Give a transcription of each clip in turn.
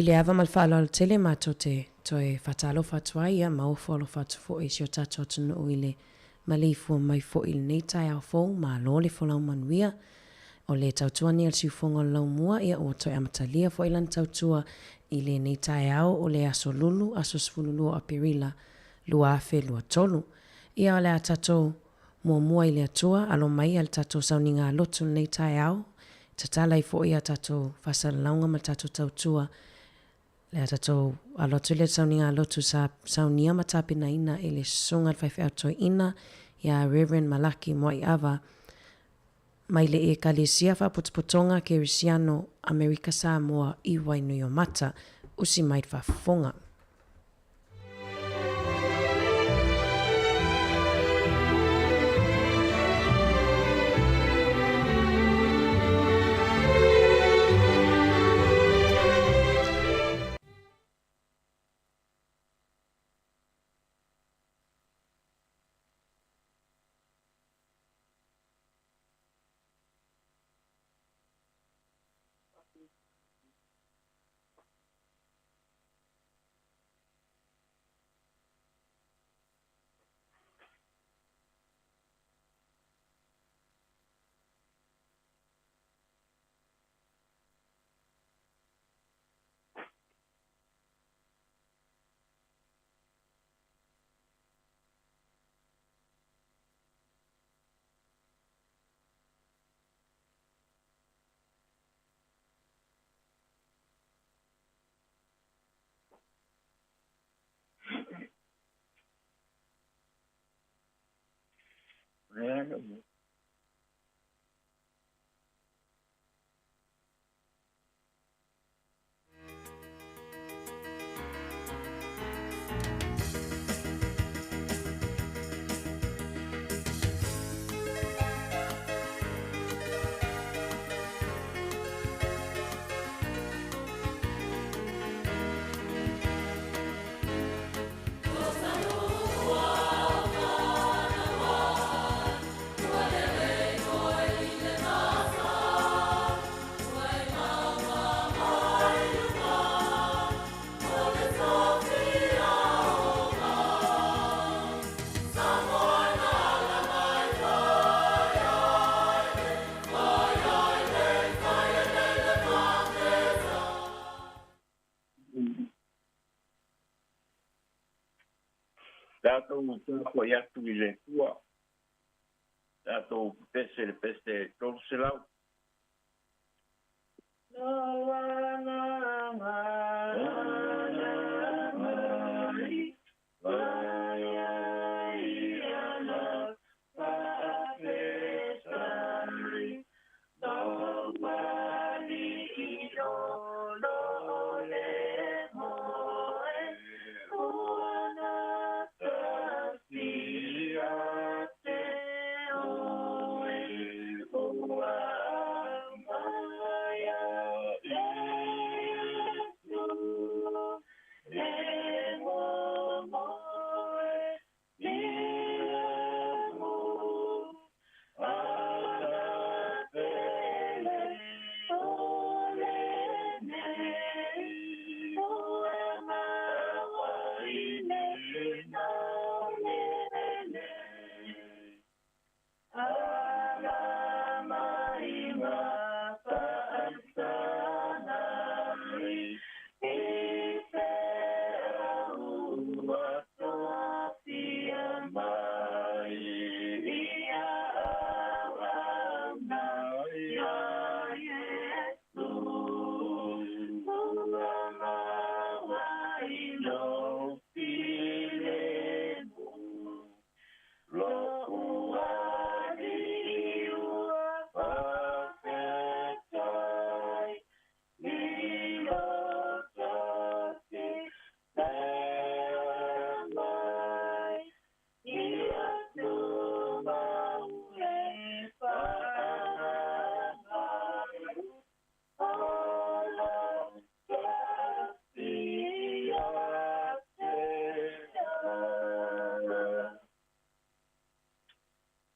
I le ava ma le faaaloalo tele matou te toe faatalofa atu ai, ia, ma ofo alofa atu foi i si o tatou atunuu i le maleifua mai foi i lenei taeao fou. Malo le folau manuia. O le tautua nei a le siufofoga o le Laumua, ia, ua toe amatalia foi lana tautua i lenei taeao o le aso Lulu, aso 12 o Aperila 2023. Ia, o le a tatou muamua i le Atua, alo mai a le tatou sauniga lotu i lenei taeao, tatala ai foi a tatou faasalalauga ma le tatou tautua. Le a tatou alo atu i le sauniga lotu sa saunia ma tapenaina e le Susuga i le Faifeau Toeaina ia Reverend Malaki Moaiava mai le Ekalesia Faapotopotoga Kerisiano Amerika Samoa i Wainuiomata. Usi mai le faafofoga. Tatou tapuai atu i le Atua, tatou pese le pese 300.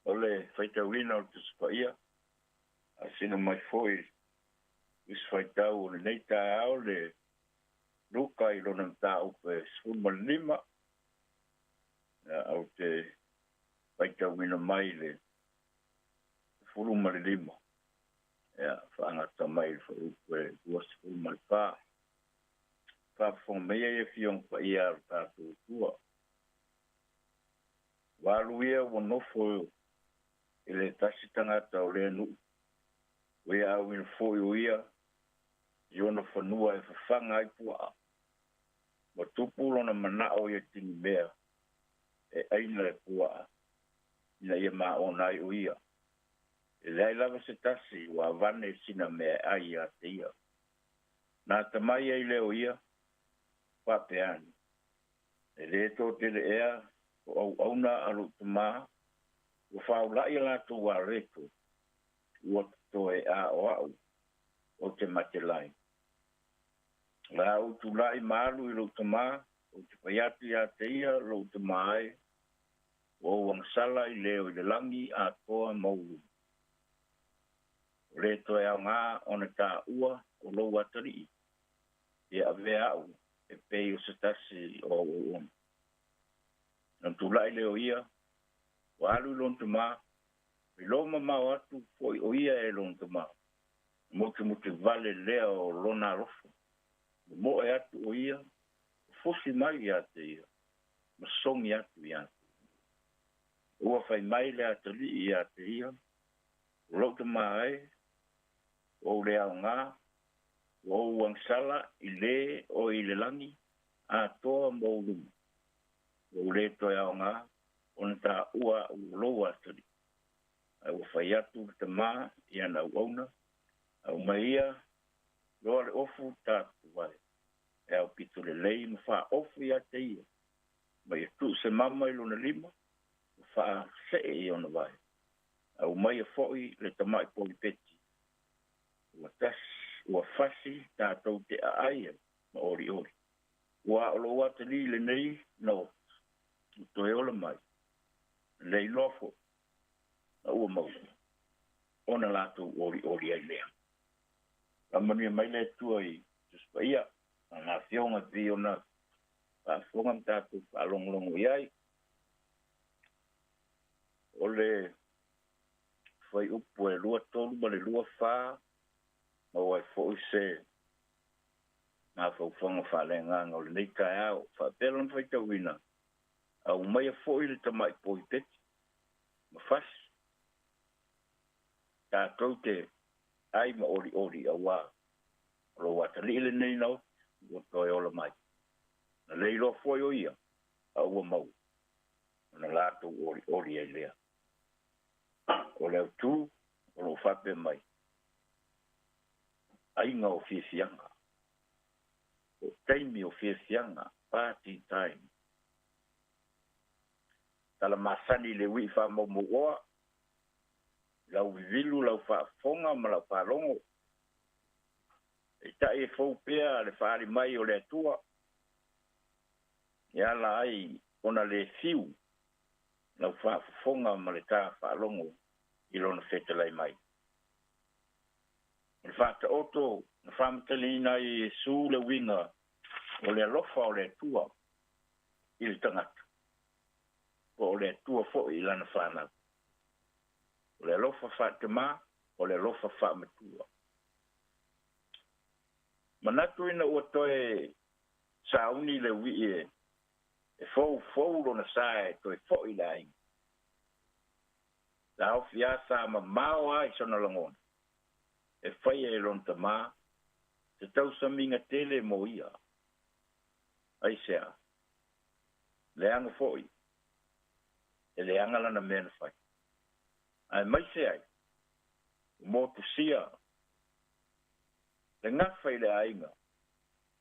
O le faitauina o le Tusi Paia, a sina mai foi Tusi Faitau o lenei taeao le Luka i lona mataupu e 15, ou te faitauina mai le 15, faagata mai le fuaiupu e 24. Faafofoga mai ia Afioga Paia a lo tatou Atua. Ua alu ia ua nofo i le tasi tagata o lea nuu, ua ia auina foi o ia i ona fanua e fafaga ai puaa. Ua tupu lona manao ia tinimea e aina le puaa, ina ia maona ai o ia. E leai lava se tasi ua avane sina mea e ai ia te ia. Na tamai ai leo ia, faapea ane, e lē toatele ea o auauna a lou tamā, ua faula'i a latou aleto, ua totoe a o a'u o te mate lai. O le a ou tula'i ma alu i lou tamā, ou te fai atu iā te ia lou tamā e, ua ou agasala i le o i le lagi atoa ma ou luma. O lē toe aogā ona tāua o lou atalii, ia avea a'u e pei o se tasi o au auauna. Na tula'i lea o ia, ua alu i lona tamā, i lo mamao atu fo'i o ia e lona tamā, mutumutu vale lea o lona alofa. Momo'e atu o ia, fusi mai iā te ia, ma sogi atu iā te ia. Ua fai mai le atalii iā te ia, o lou tamā e, ua ou le aogā, ua ou agasala i lē o i le lagi, atoa ma ou luma. Ua ou lē toe aogā, ona tāua a'u o lou atalii. Ae ua fai atu le tamā i ana auauna, aumai ia loa le ofu tatou ai, e aupito lelei ma faaofu iā te ia, ma ia tuu se mama i lona lima, ma faasee i ona vae. Aumaia fo'i le tama'i polipeti, ua tasi, ua fasi tatou te aai ai ma olioli. Ua o lou atalii lenei na ota, ua toe ola mai, le iloa fo'i, na ua maua, ona latou olioli ai lea. Faamanuia mai le Atua i Tusi Paia, a ngā afioga e pei ona faafofoga ma tatou faalogologo i ai. O le fuaiupu e 23 ma le 24, maua ai fo'i se mafaufauga faaleagaga o lenei taeao. Faapea lona faitauina, aumaia fo'i le tama'i poipeti ma fasi, tatou te ai ma olioli, auā o lou atalii lenei na oti, ua toe ola mai. Na le iloa foi o ia, a ua maua, ona latou olioli ai lea. O le autū o loo faapea mai, aiga o fiafiaga, o taimi o fiafiaga, party time. Tala masani i le ui'i faamaumauoa, lau vivilu, lau faafofoga ma lau faalogo. Peitai e fou pea le faaali mai o le Atua, e ala ai ona lē fiu lau faafofoga ma le ta faalogo i lona fetalai mai. O le faataoto na faamatalaina ai e Iesu le uiga o le alofa o le Atua i le tagata, po o le Atua fo'i i lana fanau. O le alofa faatamā, o le alofa faamatua. Manatu ina ua toe sauni le ui'i e foufou lona sa e toe fo'i i le aiga. Taofi lava sa mamao lava i sona lagona, e faia e lona tamā se tausamiga tele mo ia. Aisea? Leaga fo'i, e leaga lana mea na fai. Aemaise ai, ua motusia le gafa i le aiga,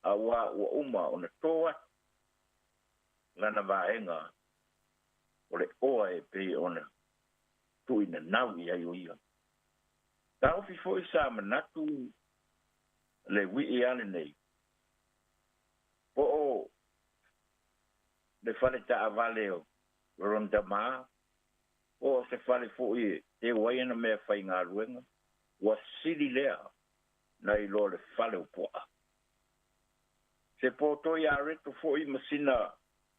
auā ua uma ona tō atu lana vaega o le oa e pei ona tuuinanau i ai o ia. Taofi fo'i sa manatu le ui'i a lenei, po o le fale taavale o lona tamā, po o se fale fo'i e teu ai ana meafaigaluega, ua sili lea nai lo le fale o puaa. Se poto ia reto fo'i ma sina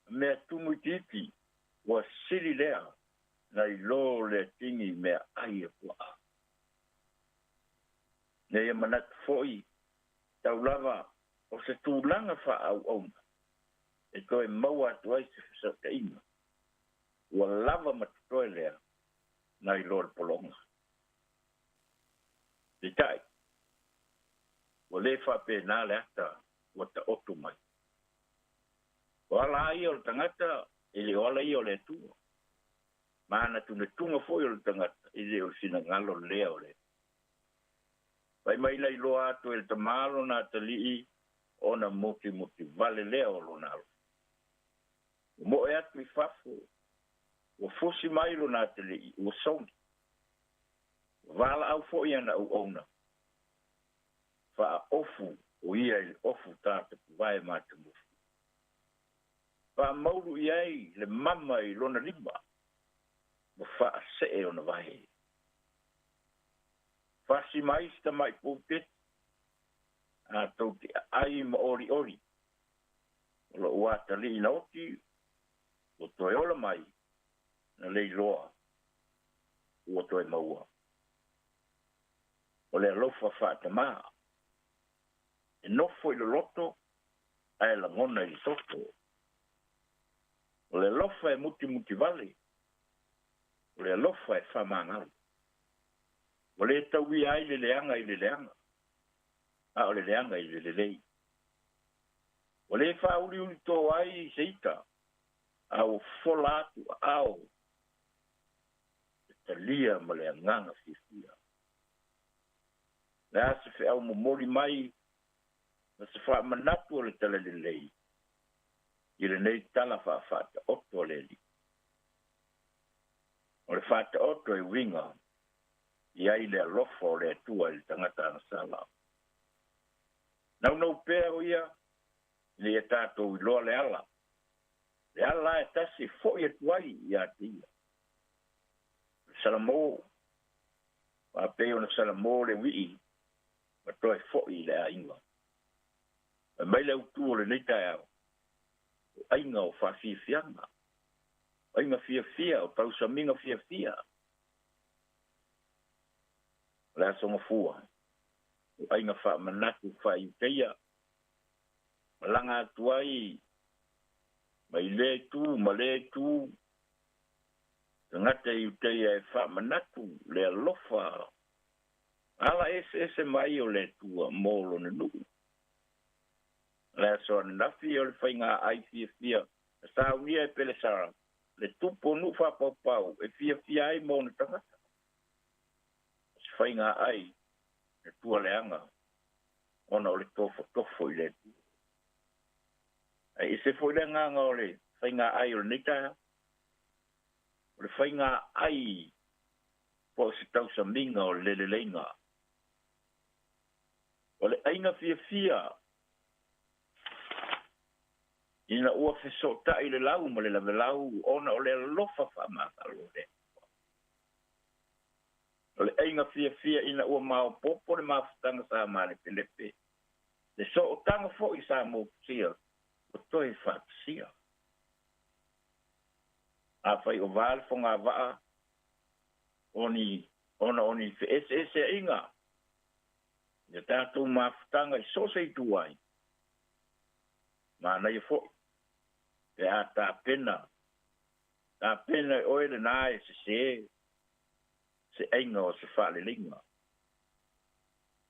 mea tumu itiiti ua sili lea nai lo le tigi mea ai e puaa. Nei e manatu fo'i taulava o se tulaga fa'aauauna e toe maua atu ai se feso'otaiga ua lava ma totoe lea nai lo le pologa. Peitai, ua lē fa'apena le ata ua ta'oto mai. O ala ai o le tagata e le o ala ia o le Atua. Ma ana tunetuga fo'i o le tagata e le o le finagalo lea o le. Fai mai la iloa atu e le tamā lona atalii ona mutimoti vale lea o lona alo. Ua mo'e atu i fafo, ua fusi mai lona atalii, ua sogi. Ua valaau fo'i ana auauna. Fa'aofu o ia i le ofu tatapuvae matamufi. Fa'amaulu i ai le mama i lona lima, ma fa'ase'e ona vae. Fasi mai se tama'i poupeti, a tou te aai ma olioli. O lo'u atalii na oti, ua toe ola mai, na leiloa, ua toe maua. O le alofa fa'atamā. E nofo i loloto, ae lagona i le toto. O le alofa e mutimuti vale, o le alofa e fa'amagalo. Ua lē tauia ai le leaga i le leaga, a o le leaga i le lelei. Ua lē fāuliuli tō ai se ita, a ua fola atu aao e talia ma le agaga fiafia. Le a se fe'au momoli mai ma se fa'amanatu o le talalelei i lenei tala fa'afa'ata'oto a le Alii. O le fa'ata'oto e uiga i ai le alofa o le Atua i le tagata agasala. Naunau pea o ia ina ia tatou iloa le ala. Le ala e tasi fo'i atu ai iā te ia. O le salamō, fa'apei ona salamō le ui'i ma toe fo'i i le aiga. Fai mai le autū o lenei taeao, o aiga o fa'afiafiaga, o aiga fiafia, o tausamiga fiafia. O le aso gafua, o aiga fa'amanatu fa'aiuteia, malaga atu ai mai lea itu ma lea itu tagata i uteia e fa'amanatu le alofa ala eseese mai o le Atua mo lona nu'u. Le aso ananafi o le faigā ai fiafia na saunia e Pelesara le tupu o nu'u fa'apaupau e fiafia ai ma ona tagata. O se faigā ai na tualeaga ona o le tofotofo i le Atua. Ae ese fo'i le agaga o le faigā ai o lenei taeao. O le faigā ai po o se tausamiga o le leleiga. O le aiga fiafia ina ua feso'ota'i le lau ma le lavelau ona o le alofa fa'amagalo o le Atua. O le aiga fiafia ina ua maopopo le mafutaga sa malepelepe. Le sootaga fo'i sa motusia ua toe fa'atasia. Afai o vā le fogava'a oni ona o ni fe'ese'esea'iga ia tatou mafutaga i so o se itu ai, manaia fo'i pe a tapena tapena e oe lenā e sesē se aiga o se fa'aleleiga.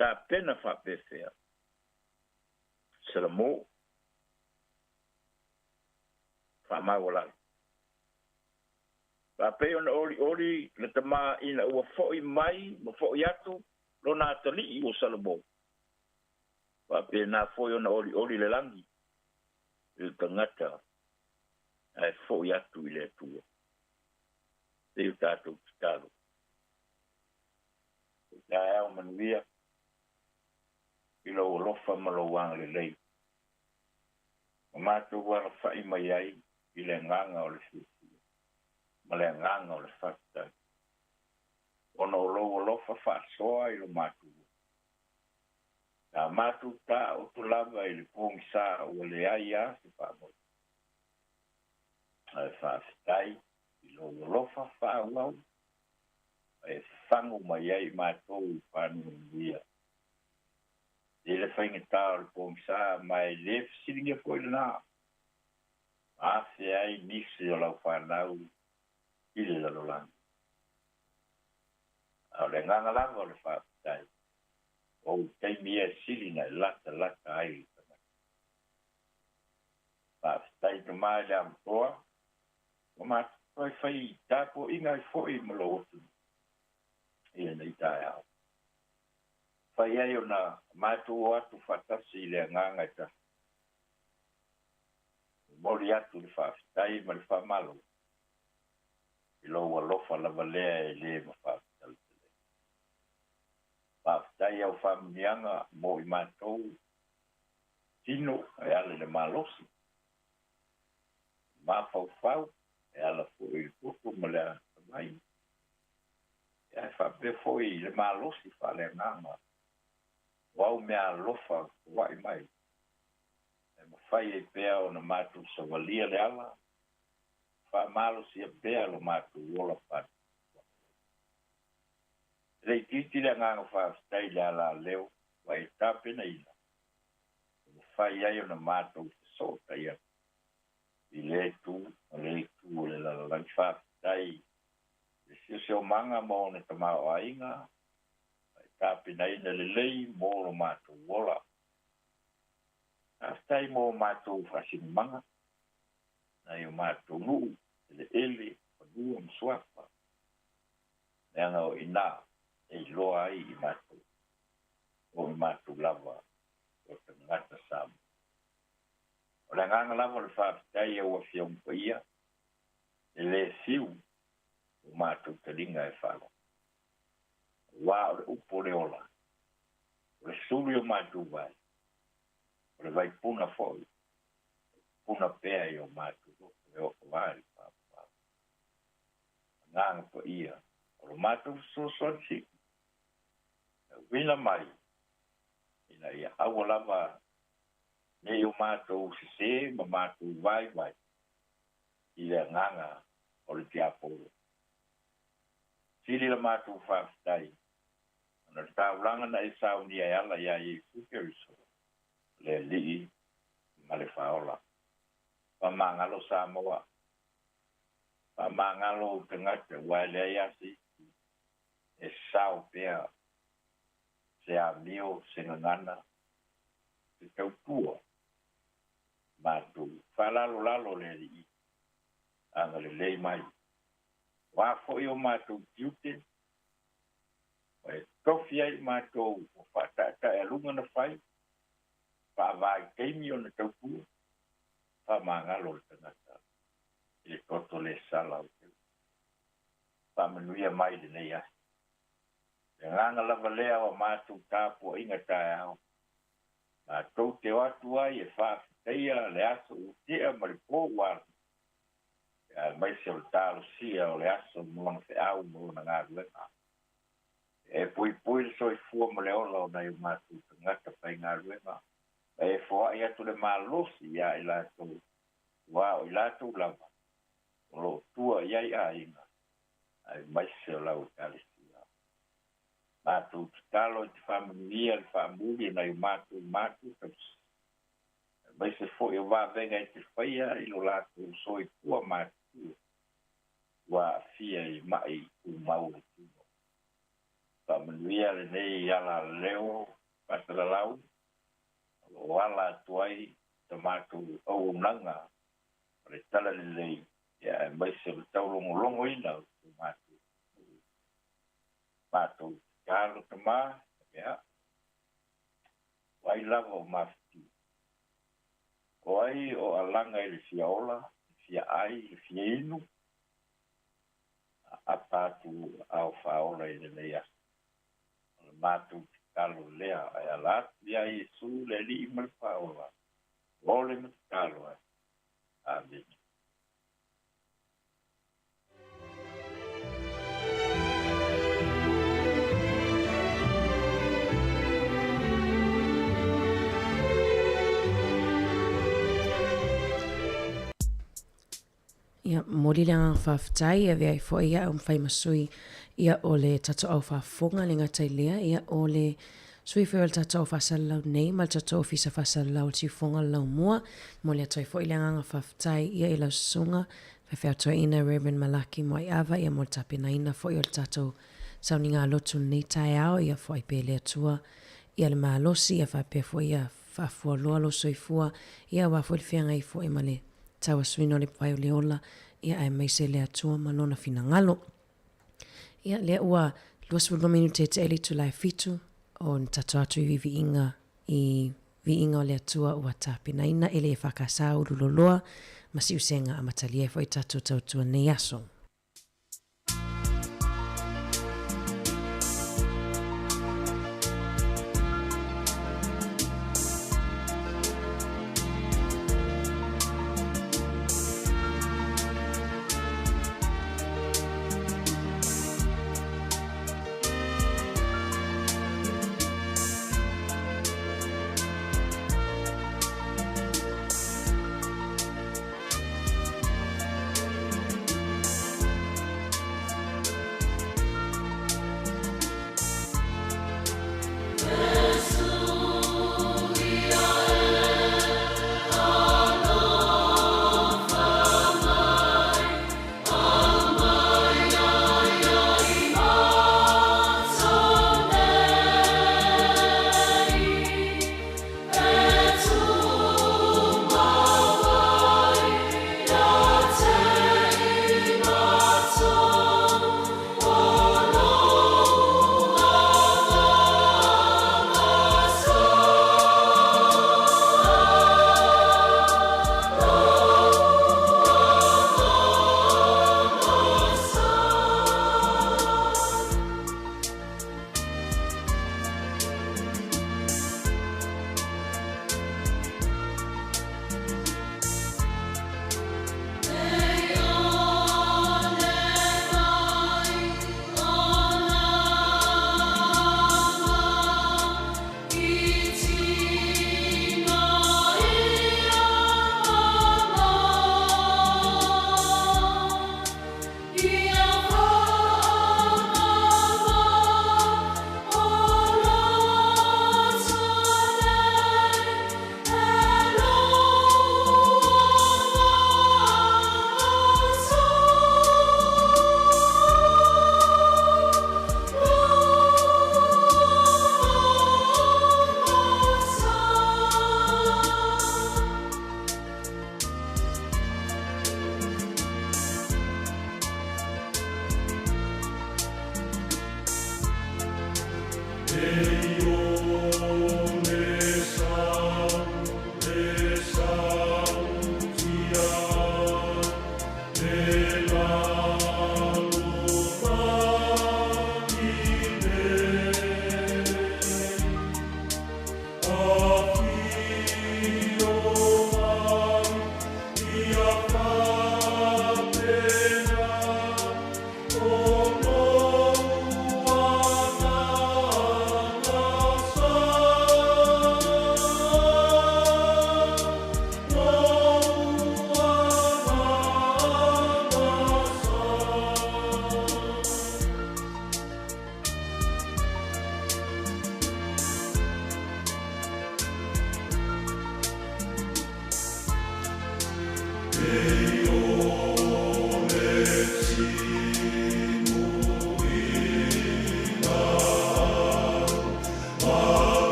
Tapena fa'apefea. Salamō. Fa'amaualalo. Fa'apei ona olioli le tamā ina ua fo'i mai ma fo'i atu lona atalii ua Salomō. Fa'apena fo'i ona olioli le lagi i le tagata ae fo'i atu i le Atua. Se i o tatou tatalo. Taeao manuia i lou alofa ma lou agalelei. Ma matou alafa'i mai ai i le agaga o le fiafia ma le agaga o le fa'afetai. Ona o lou alofa fa'asoa i lo matou. Sa matou taoto lava i le pogisa ua leai lava se faamoemoe. Ae faafetai i lou alofa faaauau ma e fafagu mai ai i matou i fanua manuia. E tele faigata o le pogisa ma e le fesiligia foi lena. Ma afea ai nisi o lau fanau i le lalolagi. A o le agaga lava o le faafetai, o ou taimi ia e sili na e latalata ai i le tagata. Faafetai tama i le amotoa, ua matou toe fai tapuaiga ai foi ma lou atunuu i lenei taeao. Fai ai ona matou o atu faatasi i le agaga e tasi. Momoli atu le faafetai ma le faamalo i lou alofa lava lea e le mafafetaletaleina. Faafetai i au faamanuiaga mo i matou tino e ala i le malosi, mafaufau e ala foi i le poto ma le atamai, ae faapea foi i le malosi faaleagaga o au meaalofa foai mai e mafai ai pea ona matou savalia le ala, faamalosia pea lo matou ola faatuatua. E le itiiti le agaga faafetai i le alaleo ua e tapenaina e mafai ai ona matou fesootai atu i lea itu ma lea itu o le lalolagi. Faafetai i le siosiomaga ma ona tamaoaiga ua e tapenaina lelei mo lo matou ola. Faafetai mo matou faasinomaga, nai o matou nuu, eleele, fanua ma suafa, leaga o i ina e iloa ai i matou, o i matou lava o tagata Samoa. O le agaga lava o le faafetai i au Afioga Paia, e le fiu o matou taliga e faalogo. Aua o le upu o le ola, o le sulu i o matou vai, o le vaipuna foi, e puna pea i o matou loto e oo lava i le faavavau. Agaga Paia, o lo matou fesoasoani sili, e uiga mai ina ia aua lava ne i o matou sesē ma matou vaivai i le agaga o le tiapolo. Sili la matou faafetai ona o le taulaga na e saunia e ala iā Iesu Keriso, le Alii ma le Faaola. Faamagalo Samoa, faamagalo ou tagata, aua e leai lava se isi e sao pea se amio, se gagana, se tautua matou faalalolalo le Alii agalelei mai. O a foi o matou tiute, ua e tofi ai i matou ua faataetaealuga na fai, faavaitaimi ona tautua, faamagalo le tagata i le toto le sala o le Faamanuia mai lenei aso. Le agaga lava lea o a matou tapuaiga taeao, matou te o atu ai e faafetaia le aso ua tea ma le po ua alu, aemaise o le talosia o le aso ma lona feau ma lona galuega. E puipui le soifua ma le ola o nai o matou tagata faigaluega, ma e foai atu le malosi iā i latou, aua o i latou lava o lo o tua i ai aiga, aemaise o lau Ekalesia. Matou tatalo i te faamanuia le faamuli o nai o matou matua tausi, aemaise foi o vavega e te faia i lo latou soifua matutua ua aafia i ma'i tumau o le tino. Faamanuia lenei alaleo faasalalau o lo o ala atu ai sa matou auaunaga o le Talalelei, aemaise o le taulogologoina o so matou atunuu. Matou tatalo tama, ia, o ai lava o mafatia? O ai o alaga i le fia ola, le fia ai, le fia inu? A apa atu ao faaola i lenei aso. O le matou tatalo lea e ala atu iā Iesu le Alii ma le Faaola, ole ma tatalo ai. Amene. Ia, momoli le agaga faafetai, e avea ai foi au ma fai ma sui ia o le tatou au faafofoga, le gata i lea, ia o le sui foi o le tatou au faasalalau nei ma le tatou Ofisa Faasalalau o le Siufofoga o le Laumua. Momoli atu ai foi le agaga faafetai ia i lau susuga faifeau Toeaina Rev. Malaki Moaiava ia mo le tapenaina foi o le tatou sauniga lotu i lenei taeao, ia foai pea e le Atua ia le malosi ia faapea foi ia faafualoa lou soifua ia aua foi le feagai foi ma le tauasuina o le vai o le ola ia aemaise le Atua ma Lona finagalo. Ia lea ua 22 minute e tea i le itula e fitu o na tatou atu i viiviiga i viiga o le Atua ua tapenaina e le EFKS Ululoloa ma Siusega amatalia ai foi tatou tautua nei aso.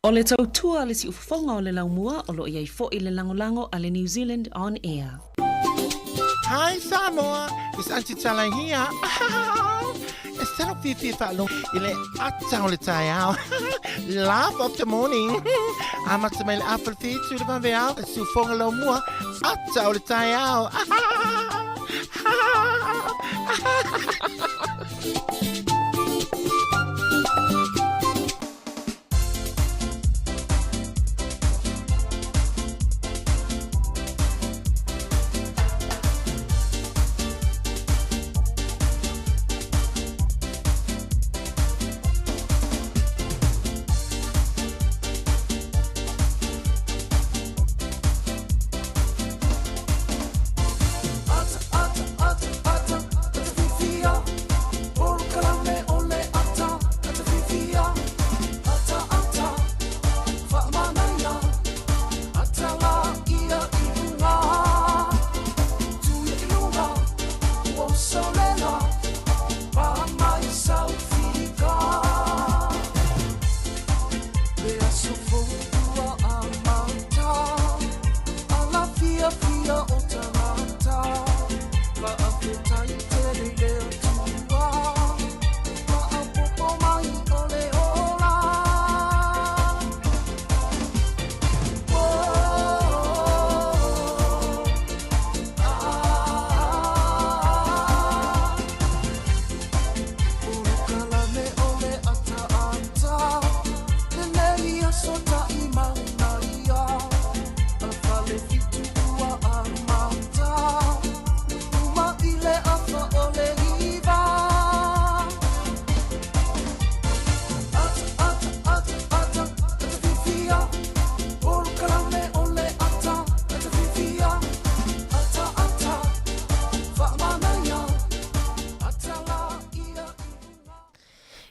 O le tautua a le siufofoga o le laumua o lo o i ai foi le lagolago a le New Zealand On Air. Hi Samoa, it's Aunty Tala here. E tino fiafia faalogo i le ata o le taeao. Laugh of the morning. Amata mai le afa le whitu le vaveao, e siufofoga laumua, ata o le taeao.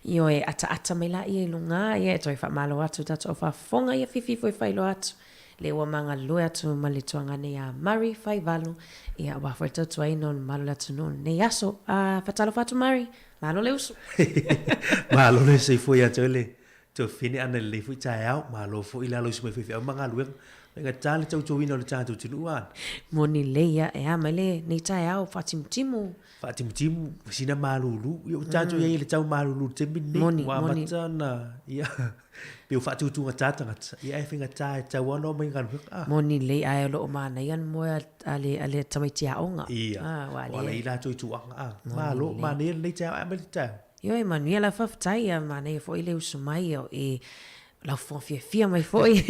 Ioe, ataata mai laia i luga, ia e toe faamalo atu tatou faafofoga ia fifi foi faailoa atu le ua magalue atu ma le tuagane ia Murray Faivalu, ia aua foi le tautuaina o le mamalu o le atunuu i lenei aso. A, faatalofa atu Murray, malo le usu. Malo le soifua ia te oe le tuafafine ana i lenei foi taeao, malo foi le aloisi mai foi i feau ma galuega. Mai gata le tautuaina o le tatou atunuu a. Moni lelei ia, e a mai lenei taeao faatimutimu. Faatimutimu, sina malulu, ia ua tatou iai i le tau malulu i le taimi lenei, ua amata ona, ia, pei ua faatutugata tagata, ia ae faigata e tatau lava ona omai i galuega. Ah. Moni lelei, ae o lo o manaia le moe a le, a le tamaiti aoga. Ia, ah, ua ala i latou i tuaga, ah, malo, manaia lenei taeao, ae mai le taeao. Ioe, manuia lau faafetai, ia manaia foi le usu mai o e lau fofoga fiafia mai foi.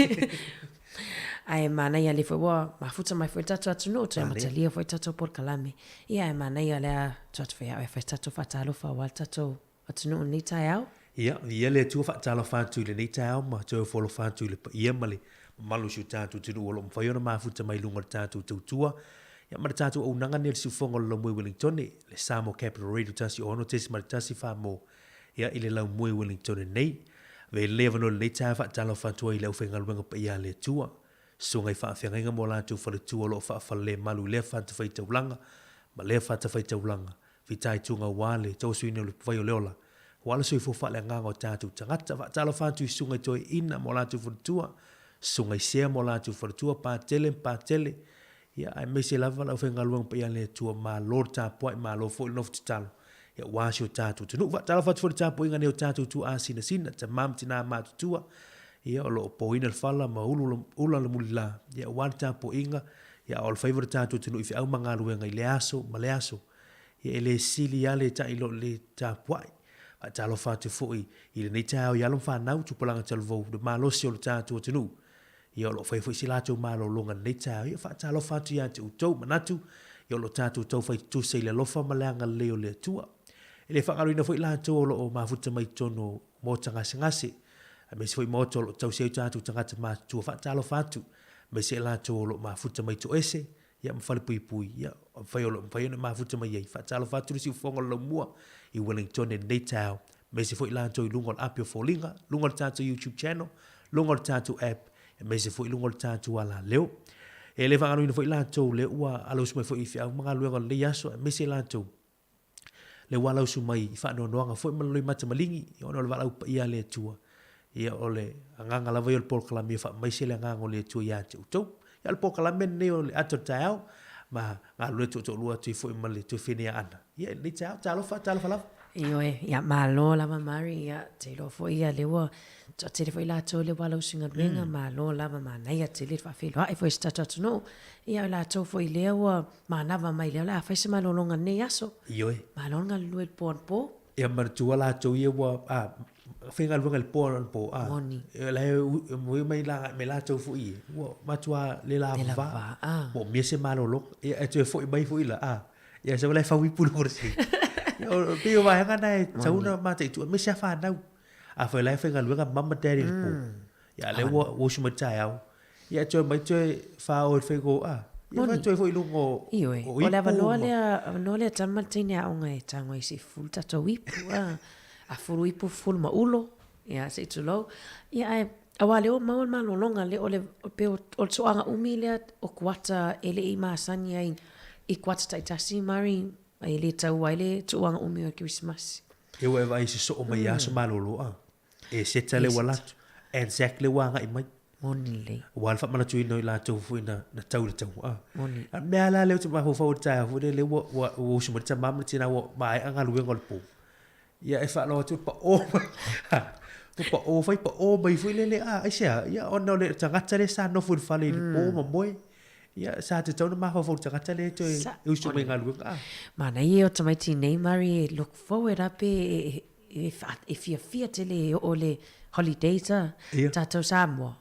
Ae manaia lea foi ua mafuta mai foi le tatou atunuu, toe amatalia foi le tatou polokalame. Ia ae manaia lea tuu atu foi ia oe e fai se tatou faatalofa aua le tatou atunuu i lenei taeao. Ia, viia le Atua faatalofa atu i lenei taeao ma toe ofo alofa atu i le paia ma le mamalu o si o tatou atunuu o lo o mafai ona mafuta mai i luga o le tatou tautua ia ma le tatou auaunaga nei o le siufofoga o le Laumue Wellingtone, le Samoa Capital Radio 106.1 Famo ia i le Laumue Wellingtone nei. Avea lenei avanoa i lenei taeao e faatalofa atu ai i le aufaigaluega paia a le Atua, Susuga i faafeagaiga ma o latou faletua o lo o faafalelemalu i lea fatafaitaulaga ma lea fatafaitaulaga, fitaituga aua le tauasuina o le vai o le ola, aua le soifua faaleagaga o tatou tagata. Faatalofa atu i susuga i toeaiina ma o latou faletua, susuga i sea ma o latou faletua, patele ma patele, ia aemaise lava le aufaigaluega paia a le Atua, malo le tapuai, malo foi le nofo tatalo, ia aua si o tatou atunuu. Faatalofa atu foi i le tapuaiga nei o tatou tuaa sinasina, tama ma tina matutua, ia o lo o poina le fala ma ulu ula le mulila, ia aua le tapuaiga, ia a o le faiva o le tatou atunuu i feau ma galuega i lea aso ma lea aso. Ia e le sili lava le ta'i lo le tapuai. Faatalofa atu foi i lenei taeao i alo ma fanau, tupulaga talavou, le malosi o le tatou atunuu. Ia o lo o faia foi si latou malologa i lenei taeao. Ia faatalofa atu ia te outou, manatu, ia o lo o tatou tau fai tutusa i le alofa ma le agalelei o le Atua. E le faagaloina foi latou o lo o mafuta mai totonu o maota gasegase, aemaise foi maota o lo o tausi ai o tatou tagata matutua. Faatalofa atu, aemaise i latou o lo o mafuta mai toese, ia ma falepuipui, ia, afai o lo o mafai ona mafuta mai ai. Faatalofa atu le siufofoga o le laumua i Wellington i lenei taeao, aemaise foi latou i luga o le api o foliga, luga o le tatou YouTube channel, luga o le tatou app, aemaise foi luga o le tatou alaleo. E le faagaloina foi latou lea ua alausi mai foi i feau ma galuega o lenei aso, aemaise latou lea ua alausu mai i faanoanoaga foi ma le loimata maligi, ona o le valaau paia a le Atua. Ia, o le agaga lava ia o le polokalame ia faamaise le agaga o le Atua ia te outou. Ia, o le polokalame lenei o le ata o le taeao, ma galulue toatoalua atu ai foi ma le tuafafine ia Ana. Ia, i lenei taeao, talofa, talofa lava. Ioe, ia malo lava Mari, ia te iloa foi ia lea ua toatele foi latou lea ua alausi galuega, malo lava manaia tele le faafeiloai foi i si tatou atunuu. Ia o latou foi lea ua manava mai lea o le a fai se malologa i lenei aso. Ioe. Malo le galulue i le po anapo. Ia manatua latou ia ua a faigaluega i le po anapo a. Moni. La e ui mai la me latou foi ia ua matua le lava. A. Moomia se malologa. Ia e toe foi mai foi la a. Ia sau la e fau ipu i luga o le sini. Ia o pei o vaega na e tatau ona mataitu aemaise lava fanau. Afai o la e faigaluega mum ma daddy i le po. Ia a lea ua usu mai le taeao. Ia e toe mai toe fao i le faiga o a. Ia Moni. toe foi i luga o Ioe. o O le ipu avanoa ma. lea, avanoa lea tama le teine aoga e tago ai se i fufulu tatou ipu, a. A fulu ipu, fufulu ma ulo, ia se i tulou. Ia ae, aua o lea ua maua le malologa lea, o le, pei o le toaga umi lea o kuata e le i masani ai i kuata taitasi Mari, e le tau ai le tooaga umi o le Kerisimasi. Ia ua e vaai i se soo mai aso malolo a. E seta le ua alu atu. Anzac le ua agai mai. Moni lelei. Aua le faamanatuina o i latou foi na, na tau i le taua. Moni. A mea la lea ou te mafaufau i le taeao foi lea, lea ua, ua, ua usu mai le tama ma le tina ua maea galuega o le po. Ia e faalogo atu pao mai. Ua pao fai pao mai foi lele, a, aisea? Ia ona o le tagata lea sa nofo i le fale i le po ma moe. Ia sa tatau ona mafaufau i le tagata lea e toe usu mai i galuega. A. Manaia ia o tamaiti nei Mari e look forward a pe e, e, e fiafia tele e oo le holidays a Ia. tatou Samoa.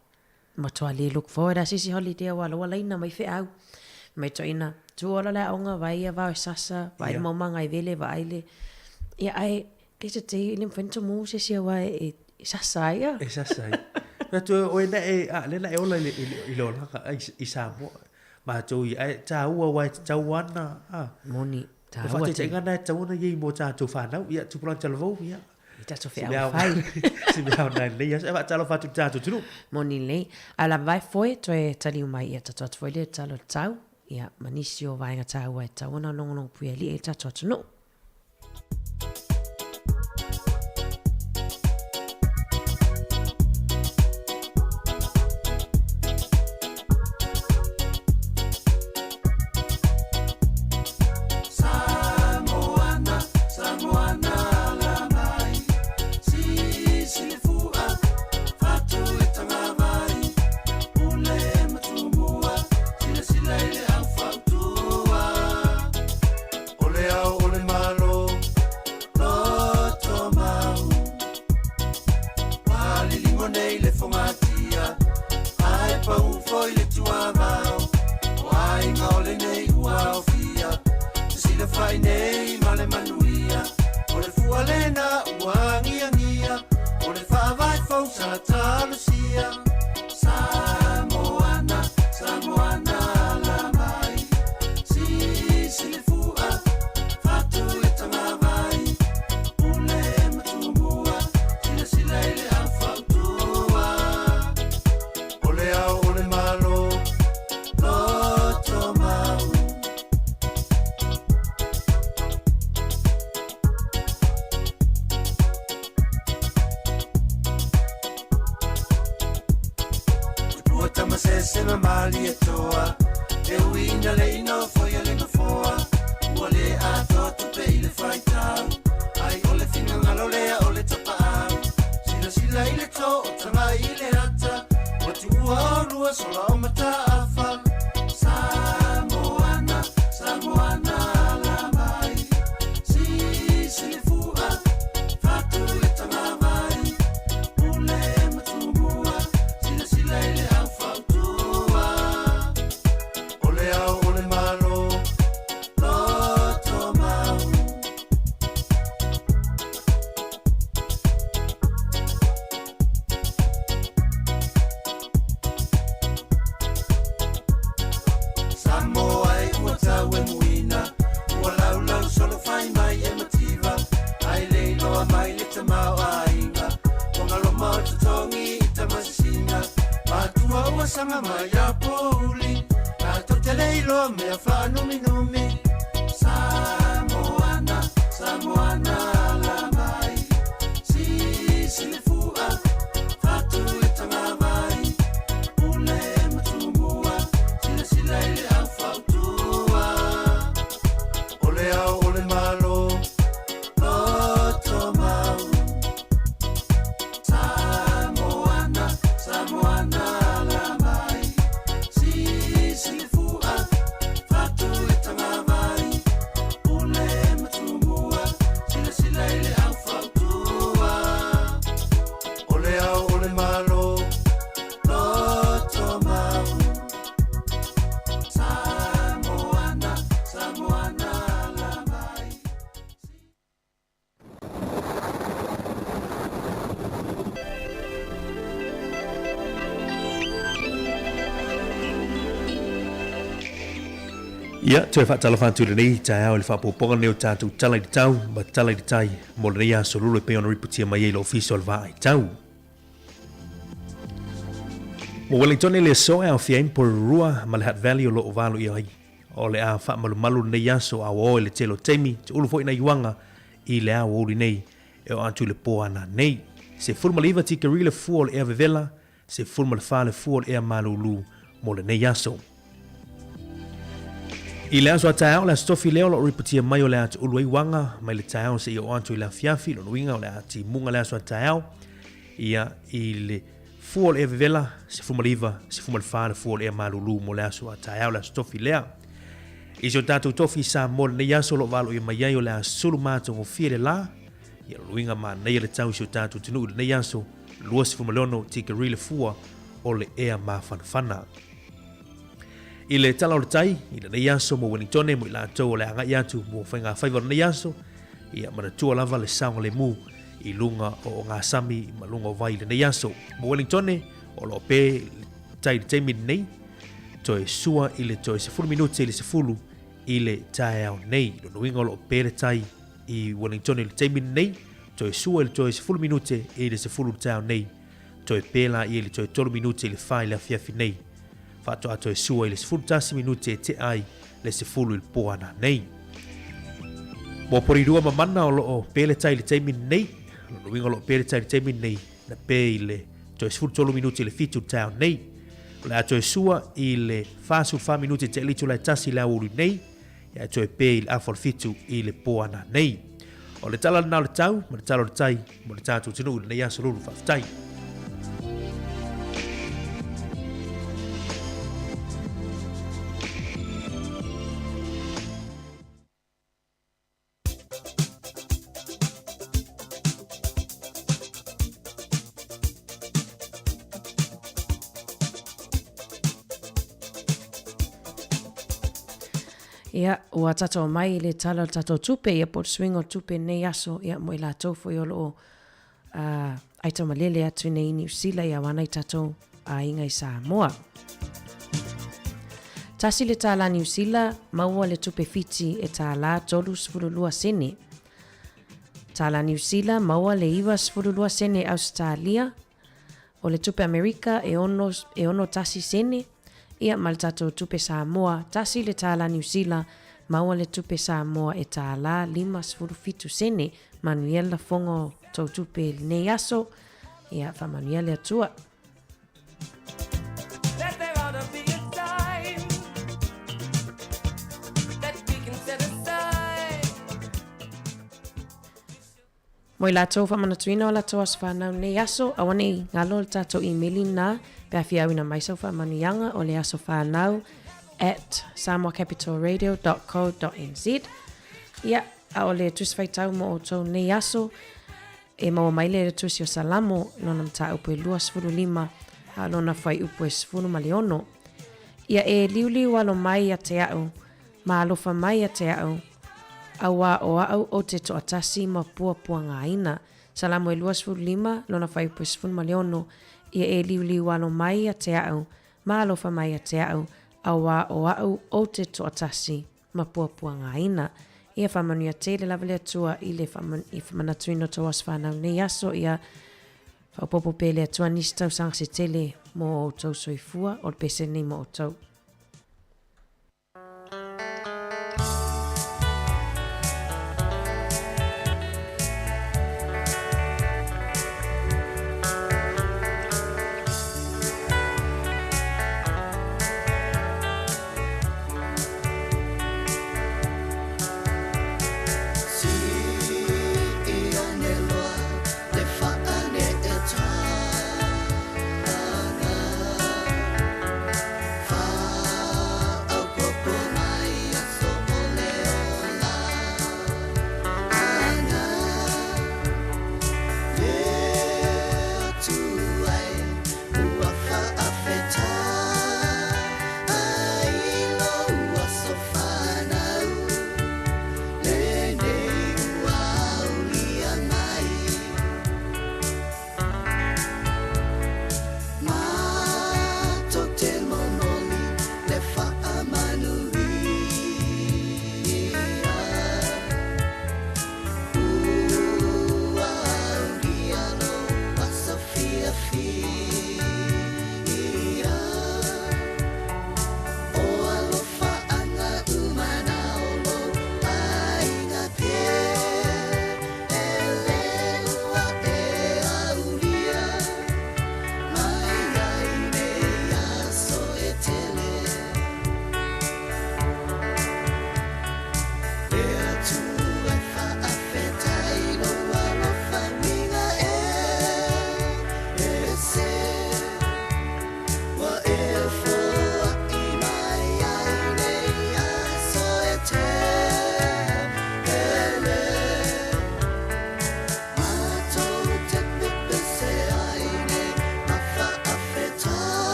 Matua le look forward a se isi holiday aua la ua laina mai feau. Mai toeaina, tu ola le aoga, vaai ia vao e sasa, vaai le Ia. mau magaivele, vaai le... Ia ae, there's a day e le mafai ona tomu se isi aua e, e sasa ai a. E sasa ai. Fai atu oe na e, a, lea na e ola i le, i le, i le olaga i, i Samoa. Matou ia, ae taua aua e tatau ana, a. Moni, O taua tele. faataitaiga na e tatau ona i ai mo tatou fanau, ia, tupulaga talavou, ia. I tatou feau e fai. Si mea ao nai lenei aso, e faatalofa atu i le tatou atunuu. Moni lelei. Ae lava e foe, toe taliu mai ia tatou atu foi lea i le tala o le tau, ia, ma nisi o vaega taua e tatau ona logologo puialii ai le tatou atunuu. O le ao o le Malo, loto mau. Paliligo nei le fogatia, ae pau foi le tuavao. O aiga o lenei ua aofia, fesilafai nei ma le manuia. O le fua lena ua agiagia, o le faavae fou sa talosia. Samoana, Samoana ala mai, sisi le fua, fatu le tagavai. Pule ma Tumua, silasila i le aufautua. O le ao o le Malo, loto mau. Tupua tamasese ma Malietoa, e ui ina le i nofoia le nofoa. Ua le atoa tupe i le faitau, ai o le finagalo lea o le tapaau. Silasila i le to o taga i le ata, ua tuua olua sola o Mataafa. Samoana, Samoana ala mai, sisi le fua, fatu le tagavai. Pule ma Tumua, silasila i le aufautua. O le ao o le Malo, loto mau. Samoa e ua tau e muina, ua laulau solo fai mai e mativa. Ai le iloa mai le tamaoaiga, ua galoma o totogi i tamasisina. Matua ua saga mai a pouli, tatou te le iloa mea faanuminumi. Samoana, Samoana ala mai, sisi le fua, le ao o le Malo, loto mau. Samoana, Samoana ala mai, Sisilifua, fatu i tagavai, Pule ma Tumua, silasila i le au fautua. O le ao o le Malo, loto mau. Samoana, Samoana ala mai. Ia, toe faatalofa atu i lenei taeao i le faaopoopoga lenei o tatou tala i le tau ma tala i le tai mo lenei aso lolo e pei ona ripotia mai ai i le Ofisa o le Vaai Tau. Mo Wellington le aso e aofia ai ma Porirua ma le Hutt Valley o lo o valo ia ai. O le a faamalumalu lenei aso a ua o i le tele o taimi, te ulu foi nai uaga i le aoauli nei e oo atu i le po ana nei. 19 tikeri le fua o le ea vevela, 14 le fua o le ea malūlū mo lenei aso. I le aso a taeao, le aso tofi lea o lo o ripotia mai o le a tuulu ai uaga mai le taeao seia oo atu i le afiafi, lona uiga o le a timuga le aso a taeao, ia i le fua o le ea vevela, 19, 14 le fua o le ea malūlū mo le aso a taeao, le aso tofi lea. I si o tatou tofi i Samoa i lenei aso o lo o valoia mai ai o le a sulu matagofie le la, ia lona uiga manaia le tau i si o tatou atunuu i lenei aso, 26 tikeri le fua o le ea mafanafana. I le tala o le tai, i lenei aso mo Wellingtone mo i latou o le agai atu mo faigafaiva o lenei aso, ia manatua lava le saogalemu i luga o ogasami ma luga o vai i lenei aso. Mo Wellingtone, o lo o pe le tai i le taimi lenei, toe sua i le toe 10 minute i le 10 i le taeao nei. Lona uiga o lo o pe le tai i Wellingtone i le taimi lenei, toe sua i le toe 10 minute i le 10 i le taeao nei, toe pēlā ia i le toe 3 minute i le 4 i le afiafi nei. Faatoa toe sua i le 11 minute e tea ai le 10 i le po ana nei. Mo Porirua ma Mana o lo o pē le tai i le taimi lenei, lona uiga o lo o pē le tai i le taimi lenei, na pē i le toe 13 minute i le 7 i le taeao nei. O le a toe sua i le 44 minute te le itula e tasi i le aoauli nei, Ia e toe pē i le afa o le 7 i le po ana nei. O le tala lena o le tau ma le tala o le tai mo le tatou atunuu i lenei aso lulu. Faafetai. Ia, ua tatou mai i le tala o le tatou tupe, ia po o le suiga o le tupe i lenei aso, ia mo i latou foi o lo o uh, aitaumalele atu nei i Niu Sila, ia wana i tatou aiga i Samoa. Tasi le tālā Niu Sila, maua le tupe Fiti e tālā 32 sene. Tālā Niu Sila, maua le 92 sene Ausetalia, O le tupe Amerika e ono, e ono tasi sene, ia ma le tatou tupe Samoa, tasi le tālā Niu Sila, maua le tupe Samoa e tālā 57 sene. Manuia le lafoga o tou tupe i lenei aso, ia faamanuia le Atua. Mo i latou faamanatuina o latou aso fanau nei aso, auanei galo le tatou imeli na pe a fia auina mai sau faamanuiaga o le aso fanau at samoacapitalradio.co.nz. Ia, a o le tusi faitau mo outou nei aso, e maua mai lea i le tusi o Salamo, lona mataupu e 25, a o lona fuaiupu e 16. Ia e liuliu alo mai ia te a'u, ma alofa mai ia te a'u, auā o a'u ou te toatasi ma puapuagaina. Salamo e 25, lona fuaiupu e 16, Ia e liuliu alo mai ia te a'u, ma alofa mai ia te a'u, auā o a'u ou te toatasi ma puapuagaina. Ia faamanuia tele lava le Atua i le faamanatuina o tou aso fanau nei aso, ia faaopoopo pea le Atua nisi tausaga se tele mo outou soifua, o le pese lenei mo outou.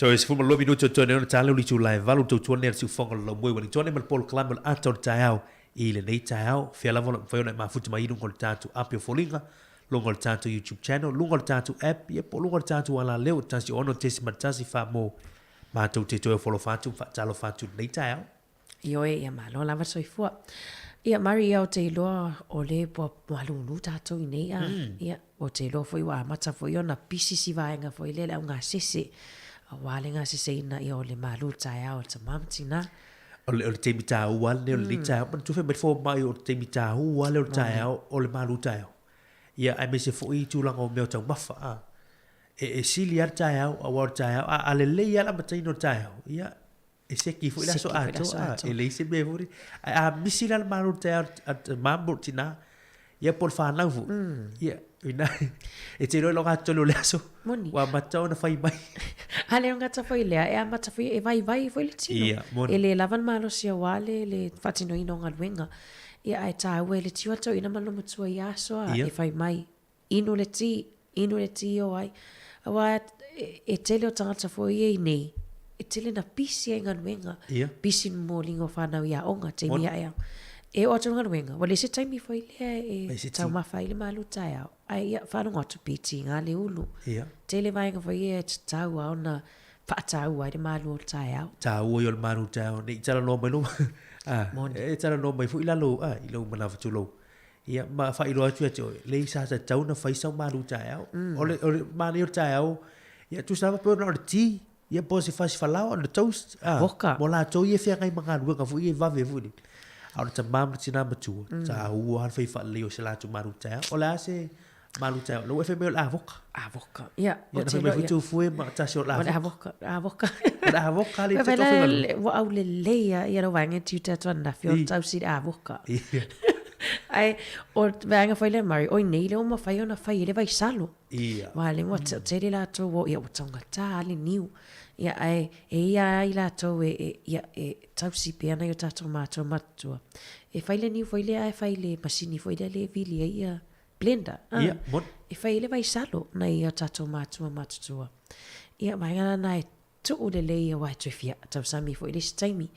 Toe 12 minute o toe nei ona tala le itula e 8 tautua nei a le siufofoga o le Laumua i Ueligitone ma le polokalame o le ata o le taeao i lenei taeao. Fea lava o lo o mafai ona e mafuta mai i luga o le tatou api o foliga, luga o le tatou YouTube channel, luga o le tatou app, ia po o luga o le tatou alaleo 16.14 mo matou te toe ofo alofa atu ma faatalofa atu i lenei taeao. Ioe, ia malo lava le soifua. Ia Mari, ia ou te iloa o le ua malulu tatou i nei a. Ia, ou te iloa foi ua amata foi ona pisi si vaega foi lea le augasese, aua le gaseseina ia o le malu taeao o tama ma tina. O le, o le taimi taua lava lenei o lenei taeao. Manatua fai mai le fomai o le taimi taua lea o le taeao o le malu taeao. Ia aemaise foi tulaga o mea o taumafa a. E, e sili lava le taeao aua o le taeao a, a lelei lava le amataina o le taeao, ia E seki foi le aso atoa, e leai se mea foi. Ae a misi la le malo taeao a le tama po o le tina, ia po o le fanau foi, ia, ina, e te iloa i loga tolu o le aso, ua amata ona fai mai. A le gata foi lea, e amata foi, e vaivai foi le tino. Ia, moni. E le lava le malosi aua le, le faatinoina o galuega. Ia, ae taua e le tio a toeaina ma le matua i ia aso a, e fai mai, Inu le tī, inu le tī o ai. Aua e tele o tagata foi ia i nei, e tele na pisi ai galuega, pisi momoliga o whanau i aoga, taimi ae au. E oo atu i galuega, ua leai se taimi foi lea e taumafa ai le malu taeao. Ae ia, faalogo atu pe tiga le ulu. Tele vaega foi ia e tatau lava ona faataua ai le malu o le taeao. Taua ia o le malu taeao, ne i talanoa mai lou, e talanoa mai foi lalo i lou manava tulou. Ia, ma faailoa atu ia te oe, leai sa tatau ona fai sau malu taeao. O le, o le manaia o le taeao, ia tusa lava pe na o le ti, ia po o se fasi falaoa, o le toast, a, Voka. mo latou ia e feagai ma galuega foi ia e vave foi lele. A o le tama ma le tina matua, taua lava le fai faalelei o se latou malu taeao. O le a se malu taeao? Lea ua e fai mai o le avoka. Avoka. Ia, Ia, na fai mai foi Tufue ma tasi o le O le avoka. Avoka. O le avoka le te tofi galu. Ua aulelei lava ia lau vaega e tiute atu ananafi o le tausi i le avoka. Ia. Ae o le vaega foi lea Murray, oi nei lea ua mafai ona fai e le vaisalo. Ia. Aua lea ua tele latou o, ia ua taugata lava le niu. Ia ae e i ai latou e, e, ia, e tausi pea nai o tatou matua matutua. E fai le niu foi lea ae fai i le masini foi lea e vili ai ia blender, ah, Ia, moni. E fai ai le vaisalo nai o tatou matua matutua. Ia, vaega lana e tuu lelei aua e toe fia tausami foi i le isi taimi.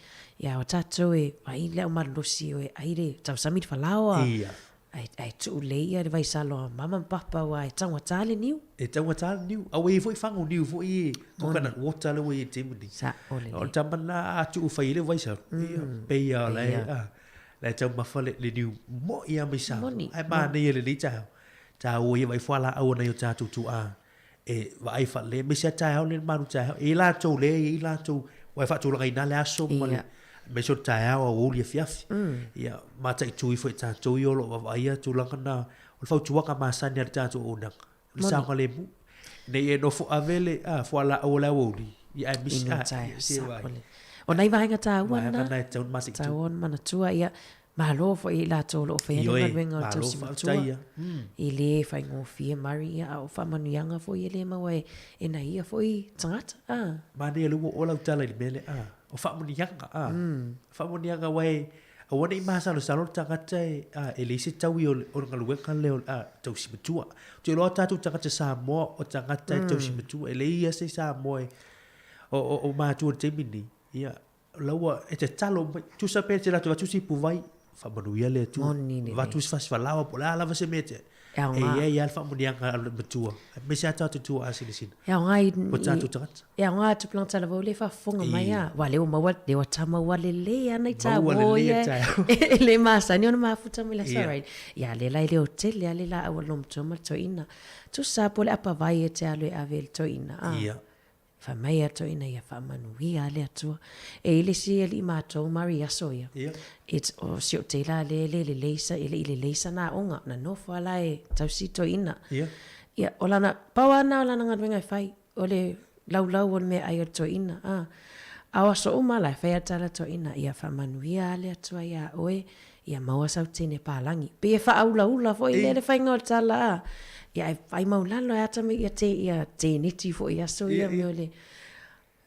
Ia, o tatou e ai le aumalolosi o e ai le tausami le falaoa. Ia. Ae, ae tuu lelei ia le vaisalo a mama ma papa aua e taugata le niu. E taugata le niu. A ua i ai foi fagu niu foi e coconut water lea ua i ai i le taimi lenei. Sao lelei. O le tama lena a tuu fai ai le vaisalo, ia, pei lava o la e, ah, La e taumafa le, le niu moi lava mai Samoa. Moni. Ae manaia i lenei taeao. Taua ia vaai fualaau a nai o tatou tuaa e vaai faalelei aemaise lava taeao nei le malu taeao. E i ai latou lea e i ai latou aua e faatulagaina lava le aso ma le Ia. aemaise o le taeao, aoauli, afiafi. Ia mataitu ifo e tatou ia o lo o vaavaaia tulaga na. O le fautuaga masani a le tatou auaunaga, o le saogalemu. Ne i e nofo ave le fualaau o le aoauli, ia ae misi, Inu taeao, sao le. O nai vaega taua na. Vaega na e tatau ona mataitu. Taua ona manatua, ia, malo foi i latou o lo o faia le galuega o le tausi matua. E le faigofie Murray, ia, a o faamanuiaga foi e le maua e, e nai ia foi tagata. Ah. Manaia lea ua oo lau tala i le mea lea, ah, o faamanuiaga, ah. Faamanuiaga aua e, Aua ne i masalosalo le tagata e, a, e leai se taui o le, o le galuega lea o le, a, tausi matua. Ou te iloa o tatou tagata Samoa o tagata e tausi matua. E leai lava se Samoa e, o, o, o matua i le taimi lenei, ia, o la ua, e tatalo mai, tusa pe te latou avatu se ipuvai, faamanuia le Atua. Moni lelei. Avatu se fasifalaoa po o le a lava se mea te, E aoga. E i ai lava le faamanuiaga a le matua, aemaise lava tatou tuaasinasina. E aoga i, O tatou tagata. E aoga atu plan talavou le faafofoga mai a. Aua lea ua maua, lea ua ta maua lelei lava nai Maua taua lelei ia le taeao. e le masani ona mafuta mai le aso Ia. right. Ia lea la e le o tele lava le laau a le loomatua ma le toeaina. Tusa lava po o le apavai e te alu e ave i le toeaina a. Ia. Fai mai a toeaina ia faamanuia le Atua. E i ai le isi alii matou Mari i aso ia. Ia. It's o si ou teila lea e le lelei sa, e le i lelei sana aoga. Na nofo lava la e tausi toeaina. Ia. Ia, o lana, pau lava lena o lana galuega e fai. O le laulau o le meaai o le toeaina, a. A o aso uma la e fai a le tala toeaina, ia faamanuia lava le Atua iā oe, ia maua sau teine palagi. Pei e faaulaula foi lea le faiga o le tala, a. Ia ae vaai maulalo e ata mai ia te, ia teneti foi i aso ia, mea o le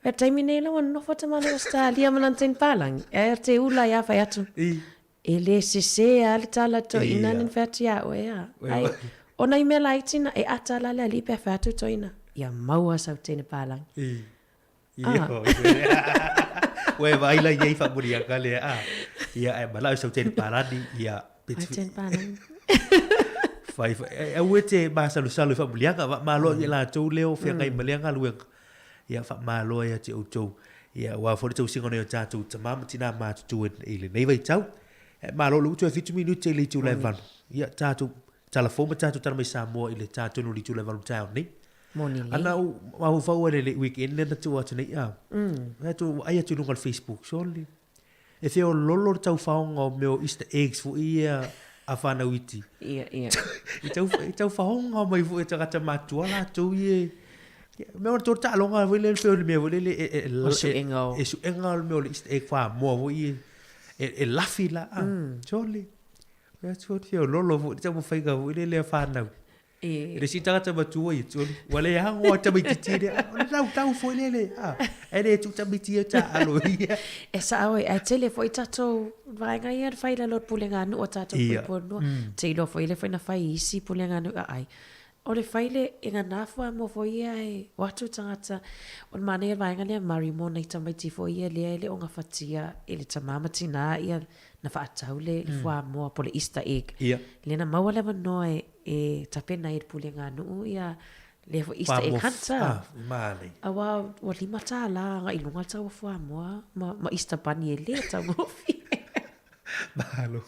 Le taimi nei la ua nofo tamālai Ausetalia ma lana teine palagi, ae te ula ai a fai atu. E le sesē a le tala toeaina na fai atu iā oe a. Ai, o nai mea laiti na, e ata la le alii pe a fai atu toeaina, ia maua sau teine palagi. Ia, ua e vaai la i ai faamuliaga lea, a. Ia, ae manao i sau teni palani, ia, pe Ai teni palani. Fai, fai, e aua e te masalosalo i faamuliaga, faamalo ia latou lea o feagai ma lea galuega. Ia, faamalo ia te outou. Ia, aua foi le tausiga o nai o tatou tama ma tina matutua i lenei vaitau. E malo le utu e 7 minute i le itula e 8. Ia, tatou tala fou ma tatou tala mai Samoa i le ta tonu i le itula e 8 taeao nei. Moni lelei. Ana ou mafaufau ai i le weekend lea na tua atu nei, a. Fai atu, vaai atu i luga o le Facebook, sole. E feoloolo le taufaoga o mea o Easter eggs foi ia a whanau iti. Ia, ia. I tau, i taufaoga mai foi e tagata matutua latou ia. Mea o le tō taaloga foi lele, pei o le mea foi lele e, e, O suega o. E suega o le mea o le Easter egg whamoa foi ia. E, e lafi la, a. Sole. Fai atu, feoloolo foi le taumafaiga foi lele a whanau. E le isi tagata matua ia tolu. Ua le ago a tamaitiiti lea. O le lautau foi lele. A, e le tuu tamaiti ia taaalo ia. E sao e, ae tele foi tatou vaega ia na fai i lalo o le pulega nuu a tatou Ia. puipuanua. Te iloa foi lea foi na fai i isi pulega nuu aai. O le fai le e ngana fuamoa foi ia e o atu tagata. O le manaia o le vaega lea Murray mo nai tamaiti foi ia lea e le o gafatia e le tama ma tina ia na faatau le fuamoa po o le Easter egg. Ia. Lea na maua le avanoa e e tapena ai e le pulega nuu ia lea foi Easter egg hunter. Ah, male. Aua ua $5 agai i luga le tau o fuamoa ma, ma Easter bunny e le taugofie. Malo.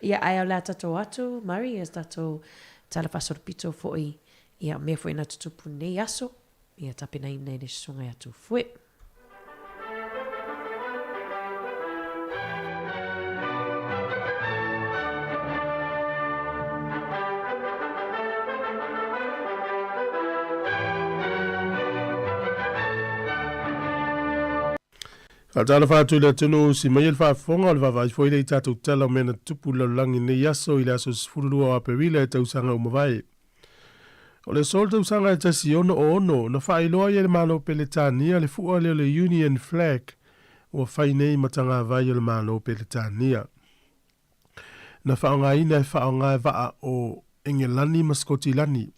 Ia, ae o le a tatou atu, Murray, ia tatou tala faasolopito foi ia mea foi na tutupu nei aso, ia tapenaina e le susuga ia Tūfoe. Faatalofa atu i le atunuu si mai e le faafofoga o le vaavaai foi lea i tatou tala o mea na tutupu i le lalolagi i lenei aso i le aso 12 o Aperila e tausaga ua mavae. O le aso o le tausaga e 166 na faailoa ai e le Malo o Peretania le fua lea o le Union Flag ua fai nei ma tagavai o le Malo o Peretania. Na faaaogaina e faaaoga e vaa o Engelani ma Sikotilani.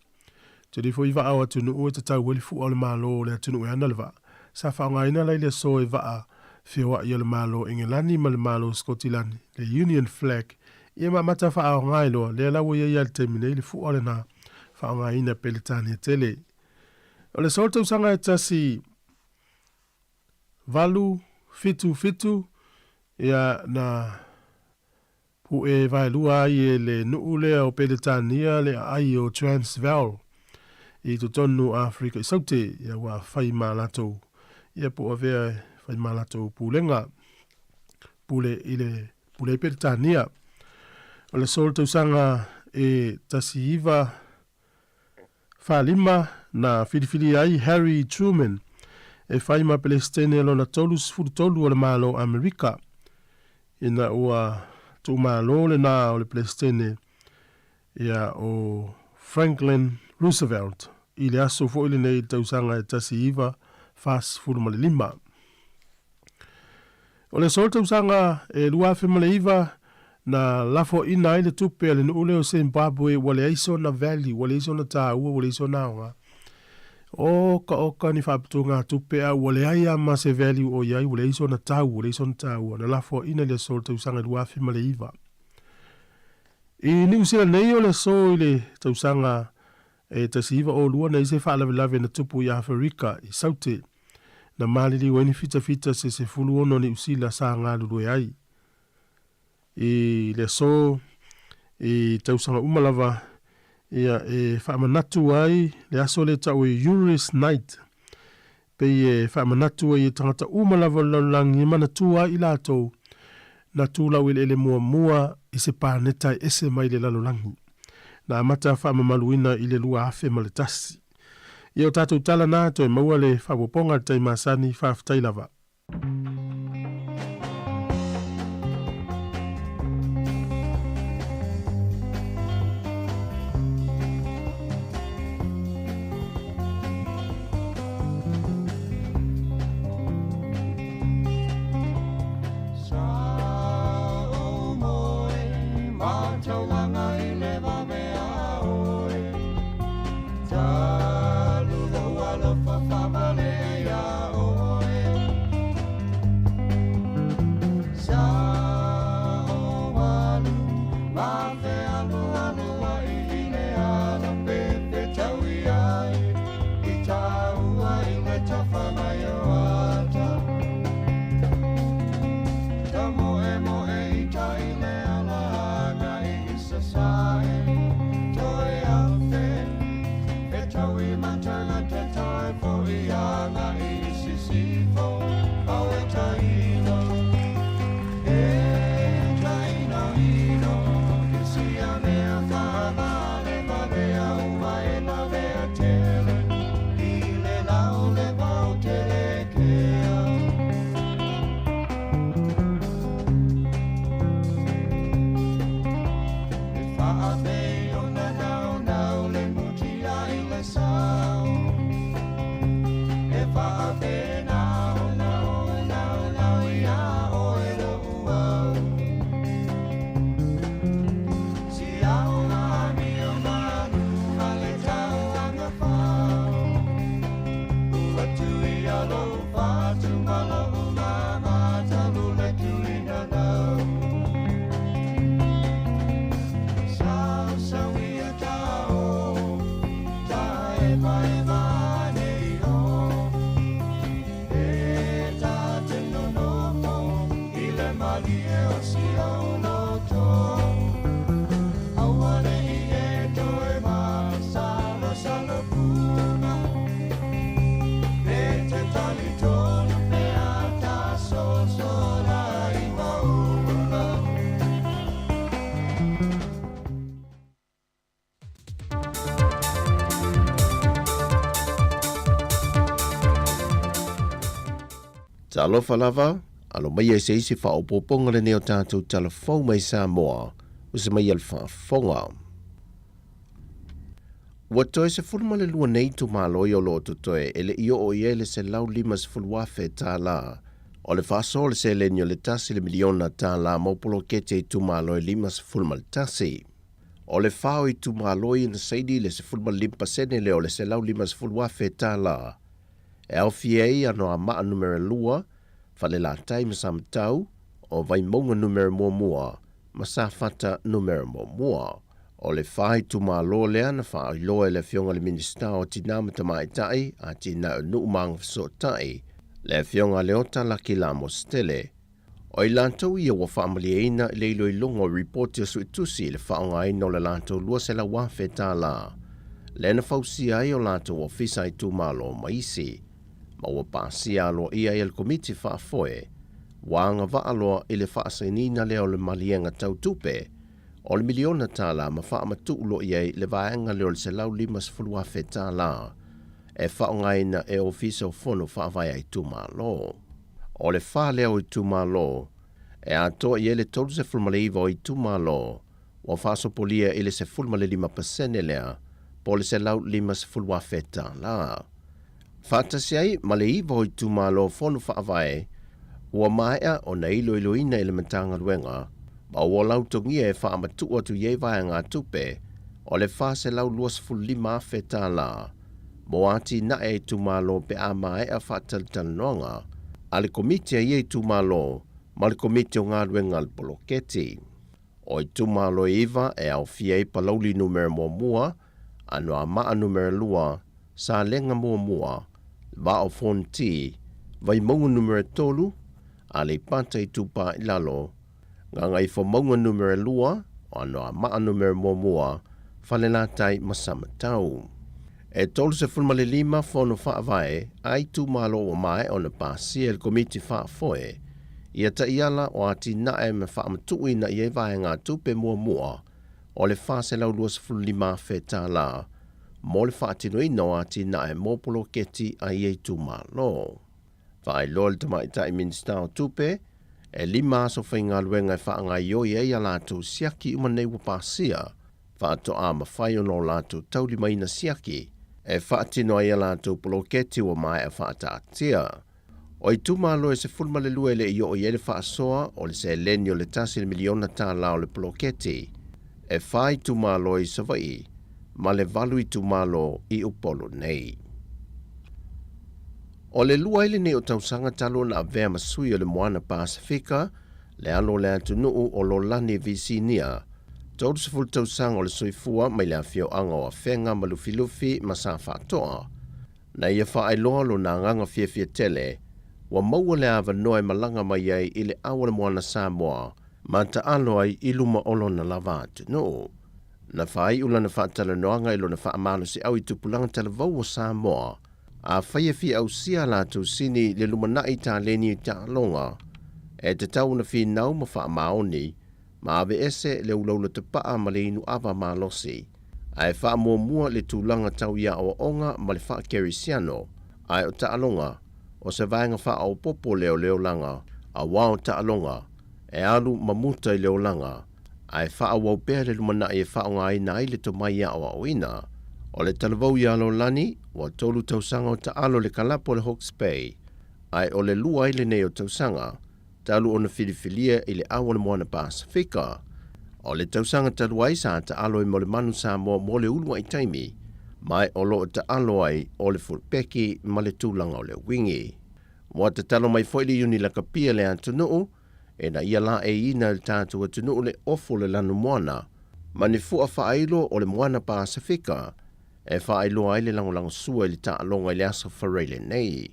Tele foi vaa o atunuu e tatau ai le fua o le Malo o le atunuu e ana le vaa. Sa faaaogaina la i le aso e vaa feoai o le Malo o Engelani ma le Malo o Sikotilani, le Union Flag, ia ma amata faaaoga ai loa, lea la ua i ai lava i le taimi nei le fua lena faaaogaina e Peretania tele. O le aso o le tausaga e 1877, ia na pu'e vaelua ai e le nuu lea o Peretania le aai o Transvaal i totonu o Aferika i Saute, ia ua fai ma latou, ia po o avea e fai ma latou pulega, pule i le pule ai Peretania. O le aso o le tausaga e 1945 na filifilia ai Harry Truman e fai ma Pelesitene lona 33 o le Malo o Amerika, ina ua tuumalo lena o le Pelesitene ia o Franklin Roosevelt i le aso foi lenei i le tausaga e 1945. O le aso o le tausaga e 2009 na lafoaina ai le tupe a le nuu lea o Zimbabwe ua leai sona value, ua leai sona taua, ua leai sona aoga. Oka oka ni faaputugatupe a ua leai lava ma se value o i ai, ua leai sona tau, ua leai sona taua. Na lafoaina i le aso o le tausaga e 2009. I Niu Sila nei o le aso i le tausaga e 1902 na i ai se faalavelave na tupu i Aferika i Saute. Na maliliu ai ni fitafita se 16 Niu Sila sa galulue ai. I le aso i tausaga uma lava ia e faamanatu ai le aso lea tau e Eurus Night, pei e faamanatu ai e tagata uma lava o le lalolagi e manatua ai i latou na tulau eleele muamua i se paneta e ese mai le lalolagi. Na amata faamamaluina i le 2001. Ia o tatou tala na toe maua le faaopoopoga i le tai masani, faafetai lava. Malie o si ou loto Aua ne i e toe masalosalo puka E te talitonu pe a ta sosola i mauga. Talofa lava, alo maia i se isi faaopoopoga lenei o tatou tala fou mai Samoa, ua se mai a le faafofoga. Ua toe 12 nei itumalo ia o lo o totoe e le i oo i ai le $150,000 o le faasoa o le seleni o le tasi le miliona tala mo poloketi a itumalo e 51. O le fa o itumalo ia na saini le 15% lea o le $150,000 e aofia ai Anoamaa Numera 2, Falelatai ma Samatau, o Vaimauga Numera 1 ma Safata Numera 1. O le fa itumalo lea na faailoa e le Afioga i le Minisita o Tinā ma Tamaitai, Atinae o Nuu ma Agafesootai, le Afioga Leota Laki Lamositele. O i latou ia ua faamalieina i le iloiloga o ripoti a suetusi i le faaaogaina o le latou $200,000 lea na fausia ai o latou ofisa itumalo ma isi, ma ua pasia aloaia ai e le Komiti Faafoe ua agavaa loa i le faasainiina lea o le maliega tau tupe o le miliona tala ma faamatuu loa i ai le vaega lea o le $150,000 e faaaogaina e Ofisa o Fono Faavae a Itumalo. O le fa lea o itumalo e atoa i ai le 39 o itumalo ua faasopolia i le 15% lea po o le $150,000. Faatasi ai ma le iva o itumalo Fono Faavae ua maea ona iloiloina i le Matagaluega ma ua lautogia e faamatuu atu i ai vaegatupe o le $425,000 mo atinae a itumalo pe a maea faatalatalanoaga a le Komiti a ia itumalo ma le Komiti o Galuega a le Poloketi. O itumalo e iva e aofia ai Palauli Numera 1, Anoamaa Numera 2, Salega 1, Vaa o Fonoti, Vaimauga Numera 3, Aleipata Itupa i Lalo, Gagaifomauga Numera 2, o Anoamaa Numera 1, Falelatai ma Samatau. E 35 fono faavae a itumalo ua maea ona pasia e le Komiti Faafoe ia taiala o atinae ma faamatuuina i ai vaegatupe muamua o le $425,000 mo le faatinoina o atinae mo poloketi a ia itumalo. Faailoa le Tamaitai Minisita o Tupe, e lima aso faigaluega e faagaoioi ai a latou siaki uma nei ua pasia, faatoa mafai ona o latou taulimaina siaki e faatino ai a latou poloketi ua maea faataatia. O itumalo e 12 e le i oo i ai le faasoa o le seleni o le tasi le miliona tala o le poloketi, e fa itumalo i Savaii ma le valu itumalo i Upolu nei. O le lua ai lenei o tausaga talu ona avea ma sui o le Moana Pasefika, le alo o le atunuu o Lolani Visinia, 30 tausaga o le soifua mai le afioaga o Afega ma Lufilufi ma Safaatoa. Na ia faailoa lona agaga fiafia tele, ua maua le avanoa e malaga mai ai i le ao o le Moana Samoa ma taalo ai i luma o lona lava atunuu. Na faaiu lana faatalanoaga i lona faamalosiau i tupulaga talavou o Samoa, Afai e fia ausia a latou sini le lumanai taleni i taaloga, e tatau ona finau ma faamaoni, ma aveese le ulaula tapaa ma le inu ava malosi, ae faamuamua le tulaga tau i aoaoga ma le faakerisiano, ae o taaloga, o se vaega faaopoopo lea o le olaga, auā o taaloga, e alu ma muta i le olaga, ae faaauau pea le lumanai e faaaogaina ai le tomai aoaoina. O le talavou iā Lolani, ua tolu tausaga o taalo le kalapu a le Hawke's Bay, ae o le lua ai lenei o tausaga talu ona filifilia i le ao o le Moana Pasefika. O le tausaga talu ai sa taalo ai mo le Manu Samoa mo le uluai taimi, ma o lo o taalo ai o le fulpeki ma le tulaga o le wingi. Ua tatalo mai foi le Iuni Lakapi a le atunuu ina ia laeiina e le tatou atunuu le ofu o le lanumoana ma ni fua faailo o le Moana Pasefika e faailoa ai le lagolagosua i le taaloga i le Aso Faraile nei.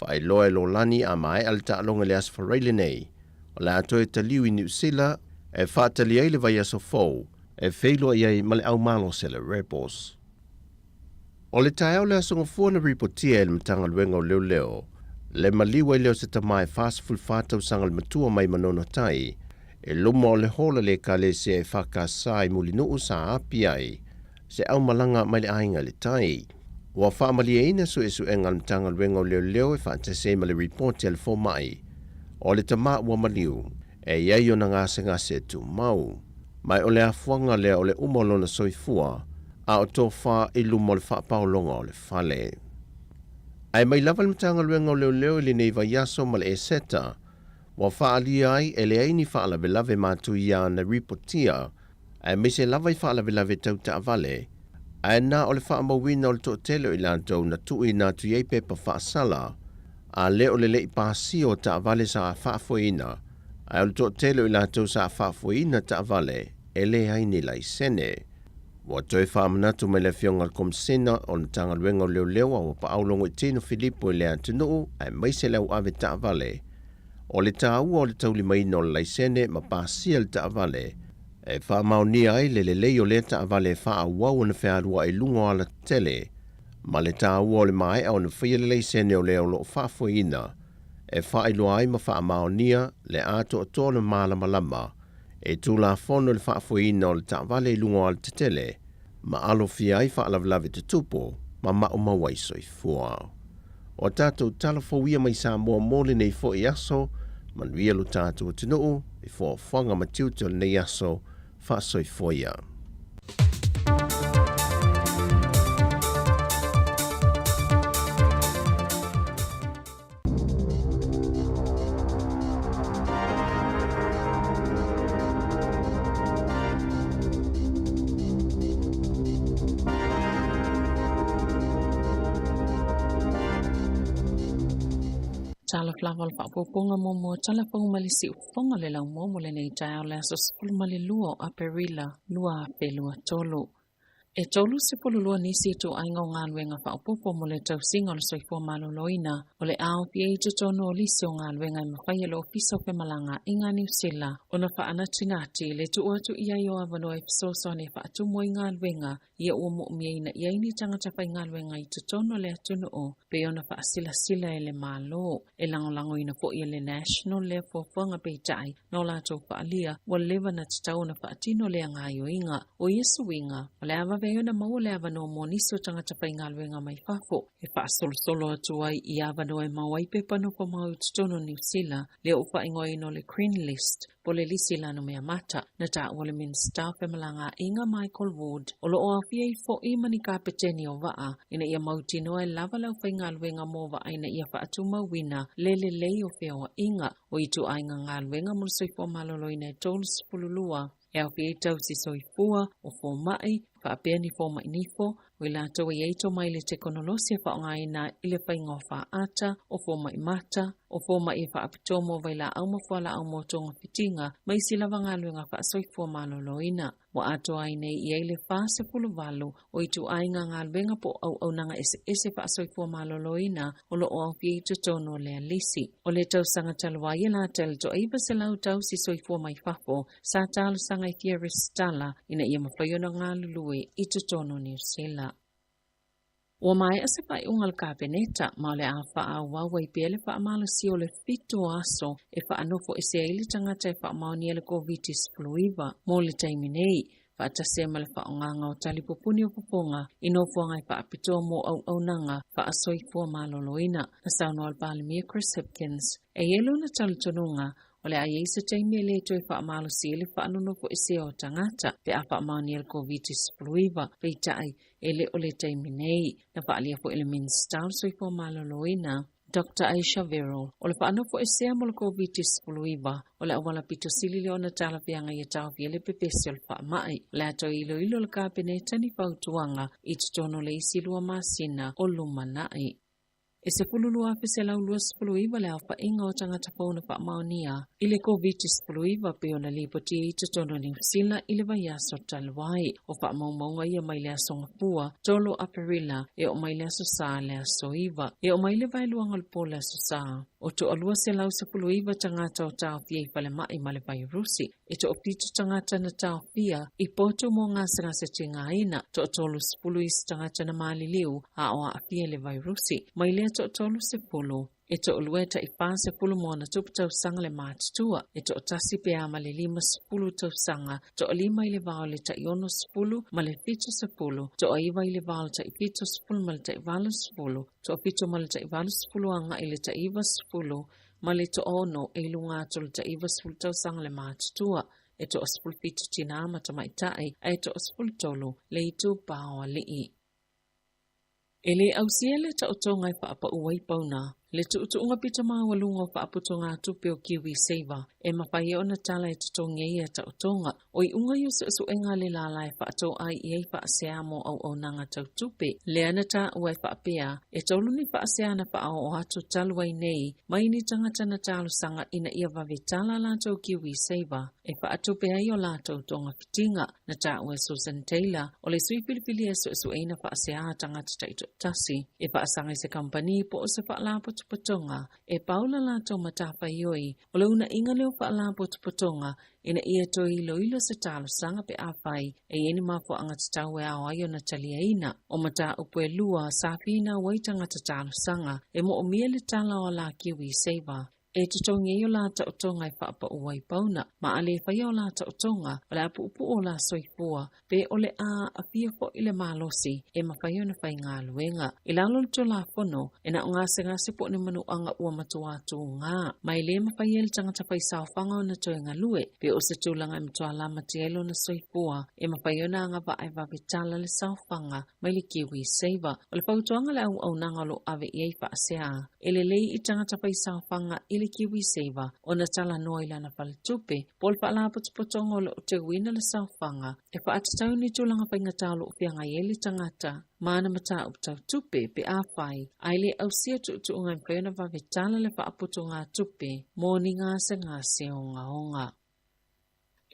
Faailoa e Lolani a maea le taaloga i le Aso Faraile nei, O le a toe taliu i Niu Sila e faatali ai le vaiaso fou e feiloai ai ma le aumalosi a le Rebels. O le taeao o le Aso Gafua na ripotia e le Matagaluega o Leoleo le maliu ai lea o se tama e 44 tausaga le matua mai Manono Tai i luma o le hola le Ekalesia EFKS i Mulinuu sa api ai se aumalaga mai le aiga i le tai. Ua faamalieina suesuega a le Matagaluega o Leoleo e faatasi ai ma le ripoti a le fomai o le tama ua maliu e i ai ona gasegase tumau. Ma o le afuaga lea o le uma o lona soifua a o tofa i luma o le faapaologa o le fale. Ae mai lava le Matagaluega o Leoleo i lenei vaiaso ma le Eseta, ua faaalia ai e leai ni faalavelave matuia na ripotia, aemaise lava i faalavelave tau taavale, ae na o le faamauina o le toatele o i latou na tuuina atu i ai pepa faasala, a le o le le'i pasia o taavale sa faafoeina, ae o le toatele o i latou sa faafoeina taavale e leai ni laisene. Ua toe faamanatu mai le Afioga i le Komesina o le Matagaluega o Leoleo Auapaau Logoitino Filipo i le atunuu aemaise le au ave taavale, o le taua o le taulimaina o le laisene ma pasia le taavale e faamaonia ai le lelei o lea taavale e faaauau ona fealuai i luga o alatetele, ma le taua o le maea ona faia le laisene o lea o lo o faafoeina e faailoa ai ma faamaonia le atoatoa o le malamalama e tulafono le faafoeina o le taavale i luga o alatetele ma alofia ai faalavelave tutupu ma maumau ai soifua. O a tatou tala fou ia mai Samoa mo lenei foi aso, manuia lo tatou atunuu i foafoaga ma tiute o lenei aso, faasoifua ia. Talofa lava o le faaopoopoga muamua tala fou mai le siufofoga o le laumua mo lenei taeao le aso 12 o Aperila 2023. E 32 nisi ituaiga o galuega faaopoopo mo le tausiga o le soifua maloloina o le a aofia i totonu o lisi o galuega e mafai e le Ofisa o Femalagaaiga a Niu Sila ona faanatinati le tuu atu i ai o avanoa e fesoasoani e faatumu ai galuega ia ua mo'omiaina i ai ni tagata faigaluega i totonu o le atunuu pei ona faasilasila e le Malo. E lagolagoina foi e le National lea fuafuaga peitai na o latou faaalia ua leva na tatau ona faatino lea gaoioiga. O ia suiga, o le a vave ai ona maua le avanoa mo nisi o tagata faigaluega mai fafo e faasolosolo atu ai i avanoa e maua ai pepa nofo mau i totonu o Niu Sila, lea ua faaigoaina o le Green List, po o le lisi lanumea mata. Na taua le Minisita o Femalagaaiga Michael Ward, o lo o aofia ai foi ma ni kapeteni o vaa ina ia mautinoa e lava le aufaigaluega mo vaa ina ia faatumauina le lelei o feoaiga o ituaiga galuega mo le soifua maloloina e 32 e aofia ai tausi soifua, o fomai, faapea ni fomai nifo, o i latou e i ai tomai i le tekonolosi e faaaogaina i le faiga o faata, o fomai mata, o fomai e faapitoa mo vailaau ma fualaau mo togafitiga, ma isi lava galuega faasoifua maloloina. Ua atoa ai nei i ai le 48 o ituaiga galuega po o auaunaga eseese faasoifua maloloina o lo o aofia i totonu o lea lisi. O le tausaga talu ai e lata i le 900 tausi soifua mai fafo sa talosaga e fia resitala ina ia mafai ona galulue i totonu o Niu Sila. Ua maea se faaiuga a le Kapeneta, ma o le a faaauau ai pea le faamalosia o le 7 aso e faanofo ese ai le tagata e faamaonia le Koviti-19 mo le taimi nei, faatasi ai ma le faaaogaga o talipupuni o fofoga i nofoaga e faapitoa mo auaunaga faasoifua maloloina. Na saunoa le Palemia Chris Hipkins, e i ai lona talitonuga o le a i ai se taimi e le toe faamalosi ai le faanonofoesea o tagata pe a faamaonia le Koviti-19, peitai e le o le taimi nei. Na faaalia foi e le Minisita o le Soifua Maloloina, Dr. Ayesha Verrall, o le faanofoesea mo le Koviti-19 o le auala pito sili lea ona talafeagai e taofia le pepesi o le faamai. O le a toe iloilo le Kapeneta ni fautuaga i totonu o le isi 2 masina o lumanai. E 12,129 le aofaiga o tagata fou na faamaonia i le Koviti-19 pei ona lipotia i totonu o Niu Sila i le vaiaso talu ai. O faamaumauga ia mai le aso Gafua 3 Aperila e oo mai le aso Sa le aso 9. E oo mai le vaeluaga o le po le aso Sa, o toa 219 tagata o taofia i falemai ma le vairusi. E toafitu tagata na taofia i potu mo gasegase tigaina, toatolu isi tagata na maliliu a o aafia i le vairusi. Mai lea toatolu, e toalua e tai 40 ma ona tupu tausaga le matutua, e toatasi pe a ma le 50 tausaga, toalima i le va o le tai 60 ma le 70, toaiva i le va o le tai 70 ma le tai 80, toafitu ma le tai 80 agai i le tai 90, ma le toaono e i luga atu o le tai 90 tausaga le matutua, e toa-17 tinā ma tamaitai, ae toa-13 le itupa o alii. E le ausia le taotoga e faapau ai pauna, le tuutuuga pito maualuga o faaputugatupe o KiwiSaver e mafai ai ona tala e totogi ai ia taotoga. O iuga ia o suesuega a le lala e faatoai i ai faasea mo auaunaga tau tupe. Lea na taua e faapea, e tolu ni faasea na faaoo atu talu ai nei mai ni tagata na talosaga ina ia vave tala latou KiwiSaver e faatupe ai o latou togafitiga. Na taua e Susan Taylor, o le sui filifilia e suesueina faasea a tagata taitoatasi e faasaga i se kamupani po o se faalapotopotoga e pau la latou matafaioi o le uuna'iga lea o faalapotopotoga ina ia toe iloilo se talosaga pe afai e i ai ni mafuaaga tatau e ao ai ona taliaina. O mataupu e lua sa finau ai tagata talosaga e moomia le tala o la KiwiSaver e totogi ai o la taotoga e faapau ai pauna, ma a le faia o la taotoga, o le a puupuu o la soifua, pe o le a aafia fo'i le malosi e mafai ona faigaluega. I lalo o le Tulafono, e na o gasegase po o ni manuaga ua matuā tugā, ma e le mafai ai le tagata faisaofaga ona toe galue, pe o se tulaga e matuā lamatia ai lona soifua, e mafai ona agavaa e vave tala le saofaga mai le KiwiSaver. O le fautuaga a le auaunaga o lo o ave i ai faasea, e lelei i tagata faisaofaga i le KiwiSaver ona talanoa i lana faletupe po o le faalapotopotoga o lo o teuina le saofaga e faatatau i ni tulaga faigata o lo o feagai ai le tagata ma ana mataupu tau tupe pe afai ae le ausia tuutuuga e mafai ona vave tala le faaputugatupe mo ni gasegase ogaoga.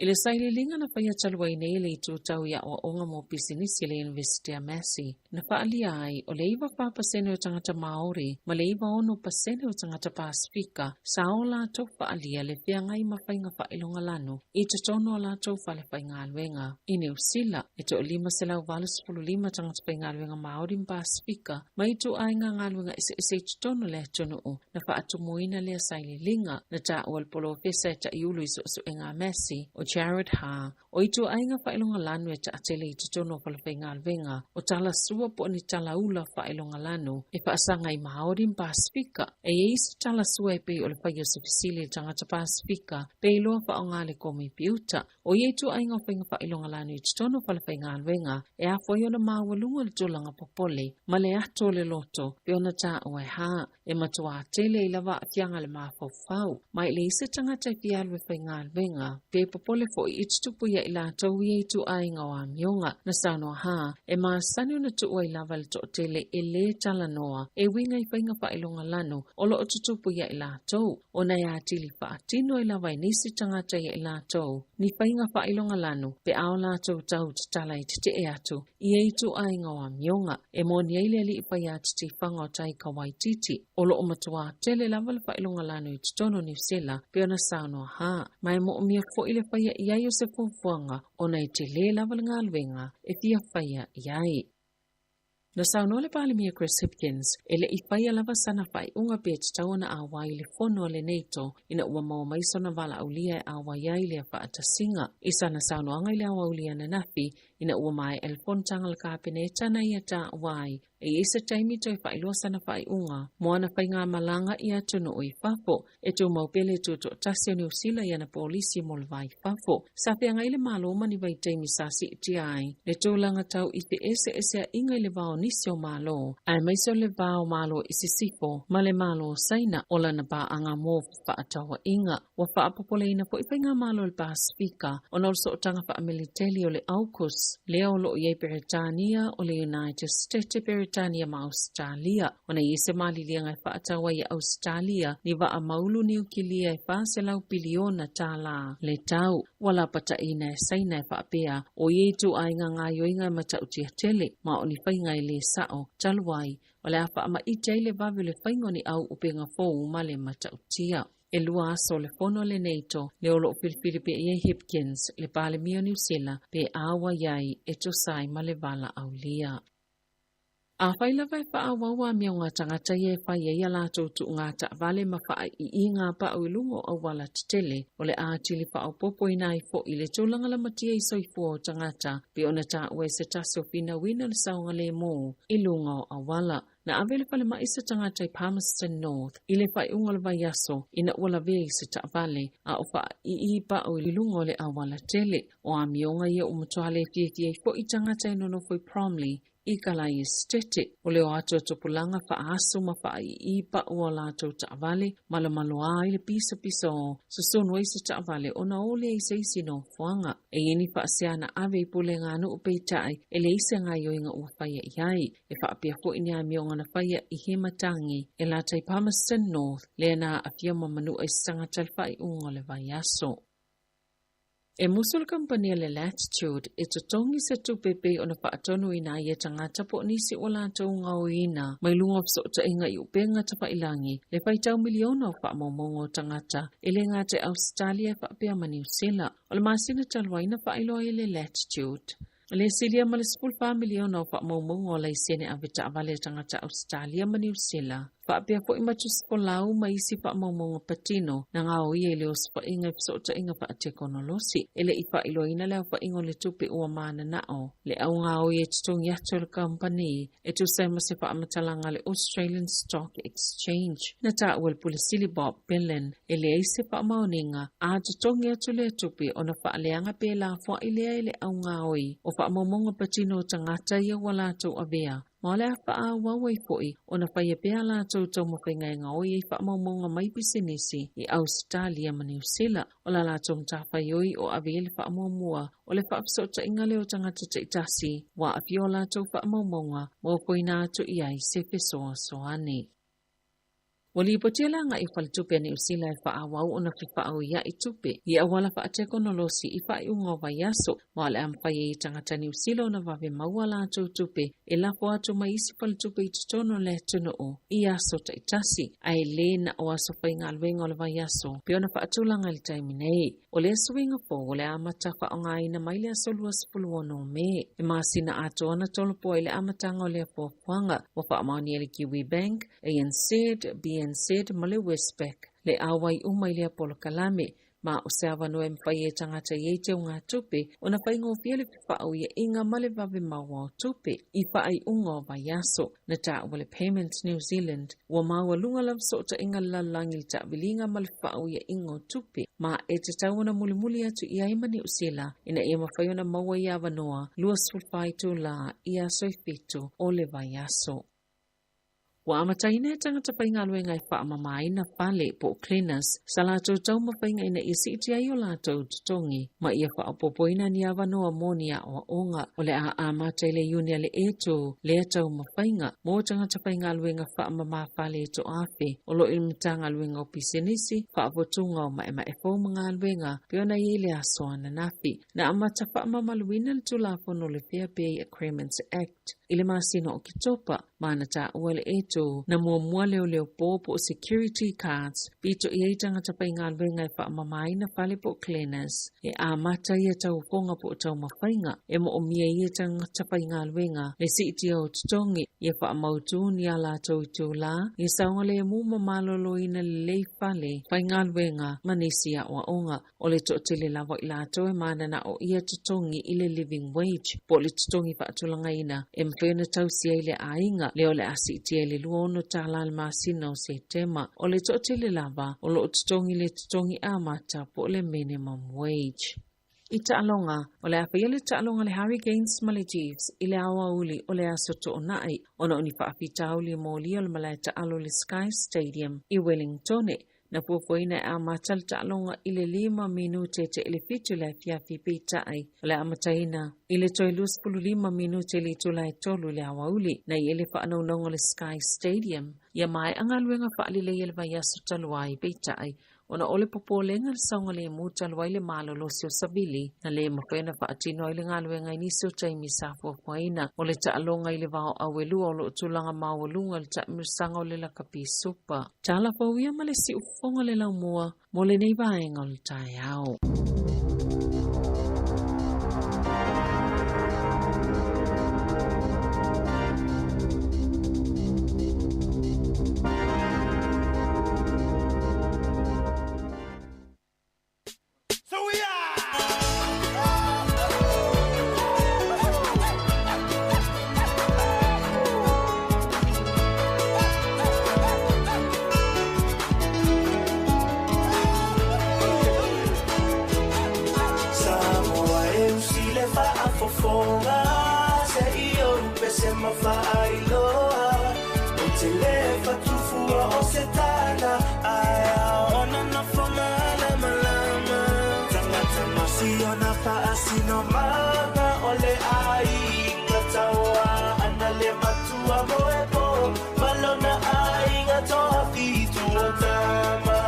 I le sailiiliga na faia talu ai nei e le Itu Tau i Aoaoga mo Pisinisi a le Iunivesite a Massey, na faaalia ai, o le 94% o tagata Māori ma le 96% o tagata Pasefika sa o latou faaalia le feagai ma faiga faailogalanu i totonu o latou fale faigaluega. I Niu Sila, e toa 585 tagata faigaluega Māori ma Pasefika mai ituaiga galuega eseese i totonu o le atunuu na faatumuina lea sailiiliga, na taua e le polofesa e ta'iulu i su'esu'ega a Massey, o Jared Ha, o ituaiga faailogalanu e taatele i totonu o falefaigaluega, o tala sua po o ni tala ula faailogalanu e faasaga i Māori ma Pasefika. E i ai isi tala sua e pei o le faia o se fesili i le tagata Pasefika pe iloa faaaoga le komipiuta. O ia ituaiga o faiga faailogalanu i totonu o falefaigaluega e afua ai ona maualuga le tulaga popole ma le ato o le loto pei ona taua e Ha. E matuā tele ai lava aafiaga o le mafaufau, ma e leai se tagata e fia alu e faigaluega, pe popole fo'i i tutupu ia i latou ia ituaiga o amioga. Na saunoa Ha, e masani ona tuu ai lava le toatele e lē talanoa e uiga i faiga faailogalanu o lo o tutupu ia i latou, ona e atili faatino ai lava e nisi tagata ia i latou ni faiga faailogalanu pe a o latou tau tatala e tetee atu i ia ituaiga o amioga. E moni ai le alii faiatitifaga o Taika Waititi, o lo o matuā tele lava le faailogalanu i totonu o Niu Sila pei ona saunoa Ha, ma e moomia fo'i le faia i ai o se fuafuaga ona e telē lava le galuega e fia faia i ai. Na saunoa le Palemia Chris Hipkins, e le i faia lava sana faaiuga pe tatau ona auai i le fono a le NATO ina ua maua mai sona valaaulia e auai ai lea faatasiga. I sana saunoaga i le aoauli ananafi, ina ua maea le fonotaga a le Kapeneta na ia taua ai, e i ai se taimi toe faailoa sana faaiuga mo ana faigamalaga i atunuu i fafo. E tumau pea le tutoatasi o Niu Sila i ana polisi mo le va i fafo. Sa feagai le Malo ma ni vaitaimi sa siitia ai le tulaga tau i feeseeseaiga i le va o nisi o Malo, aemaise o le va o Malo i Sisifo ma le Malo o Saina o lana paaga mo fefaatauaiga. Ua faapopoleina foi faigamalo i le Pasefika ona o le sootaga faamiliteli o le AUKUS Lea o loo i ai Peretania, o le United States, Peretania ma Ausetalia, ona i ai se maliliega e faatatau ai e Ausetalia ni vaa maulu niukilia e 400 piliona tālā le tau. Ua lapataʻiina e Saina e faapea o ia ituaiga gaoioiga e matautia tele ma o ni faiga e lē saʻo talu ai o le a faamaite ai le vave o le faiga o ni au upega fou ma le matautia. E lua aso o le fono a le NATO lea o loo filifili pea i ai Hipkins, le Palemia o Niusila, pe auai ai e tusa ai ma le valaaulia. Afai lava e faaauau amioga a tagata ia e fai ai a latou tuuga taavale ma faaiiiga pau i luga o auala tetele, o le a atili faaopoopoina ai foi le tulaga lamatia i soifua o tagata pei ona taua e se tasi o finauina le saogalemu i luga o auala. Na ave i le falemai se tagata i Palmerston North i le faaiuga o le vaiaso ina ua lavea i se taavale a o faaiii pau i luga o le auala tele. O amioga ia ua matua le fiafia ai foi tagata e nonofo i Bromley i Kalai Esetete. O le o atu o tupulaga faaasu ma faaiii pau o latou taavale malomaloa ai le pisapisa o susunu ai se taavale ona o lea i se isi nofoaga. E i ai ni faasea na ave i pulega a nuu peitai e leai se gaoioiga ua faia i ai. E faapea foi ni amioga na faia i Hematangi e lata i Palmerston North lea na aafia ma manua i se tagata i le faaiuga o le vaiaso. E musu le kamupani a le Latitude e totogi se tupe pei ona faatonuina ai e tagata po o nisi ua latou gaoioiina mai luga o fesootaiga i upega tafailangi le faitau miliona o faamaumauga o tagata e le gata i Ausetalia e faapea ma Niu Sila. O le masina talu ai na faailoa ai e le Latitude le silia ma le 14 miliona o faamaumauga o laisene ave taavale a tagata Ausetalia ma Niu Sila, faapea foi ma tusifolau ma isi faamaumauga patino na gaoia i le osofaiga i fesootaiga faatekonolosi. E le i faailoaina le aofaiga o le tupe ua mananao le au gaoi e totogi atu e le kamupani e tusa ai ma se faamatalaga a le Australian Stock Exchange. Na taua e le Pule Sili Bob Belan e leai se faamaoniga a totogi atu lea tupe ona faaleaga pe lafoai lea e le au gaoi o faamaumauga patino o tagata ia ua latou avea ma o le a faaauau ai foi ona faia pea a latou taumafaiga e gaoi ai faamaumauga mai pisinisi i Ausetalia ma Niu Sila. O la latou matafaioi o ave i ai le faamuamua o le faafesootaiga lea o tagata taitasi ua aafia o latou faamaumauga ma ofoina atu i ai se fesoasoani. Ua lipotia le agai o faletupe a Niu Sila e faaauau ona fefaauia'i tupe i auala faatekonolosi i faaiuga o vaiaso, ma o le a mafai ai e tagata Niu Sila ona vave maua a latou tupe e lafo atu mai isi faletupe i totonu o le atunuu i aso taitasi, ae le na o aso faigaluega o le vaiaso pei ona faatulaga i le taimi nei. O lea suiga fou o le a amata faaaogaina mai le aso 26 o Me, e masina atoa na tolopoa i le amataga o lea fuafuaga. Ua faamaonia e le Kiwibank, ANZ, BNZ ma le Westpac le auai uma i lea polokalame, ma o se avanoa e mafai ai e tagata i ai teugatupe ona faigofie le fefaauiaiga ma le vave maua o tupe. I faaiuga o vaiaso, na taua le Payments New Zealand ua maualuga lava fesootaiga le lalolagi i le taaviliga ma le fefaauiaiga o tupe, ma e tatau ona mulimuli atu i ai ma Niu Sila ina ia mafai ona maua ia avanoa 24 itulā i aso e fitu o le vaiaso. Ua amataina e tagata faigaluega e faamamaina fale po o cleaners sa latou taumafaiga ina ia siitia ai o latou totogi ma ia faaopoopoina ni avanoa mo ni aoaoga. O le a amata i le Iuni a le E2 lea taumafaiga mo tagata faigaluega faamama fale e toaafe o lo o i le Matagaluega o Pisinisi, Faafotuga o Maemae Fou ma Galuega pei ona i ai le aso ananafi. Na amata faamamaluina le Tulafono o le Fair Pay Agreements Act i le masina o Oketopa ma na taua le E2 na muamua leoleo po po o security cards pito i ai tagata faigaluega e faamamaina fale po o cleaners. E amata ia tauofoga po o taumafaiga e moomia ai e tagata faigaluega le siitia o totogi ia faamautu ni a latou itulā ia saogalemu ma maloloina lelei fale faigaluega ma nisi aoaoga. O le toatele lava o i latou e mananao ia totogi i le living wage po o le totogi faatulagaina e mafai ona tausi ai le aiga lea o le a siitia i le $26 i le masina o Setema. O le toatele lava o lo o totogi le totogi amata po o le minimum wage. I taaloga, o le a faia le taaloga a le Hurricanes ma le Chiefs i le aoauli o le aso Toonai ona o ni faafitauli molia o le malae taalo o le Sky Stadium i Wellingtone. Na fuafuaina e amata le taaloga i le 5 minute te i le 7 i le afiafi peitai o le a amataina i le toe 25 minute i le itula e 3 i le aoauli. Na i ai le faanaunauga o le Sky Stadium ia maea galuega faalelei a le vaiaso talu ai peitai ona o le popolega i le saogalemu talu ai le malolosi o savili na le mafai ona faatino ai le galuega i nisi o taimi sa fuafuaina. O le taaloga i le vao auelua o lo o tulaga maualuga i le taamilosaga o le lakapi supa. Tala fou ia ma le siufofoga le laumua mo lenei vaega o le taeao. Samoa e usi le faafofoga se i ou pese ma faailoa ou te le fatufua o se tala ae ona nofo malamalama tagata masiona faasinomaga o le aiga taua ana le matua moepo malona aiga toafitu o tama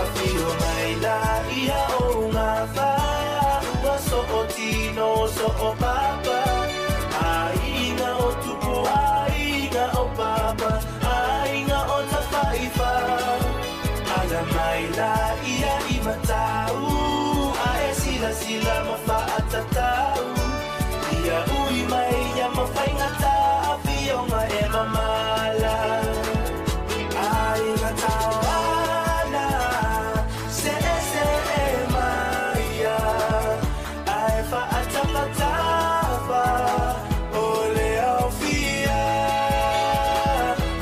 Afio mai la ia o ngā wha so o tino so o papa Aiga o tupu, aiga o papa Aiga o tawhaiwha Ala mai la ia i matau A e sila sila ma whaatatau Ia ui mai ia mawhaingata Afionga e mamala Aiga tauana Se e se e maia Ae whaatapatafa O le aufia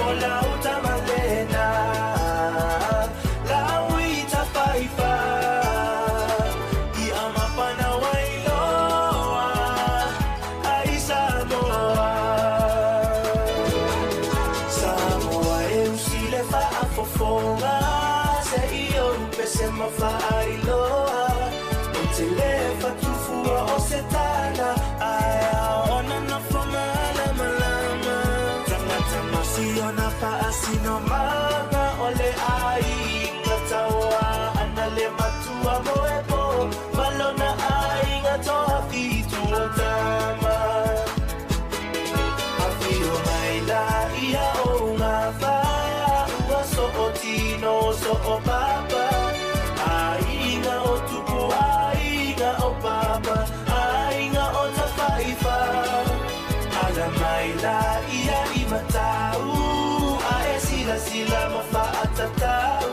O lau tamalena Lau i tawhaiwha I amapana wailoa Ai Samoa Samoa e usi le faafofoga se i ou pese ma faailoa ou te le fatufua o se tala ae ona nofo malamalama tagata masiona faasinomaga o le aiga taua ana le matua moepo malona aiga toafitu o tama Afio mai la ia o ngā wha so o tino so o papa Aiga o tupu, aiga o papa Aiga o tawhaiwha Ala mai la ia i matau A e sila sila ma whaatatau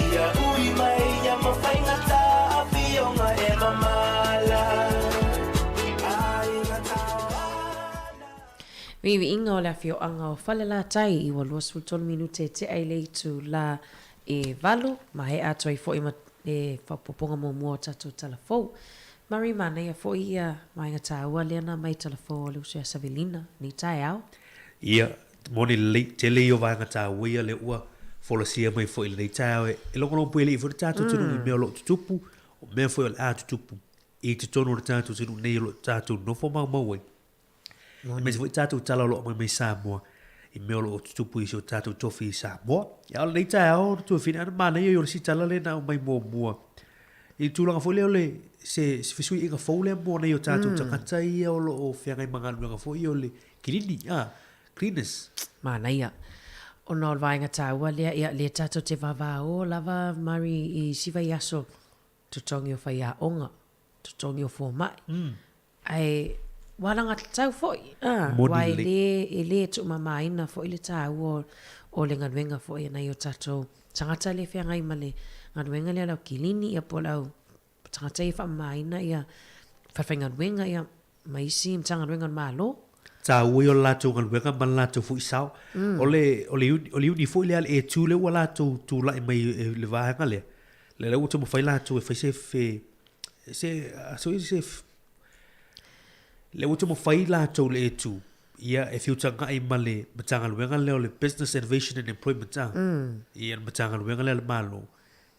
Ia ui mai ia mawhaingata Afionga e mamala Aiga tauana Viiviiga o le afioaga o Falelatai i ua 23 minute tea i le itula e 8, maea atu ai foi ma le faaopoopoga muamua o tatou tala fou. Murray, manaia foi ia vaega taua lea na aumai i tala fou a le uso ia Savelina nei taeao. Ia, moni lelei, tele ia o vaega taua ia lea ua folasia mai foi i lenei taeao e logologo puelei foi le tatou atunuu i mea o lo o tutupu, o mea foi o le a tutupu i totonu o le tatou atunuu nei o lo o tatou nofo maumau ai. Aemaise foi tatou tala o lo o aumai mai Samoa i mea o lo o tutupu i si o tatou tofi i Samoa. Ia, o lenei taeao, Tuafine, ana manaia i o le isi tala lea na aumai muamua. I le tulaga foi lea o le, se, se fesuiaiga fou lea mo nai o tatou tagata ia o lo o feagai ma galuega foi ia o le kilini, a, cleaners. Manaia. Ona o le vaega taua lea, ia, lea tatou te vavao lava, Murray, i isi vaiaso, totogi o faiaoga, totogi o fomai. Ae ua alagatatau foi, a, aua e lē, e lē tuumamaina foi le taua o le galuega foi a nai o tatou tagata lea e feagai ma le galuega lea o le au kilini ia po o le au tagata ia e faamamaina ia falefaigaluega ia ma isi Matagaluega o le Malo. Taua ia o le latou galuega ma le latou foi sao. O le, o le o le uni foi lea a le A2 lea ua latou tulai mai i le vaega lea, lea ua taumafai latou e fai se, se, se, se, lea ua taumafai latou le A2. Ia, e feutaga'i ma le Matagaluega lea o le Business Innovation and Employment a, ia le Matagaluega lea a le Malo,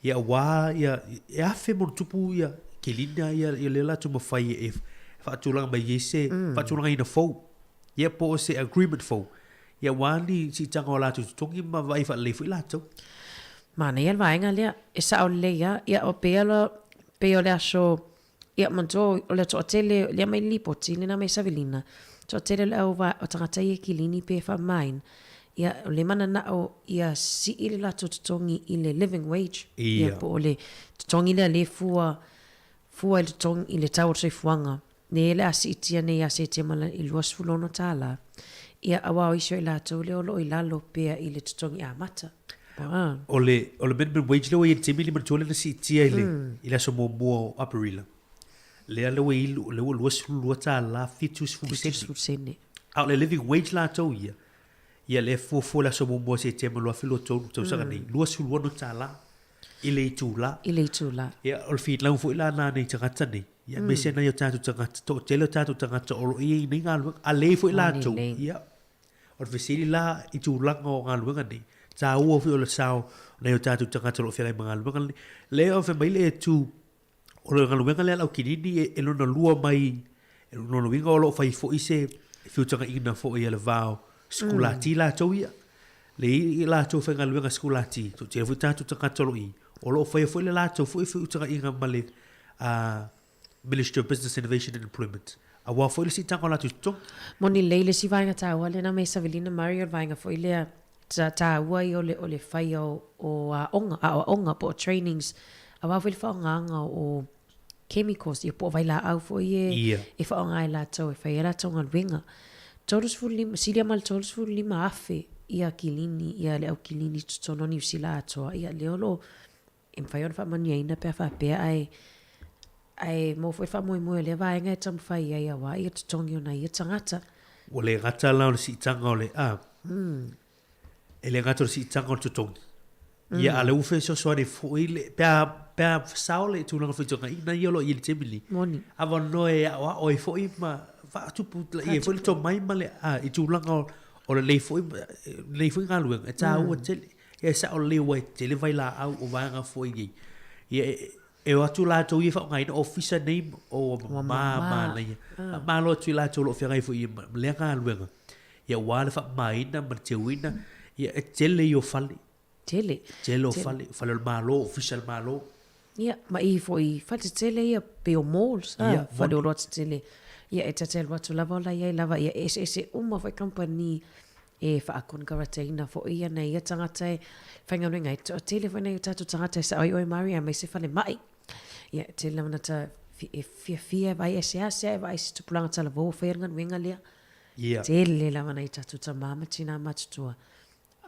ia auā ia e afe ma ona tupu ia kelina ia ia lea o le a taumafai e faatulaga mai ai se faatulagaina fou, ia po o se agreement fou, ia auā ni siitaga o latou totogi ma vaai faalelei foi latou. Manaia le vaega lea, e sao lelei lava, ia o pei lava pei o le aso Ia, manatua o le toatele, lea mai le lipoti lena mai Savelina, toatele o le au o tagata ia e kilini pe faamamaina, ia, o le mananao ia sii le latou totogi i le living wage, ia, po o le totogi lea lea e fua, fua i le totogi, i le tau o le soifuaga, lea o le a siitia nei ia Setema i le $26, ia, aua o isi o i latou lea o lo o i lalo pea i le totogi amata. O le, o le minimum wage lea ua i ai i le taimi lenei manatua lea na siitia i le, i le aso muamua o Aperila. Lea lea ua i lea ua $22 70 sene. 70 sene. A o le living wage latou ia, ia lea e fuafua i le aso muamua o Setema 2023 tausaga nei, $26 i le itula. I le itula. Ia, o le finau foi la na nai tagata nei, ia aemaise nai o tatou tagata, toatele o tatou tagata o lo o i ai nei galuega, a leai foi latou, ia, O le fesili la i tulaga o galuega nei, taua foi o le sao o nai o tatou tagata o lo o feagai ma galuega nei. Lea o fai mai le tu, o le galuega lea a le au kinini e lona lua mai, e lona uiga o lo o fai foi se feutagaiga foi a le va o sikulati latou ia. Le i latou faigaluega sikulati, toatele foi tatou tagata o lo o i, o lo o faia foi le latou foi feutagaiga ma le Ministry of Business Innovation and Employment, aua foi le siitaga o latou totogi. Moni lelei le isi vaega taua lea na mea Savelina Murray o le vaega foi lea taua ia o le o le faia o o aoga, aoaoga po o trainings aua foi le faaaogaga o chemicals ia po o vailaau foi e e faaaoga e latou e fai ai latou galuega. 35, silia ma le 35,000 ia kilini ia le au kilini i totonu o Niu Sila atoa ia lea o lo o E mafai ona faamanuiaina pe a faapea ae, ae maua foi le faamoemoe o lea vaega e taumafai ai aua ia totogi o nai ia tagata. Ua le gata la o le siitaga o le a, e le gata o le siitaga o le totogi, ia a o lea ua fesoasoani foi le, pe a, pe a sao le tulaga feutagaiga ia o lo o i ai i le taimi lenei, Moni. avanoa e aoao ai foi ma faatupulaia ai foi le tomai ma le, a, i tulaga o lenei foi, lenei foi galuega e taua tele. Ia e sao lelei aua e tele vailaau o vaega foi nei. Ia e, e o atu latou ia e faaaogaina ofisa nei o ua mama manaia. Faamalo atu i latou o lo o feagai foi ma lea galuega. Ia aua le faamamaina ma le teuina, ia e tele ia o fale. Tele. Tele o fale, fale o le Malo, ofisa o le Malo. Ia, ma i foi i fale tetele ia, pei o malls, a, Ia, fale oloa tetele. Ia, e ta te alu atu lava o la i ai lava, ia, e eseese uma foi kamupani e faakonekarataina foi ia nei ia tagata e faigaluega ai. Toatele foi nai o tatou tagata e sao ai oe Mari aemaise falemai. Ia, e tele lava na ta e fiafia e vaai esease e vaai se tupulaga talavou o faia le galuega lea. Ia. Tele lava nai tatou tama ma tina matutua.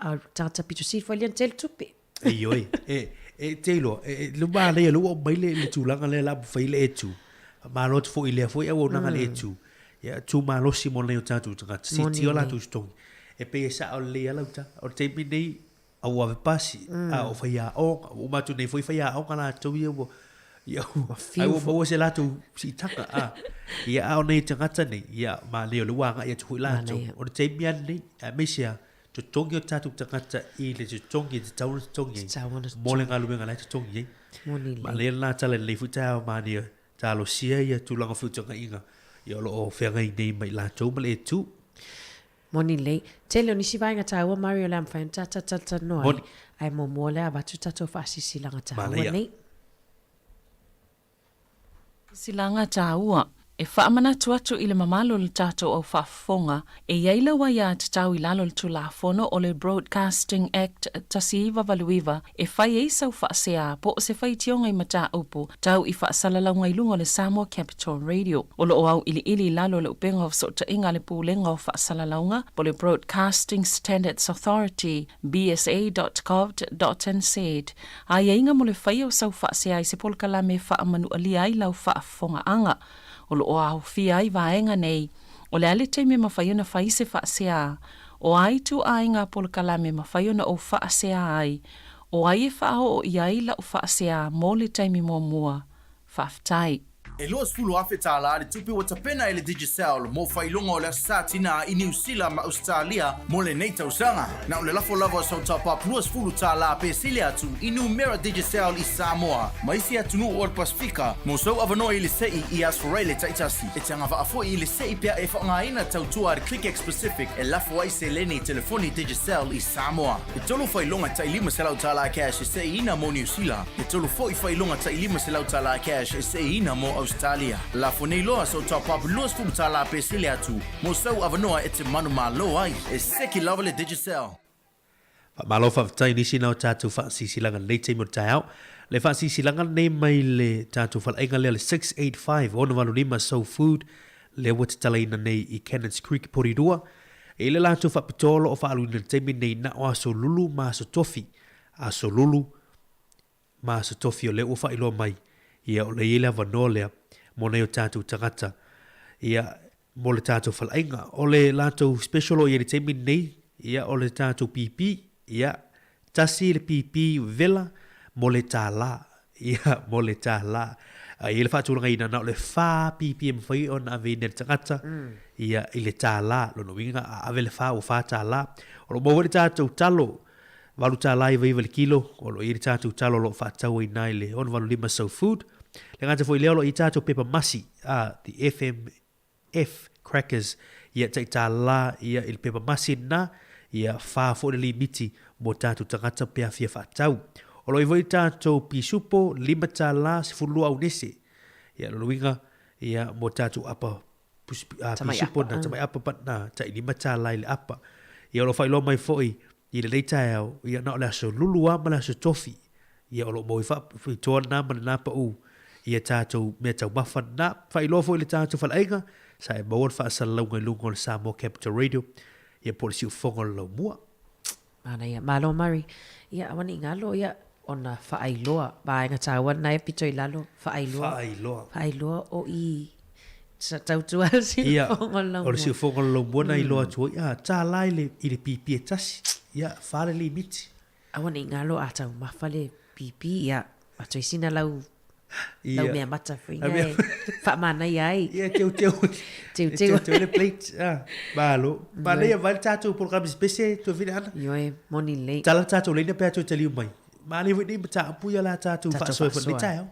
A o le tagata pito sili foi lea na tele tupe. Ioe, e, e te iloa, e, e, le manaia lea ua aumai le, le tulaga lea la fai le e tu. Malo atu foi i lea foi auaunaga le e tu. Ia, tu malosi mo nai o tatou tagata, siitia o latou totogi. E pei e sao lelei lava lau tala. O le taimi nei, a ua ave pasi, a o faiaoga, ua uma atu nei foi faiaoga latou ia ua, ia ua, ai ua maua se latou siitaga, a. Ia, a o nai tagata nei, ia, manaia o lea ua agai atu foi latou. O le taimi lava lenei, aemaise lava, totogi o tatou tagata i le totogi e tatau ona totogi ai Tatau ona mo le galuega la e totogi ai. Moni lelei. Manaia lena tala i lenei foi taeao manaia talosia ia tulaga o feutagaiga ia o lo o feagai nei ma i latou ma le E2. Moni lelei. Tele o nisi vaega taua Mario o le a mafai ona tatou talatalanoa ai. Moni. Ae muamua o le a avatu tatou faasilasilaga taua Manaia. nei. Silaga taua. E faamanatu atu i le mamalu o le tatou au faafofoga, e i ai lau aiatatau i lalo o le Tulafono o le Broadcasting Act 1989 e fai ai sau faasea po o se faitioga i mataupu tau i faasalalauga i luga o le Samoa Capital Radio. O lo o auiliili i lalo o le upega o fesootaiga a le Pulega o Faasalalauga po o le Broadcasting Standards Authority, bsa.govt.nz, Aiaiga mo le faia o sau faasea i se polokalame e faamanualia ai lau faafofogaaga. O lo o aofia ai vaega nei, o le a le taimi e mafai ona fai se faasea, o a ituaiga polokalame e mafai ona ou faasea ai, o ai e faaoo i ai lau faasea mo le taimi muamua. Faafetai. E $20,000 le tupe ua tapena e le Digicel mo faailoga o le Aso Sa Tinā i Niu Sila ma Ausetalia mo lenei tausaga. Na o le lafo lava o sau top-up $20 pe sili atu i numera Digicel i Samoa ma isi atunuu o le Pasefika mo sou avanoa i le se'i i Aso Faraile taitasi. E te agavaa foi i le se'i pea e faaaogaina tautua a le ClickX Pacific e lafo ai seleni i telefoni Digicel i Samoa. E tolu faailoga tai $500 cash e se'iina mo Niu Sila, e tolu foi faailoga tai $500 cash e se'iina mo Ausetalia. Lafo nei loa sou top-up $20 pe sili atu mo sou avanoa e te manumalo ai. E seki lava le Digicel. Faamalo faafetai nisi na o tatou faasisilanga lenei taimi o le taeao. Le faasisilanga lenei mai le tatou faleaiga lea le 685 685 Soul Food lea ua tatalaina nei i Cannons Creek Porirua. E i le latou faapitoa o lo o faaaluina i le taimi lenei na o aso lulu ma aso tofi. Aso lulu ma aso tofi o lea ua faailoa mai, ia o lea e i ai le avanoa lea mo nai o tatou tagata ia mo le tatou faleaiga. O le latou special o i ai i le taimi lenei, ia o le tatou pipi, ia tasi le pipi vela mo le $1, ia mo le $1. A i ai le faatulagaina na o le fa pipi e mafai ona aveina e le tagata, ia i le $1. Lona uiga a ave le fa ua $4. O lo o maua foi le tatou talo $8.99 le kilo, o lo o i ai le tatou talo o lo o faatau ai i le 685 Soul Food. Le gata foi lea o lo o i ai tatou pepa masi, the FMF crackers, ia tai $1 ia i le pepa masi lena, ia fa foi le limiti mo tatou tagata pe a fia faatau. O lo o i ai foi tatou pisupo, $5, 12 aunese. Ia lona uiga, ia mo tatou apa pisupo na, tamai apa na, tai $5 i le apa. Ia o lo o faailoa mai foi i lenei taeao, ia na o le aso lulu lava ma le aso tofi, ia o lo o maua ai faapitoa lena ma lena pau ia tatou mea taumafa lena. Faailoa foi i le tatou faleaiga, sa e maua le faasalalauga i luga o le Samoa Capital Radio, ia po o le siufofoga o le laumua. Manaia. Malo Murray. Ia, aua ne i galo, ia, ona faailoa, vaega taua lena e pito i lalo, faailoa. Faailoa. Faailoa o i sa tautua le siufofoga o le laumua. O le siufofoga o le laumua na iloa atu ai, a, $1 i le pipi e tasi, ia, fa le limiti. Aua ne i galo a taumafa le pipi, ia, a toe sina lau Lau mea mata foi nga e faamanaia ai. Ia, teuteu. Teuteu. Teuteu le plate. Ah, malo. Manaia vai le tatou polokalame sipese, toe fili ana. Ioe, moni lelei. Tala le tatou laina pe a toe taliu mai. Manaia foi nei mataupu ia la tatou faasoa foi lenei taeao.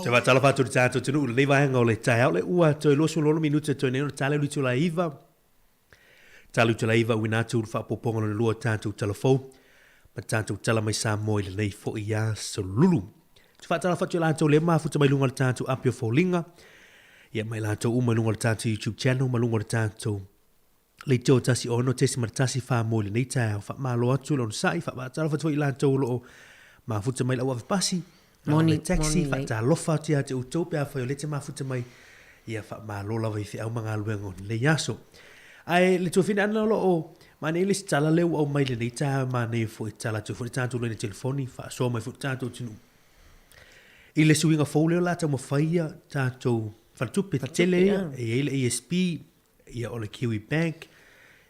Te faatalofa atu i le tatou atunuu i lenei vaega o le taeao le ua toe 26 minute toe nei ona tala le itula e 9. Tala itula e 9 uina atu le faaopoopoga lona lua o tatou tala fou ma tatou tala mai Samoa i lenei foi aso lulu. Te faatalofa atu i latou le mafuta mai luga o le tatou api o foliga, ia mai latou uma i luga o le tatou YouTube channel ma luga o le tatou leitio 106.1 mo i lenei taeao. Faamalo atu le onosai, faatalofa atu foi i latou o lo o mafuta mai lau ave pasi, lau ave taxi, faatalofa atu ia te outou pe afai o lea te mafuta mai, ia faamalo lava i feau ma galuega o lenei aso. Ae le tuafina ana o lo o manaia le isi tala lea ua aumai i lenei taeao e manaia foi e tala atu foi le tatou laina telefoni, faasoa mai foi le tatou atunuu i le suiga fou lea o le a taumafai ia tatou faletupe tetele ia, e i ai le ASB, ia o le Kiwi Bank,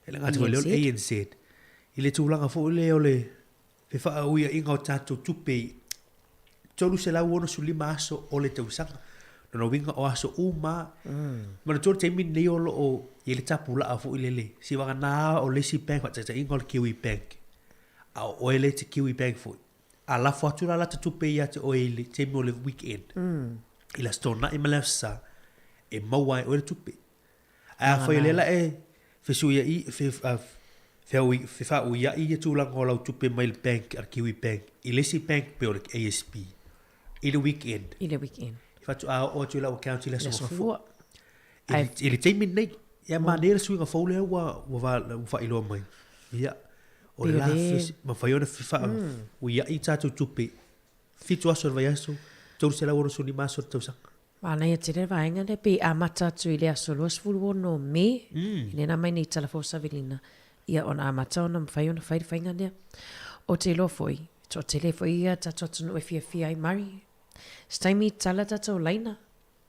e le gata foi i lea o le ANZ. I le tulaga foi lea o le fefaauiaiga o tatou tupe i 365 aso o le tausaga. Lona uiga o aso uma lava. Manatua le taimi lenei o lo o i ai le tapulaa foi lele, sivagana o le isi bank, faataitaiga o le Kiwi Bank, a o oe lea e te Kiwi Bank foi, a lafo atu la lata tupe ia te oe i le taimi o le weekend, i le Aso Toonai ma le Aso Sa, e maua ai e oe le tupe. Ae afai o lea la e fesuiai, fe, feaui, fefaauiai ia tulaga o lau tupe mai le bank a le Kiwi Bank i le isi bank pei o le ASB i le weekend. I le weekend. E faatoa oo atu i lau account i le aso Gafua. I, i le taimi lenei. Ia manaia le suiga fou lea ua, ua, ua faailoa mai. Ia, o le la mafai ona fefaauiai tatou tupe. Fitu aso o le vaiaso, 365 aso o le tausaga. Manaia tele le vaega lea pei amata atu i le aso 26 Me, i lena mai nei tala fou savilina, ia ona amata ona mafai ona fai le faiga lea. Ou te iloa foi, e toatele foi ia tatou atunuu e fiafia ai Mari. Se taimi tala tatou laina,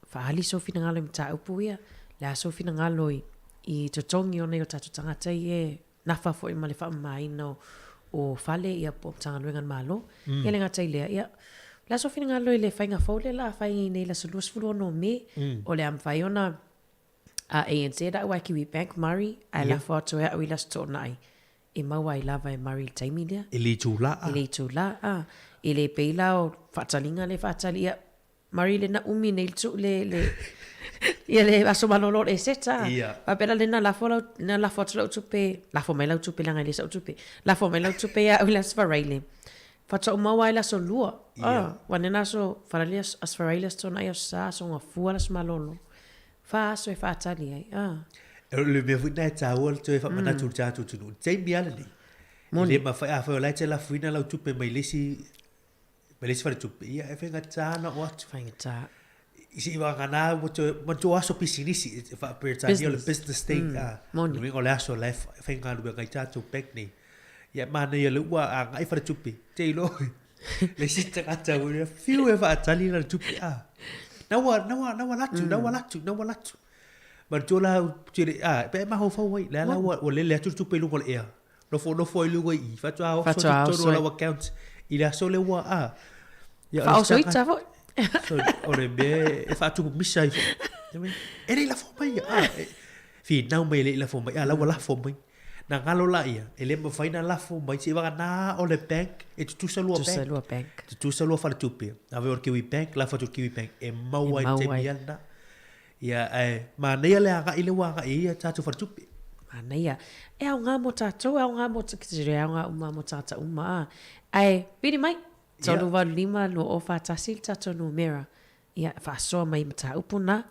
faaali sou finagalo i mataupu ia, le a sou finagalo i i totogi o nai o tatou tagata ia e nafa foi ma le faamamaina o, o fale ia po o Matagaluega a le Malo. Mm. Ia le gata i lea, ia, le a sou finagalo i le faiga fou lea la a fai nei le aso 26 o Me, mm. o le a mafai ona a ANZ au ai Kiwi Bank Murray, ae yeah. lafo atu e au i le aso Toonai e maua ai lava e Murray i le taimi lea. I le itulā. I le itulā, a. E le pei la o faataliga le faatali, ia, Murray le na umi nei le tu le le ia le aso malolo le seta. Ia. Faapea la lena lafo lau na lafo atu lau tupe, lafo mai lau tupe leaga e le sa'u tupe. Lafo mai lau tupe ia au i le Aso Faraile. Faatoa ou maua ai le aso lua. Ia. Ah, ua nena aso Faraile aso Faraile aso Toonai aso Sa aso Gafua le aso malolo. Fa aso e faatali ai. Ah. O le mea foi lena e taua le toe faamanatu i le tatou atunuu. I le taimi lava lenei, e le mafai, afai o la e te lafuina lau tupe mai le isi Ma le isi faletupe, ia e faigata ona oo atu. Faigata. I se i vagana ua toe, manatua o aso pisinisi, e faa-Peretania o le business day. Mm, moni. Uiga o le aso la e faigaluega ai tatou bank nei. Ia manaia lea ua agai faletupe, te iloa le isi tagata ua fiu e faatali lana tupe. Ah, na ua, na ua, na ua latu, na ua latu, na ua latu. Manatua la, tele, ah, pe e mafaufau ai, lea la ua, ua lele atu le tupe i luga o le ea. Nofonofo ai luga i i, faatoa oso Faatoa atu totonu oso o lau account i le aso lea ua, a. Ia, o le Faaoso isi ita foi. So, o le mea e faatupu misa ai foi. E le i lafo mai, a, e, finau mai e le i lafo mai, a, la ua lafo mai. Na galo la ia, e le mafai na lafo mai, se i vagana o le bank, e tutusa lua Tutusa bank. lua bank. Tutusa lua faletupe. Ave o le Kiwi Bank, lafo atu i le Kiwi Bank, e maua E ai le maua taimi ai. lava lena. Ia, ae manaia le agai lea ua agai ai ia tatou faletupe. Manaia. E aoga mo tatou, e aoga mo, e aoga uma mo tagata uma, a. Ae, pili mai, 385 2041 le tatou numera. Ia, faasoa mai mataupu na.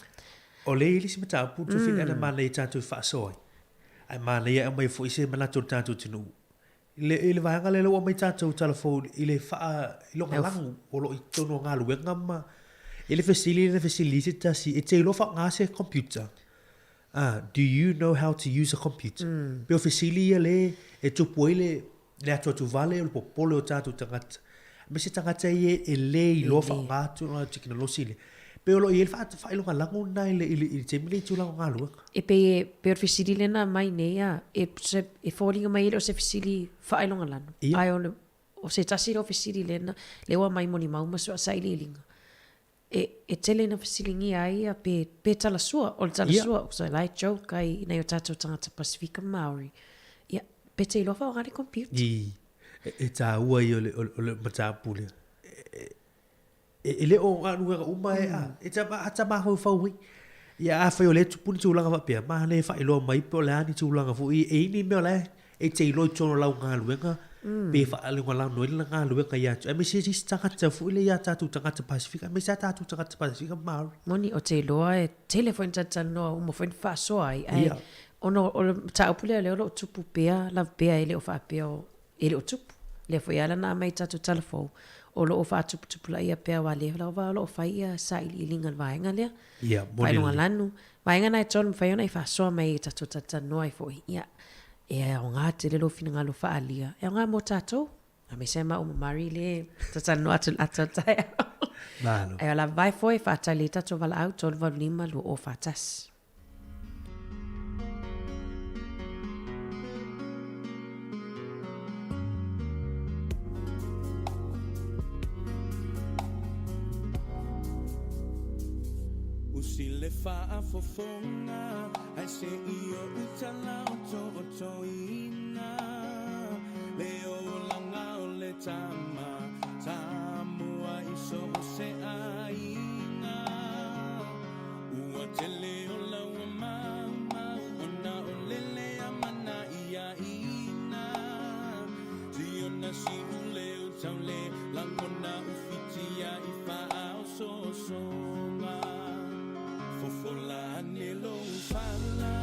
O lea e i ai le isi mataupu, Tuafina, mm. manaia tatou faasoa ai. Ae manaia e aumai foi se manatu o le tatou atunuu. I le, i le vaega lea ua aumai tatou tala fou i le faailogalanu o lo o i totonu o galuega ma i le fesili lea na fesili ai se tasi, e te iloa faaaoga se computer? Ah, do you know how to use a computer? Mm. Pei o fesili ia le e tupu ai le, le atuatuvale o le popole o tatou tagata. Aemaise tagata ia e le iloa faaaoga tulaga tekonolosi lea. Pei o lo o i ai le faailogalanu lena i le, i le, i le taimi lea i tulaga o galuega. E pei e, pei o le fesili lea na aumai nei a, e, se, e foliga mai e le o se fesili faailogalanu. Ia. Ae o le, o se tasi lea o fesili lea na, lea ua aumai molimau ma sailiiliga. E, e tele ina fesiligia ai ia pe, pe talasua, o le talasua, Ia. so la e joke ai i nai o tātou tagata Pasifika Māori. Ia, pe te iloa faaaoga le computer. I, e, e tāua ia o le, o le, o le mataupu lea. E, e, E le o galuega uma e a, e ta, a ta mafaufau ai. Ia afai o lea e tupu ni tulaga faapea, manaia e faailoa mai pe o le a ni tulaga foi e i ai ni mea o la e te iloa i totonu o lau galuega pe faaalagolago ai le galuega ia te oe, aemaise isi tagata foi lea ia tatou tagata Pasefika, aemaise lava tatou tagata Pasefika ma Māori. Moni, ou te iloa e tele foi ni talatalanoa uma foi na faasoa ai, ae ona o le mataupu lea o lea o lo o tupu pea lava pea e le o faapea o e le o tupu. Lea foi e ala ona aumai i tatou tala fou, o lo o faatuputupulaia pea aua lea lava o lo o fai ia sailiiliga i le vaega lea. Ia, moni Faailoga lanu. Vaega na e tolu mafai ona e faasoa mai i tatou talatalanoa ai foi. Ia, e aoga tele lou finagalo faaalia. E aoga mo tatou. Aemaise lava maua ma Mari le talatalanoa atu i le ata o le taeao. Malo. Ae o la vae foi e faatali ai tatou valaau 385 2041. Usi le faafofoga ae se i ou talaoto'otoina le olaga o le tama Samoa i so o se aiga. Ua tele o laua maumau ona o lele a mana ia ina. Siona siu leo taule lagona ufitia i faaosoosoga. Fofola ane lou fala,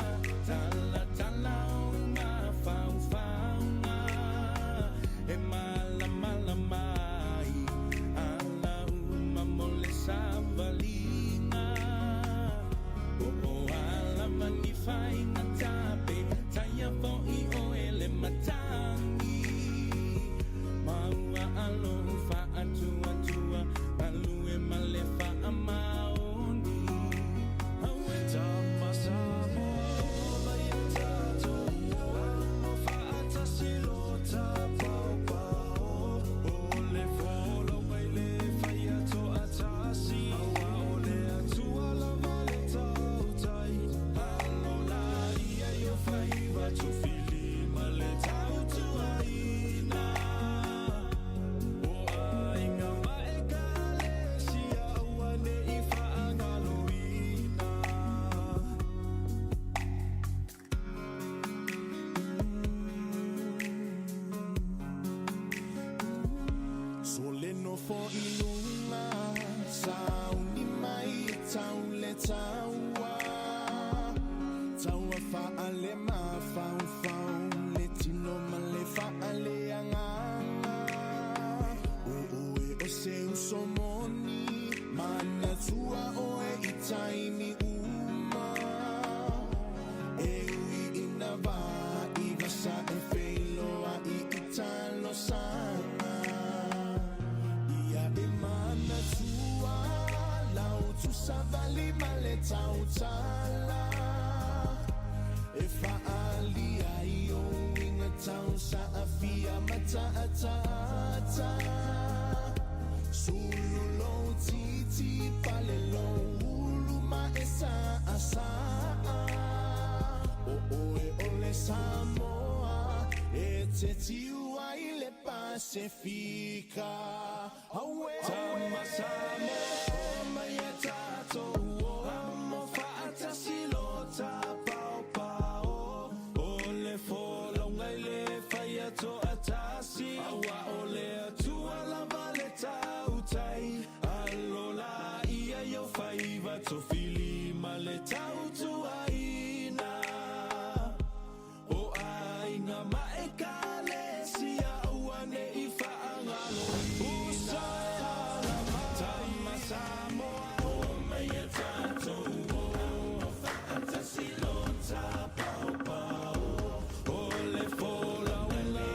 talatala o mafaufauga e malamalama ai ala uma mo le savaliga. O o a lava ni faigata pe taia fo'i oe le matagi. Ma ua alo faatuatua galue ma le faamaoni. Aue tama Samoa o mai e tatou amo faatasi lo tapaopao. O le folauga i le faia toatasi aua o le Atua lava le tautai. Alo la ia i o faiva tofili ma le tautuaina. O aiga ma ekalesia aua ne i faagaloina. So le nofo i luga, sauni mai e tau le taua. Taua faale mafaufau, le tino ma le faale agaga. O oe o se uso moni, manatua oe i taimi uma. E ui ina va i vasa e feiloai i talosaga. Ia e manatua lau tusavali ma le tautala. E faalia ai o uiga tau saafia ma taataata. Sulu lou titi pale lou ulu ma e saasaa. O oe o le Samoa e te tiu ai le Pasefika. Aue tama Samoa o mai e tatou o amo faatasi lo tapaopao. O le folauga i le faia toatasi aua o le Atua lava le tautai. Alo la ia i o faiva tofili ma le tautuaina. O aiga ma ekalesia aua ne i faagalo. Usa e ala mai tama Samoa o mai e tatou o faatasi lo tapaopao. O le folauga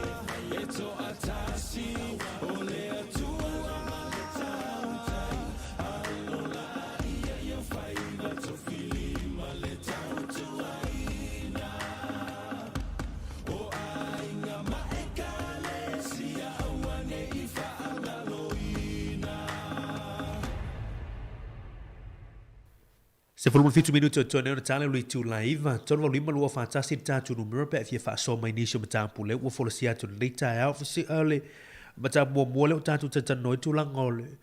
e toatasi o le Atua lava le tautai. Alo la ia i o faiva tofili ma le tautuaina. O aiga ma ekalesia aua ne i faagaloina. 17 minute o tone ona tale o le itu laiva. 385 241 le tatou numera pe a fia faasoa mai nisi o mataupu lea ua folasia atu i lenei taeao. Fese, o le mataupu muamua lea ua tatou talatalanoa ai tulaga o le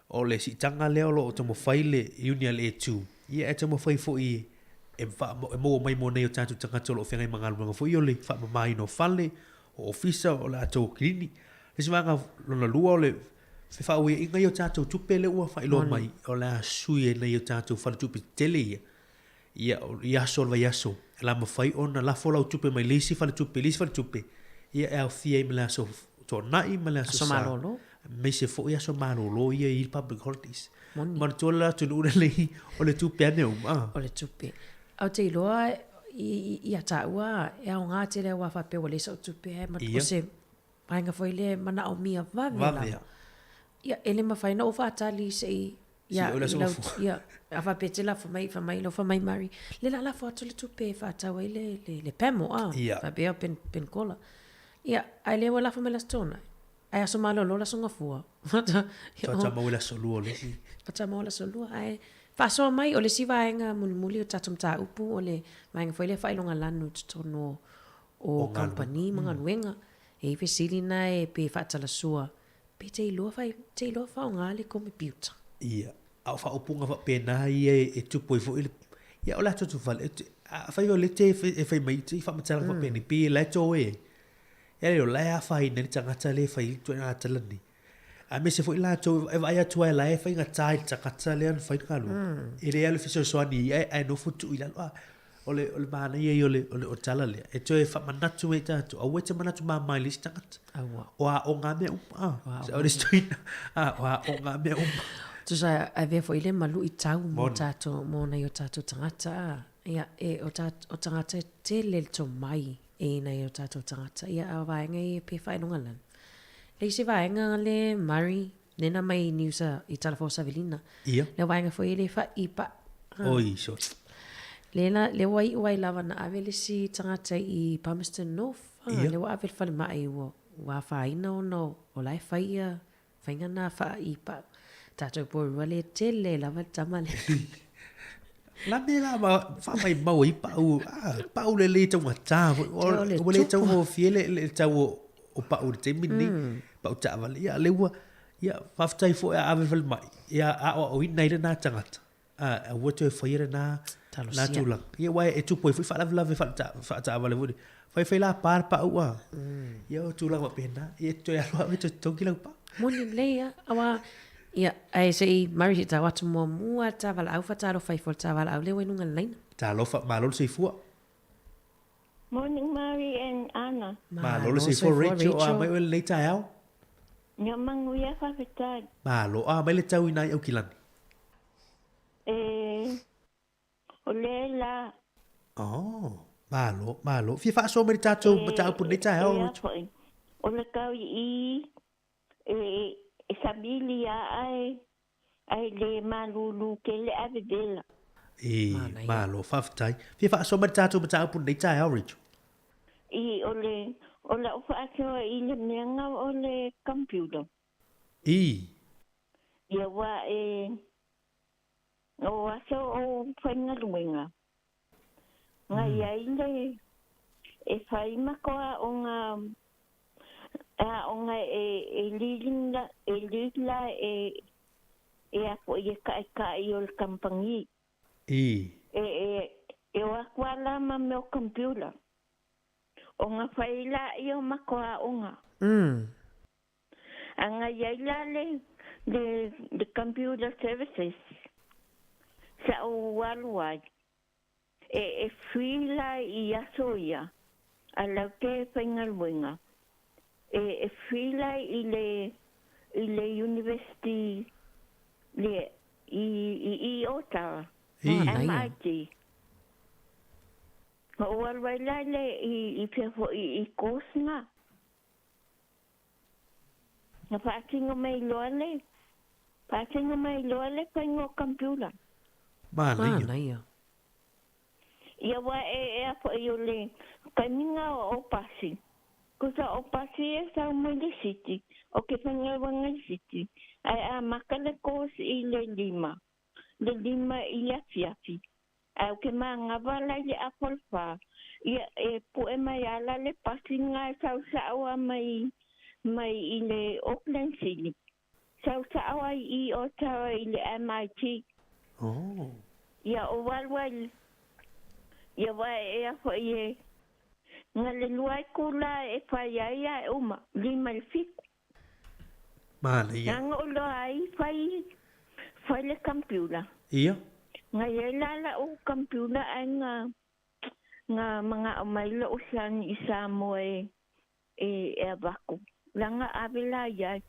O le siitaga lea o lo o taumafai le iuni a le A2, ia e taumafai foi e e maua mai mo nei o tatou tagata o lo o feagai ma galuega foi o le faamamaina o fale, o ofisa, o le latou kilini. Le isi vaega lona lua o le fefaauiaiga ia o tatou tupe lea ua faailoa mai, o le a sui ai nai o tatou faletupe tetele ia, ia, i aso o le vaiaso, e la mafai ona lafo lau tupe mai le isi faletupe i le isi faletupe, ia e aofia ai ma le aso Toanai ma le aso Sa, aemaise foi aso malolo ia i public holidays. Manatua le atunuu lenei o le tupe lava mea uma. O le tupe. Ae ou te iloa ia taua e aoga tele aua faapea ua leai sau tupe ae o se vaega foi lea e manaomia vave lava. Ia, e le mafai ona ou faatali se i Ia, i lau, ia, a faapea e te lafo mai, fai mai, alofa mai Mari, le la lafo atu le tupe e faatau ai le, le, le pemo, a, Ia. faapea o pen, penkola. Ia, ae lea ua lafo mai le Aso Toonai, ae aso malolo le Aso Gafua. Faatoa maua i le Aso Lua o le isi. Faatoa maua i le Aso Lua, ae faasoa mai, o le isi vaega mulimuli o tatou mataupu, o le vaega foi lea faailoga lanu i totonu o, o kamupani ma galuega. E i ai fesili na e pe faatalasua Pe te iloa whai, te iloa whaonga le komepiuta. Ia, a o faaupuga faapena ia e tupu ai foi le, ia o le atu atu fale, afai o lea e te fai mai i faamatalaga faapenei, pei o la e toe ai. Ia lea o la e afaina ai le tagata lea e fai ai ituaiga tala nei. Aemaise foi latou e vaai atu lava o la e faigata i le tagata lea ona fai le galuega. E le alu e fesoasoani i ai ae nofo tuu i lalo. A, o le, o le manaia ia o le, o le tala lea, e toe faamanatu ai tatou, aua e te manatu mama i le isi tagata. Aua. O aoga mea uma. A, o le isi a, o aoga mea uma. Tusa avea foi le maluʻi tau mo tatou, mo nai o tatou tagata. A, ia, e, o, ta, o tagata e tele le tomai e nai o tatou tagata. Ia, a o vaega ia pe faailoga lana. Le isi vaega le Murray, Nena mai i usa i Talafou Savelina. Ia. Le vaega foi e le wha i pa. Oi, sorry. Le la, le ua iu ai lava na ave le isi tagata i Palmerston North. Ia. Le ua ave le falemai ua, ua afaina ona o la e fai ia faiga na wha i pa. Tatou pourua le tele lava le tama le. La me la ma faamaumau ai pau, ah, pau lelei taugata foi. Ua le taugofie le, le tau o, o pau i le taimi lenei, pau taavale. Ia, lea ua, ia, faafetai foi a ave falemai, ia aoaoina ai lena tagata. A, aua toe faia lena, lena tulaga. Ia, aua e tupu ai foi faalavelave faataavale foi. Fai fai la pa le pau a. Ia, o tulaga faapena. Ia, toe alu lava e toe totogi lau pau. Moni lelei lava, aua Ia, ae se i Murray se i tau atu muamua le ta valaau faatalofa ifo i le ta valaau lea ua i luga o le laina. Talofa, malo le soifua. Morning Murray and Ana. Malo le soifua Rachel, o a mai oe i lenei taeao? Ia manuia faafetai. Malo, o a mai le tau i nai Aukilani? E, o lea la. Oh, malo, malo. Fia faasoa mai le tatou mataupu i lenei taeao, Rachel? Rachel? E, e a foi, o le tau i i, e samili a ae, ae le malūlū tele ave vela. E, malo, faafetai. Fia faasoa mai le tatou mataupu i lenei taeao, Rachel? I, o le, o lau faasoa i le mea na o le computer. I. Ia ua e, o aso o faigaluega, na i ai le, e fai ma ko aoga, aoga e, e leading la, e lead la e, e a foi e kaʻikaʻi o le kamupani. I. E, e, e o atu a la ma mea o computer. O na fai laia o matou aoga. A na i ai la le, le, le computer services sa ou alu ai, e, e free la i aso ia, a lau te faigaluega, e, e free la i le, i le university, le, i, i, i Otawa, I. MIT. Na ou alu ai la le, i, i fea foi i course na. Na faatino mai loa le, faatino mai loa le faiga o computer. Manaia. Manaia. Ia aua e, e a foi o le taimi na o pasi. Kusa o pasi e sau mai le city, o ke faigaluega i le city, ae amata le course i le 5, le 5 i le afiafi. Ae ou ke manava la i le afa o le 4, ia e pue mai ala le pasi na e sau sa'o a mai, mai i le Auckland City. Sau sa'o ai i Ottawa i le MIT. Oh. Ia ou alu ai ia wa e a fo'i e na le lua itulā e fai ai ae uma, 5 i le 7. Manaia. Na na ou iloa ai fai fai le computer. Ia. Na iai la la'u computer ae na na mana'o mai lo'u son i Samoa e e e avatu. Leaga ave la iai.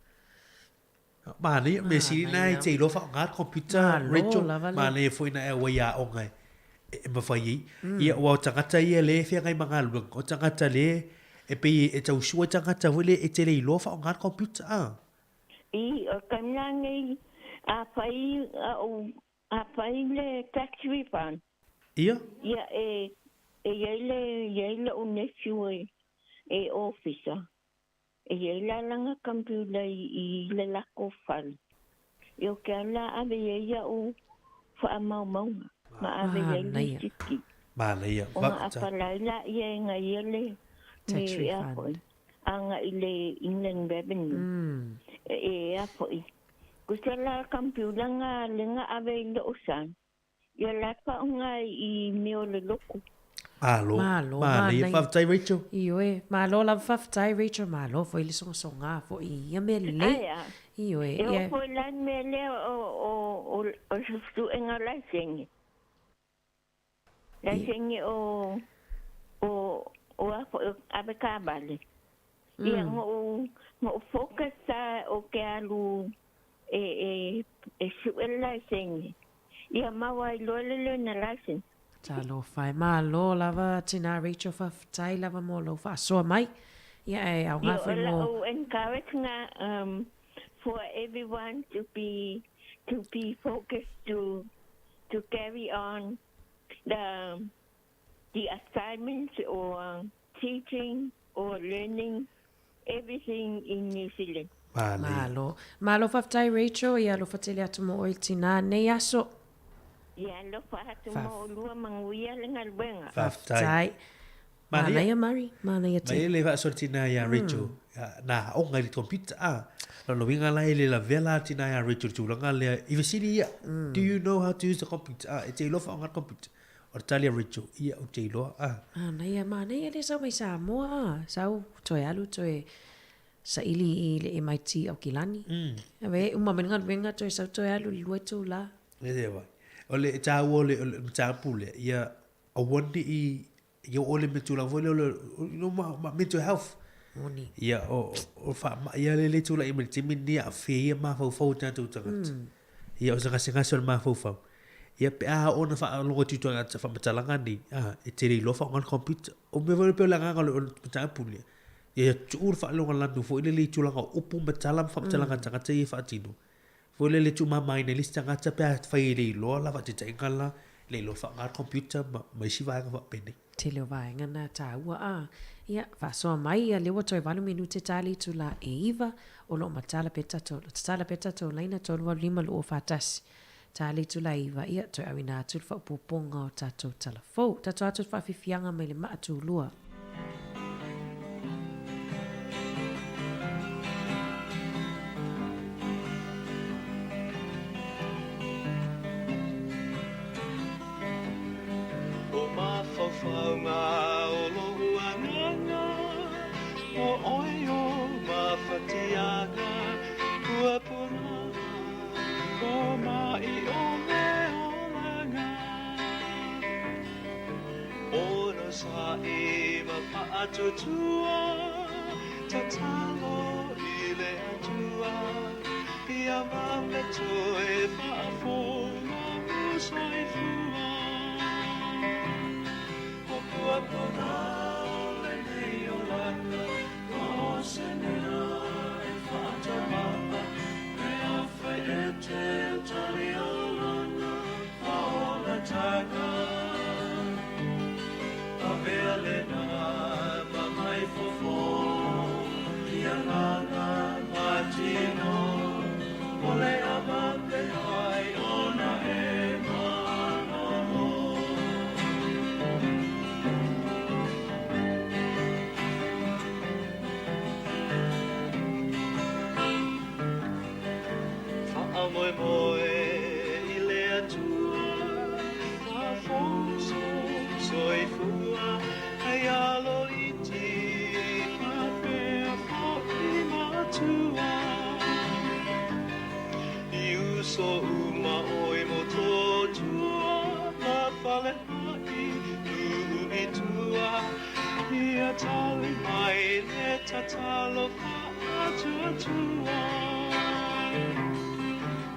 Manaia, mea sili na e te iloa whaonga le computer, Malo Rachel. lava le. Manaia foi na e auai aoga e, e mawhai ai. Ia, ua o tangata ia le e whengai ma ngā luanga. O tangata le e pei e tausua tangata foi le e te le iloa whaonga le computer. Ah. I, o taimi la nei, a fai a ou, a fai le tax refund. Ia. Ia, e, e iai le, iai lo'u nephew e, e officer. E iai la lana computer i, i le lako fale. Ia o ke ala ave iai a'u faamaumauga, ma ave iai Manaia. lisiti. Manaia. Ona Whakata. apalai laia e ngaia le, Tax le ea refund. fo'i, aga'i le Inland Revenue. E, e ea fo'i. Kusa la computer nga le nga ave i lo'u son. Ia la faaaoga i mea o le loku. Malo. Malo, Manaia. manaia. Faafetai, Rachel. Ioe, malo lava faafetai Rachel, malo foi le sogasoga foi i ia mea lelei. Ae a. Ioe, E oo ia. foi la le mea lea o, o, o, o se fesuega o laisene. Laisene o, o, o a foi o ave taavale. Ia na ou, na ou focus lava o ke alu e, e, e sue le laisene. Ia maua ai loa le learner license. Talofa e, malo lava tina Rachel, faafetai lava mo lou faasoa mai. Ia e aoga Ia o foi mo. la'u encourage nga for everyone to be to be focused to to carry on the the assignments or teaching or learning everything in New Zealand. Manaia. Malo. Malo faafetai Rachel, ia alofa tele atu mo oe i le tina nei aso. Ia alofa atu Faaf- mo olua manuia le galuega. Faafetai. Faafetai. Manaia. Manaia Murray, manaia Mai tele. le faasoa le tina ia Rachel, na aoga i le computer a. Lona uiga la e le lavea la tina ia Rachel i le tulaga lea i fesili ia, Do you know how to use the computer? A, e te iloa whaonga le computer. O le tali a Rachel, ia ou te iloa a. Manaia, manaia le sau mai Samoa a. Sau toe alu toe saili i le MIT Aukilani. Ave uma mai le galuega toe sau toe alu i le lua itulā. Le te vai. O le tāua o le, o le mataupu lea, ia aua ne i, ia oo le mea tulaga foi lea o le, you know, ma, ma mental health. Moni. Ia, o, o, o faamai lea le tulai mai le taimi lenei e aafia ai ia mafaufau o tatou tagata. Ia, o se gasegase o le mafaufau. Ia, pe a oo ona faalogo atu i tagata faamatalaga nei, a, e te le iloa faaaoga le computer. O mea foi lea pei o le agaga o le, o le mataupu lea. Ia tuu le faalogalanu foi lele i tulaga o upu ma tala ma faamatalaga a tagata ia e faatino. Foi lele tuumamaina i le isi tagata pe a fai e le iloa la faataitaiga la, le iloa faaaoga le computer ma, ma isi vaega faapenei. Tele o vaega na taua a. Ia, faasoa mai ia lea ua toe 8 minute ta le itulā e 9, o lo o matala pea tatou, tatala pea tatou laina 385 241. Ta le itulā e 9, ia, toe auina atu le faaopoopoga o tatou tala fou. Tatou atu le faafiafiaga mai le maa tulua. O mafaufauga o lou agaga, o oe o mafatiaga, ua pulaa o mai o le olaga. Onosa'i ma faatuatua, tatalo i le Atua, ia vave toe faafou lou soifua. O puapuna o lenei olaga, o se mea e faatama'a, pe afai e te talialana faaolataga. Avea lena ma mai fofo, i agaga ma tino, o le avave ai ona e malolo. Faamoemoe i le Atua faafono sou soifua Hei alo iti faapea foi matua I uso uma oe Motootua ma Falea'i nuu i tua Ia tali mai le tatalo faatuatua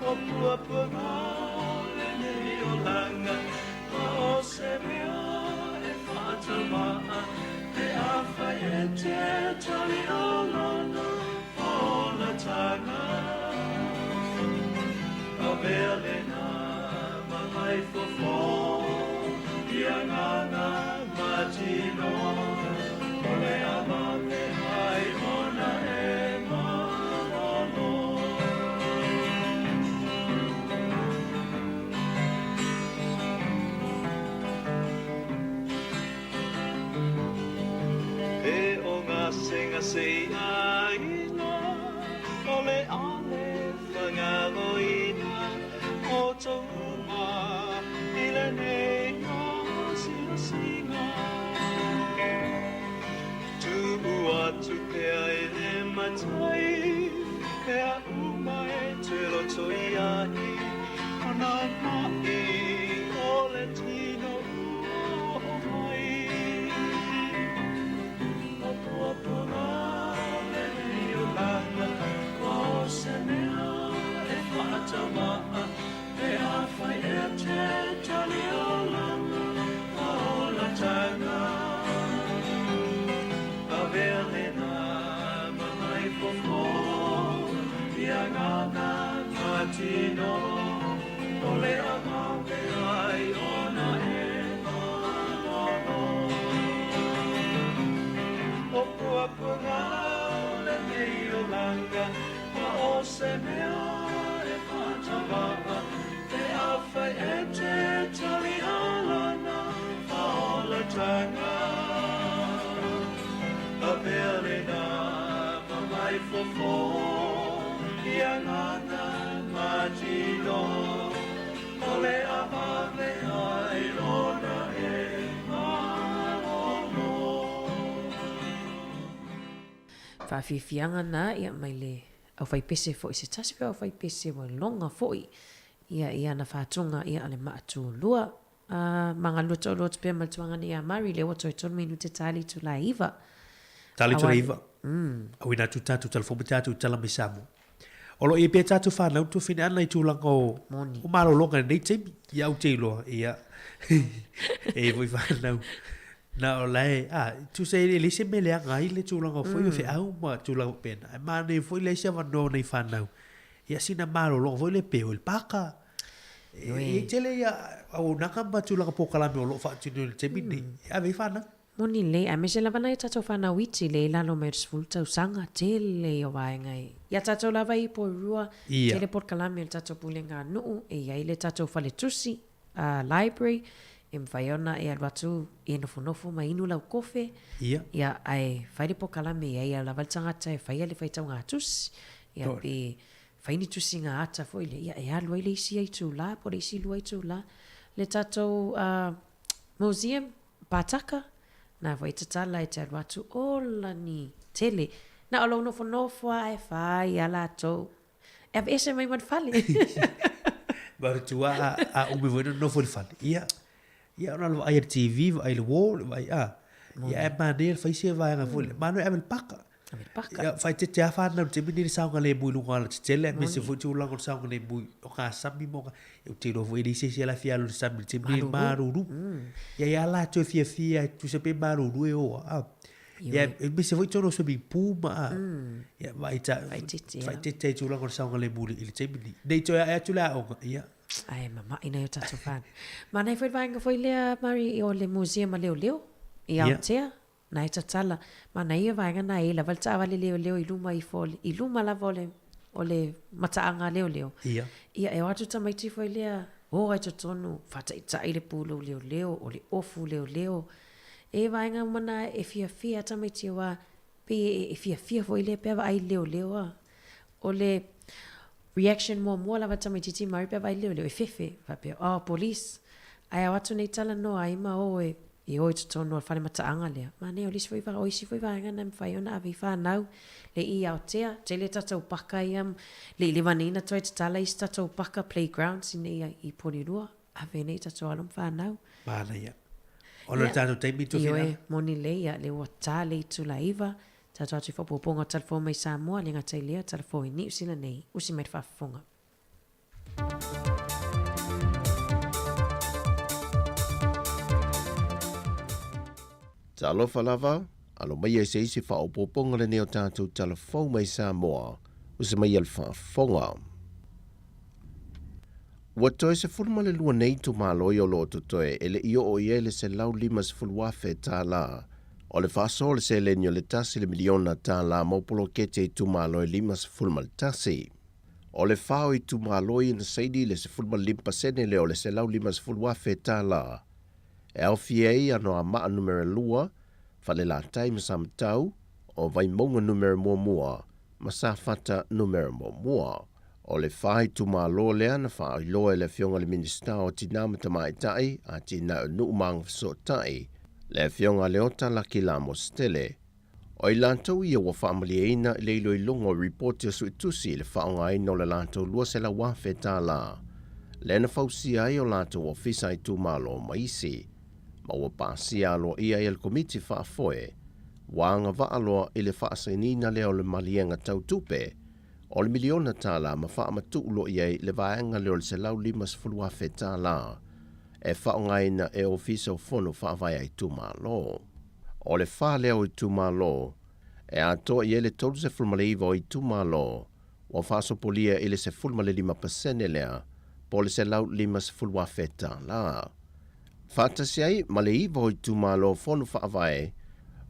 O puapuaga o lenei olaga Ma o se mea e faataumaa Pe afai e te tali o lana olataga Avea lena ma mai fofo I agaga ma tino O le a vave ai ona e malolo. E o gasegase i aiga O le a le faagaloina Outou uma i lenei asiasiga. Tuu atu pea i le Matai mea uma e te loto i ai, O nā maʻi o le tino ua oo mai. O puapuaga o lenei olaga, Ma o se mea e faataumaa, Pe afai e te tali o lana olataga. Avea lena ma mai fofo i agaga ma tino, O le a vave ai ona e malolo. O puapuaga o lenei olaga, Ma o se mea e faataumaa, Pe afai e te tali o lana olataga. Avea lena ma mai fofo i agaga ma tino, O le a vave ai ona e malolo. Faafiafiaga na ia mai le aufaipese foi se tasi foi o aufaipese ua loga foi ia i ana faatuga ia a le maatulua. A ma galue toalua atu pea ma le tuagana ia Mari lea ua toe tolu minute tali itula e iva. Tali itula e iva. Auina atu tatou tala fou ma tatou tala mai Samoa. O lo o i ai pea tatou fanau tuafine ana i tulaga o o malologa i lenei taimi. Ia ou te iloa, ia e i ai foi fanau na o la e, a, tusa e leai se mea leaga ai le tulaga foi o feau ma tulaga faapena. Ae manaia foi leai se avanoa o nai fanau, ia sina malologa foi lea pe o i le paka. E i ai tele ia auaunaga ma tulaga polokalame o lo o faatino i le taimi lenei e ave ai fanau. Moni lelei, aemaise lava nai a tatou fanau iti lea i lalo mai o le 10 tausaga, tele ia o vaega e. Ia tatou lava i Porirua, tele polokalame o le tatou pulega a nuu, e i ai le tatou faletusi, library, e mafai ona e alu atu e nofonofo ma inu lau kofe, ia, ae fai le polokalame e i ai lava le tagata e faia le faitauga tusi, ia, pe fai ni tusiga ata foi lea, ia, e alu ai le isi itula po o le isi lua itula. Le tatou museum, Pātaka, nā foi tatala e te alu atu, ola ni tele. Na o lou nofonofo lava ae fai a latou. E aveese mai ma le fale. Manatua a, a umi foi na nofo i le fale. Ia, ia ona le vaai i le TV, vaai i le wall, vaai, a. Ia ae manaia le fai sia vaega foi lea. Manaia e ave i le paka. Ave i le paka. Ia, faaeteete lava fanau i le taimi lenei i le saogalemu i luga o alatetele, aemaise foi tulaga o le saogalemu o gasami ma o Ou te iloa foi e leai se isi e la fia alu i le sami i le taimi lenei, malulu. Ia ia latou e fiafia e tusa pe malulu e o a. Ia aemaise foi totonu o swimming pool ma a. Ia vaai ta faaeteete i tulaga o le saogalemu i le taimi lenei. Ne i toe ae atu le aoga, ia. Ae mama'i nai o tatou whānau. Manaia foi le vaega foi lea, Mari, o le museum a leoleo i Aotea. Na e tatala. Manaia vaega na e i ai lava le taavale leoleo i luma ifo o le, i luma lava o le, o le mataaga leoleo. Ia. Ia, e o atu tamaiti foi lea, o ai totonu, faataitai le pulou leoleo, o le ofu leoleo. E vaega uma na e fiafia a tamaiti aua pei e fiafia foi lea pe a vaai i le leoleo a. O le. Reaction muamua lava tamaititi Maori pe a vaai leoleo e fefe, faapea, oh police, ae ao atu nei talanoa ai ma o e i o i totonu o le fale mataaga lea. Manaia o le isi foi o isi foi vaega na e mafai ona ave i fanau le i Aotea, tele tatou paka ia, le i leva nei na toe tatala isi tatou paka playgrounds i nei i Porirua, ave nei tatou alo ma fanau. Manaia. Ona o le tatou taimi Tofilau. Ioe, moni lelei, ia, lea ua ta le itula 9, Tatou atu i faaopoopoga o Talafou mai Samoa, le gata i lea, Talafou i Niu Sila nei, usi mai le faafofoga. Talofa lava, alo maia i se isi faaopoopoga lenei o tatou Talafou mai Samoa, usi maia le faafofoga. Ua toe 12 nei itumalo o lo o totoe e le i oo i ai le $150,000 o le faasoa o le seleni o le $1 miliona mo poloketi a itumalo e 51. O le fa o itumalo ia na saini le 15% lea o le $150,000 e aofia ai Anoamaa Numera 2, Falelatai ma Samatau, o Vaimauga Numera 1 ma Safata Numera 1. O le fa itumalo lea na faailoa e le Afioga i le Minisita o Tinā ma Tamaitai, Atinae o Nuu ma Agafesootai, le Afioga Leota Laki Lamositele. O i latou ia ua faamalieina i le iloiloga o ripoti a suetusi i le faaaogaina o le latou $200,000 lea na fausia ai o latou ofisa itumalo ma isi, ma ua pasia aloaia ai e le Komiti Faafoe ua agavaa loa i le faasainiina lea o le maliega tau tupe o le miliona tala ma faamatuu loa i ai le vaega lea o le $150,000 e faaaogaina e Ofisa o Fono Faavae a Itumalo. O le fa lea o itumalo e atoa i ai le 39 o itumalo ua faasopolia i le 15% lea po o le $150,000. Faatasi ai ma le iva o itumalo Fono Faavae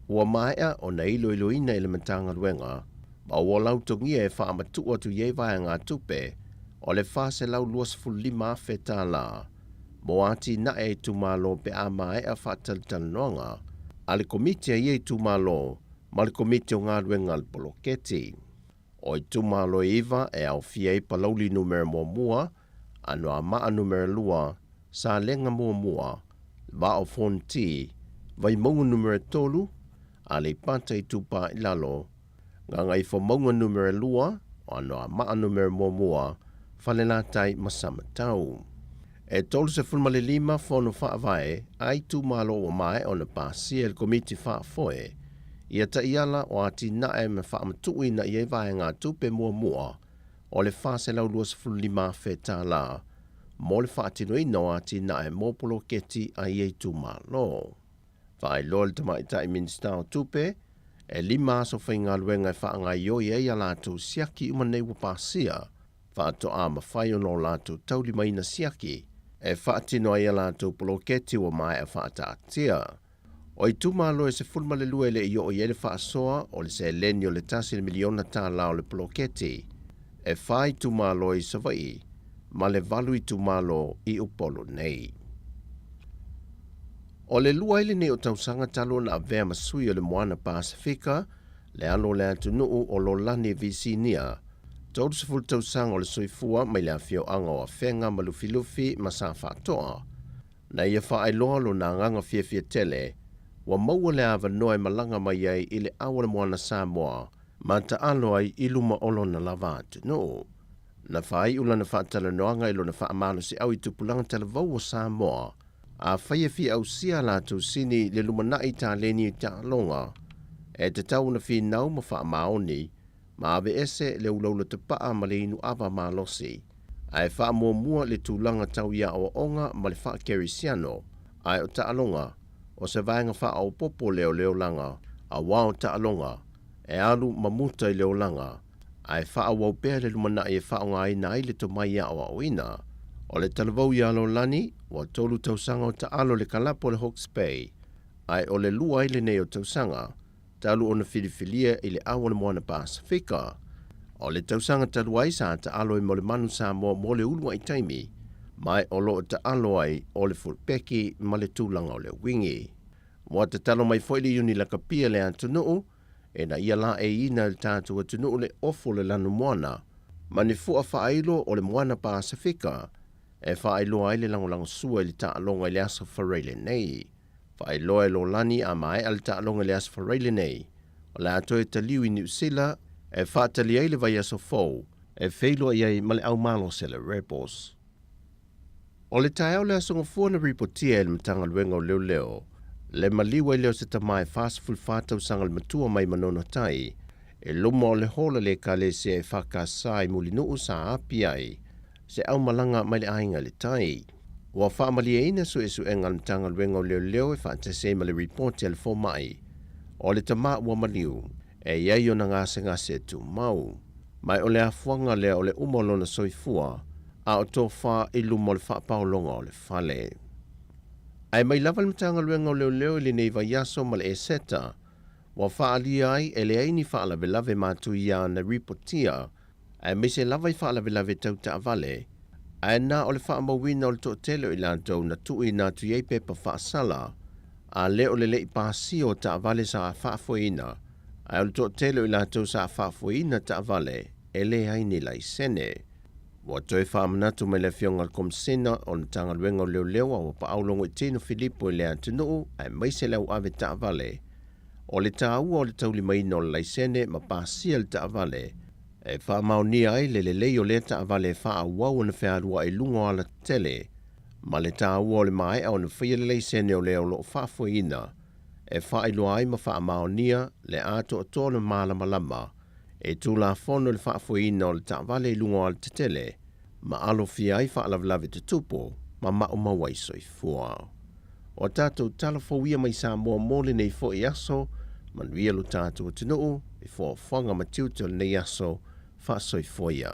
ua maea ona iloiloina i le Matagaluega ma ua lautogia e faamatuu atu i ai vaegatupe o le $425,000 mo atinae a itumalo pe a maea faatalatalanoaga a le Komiti a ia itumalo ma le Komiti o Galuega a le Poloketi. O itumalo e iva e aofia ai Palauli Numera 1, Anoamaa Numera 2, Salega 1, Vaa o Fonoti, Vaimauga Numera 3, Aleipata Itupa i Lalo, Gagaifomauga Numera 2, o Anoamaa Numera 1, Falelatai ma Samatau. E 35 fono faavae a itumalo ua maea ona pasia e le Komiti Faafoe ia taiala o atinae ma faamatuuina i ai vaegatupe muamua o le $425,000 mo le faatinoina o atinae mo poloketi a ia itumalo. Faailoa le Tamaitai Minisita o Tupe, e lima aso faigaluega e faagaoioi ai a latou siaki uma nei ua pasia, faatoa mafai ona o latou taulimaina siaki e faatino ai a latou poloketi ua maea faataatia. O itumalo e 12 e le i oo i ai le faasoa o le seleni o le $1 miliona o le poloketi, e fa itumalo i Savaii ma le valu itumalo i Upolu nei. O le lua ai lenei o tausaga talu ona avea ma sui o le Moana Pasefika, le alo o le atunuu o Lolani Visinia, 30 tausaga o le soifua mai le afioaga o Afega ma Lufilufi ma Safaatoa. Na ia faailoa lona agaga fiafia tele, ua maua le avanoa e malaga mai ai i le ao o le Moana Samoa ma taalo ai i luma o lona lava atunuu. Na faaiu lana faatalanoaga i lona faamalosiau i tupulaga talavou o Samoa, afai e fia ausia a latou sini i le lumanai taleni i taaloga, e tatau ona finau ma faamaoni ma aveese le ulaula tapaa ma le inu ava malosi, ae faamuamua le tulaga tau i aoaoga ma le faakerisiano, ae o taaloga, o se vaega faaopoopo lea o le olaga, auā o taaloga, e alu ma muta i le olaga, ae faaauau pea le lumanai e faaaogaina ai le tomai aoaoina. O le talavou iā Lolani, ua tolu tausaga o taalo le kalapu a le Hawke's Bay, ae o le lua ai lenei o tausaga, talu ona filifilia i le ao o le Moana Pasefika. O le tausaga talu ai sa taalo ai mo le Manu Samoa mo le uluai taimi, ma o lo o taalo ai o le fulpeki ma le tulaga o le wingi. Ua tatalo mai foi le Iuni Lakapi a le atunuu, ina ia laeiina e le tatou atunuu le ofo o le lanumoana, ma ni fua faailo o le Moana Pasifika e faailoa ai le lagolagosua i le taaloga i le Aso Faraile nei. Faailoa e Lolani a maea le taaloga i le Aso Faraile nei, o le a toe taliu i Niu Sila e faatali ai le vaiaso fou e feiloai ai ma le aumalo se le Rebels. O le taeao le Aso Gafua na ripotia e le Matagaluega o Leoleo le maliu ai lea o se tama e 44 tausaga le matua mai Manono Tai e luma o le hola le ekalesia EFKS i Mulinuu sa api ai se aumalaga mai le aiga i le tai. Ua faamalieina suesuega a le Matagaluega o Leoleo e faatasi ai ma le ripoti a le fomai o le tama ua maliu e i ai ona gasegase tumau. Ma o le afuaga lea o le uma o lona soifua a o tofa i luma o le faapaologa o le fale. Ae mai lava le Matagaluega o Leoleo i lenei vaiaso ma le Eseta, ua faaalia ai e leai ni faalavelave matuia na ripotia, aemaise lava i faalavelave tau taavale, ae na o le faamauina o le toatele o i latou na tuuina atu i ai pepa faasala, a le o le le'i pasia o taavale sa faafoeina, ae o le toatele o i latou sa faafoeina taavale e leai ni laisene. Ua toe faamanatu mai le Afioga i le Komisena o le Matagaluega o Leoleo Auapaau Logoitino Filipo i le atunuu aemaise le auave taavale, o le taua o le taulimaina o le laisene ma pasia le taavale e faamaonia ai le lelei o lea taavale e faaauau ona fealuai i luga o alatetele, ma le taua o le maea ona faia le laisene o lea o loo faafoeina e faailoa ai ma faamaonia le atoatoa o le malamalama e tulafono le faafoeina o le taavale i luga o alatetele ma alofia ai faalavelave tutupu ma maumau ai soifua. O tatou tala fou ia mai Samoa mo lenei foi aso, manuia lo tatou atunuu i foafoaga ma tiute o lenei aso, faasoifua ia.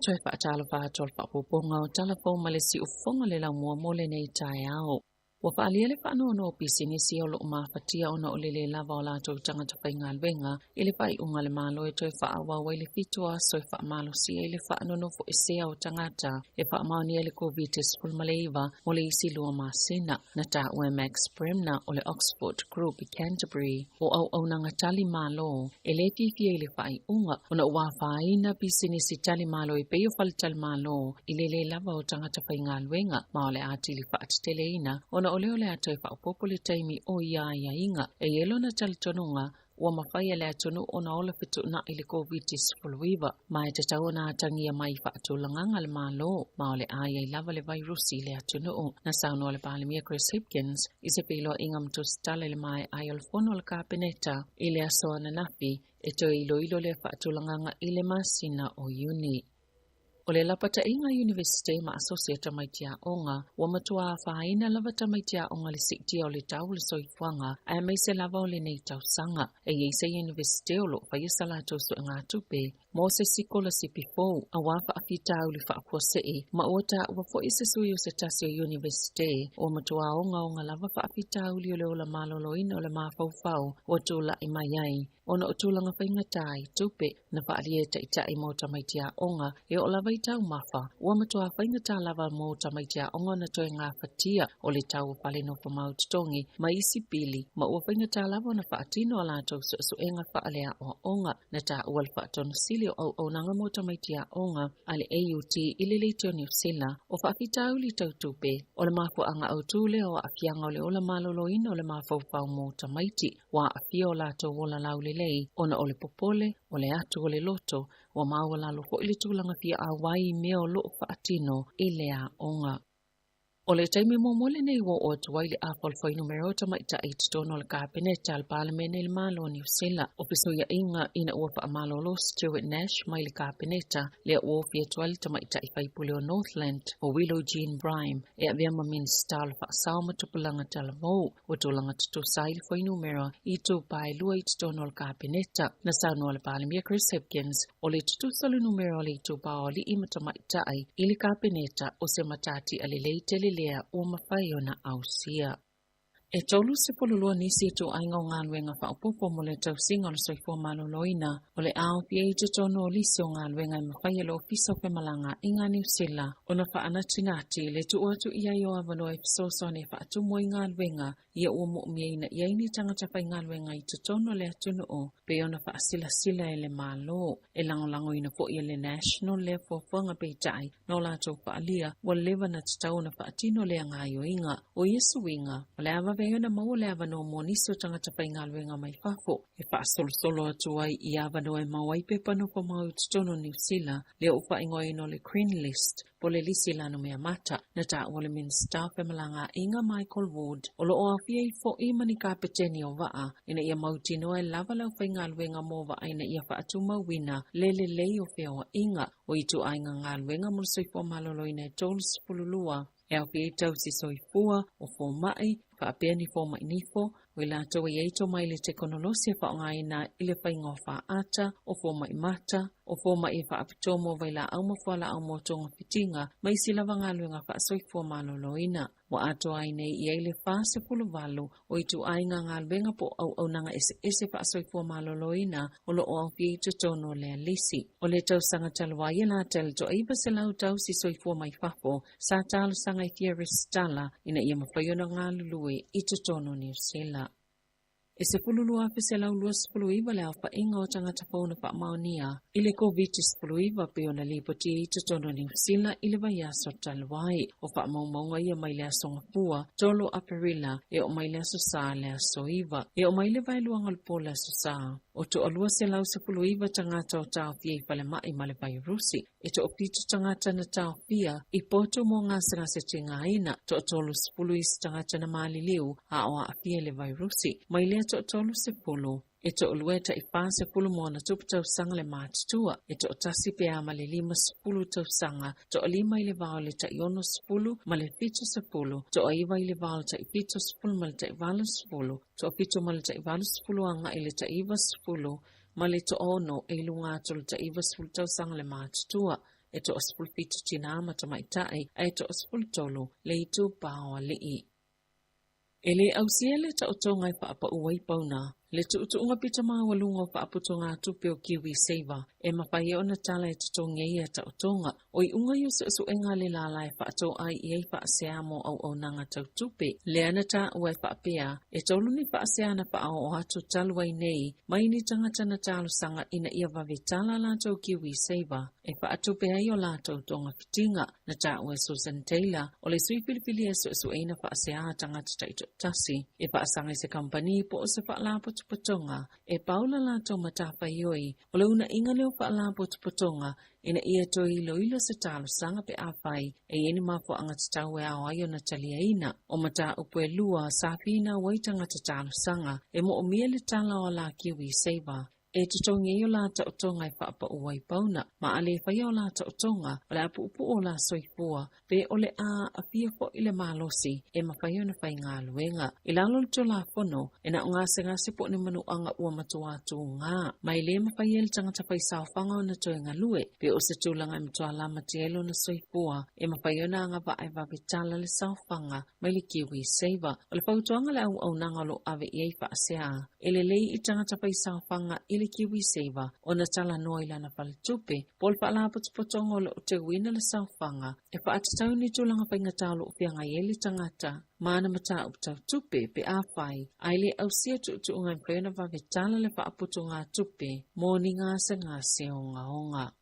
Toe faatalofa atu o le faaopoopoga o tala fou ma le siufofoga le laumua mo lenei taeao. Ua faaalia le faanoanoa o pisinisi o loo mafatia ona o le lē lava o latou tagata faigaluega i le faaiuga a le Malo e toe faaauau ai le 7 aso e faamalosia i le faanonofoesea o tagata e faamaonia le COVID-19 mo le isi 2 masina. Na taua e Max Bremner o le Oxford Group i Canterbury o auaunaga tali malo e lē fiafia i le faaiuga ona ua afaina pisinisi tali malo e pei o faletalimalo i le lē lava o tagata faigaluega ma o le atili faateteleina ona o lea o le a toe faaopoopo le taimi o ia aiaiga. E i ai lona talitonuga ua mafai e le atunuu ona ola fetuunai le COVID-19 ma e tatau ona atagia mai faatulagaga le Malo ma o le a iai lava le vairusi i le atunuu. Na saunoa le Palemia Chris Hipkins i se feiloaiga ma tusitala i le maeai o le fono a le Kapeneta i le aso ananafi e toe iloilo lea faatulagaga i le masina o Iuni. O le lapataiga Universite ma asosi a tamaiti aoga ua matua afaina lava tamaiti aoga le siitia o le tau o le soifuaga aemaise lava o lenei tausaga. E i ai se Universite o loo faia sa latou suegatupe mo se sikolasipi fou auā faafitauli faafuasei ma ua taua foi se sui o se tasi o Universite ua matua ogaoga lava faafitauli o le ola maloloina o le mafaufau ua tula'i mai ai ona o tulaga faigata i tupe. Na faalia e taitai mo tamaiti aoga e oo lava i taumafa ua matua faigata lava mo tamaiti aoga ona toe gafatia o le tau o fale nofomau totogi ma isi pili ma ua faigata lava ona faatino a latou suesuega faaleaoaoga. Na taua le faatonosili o auaunaga mo tamaiti aoga a le AUT i le leitio Niu Sila o faafitauli tau tupe o le mafuaaga autū lea o aafiaga o le ola maloloina o le mafaufau mo tamaiti ua aafia o latou ola laulelei ona o le popole o le atu o le loto ua maualalo foi le tulaga fia auai i mea o loo faatino i le aoga. O le taimi muamua lenei ua oo atu ai le afa o le fuainumera o tamaitai i totonu o le Kapeneta a le Palemene i le Malo o Niu Sila. O fesuiaiga ina ua faamalolo Stuart Nash mai le Kapeneta lea ua ofi atu ai le tamaitai faipule o Northland o Willow Jean Brime e avea ma Minisita o le Faasao ma Tupulaga Talavou ua tulaga tutusa ai le fuainumera i 22 i totonu o le Kapeneta. Na saunoa le Palemia Chris Hipkins o le tutusa o le numera o le itupa o alii ma tamaitai i le Kapeneta o se matati a lelei tele lea ua mafai ona ausia. E 32 nisi ituaiga o galuega faaopoopo mo le tausiga o le soifua maloloina o le a aofia ai i totonu o lisi o galuega e mafai e le Ofisa o Femalagaaiga a Niu Sila ona faanatinati le tuu atu i ai o avanoa e fesoasoani e faatumu ai galuega ia ua moomiaina i ai ni tagata faigaluega i totonu o le atunuu pei ona faasilasila e le Malo. E lagolagoina foi e le National lea fuafuaga peitai na o latou faaalia ua leva ona tatau ona faatino lea gaoioiga. O ia suiga, o le a vave ai ona maua le avanoa mo nisi o tagata faigaluega mai fafo e faasolosolo atu ai i avanoa e maua ai pepa nofomau i totonu o Niu Sila, lea ua faaigoaina o le Green List, po o le lisi lanumea mata. Na taua le Minisita o Femalagaaiga Michael Ward, o lo o aofia ai foi ma ni kapeteni o vaa, ina ia mautinoa e lava le aufaigaluega mo vaa ina ia faatumauina le lelei o feoaiga o ituaiga galuega mo le soifua maloloina e 32 e aofia ai tausi soifua, o fomai, faapea ni fomai nifo, o i latou e i ai tomai i le tekonolosi e faaaogaina i le faiga o faata, o fomai mata, o fomai e faapitoa mo vailaau ma fualaau mo togafitiga, ma isi lava galuega faasoifua maloloina. Ua atoa ai nei i ai le 48 o ituaiga galuega po o auaunaga eseese faasoifua maloloina o lo o aofia i totonu o lea lisi. O le tausaga talu ai e lata i le toa-900 tausi soifua mai fafo sa talosaga e fia resitala ina ia mafai ona galulue i totonu o Niu Sila. E 12,129 le aofaiga o tagata fou na faamaonia i le Koviti-19 pei ona lipotia i totonu o Niu Sila i le vaiaso talu ai. O faamaumauga ia mai le aso Gafua, 3 Aperila, e oo mai le aso Sa le aso 9. E oo mai le vaeluaga o le po le aso Sa, o toa-219 tagata o taofia i falemai ma le vairusi. E toafitu tagata na taofia i potu mo gasegase tigaina, toa-30 isi tagata na maliliu a o aafia i le vairusi. Mai lea toa-30, e toalua e tai-40 ma ona tupu tausaga le matutua, e toatasi pe a ma le 50 tausaga, toalima i le va o le tai-60 ma le 70, toaiva i le va o le tai-70 ma le tai-80, toafitu ma le tai-80 agai i le tai-90, ma le toaono e i luga atu o le tai-90 tausaga le matutua, e toa-17 tinā ma tamaitai, ae toa-13 le itupa o alii. E le ausia le taotoga e faapau ai pauna, le tuutuuga pito maualuga o faaputugatupe o KiwiSaver e mafai ai ona tala e totogi ai ia taotoga. O iuga ia o suesuega a le lala e faatoai i ai faasea mo auaunaga tau tupe. Lea na taua e faapea, e tolu ni faasea na faaoo atu talu ai nei mai ni tagata na talosaga ina ia vave tala latou KiwiSaver e faatupe ai o latou togafitiga. Na taua e Susan Taylor, o le sui filifilia e suesueina faasea a tagata taitoatasi e faasaga i se kamupani po o se faalapotopotoga e pau la latou matafaioi o le uuna'iga lea o faalapotopotoga ina ia toe iloilo se talosaga pe afai e i ai ni mafuaaga tatau e ao ai ona taliaina. O mataupu e lua sa finau ai tagata talosaga e moomia le tala o la KiwiSaver e totogi ai o la taotoga e faapau ai pauna, ma a le faia o la taotoga, o le a puupuu o la soifua, pe o le a aafia foi le malosi e mafai ona faigaluega. I lalo o le Tulafono, e na o gasegase po o ni manuaga ua matuā tugā, ma e le mafai e le tagata faisaofaga ona toe galue, pe o se tulaga e matuā lamatia ai lona soifua, e mafai ona agavaa e vave tala le saofaga mai le KiwiSaver. O le fautuaga a le auaunaga o lo o ave i ai faasea, e lelei i tagata faisaofaga i le KiwiSaver ona talanoa i lana faletupe po o le faalapotopotoga o lo o teuina le saofaga e faatatau i ni tulaga faigata o lo o feagai ai le tagata ma ana mataupu tau tupe pe afai ae le ausia tuutuuga e mafai ona vave tala le faaputugatupe mo ni gasegase ogaoga.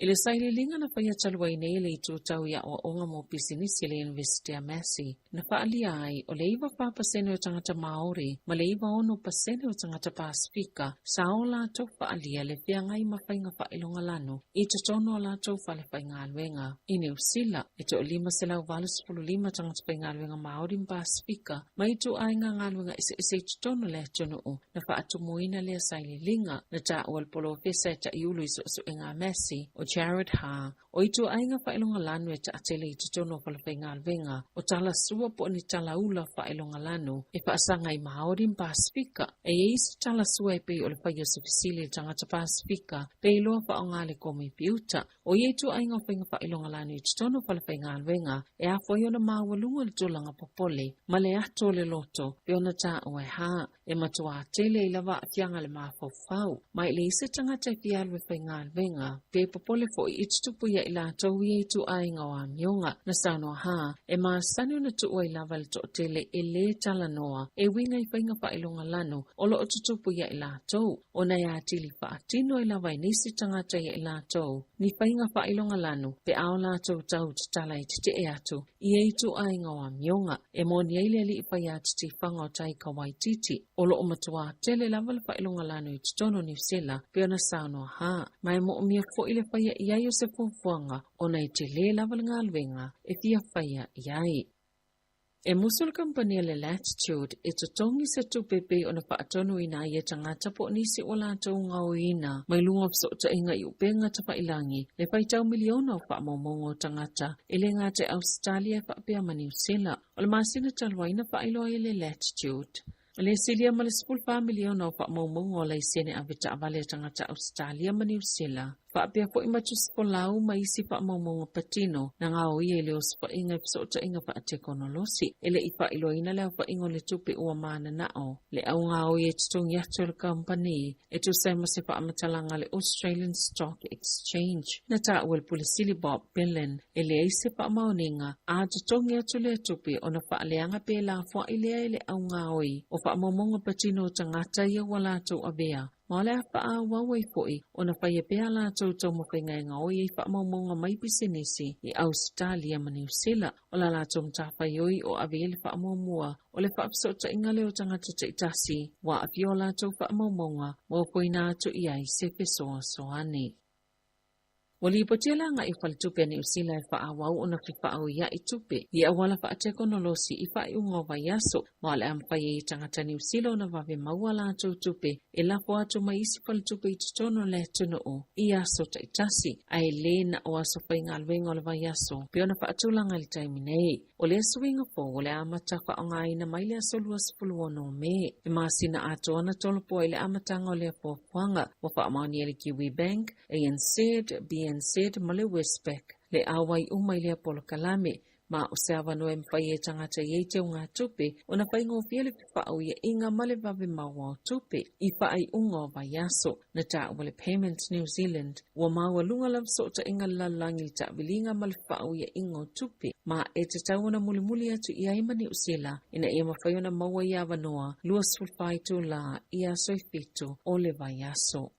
I le sailiiliga na faia talu ai nei e le Itu Tau i Aoaoga mo Pisinisi a le Iunivesite a Massey, na faaalia ai, o le 94% o tagata Māori ma le 96% o tagata Pasefika sa o latou faaalia le feagai ma faiga faailogalanu i totonu o latou fale faigaluega. I Niu Sila, e toa-585 tagata faigaluega Māori ma Pasefika mai ituaiga galuega eseese i totonu o le atunuu na faatumuina lea sailiiliga. Na taua e le polofesa e taiulu i suesuega a Massey, o Jared Ha, o ituaiga faailogalanu e taatele i totonu o falefaigaluega o talasua po o ni talaula faailogalanu e faasaga i Maori ma Pasifika. E i ai isi talasua e pei o le fai o se fesili i le tagata Pasifika pe iloa faaaoga le komepiuta. O ia ituaiga o faiga faailogalanu i totonu o falefaigaluega e afua ai ona maualuga le tulaga popole ma le ato o le loto pei ona taua e Ha. E matuā tele ai lava aafiaga le mafaufau, ma e leai se tagata e fia alu e faigaluega, pe popole foi i tutupu ia i latou ia ituaiga o amioga. Na saunoa Ha, e masani ona tuu ai lava le toatele e lē talanoa e uiga i faiga faailogalanu o loo tutupu ia i latou, ona e atili faatino ai lava e nisi tagata ia i latou ni faiga faailogalanu pe a o latou tau tatala e tetee atu i ia ituaiga o amioga. E moni ai le alii faiā-titifaga o Taika Waititi, o loo matuā tele lava le faailogalanu i totonu o Niu Sila, pei ona saunoa Ha, ma e moomia foi le faia i ai o se fuafuaga ona e telē lava le galuega e fia faia i ai. E musu le kamupani a le Latitude e totogi se tupe e pei ona faatonuina ai e tagata po o nisi ua latou gaoioiina mai luga o fesootaiga i upega tafailangi le faitau miliona o faamaumauga o tagata e le gata i Ausetalia e faapea ma Niu Sila. O le masina talu ai na faailoa ai e le Latitude le silia ma le 14 miliona o faamaumauga o laisene avetaavale a tagata Ausetalia ma Niu Sila. Faapea foi ma tusifolau ma isi faamaumauga patino na gaoia i le osofaiga i fesootaiga faatekonolosi. E le i faailoaina le aofaiga o le tupe ua mananao le augaoi e totogi atu e le kamupani e tusa ai ma se faamatalaga a le Australian Stock Exchange. Na taua e le Pule Sili Bob Belan e leai se faamaoniga a totogi atu lea tupe ona faaleaga pe lafoai lea e le augaoi o faamaumauga patino o tagata ia ua latou avea ma o le a faaauau ai foi ona faia pea a latou taumafaiga e gaoi ai faamaumauga mai pisinisi i Ausetalia ma Niu Sila. O la latou matafaioi o ave i ai le faamuamua o le faafesootaiga lea o tagata taitasi ua aafia o latou faamaumauga ma ua foina atu i ai se fesoasoani. Ua lipotia le agai o Faletupe a Niu Sila e faaauau ona fefaauia'i tupe i auala faatekonolosi i faaiuga o vaiaso, ma o le a mafai ai e tagata Niu Sila ona vave maua a latou tupe e lafo atu mai isi faletupe i totonu o le atunuu i aso taitasi, ae le na o aso faigaluega o le vaiaso pei ona faatulaga i le taimi nei. O lea suiga fou o le a amata faaaogaina mai le aso 26 o Me, e masina atoa na tolopoa i le amataga o lea fuafuaga. Ua faamaonia e le Kiwibank, ANZ, BNZ ma le Westpac le auai uma i lea polokalame, ma o se avanoa e mafai ai e tagata i ai teugatupe ona faigofie le fefaauiaiga ma le vave maua o tupe i faaiuga o vaiaso. Na taua le Payments New Zealand ua maualuga lava fesootaiga le lalolagi i le taaviliga ma le fefaauiaiga o tupe, ma e tatau ona mulimuli atu i ai ma Niu Sila ina ia mafai ona maua ia avanoa 24 itulā i aso e 7 o le vaiaso.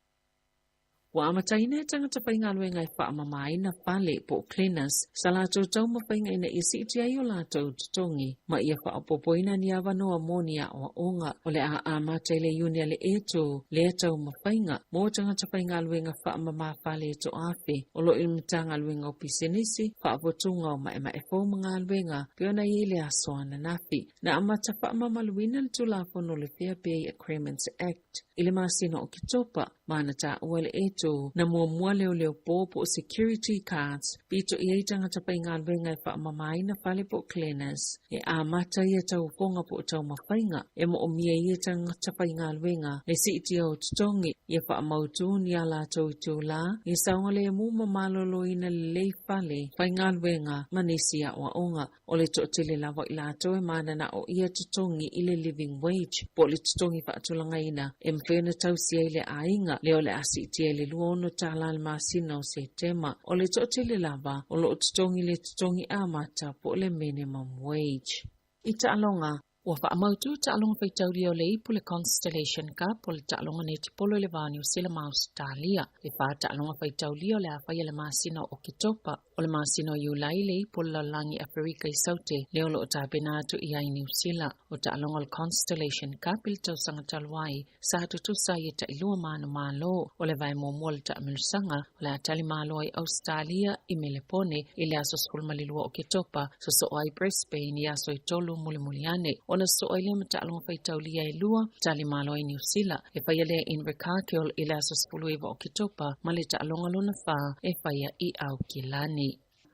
Ua amataina e tagata faigaluega e faamamaina fale po o cleaners sa latou taumafaiga ina ia siitia ai o latou totogi ma ia faaopoopoina ni avanoa mo ni aoaoga. O le a amata i le Iuni a le E3 lea taumafaiga mo tagata faigaluega faamama fale e toaafe o lo o i le Matagaluega o Pisinisi, Faafotuga o Maemae Fou ma Galuega pei ona i ai le aso ananafi. Na amata faamamaluina le Tulafono o le Fair Pay Agreements Act i le masina o Oketopa, ma na taua le E3 na muamua leoleo po po o security guards pito i ai tagata faigaluega e faamamaina fale po o cleaners. E amata ia tauofoga po o taumafaiga e moomia ai e tagata faigaluega le siitia o totogi, ia faamautū ni a latou itulā, ia saogalemu ma maloloina lelei fale faigaluega ma nisi aoaoga. O le toatele lava o i latou e mananao ia totogi i le living wage po o le totogi faatulagaina e mafai ona tausi ai le aiga, lea o le a siitia i le $26 le masina o Setema. O le toatele lava o lo o totogi le totogi amata po o le minimum wage. I taaloga, Ua faamautu taaloga faitaulia o le ipu le Constellation Cup o le taaloga netipolo i le va o Niu Sila ma Ausetalia. E fa taaloga faitaulia o le a faia le masina o Oketopa. O le masina o Iulai le ipu o le lalolagi Aferika i Saute lea o lo o tapena atu i ai Niu Sila. O taaloga o le Constellation Cup i le tausaga talu ai sa tutusa ai e tailua ma ana malo. O le vae muamua o le taamilosaga o le a tali malo ai Ausetalia i Melepone i le aso 12 o Oketopa, sosoo ai Brisbane i aso e tolu mulimuli ane. ona sosoo ai lea ma taaloga faitaulia e lua talimalo ai Niu Sila e faia lea i Invercargill i le aso 19 o Oketopa ma le taaloga lona fa e faia i Aukilani.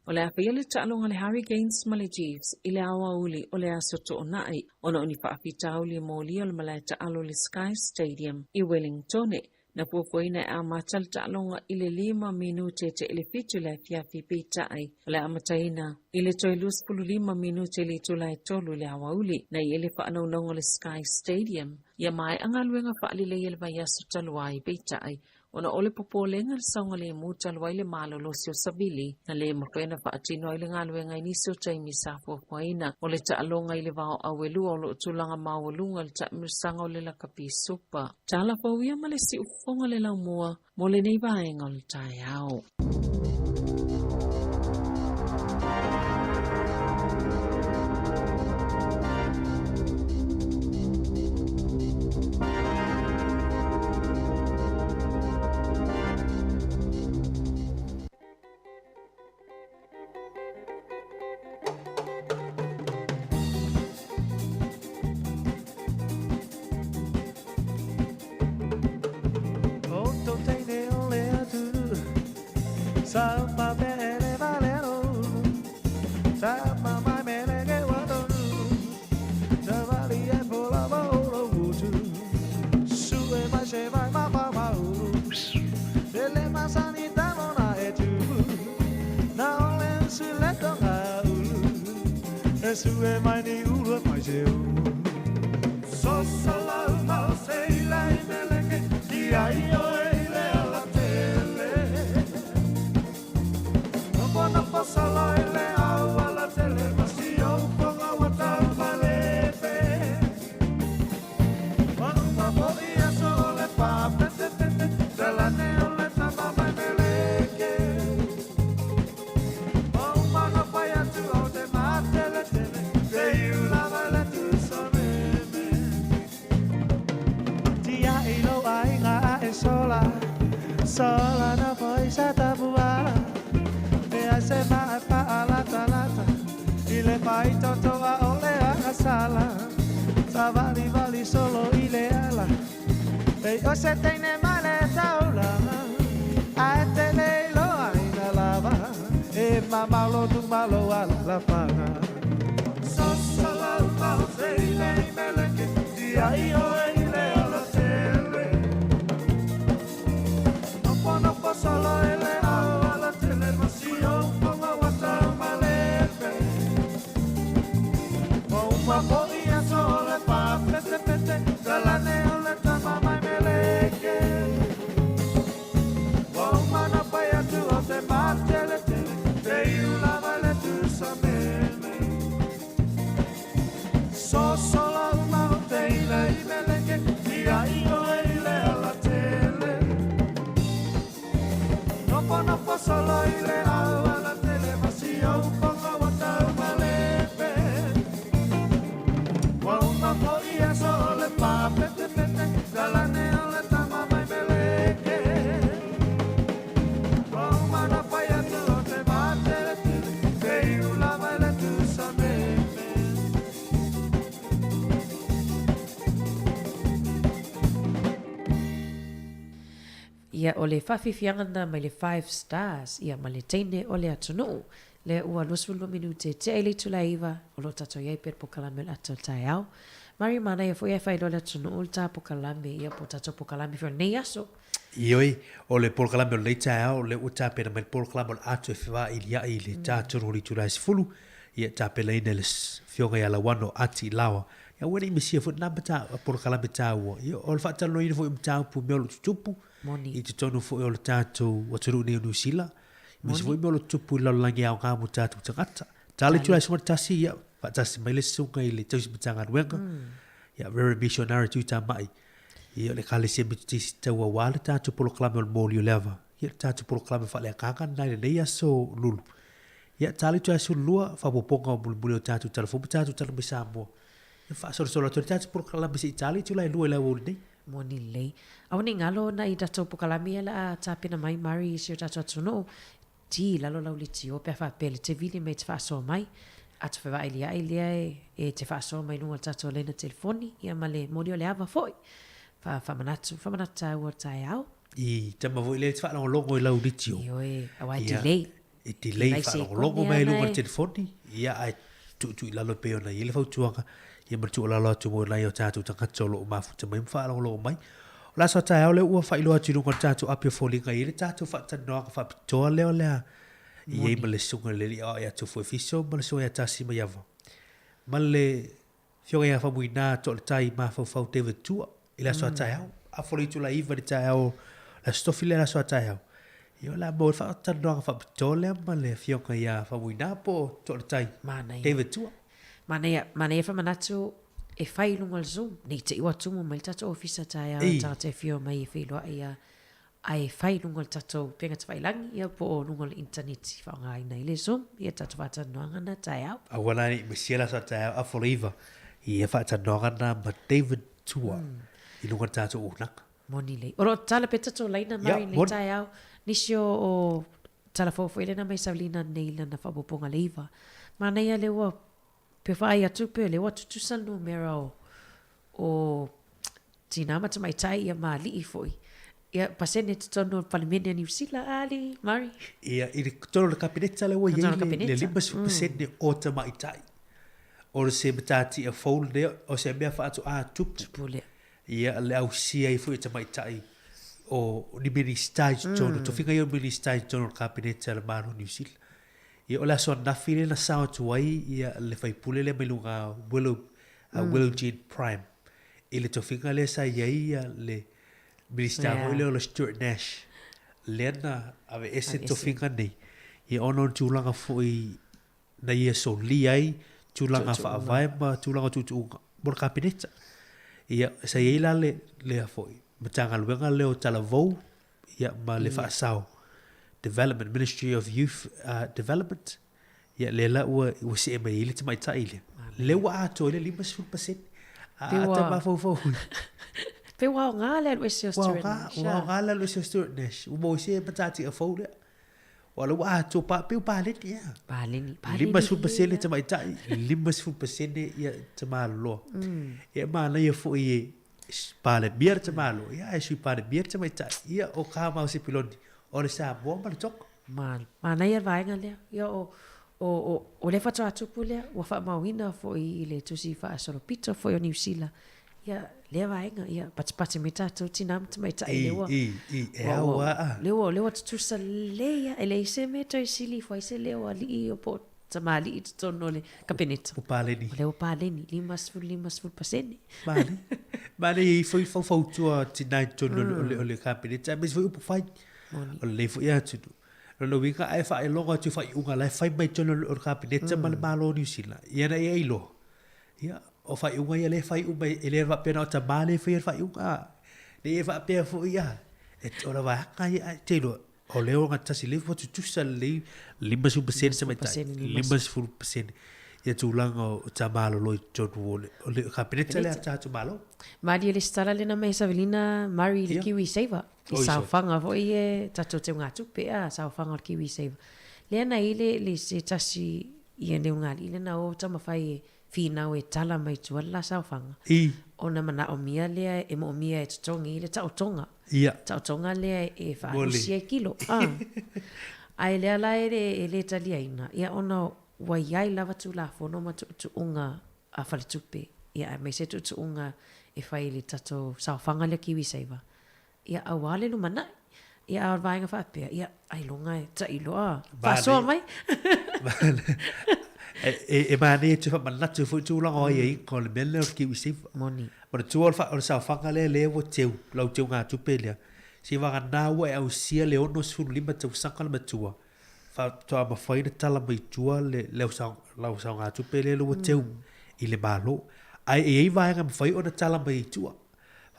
O le a faia le taaloga a le Hurricanes ma le Chiefs i le aoauli o le aso Toonai ona o ni faafitauli e molia o le malae taalo i le Sky Stadium i Wellingtone. Na fuafuaina e amata le taaloga i le 5 minute te i le 7 i le afiafi peitai o le a amataina i le toe 25 minute i le itula e 3 i le aoauli. Na i ai le faanaunauga o le Sky Stadium ia maea galuega faalelei i le vaiaso talu ai peitai ona o le popolega le saogalemu talu ai le malolosi o savili na le mafai ona faatino ai le galuega i nisi o taimi sa fuafuaina. O le taaloga i le va o auelua o lo o tulaga maualuga i le taamilosaga o le lakapi supa. Tala fou ia ma le siufofoga le laumua mo lenei vaega o le taeao. Ia, o le faafiafiaga lena mai le Five Stars, ia, ma le teine o le atunuu. Lea ua 22 minute tea i le itula e 9, o lo o tatou i ai pea i le pokalame o le ata o le taeao. Mari manaia foi ae faailoa le atunuu le ta pokalame, ia, po o tatou pokalame foi o lenei aso. Ioe, o le polokalame o lenei taeao, lea ua tapena mai le polokalame o le ato e fevailia'i i le ta tolu o le itula e 10, ia, tapenaina e le Afioga ia Lauano Ati Laoa. Ia aua ne i misia foi lena polokalame taua. Ia, o le faatalanoaina foi o mataupu i mea o lo o tutupu i totonu foi o le tatou atunuu nei o Niu Sila, aemaise foi mea o lo o tutupu i le lalolagi aoga mo tatou tagata. Ta le itula e 11, ia, faatasi mai le susuga i le tausi Matagaluega, ia, Reverend Missionary Tuitamai, ia, o le Ekalesia Metotisi tau aua le tatou polokalame o le moli o le ava, ia, le tatou polokalame faaleagaga lena i lenei aso Lulu. Ia, ta le itula e 12, faaopoopoga o mulimuli o tatou tala fou ma tatou tala mai Samoa. Ia, faasolosolo atu ai le tatou polokalame se i ta le itula e 2 i le aoauli nei. Moni lelei. Aua ne i galo ona i tatou pokalame ia la a tapena mai Mari i si o tatou atunuu, ti i lalo lau leitio pe a faapea le te vili mai e te faasoa mai. Ata fevailia'i lea e e te faasoa mai luga o le tatou laina telefoni, ia ma le moli o le ava foi. Fa, faamanatu, faamanatu taua o le taeao. I tama foi lea e te faalogologo i lau litio. Ioe, aua e delay. E delay faalogologo mai luga o le telefoni, ia ae tuutuu i lalo e pei ona i ai le fautuaga, ia ma le tuualalo atu mo nai o tatou tagata o lo o mafuta mai ma faalogologo mai. O le aso a taeao lea ua faailoa atu i luga o le tatou api o foliga e i ai le tatou faatalanoaga faapitoa lea o le a i ai ma le susuga i le alii aoao ia Tufu Efiso ma le susuga ia Tasi Maiava ma le Afioga ia Faumuina Toaletai Mafaufau David Tua i le aso a taeao. Afa o le itula e 9 i le taeao o le Aso Tofi lea le aso a taeao. Ia o le a maua ai le faatalanoaga faapitoa lea ma le Afioga ia Faumuina po o Toaletai David Tua. Manaia, manaia faamanatu e fai i luga o le Zoom, ne i te i ua tumu mai le tatou ofisa taeao i tagata e afio mai e feiloai ia ae fai i luga o le tatou upega tafailagi ia po o luga o le initaneti faaaogaina ai le Zoom ia tatou faatalanoaga na taeao. Aua la ne i misia le aso a taeao afa o le 9 ia faatalanoaga na ma David Tua i luga o le tatou auaunaga. Moni lelei. O lo o tatala pea tatou laina Murray i lenei taeao. Nisi o o tala fou foi lea na mai Saulina nei lana faaopoopoga le 9. Manaia lea ua pei vaai atu pei o lea ua tutusa le numera o o tinā ma tamaitai ia ma alii foi. Ia, pasene i totonu o le Palemene a Niu Sila, a alii, Murray? Ia, i le totonu o le Kapeneta lea ua i ai le 50% o tamaitai. O le se matatia fou lenei, o se mea faatoa tupu. Tupu lea. Ia, le ausia ai foi e tamaitai o ni Minisita i totonu, tofiga ia o Minisita i totonu o le Kapeneta a le Malo o Niu Sila. Ia, o le aso ananafi lea na sao atu ai ia le faipule lea mai luga o Willow, Willow Jean Prime i le tofiga lea sa i ai ia le Minisita foi lea o le Stuart Nash, lea na aveese tofiga nei, ia ona o le tulaga foi na ia solia ai tulaga faavae ma tulaga o tuutuuga mo le Kapeneta. Ia, sa i ai la le, lea foi Matagaluega lea o Talavou, ia, ma le Faasao, Development, Ministry of Youth Development, ia, lea la ua, ua see mai ai le tamaitai lea. Lea ua atoa ai le 50%. A ata mafaufau. Pei ua aoga le alu ese o Stuart Nash. Ua aoga le alu ese o Stuart Nash. Ua maua ai se matatia fou lea. Ua lea ua atoa pa, pei o paleni ea. Paleni, paleni. 50% tamaitai, 50% ia tamāloloa. Ia e manaia foi e Palemia le tamāloa, ia ae Sui Palemia le tamaitai. Ia o ka mau Sepiloni, o le Samoa ma le Togo. Manaia le vaega lea. Ia o, o, o, o lea faatoa tupu lea, ua faamauina foi i le tusi faasolopito foi o Niu Sila. Ia, lea vaega, ia, patipati mai tatou tinā ma tamaitai, lea ua, I, i, e ao ua, a. lea ua, lea ua tutusa lelei lava, e leai se mea e toe sili ifo ai se leo o alii o po o tamalii i totonu o le Kapeneta. Ua paleni. O lea ua paleni, 50, 50 pasene. Manaia. Manaia e i ai foi faufautua tinā i totonu o le, o le Kapeneta, aemaise foi upu fai. O lenei foi atunuu. Lona uiga a e faailoga atu i faaiuga la e fai mai totonu o le Kapeneta ma le Malo o Niu Sila, ia na ia iloa, ia, o faaiuga ia lea e fai uma, e le faapea na o tama lea e faia le faaiuga, a, ne i e faapea foi, a, e, o le vaega ia, ae te iloa, o lea ua gatasi lea ua tutusa lelei 50% tamaitai, 50% ia tulaga o tama lolo i totonu o le, o le Kapeneta lea a tatou Malo. Malie le isi tala lena mai e Savelina Murray i le Kiwi Saver. I saofaga foi e tatou teugatupe a, saofaga o le Kiwi Saver. Lea na i le, le se tasi ia le ulugalii lea na o taumafai e finau e tala mai tua le la saofaga. I. Ona manaomia lea e moomia e totogi i le taotoga. Ia. Taotoga lea e faalusi ai kilo. A. Ae lea la e le, e le taliaina, ia ona ua i ai lava Tulafono ma tuutuuga a faletupe, ia aemaise tuutuuga e fai i le tatou saofaga lea Kiwi Saver. Ia aua le lumanai. Ia a o le vaega faapea, ia ailoga e taʻiloa faasoa mai. E manaia te faamanatu foi tulaga o aiaiga o le mea lea o le Kiwi Saver. Moni. Manatua o le saofaga lea lea ua teu, lau teugatupe lea, seivagana ua e ausia le 65 tausaga le matua, faatoa mafai ona tala mai tua le lau saogatupe lea ua teu i le Malo. Ae e i ai vaega e mafai ona tala mai i tua.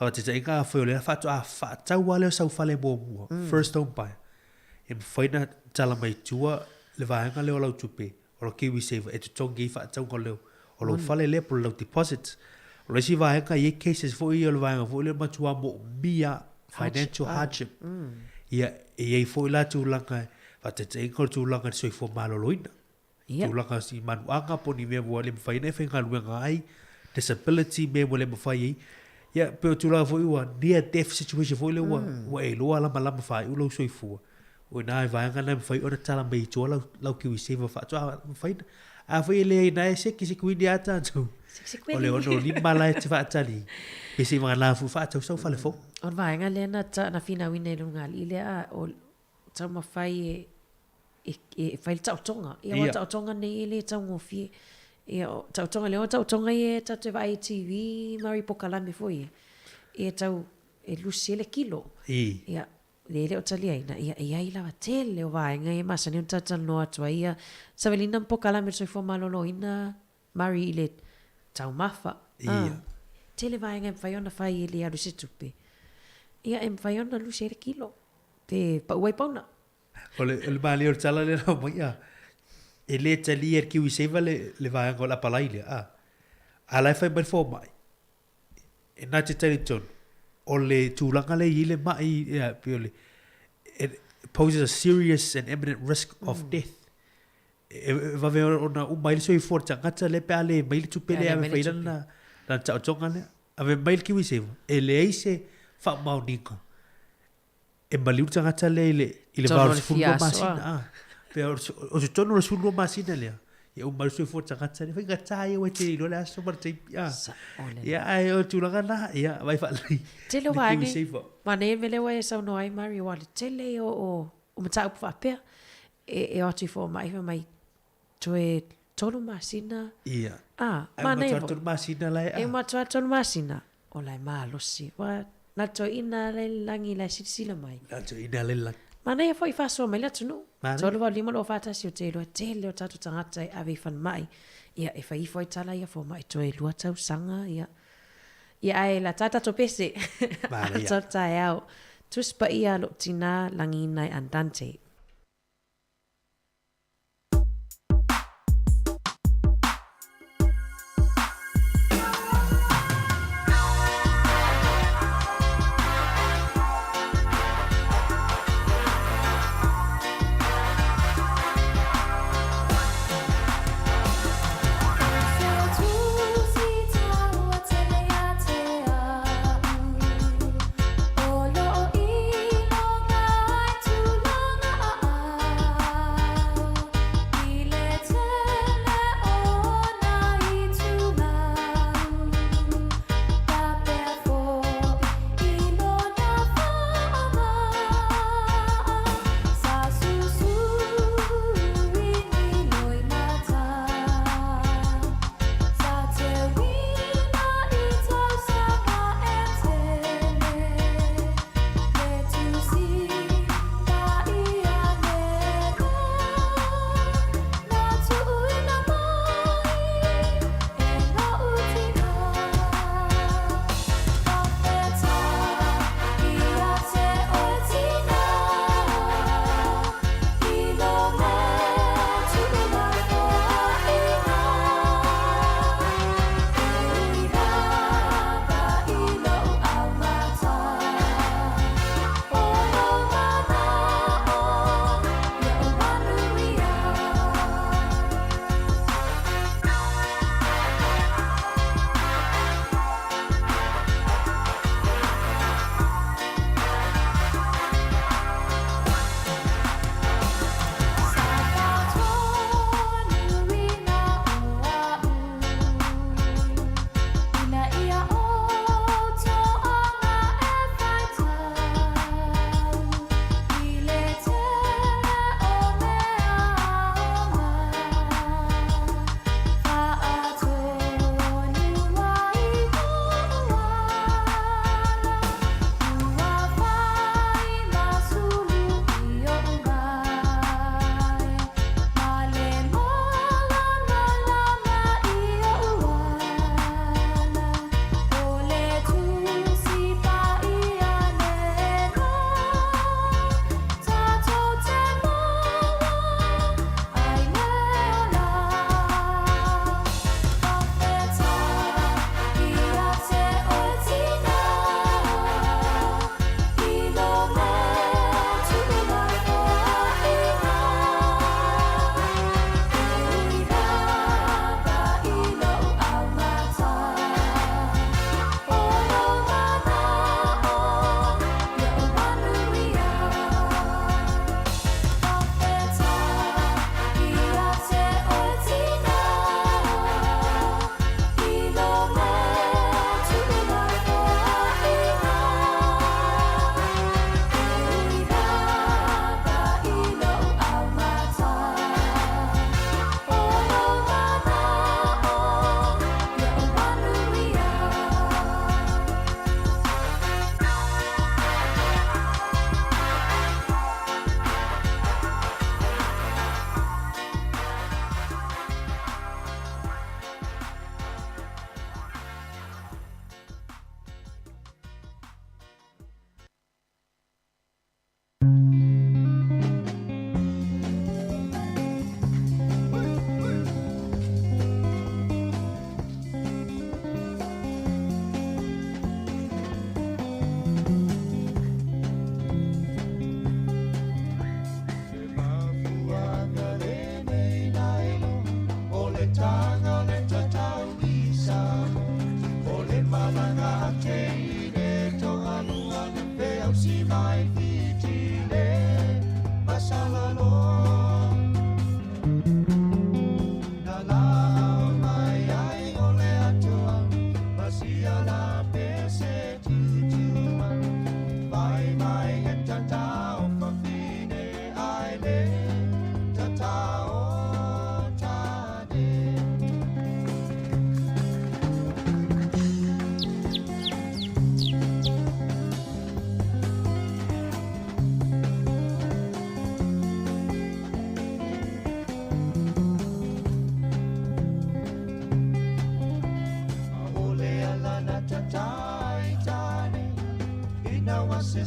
Faataitaiga afai o lea faatoa faatau lava lea o sau fale muamua, first home buyer, e mafai ona tala mai tua le vaega lea o lau tupe, o lau Kiwi Saver e totogi ai faatauga o o lou fale lea po o lau deposit. O le isi vaega e i ai cases foi ia o le vaega foi lea e matua moomia financial hardship. Ia, e i ai foi la tulaga, faataitaiga o le tulaga i le soifua maloloina. Tulaga si manuaga po o ni mea ua le mafai ona e faigaluega ai, disability mea ua le mafai ai. Ia, pei o tulaga foi ua near death situation foi lea ua, ua e iloa lamalama faaiu lou soifua. O i ina le vaega lena e mafai ona tala mai i tua lau, lau kiwisaver faatoa mafai ona. A foi e leai ina e seki sekuini lava tatou. O le 65 la e te faatali ai. Pe seivagana foi faatau sau fale fou. O le vaega lea na, na finauina i luga alii lea, o taumafai e e, e fai le taotoga. Ia, aua taotoga nei e le taugofie. Ia, o taotoga lea, o taotoga ia e tatou te vaai i TV ma i pokalame foi ia. Ia tau e lusi ai le kilo. Ia, lea e le o taliaina, ia e i ai lava tele o vaega ia e masani ona talatalanoa atu ai ia savalina ma pokalame o le soifua maloloina Murray i le taumafa. Ia. Tele vaega e mafai ona fai e le alu se tupe. Ia, e mafai ona lusi ai le kilo. Pe pau ai pauna. O le, o le malie o le tala lea na aumai, a, e le talia e le KiwiSaver le, le vaega o le apalai lea, a. A la e fai mai le fomai, e na te talitonu, o le tulaga lea e i ai le mai, ia, pei o le, it poses a serious and imminent risk of death. E, e vave ona uma ai le soifua o le tagata lea pe a le mai le tupe lea e ave fai ai lana, lana taotoga lea. Ave mai le KiwiSaver, e leai se faamaoniga E maliu le tagata lea i le, i le va o le 12 masina. Ah. Pe o, o totonu o le 12 masina lea, ia uma ai le soifua o le tagata lea. Faigata ia ua e te iloa le aso ma le taimi. Ah. Ia, ae o le tulaga na, ia, vaai faalelei. Tele o vaega. Manaia le mea lea ua e saunoa ai, Mary, aua o le tele ia o, o mataupu faapea. E, e o atu i fomai fai mai, toe tolu masina. Ia. Ah, Ai uma atu tolu masina la e. E uma atu tolu masina. O la e malosi. Wa na toeaina la i le lagi la e silasila mai. Na toeaina la i le lagi. Manaia foi faasoa mai le atunuu. 3 8 5 2 4 1 o te iloa tele o tatou tagata e ave i falemai. Ia e fai ifo ai tala ia fomai toe lua tausaga ia. Ia ae la tā tatou pese. Manaia. Atoa taeao. Tusi Paia a lou tinā lagiina e Andante.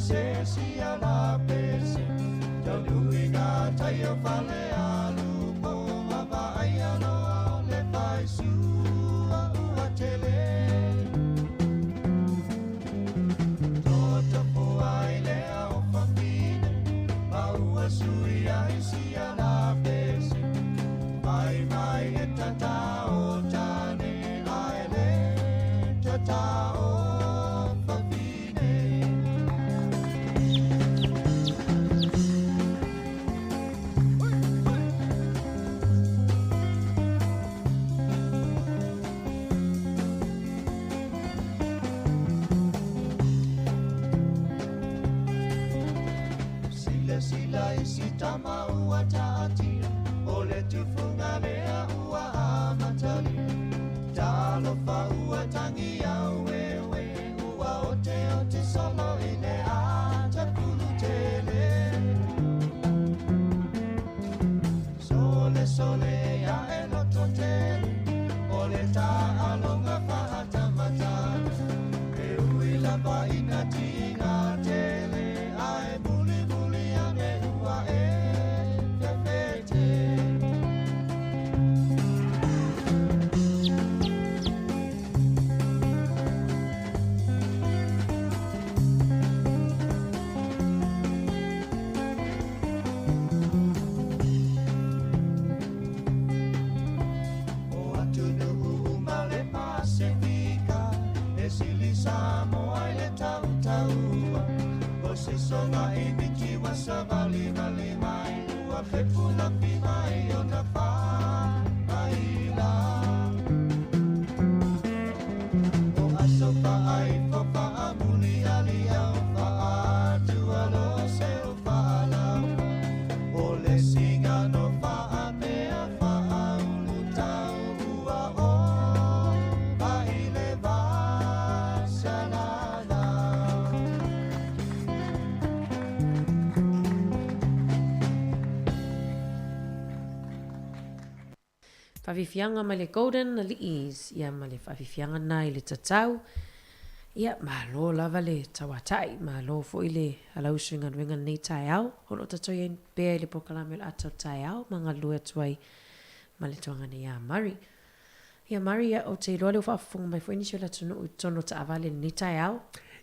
se sia la pese Taunui ngā tai o Falealupo Ma vaai aloa o le faisua ua tele Totofu ai lea o fafine Ma ua sui ai sia la pese Mai mai e tata o tane Ai le tata o fafine. Sila sila i si tama ua taatia O le tufunga lea ua amatalia Talofa ua tangi au ewe Ua ote ote solo i le ata kulu tele Sole sole ia e loto tele O le taaloga faatamatala E ui lava ina tiga tele Ae muli muli ane ua e fefete. O atunuu uma le Pasefika E sili Samoa i le tautaua O se soga i miti ua savalivali mai Ua fepulafi mai ona faaila O aso faaifo faamuliali au Faatualo se o faalau O le sigano faapea faaulu tau Ua o mai le vasalalau. Faafiafiaga mai le Golden Aliis, ia ma le faafiafiaga na i le tatau. Ia, malo lava le tauatai, malo foi le alausu i galuega i lenei taeao. O lo o tatou i ai pea i le polokalame o le ata o le taeao ma galulue atu ai ma le tuagana ia Murray. Ia Murray, ia, ou te iloa lea ua faafofoga mai foi nisi o le atunuu i totonu o taavale i lenei taeao.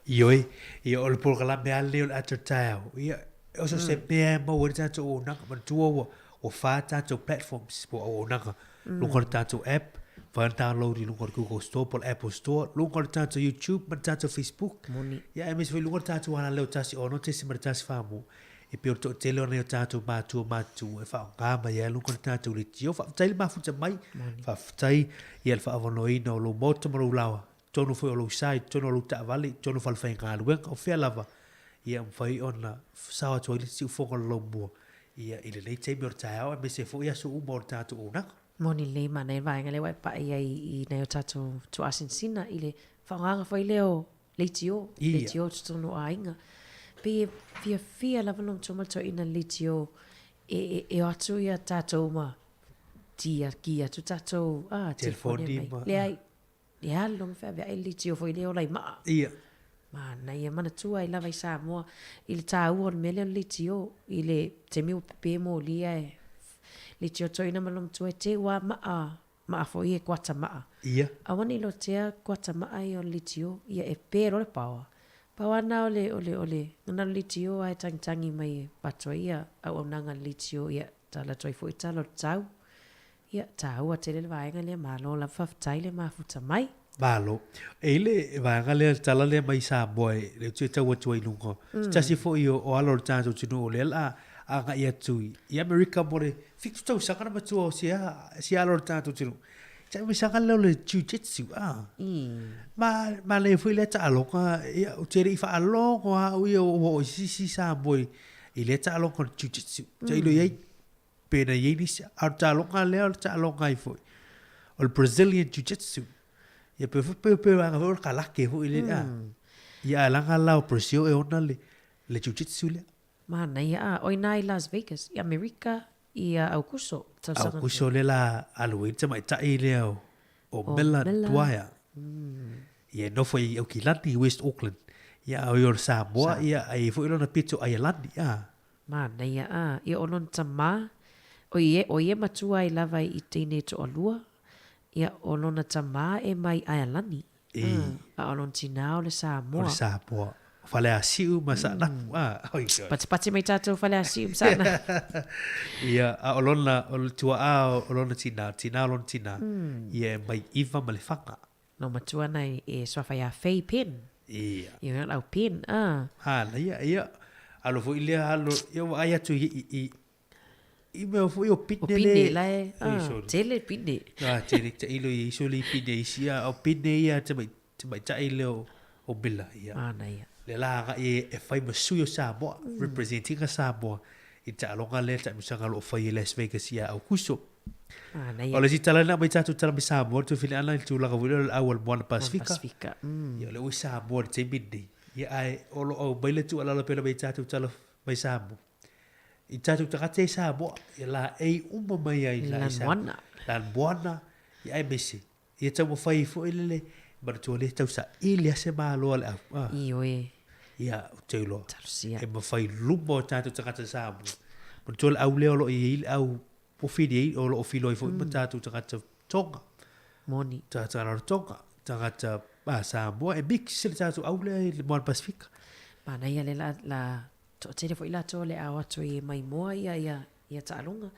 Ioe, ia o le polokalame lava lenei o le ata o le taeao. Ia, o so se mea e maua ai le tatou auaunaga, manatua ua Ua fa tatou platforms po o auaunaga luga o le tatou app, mafai ona download i luga o le Google Store po o le Apple Store, luga o le tatou YouTube ma le tatou Facebook. Moni. Ia aemaise foi luga o le tatou alaleo 1 6.4 mo. E pei o le toatele o nai o tatou matua matutua e faaaoga mai ai luga o le tatou leitio. Faafetai le mafuta mai. Moni. Faafetai ia le faaavanoaina o lou maota ma lou laoa, i totonu foi o lou sa, i totonu o lou taavale, i totonu o falefaigaluega, o fea lava, ia mafai ona sao atu ai le siufofoga o le laumua ia i lenei taimi o le taeao aemaise foi aso uma o le tatou auaunaga. Moni lelei manaia le vaega lea ua e pai ai i nai o tatou tuaasinasina i le faaaogaga foi lea o leitio, leitio i totonu o aiga. Pei e fiafia lava lou matua ma le toeaina i le leitio e, e o atu ia tatou ma ki atu tatou telefoni mai. Leai, E alu ma feaveai le leitio foi lea ola i maa. Ia. Manaia, manatua ai lava i Samoa i le taua o le mea lea o le leitio i le taimi ua pepe moli ae leitio toeaina ma lona matua e teu lava maa, maa foi e kuata maa. Ia. Aua ne i lotea kuata maa ia o le leitio, ia e pe loa le paoa. Pau lava na o le, o le, o le gana o le leitio ae tagitagi mai e avatu ai ia auaunaga a le leitio ia tala atu ai foi tala o le tau. Ia, taua tele le vaega lea, malo lava faafetai le mafuta mai. Malo. E i le vaega lea, le tala lea mai Samoa e le toe tau atu ai i luga. Se tasi foi o alo o le tatou atunuu o lea o le a agai atu i Amerika mo le 7 tausaga na matua o si alo o le tatou atunuu. Tausaga lea o le jiu-jitsu, a. Ma, manaia foi lea taaloga, ia, ou te le i faalogo lava au ia ua oo i se isi Samoa i lea taaloga o le jiu-jitsu. Tailo i ai pe na i ai nisi, a o le taaloga lea o le taaloga ai foi, o le Brazilian Jiu-Jitsu. Ia pe foi pe pe vaega foi o le kalake foi lele a. Ia ae leaga la o Brazil e ona le le Jiu-Jitsu lea. Manaia a, o ina i Las Vegas, i Amerika, i Aukuso, tausaga. Aukuso lea la alu ai le tamaitai lea o Miller Dwyer. Ia e nofo i Aukilani, West Auckland. Ia, a o ia o le Samoa, ia, a i ai foi lona pito Aialani, a. Manaia, a. Ia, o lona tamā, o ia, o ia matua ai lava i teine toalua, ia, o lona tamā e mai Aialani, a, a o lona tinā o le Samoa. O le Samoa. O Faleasiu ma Saanapu, a. Oi, oi. Patipati mai tātou Faleasiu ma Saanapu. Ia, a o lona, o le tuaā o lona tinā, tinā o lona tinā, ia e mai Iva ma Lefaga. No matua ana e suafa iā Faye Penn. Ia. Ia lau Penn, a. Hala, ia, ia. Alo foi lea, alo, ia vaai atu i, i, i, i mea foi o pine O pine la e, a, tele pine. A, tele, tailo i iso le pine isi, a, o pine ia te mai, te mai tai lea o, o Miller, ia. Ana ia. Le la agai e, e fai ma sui o Samoa, representing a Samoa, i taaloga lea, taamilosaga o lo o fai i Las Vegas ia Aukuso. Manaia. O le isi tala lena mai tatou tala mai Samoa, le tuafili ana i le tulaga foi lea o le au a le Moana Pasifika. Pasifika. Ia, o lea ua i Samoa i le taimi lenei. Ia, ae o lo o aumai le tuualalo pea mai tatou tala mai Samoa. I tatou tagata i Samoa, ia laei uma mai ai la i Samoa. Lanuana. Lanuana, ia aemaise. Ia taumafai foi lele, manatua lea tau saili lava se malo a le au. Ah. Ioe. Ia, ou te iloa. Talosia. E mafai luma o tatou tagata Samoa. Manatua le au lea o lo o i ai le au pofili ai, o lo o filoi foi ma tatou tagata Tonga. Moni. Tagata Rarotonga, tagata Samoa, e mix le tatou au lea i le Moana Pasifika. Manaia le la, la toatele foi latou o le ao atu ai e maimoa ia, ia, ia taaloga.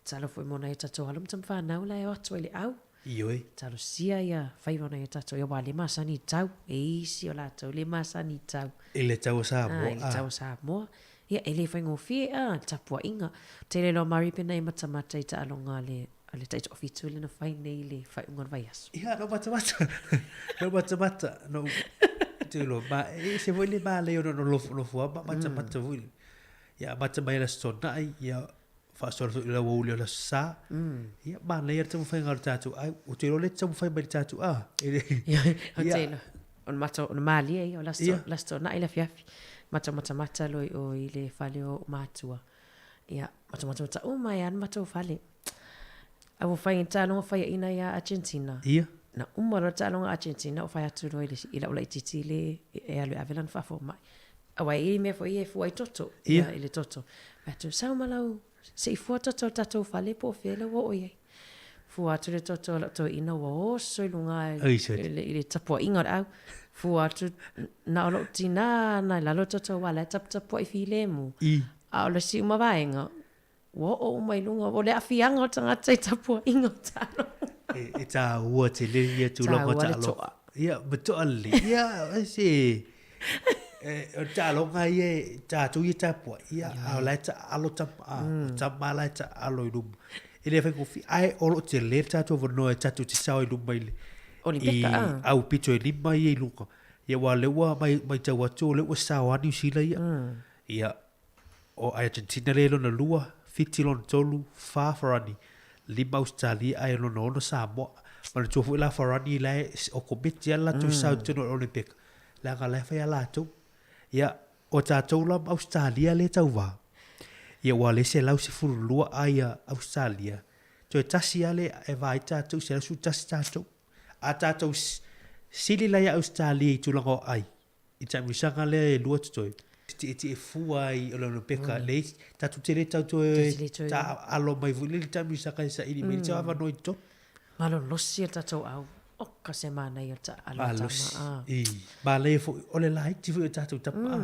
Tatalo foi mo nai o tatou alo ma tama fanau la e o atu ai i le au. Ioe. Talosia ia faiva o nai o tatou ia aua le masani i tau, e isi o latou le masani i tau. I le tau o Samoa. A, i le tau o Samoa. Ia, e le faigofie a, le tapuaiga. Tele loa Mari pena e matamata i taaloga a le, a le taitoafitu lea na fai nei i le faaiuga o le vaiaso. Ia, no matamata. No matamata. No, te iloa, ma, e ese foi le malei ona no nofo lava ma matamata foi. Ia, amata mai le Aso Toonai, ia, faasoa foi i le aoauli o le Aso Sa. Ia, manaia le taumafaiga o le tatou ai. Ou te iloa o lea e te taumafai mai i le tatou a. Ia, ou te iloa. O le matou, o le malie ia, o le Aso, le Aso Toonai le afiafi. Matou matamata loa i o i le fale o matua. Ia, matou matamata uma ai lava le matou fale. A ua fai taaloga faiaina iā Argentina. Ia. Na uma loa le taaloga Argentina ou fai atu loa i le i lau laitiiti le e alu e ave lana faafomai. Aua e i ai mea foi ia e fua ai toto. Ia. I le toto. Fai atu, sau ma lau, se i fua toto o le tatou fale po o fea lea ua oo i ai. Fua atu le toto o lau toeaina ua oso i luga Ai, sorry. i le, i le tapuaiga o le au. Fua atu, na o lou tinā na i lalo le toto aua o la e taputapuai filemu. I. A o le isi uma vaega, Ua oo uma i luga, o le aafiaga o tagata i tapuaiga o taaloga. E tāua tele ia tulaga o Tāua le taaloga. toa. Ia, ma toa lelei. Ia, se... O le taaloga ia, tatou ia tapuai, ia, a o la e taalo tama, a, o tama la e taalo i luma. E le faigofie, ae o lo o tele le tatou avanoa e tatou te sao i luma i le... Olipeka, i a. au pito e lima ia i luga. Ia, aua o lea ua matau atu, o lea ua sao lava Niu Sila ia. Ia, O Argentina lea i lona lua, Fiti lona tolu, fa Farani, lima Ausetalia ae lona ono Samoa. Manatua foi la Farani la e o komiti lava le latou sao i totonu o le Olympic, leaga la e fai a latou. Ia, o tatou la ma Ausetalia lea e tauva, ia ua le 112 ai a Ausetalia, toe tasi lava lea e va ai tatou, 111 tatou. A tatou sili la ia Ausetalia i tulaga o ai, I taamilosaga lea e lua totoe, tietie fua ai o le Olympica, leai, tatou te le tau toe taaalo mai foi lea i le taamilosaga e saili mai le tau avanoa i totonu. Malolosi le tatou au. Oka se manaia o le taaalo a tama. Malosi, i. Manaia foi, o le laiti foi o tatou tama.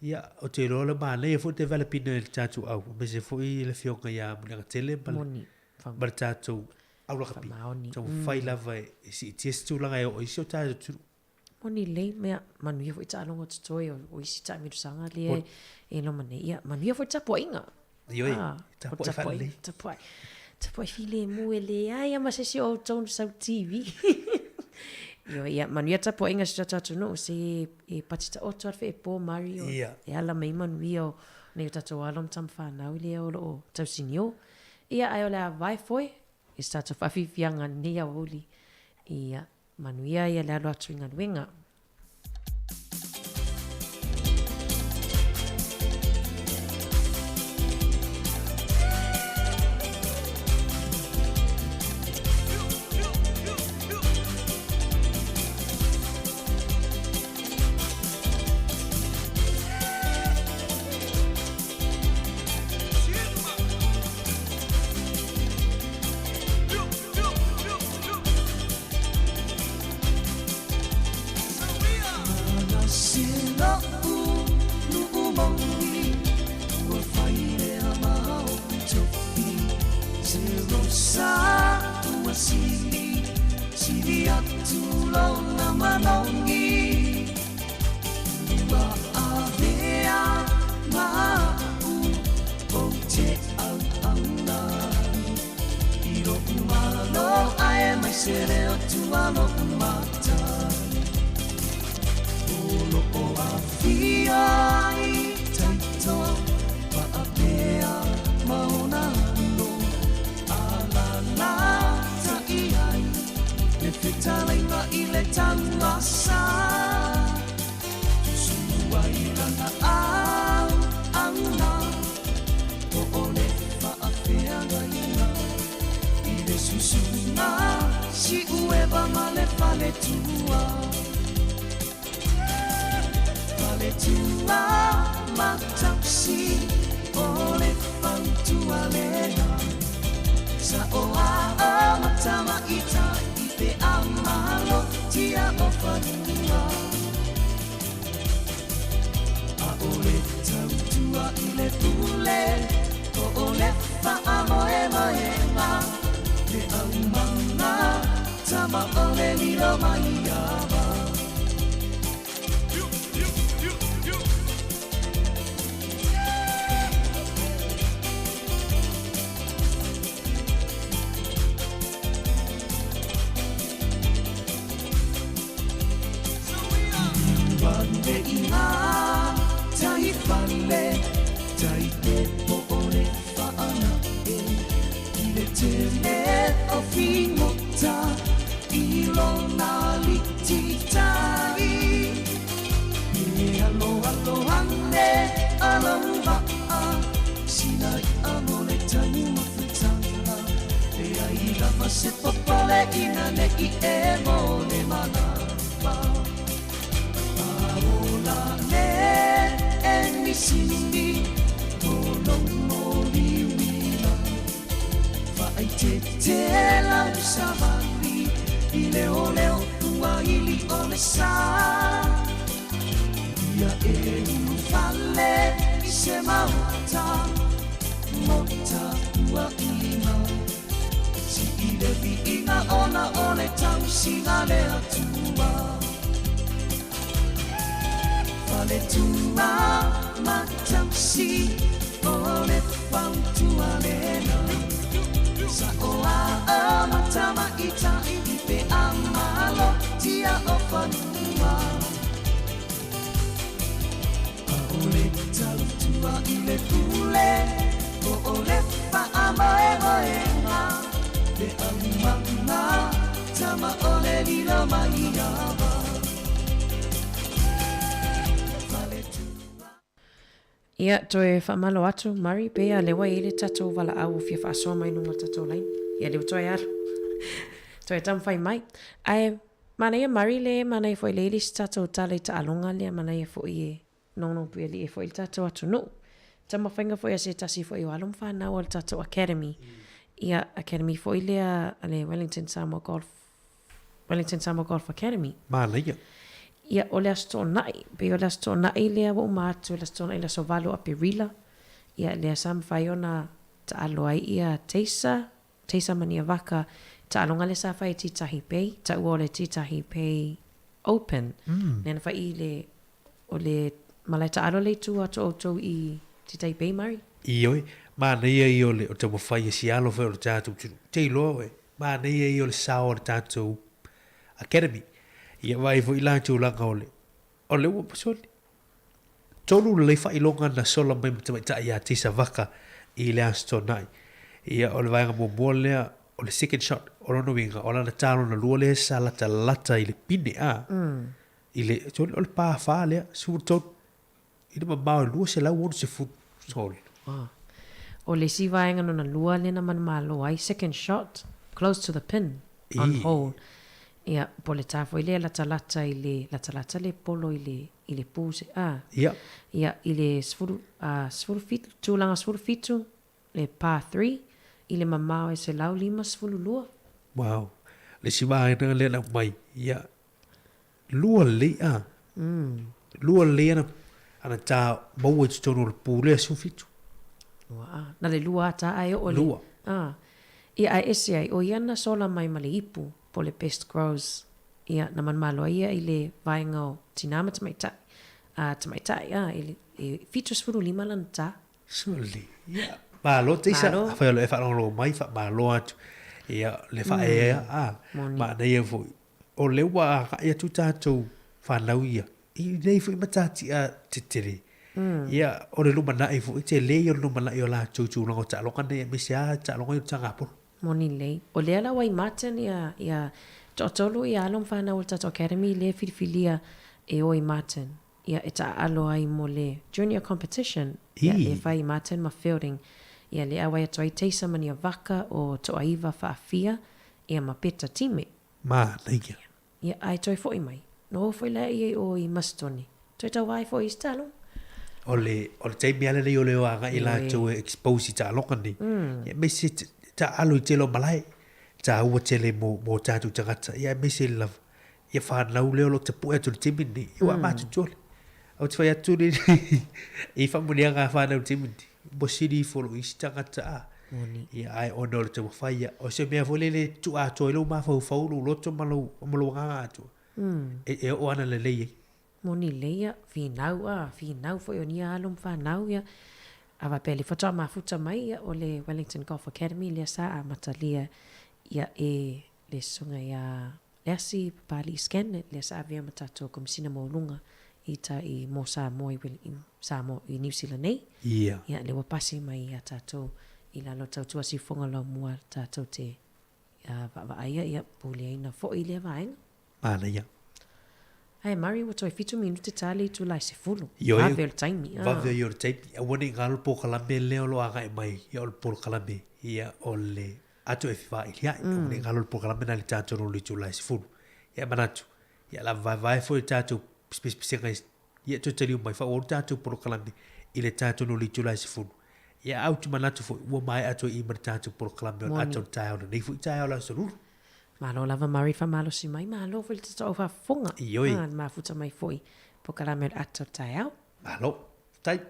Ia, ou te iloa o le manaia foi le develop ina e le tatou au, aemaise foi le afioga ia Muliagatele ma le tatou au lakapi. Taumafai lava e siitia se tulaga e oo ai si o tatou atunuu. Moni lelei, mea, manuia foi taaloga o totoe o, o isi taamilosaga lea e, e loma nei. Ia, manuia foi tapuaiga. Ioe, Ah, tapuai faalelei. Tapuai, tapuai filemu e leai lava ma se isi o outou na sau TV. Ioe, ia, manuia tapuaiga si o tatou atunuu, se e pati taoto lava le feepo Mario. Ia. E ala mai manuia o nai o tatou alo ma tama fanau lea o lo o tausinio. Ia, ae o le a vae foe i se tatou faafiafiaga i lenei aoauli. Ia, Manuia ia le alo atu i galuega. atu lona manogi Ua avea ma a'u ou te auauna ai I lo'u malo ae maise le Atua lo'u matai O lo'o afio ai taito Paapea ma ona alo Alalatai ai le fetalaiga i le tauasa Susunu ai lana auauna Po o le faafeagaiga I le susuga Siueva ma le faletua Faletua ma tausi O le fautua lena Sa'o a ma tamaitai pe a malo tia o fanua ʻAʻole tautua i le pule Po o le faamoemoega Le aumaga tama o le lilo mai ava. Wale i ngā tai whale, tai te po o le whaanae. I le tele o figota, i lona liti tai. E aloalo ane a lou vaa, sina i'a mo le taumafataga. Leai lava se popoleina nei e mo le manava. A ola le enisini o lou moliuila. Faaitete lau savali i leoleo ua ili o le sa. Ia e ulufale i se maota mota ua ima. Sii le viiga ona o le tausiga le Atua. Faletua ma tausi o le fautua lena. Sa'o a ma tamaitai pe a malo tia o fanua. ʻAʻole tautua i le pule Po o le faamoemoega Le aumaga tama o le lilo mai ava. Faletua. Ia, toe faamalo atu, Murray, pei a lea ua i ai le tatou valaau ua fia faasoa mai luga o le tatou laina. Ia, lea ua toe alu. Toe taumafai mai. Ae, manaia Murray le manaia foi le i le isi tatou tala i taaloga lea, manaia foi e nogonogopuialii ai foi le tatou atunuu. Taumafaiga foi a se tasi foi o alo ma fanau a le tatou Academy. Ia, Academy foi lea a le Wellington Samoa Golf Wellington Samoa Golf Academy. Manaia. Ia, o le Aso Toonai, pei o le Aso Toonai lea ua uma atu, le Aso Toonai le aso 8 o Aperila, ia lea sa mafai ona taalo ai ia Teisa, Teisa Maniavaka, taaloga lea sa fai e Titahi Bay, taua o le Titahi Bay Open. Lea na fai i le, o le malae taalo lea i tua atu o outou i Titahi Bay, Murray? Ioe, manaia ia o le o taumafai e sialo foi o le tatou atunuu. Te iloa oe, manaia ia o le sao o le tatou Academy. Ia vaai foi la tulaga o le, o le ua soli. Tolu lelei faailoga na sola mai ma tamaitai ia Tisa Vaka i le Aso Toonai. Ia o le vaega muamua lea o le second shot, o lona uiga o lana ta lona lua lea sa latalata i le pine a. I le, soli o le pa fa lea, 13 i le mamao e 260 soli. Wow. O le isi vaega lona lua lea na manumalo ai, second shot, close to the pin on hole. Ia, po o le ta foi lea latalata i le, latalata le polo i le, i le pu se, a. Ia. Ia, i le sefulu, a, 17, tulaga 17, le par three, i le mamao e 152. Wow. Le isi vaega lea na aumai, ia, lua lelei a. Lua lelei ana, ana ta maua i totonu o le pu lea 17. Ua a. Na le lua a ta ae oo i le. Lua. A. Ia, ae ese ai, o ia na sola mai ma le ipu. Po o le Best Grows, ia, na manumalo ai ia i le vaega o tinā ma tamaitai, a tamaitai, a, i le, e 75 lana tā. Surely, ia, malo teisa, Malo. afai o lo e faalogologo mai, faamalo atu, ia, le faaeaea, a, Moni. manaia foi. O lea ua agai atu tatou fanau ia, i nei foi matatia tetele, ia, o le lumanai foi, tele ia o le lumanai o latou i tulaga o taaloga nei, aemaise lava taaloga ia o le tagapolo. Moni lelei. O lea la ua i Martin ia, ia toatolu ia alo ma fanau o le tatou Academy lea e filifilia e o i Martin. Ia e taaalo ai mo le Junior Competition. Ia e fai i Martin ma Feilding. Ia lea auai atu ai Taser ma Niavaka o Toaiva Faafia ia ma Peta Time. Manaia. Ia, ae toe foi mai. Noho foi la ia i o i Masetone. Toe tauva ai foi i se taaloga. O le, o le taimi lava lenei o le o agai latou e expose i taaloga nei. Ia aemaise taaalo i tele o malae. Taua tele mo, mo tatou tagata. Ia aemaise lava, ia fanau lea o lo o tapue atu i le taimi lenei. Ia ua matutua le. Ou te fai atu le i faamanuiaga a fanau i le taimi lenei. Ua sili ifo i lou isi tagata a. Moni. Ia, ae ona o le taumafai ia. O se mea foi lele e tuu atoa ai lou mafaufau, lou loto ma lou, ma lou agaga atoa. E, e oo ana lelei ai. Moni lelei ia, finau a, finau foi o nia alo ma fanau ia. A faapea le faatoa mafuta mai ia o le Wellington Golf Academy lea sa amatalia ia e le susuga ia Leasi Papali'i Scanlan lea sa avea ma tatou Komesina Maualuga i ta i mo Samoa i i Samoa i Niu Sila nei. Ia. Ia lea ua pasi mai ia tatou i lalo o tautua siufofoga laumua tatou te vaavaaia ia puleaina foi lea vaega. Manaia. Ae Murray ua toe fitu minute ta le itula e 10. Ioe. Vave o le taimi. Ah. Vave ia o le taimi. Aua ne i galo le polokalame lea o lo o agai mai, ia o le polokalame, ia o le ato e fevailia'i. Aua ne i galo le polokalame lena i le tatou i le itula e 10. Ia e manatu, ia o le a vaevae foi le tatou pisapisa i ia toe taliu mai faaauau le tatou polokalame i le tatou i le itula e 10. Ia ae ou te manatu foi ua maea atu ai i ma le tatou polokalame o le ato o le taeao lenei foi taeao o le Aso Lulu. Malo lava Murray faamalosi mai, malo foi le tatou faafofoga. Ioe. Ah, le mafuta mai foi polokalame o le ato o le taeao. Malo. Faafetai.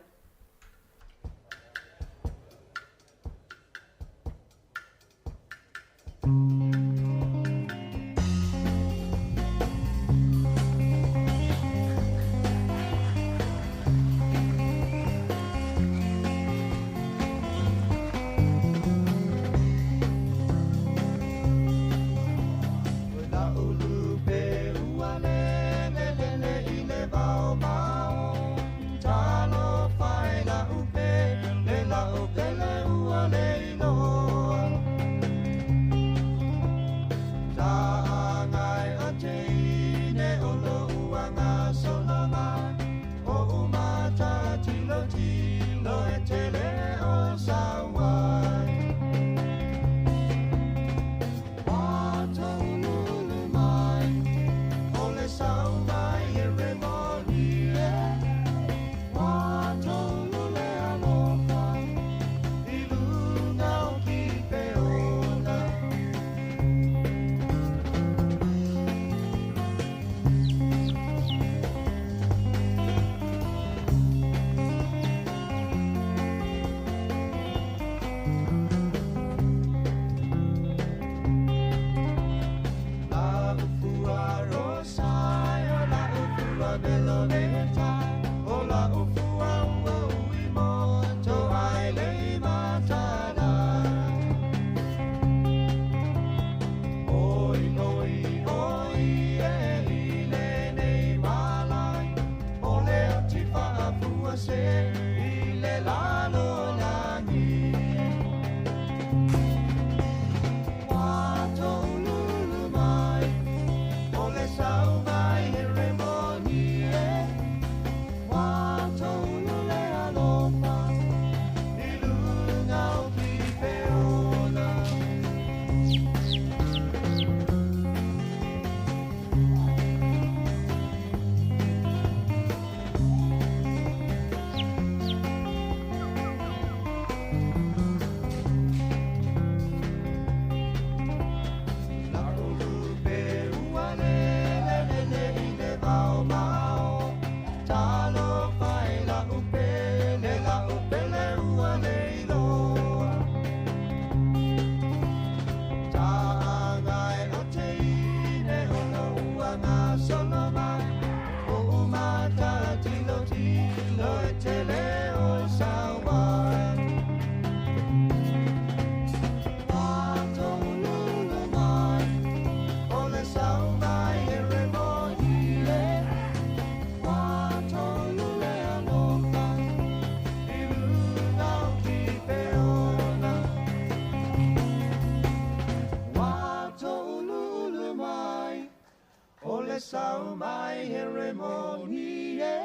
le sau mai Heremoni e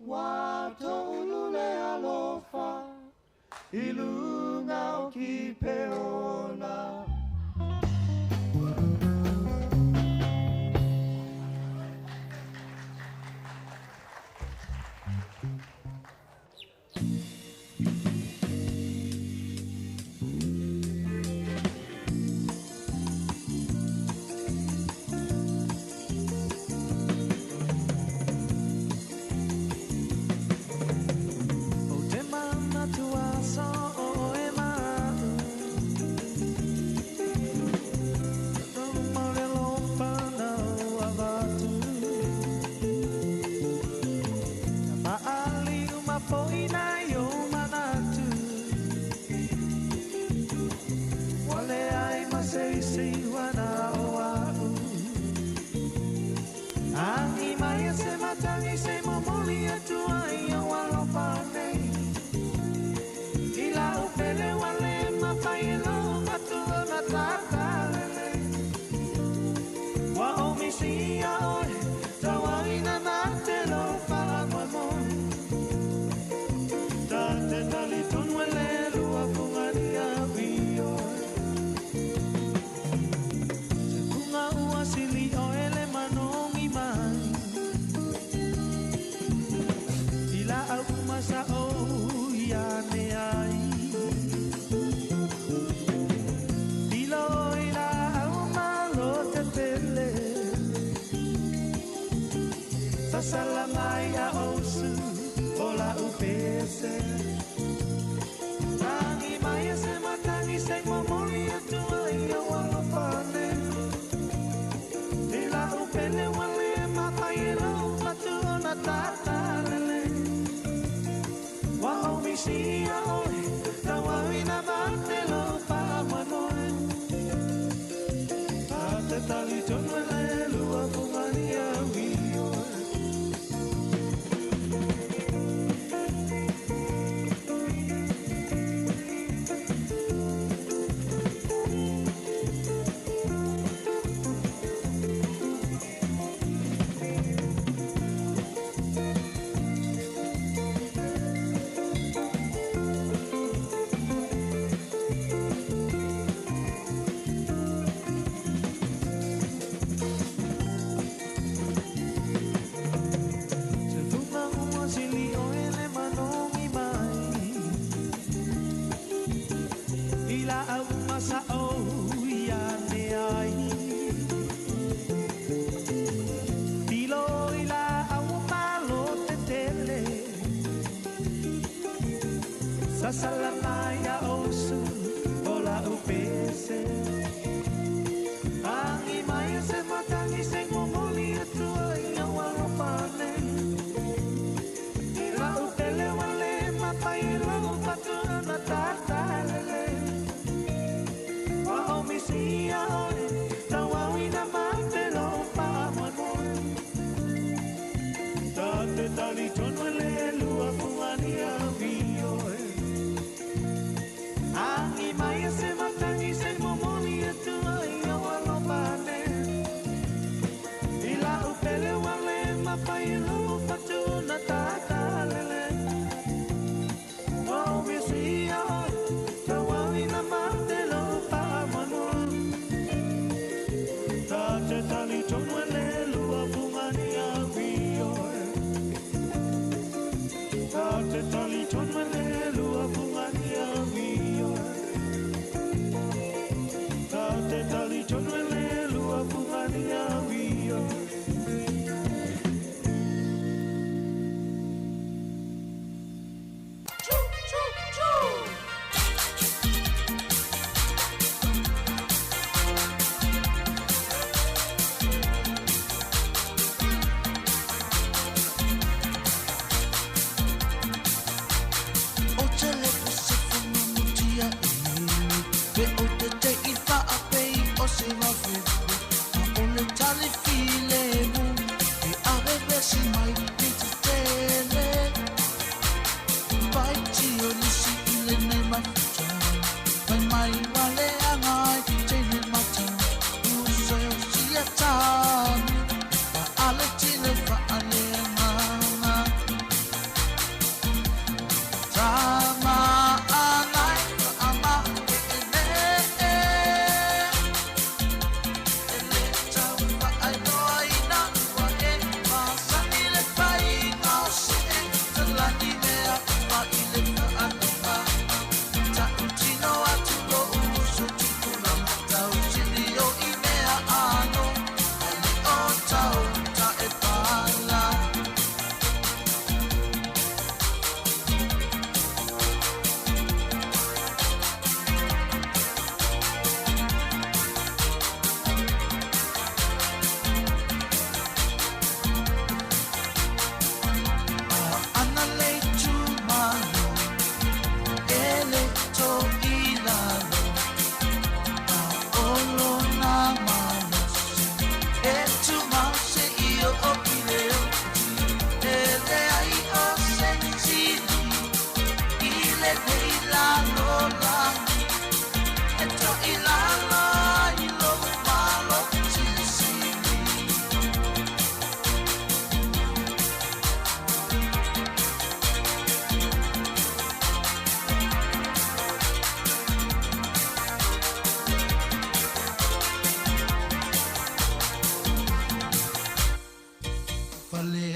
Wa toulu le alofa I lunga o ki peona.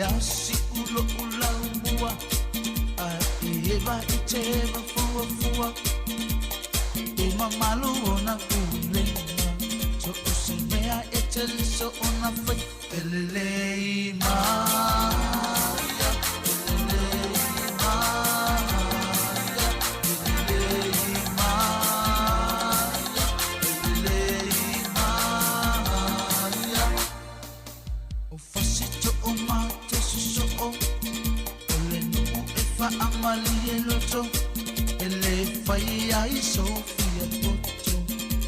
asi ulo ulau mua A e eva i te eva fua fua E mamalu ona pulenga So o se mea e te liso ona fai Pelelei maia Pelelei maia Pelelei maia Pelelei maia O fasi to o mate soso'o O le nu'u e fa'amalie loto E lē fai ai sofia poto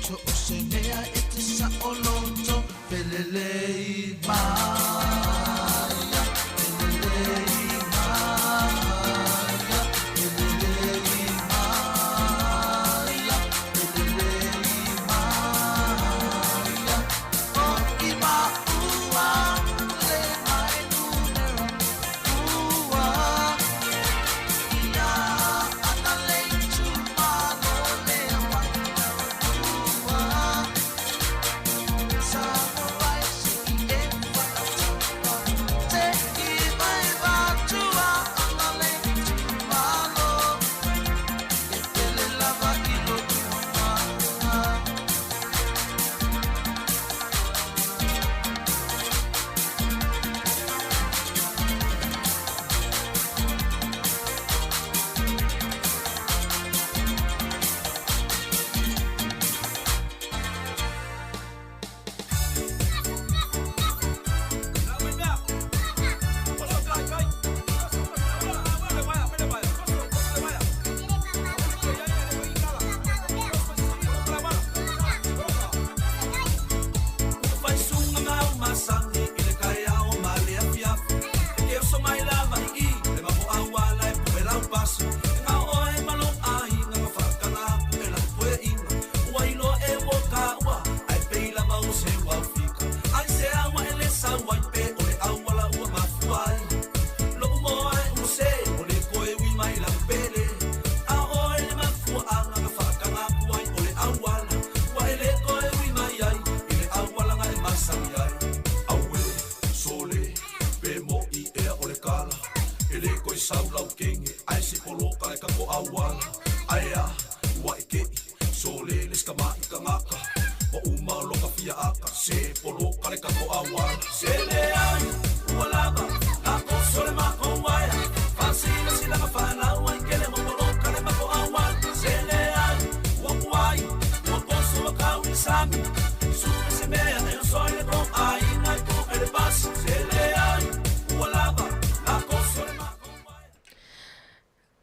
So o se mea e te sa'oloto Felelei maia Felelei maia Felelei maia Felelei maia O i maua le mai numera ua Ia ana le itumalo lea mai ua Samoa si e whaatapa Te i mai vatua ana le itumalo E pele lava i lo ua.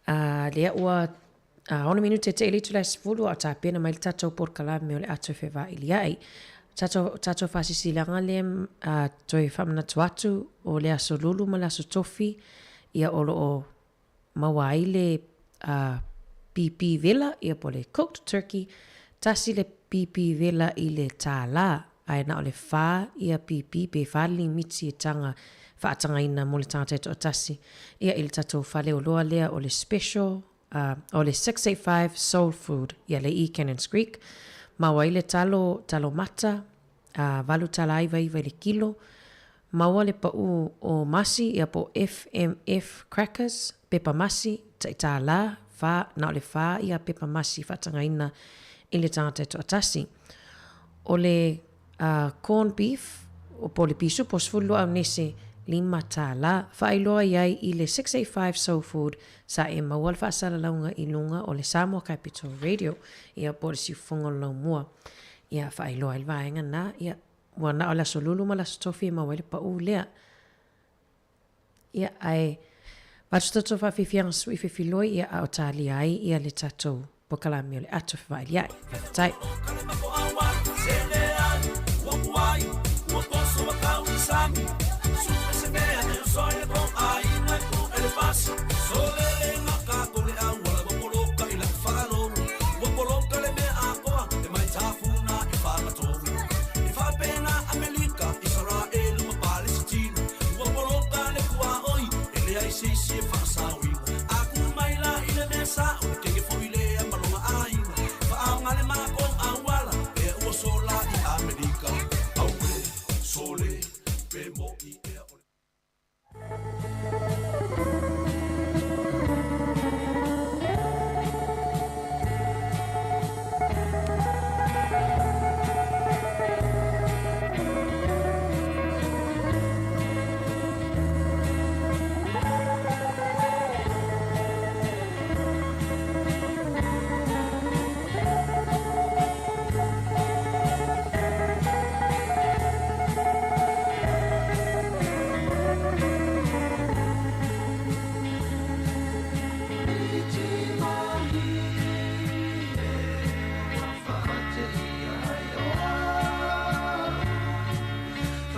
A lea ua 6 minute te ili tula 10 a tapena mai le tatou polokalame o le ato fevailia'i. Tatou tatou faasisilaga lea toe faamanatu atu o le aso Lulu ma le aso Tofi ia o lo o maua ai le pipi vela ia po o le cooked turkey, tasi le pipi vela i le tālā, ae na o le whā ia pipi pe whā limiti e tanga faatagaina mo le tagata e toatasi. Ia i le tatou faleoloa lea o le special o le 685 Soul Food ia le i Cannons Creek, maua ai le talo, talo mata, $8.99 i le kilo, maua le pa'u o masi ia po o FMF crackers, pepa masi, tai tālā, whā, na o le whā ia pepa masi faatagaina i le tagata e toatasi. O le corned beef, po o le pisupo 12 aunese, $5. Faailoa i ai i le 685 Soul Food sa e maua le faasalalauga i luga o le Samoa Capital Radio, ia po o le siufofoga o le laumua. Ia faailoa ai le vaega na, ia ua na o le aso Lulu ma le aso Tofi e maua ai le pau lea. Ia ae avatu tatou faafiafiaga sui fefiloi ia a o talia ai ia le tatou polokalame o le ato fevailia'i. Faafetai.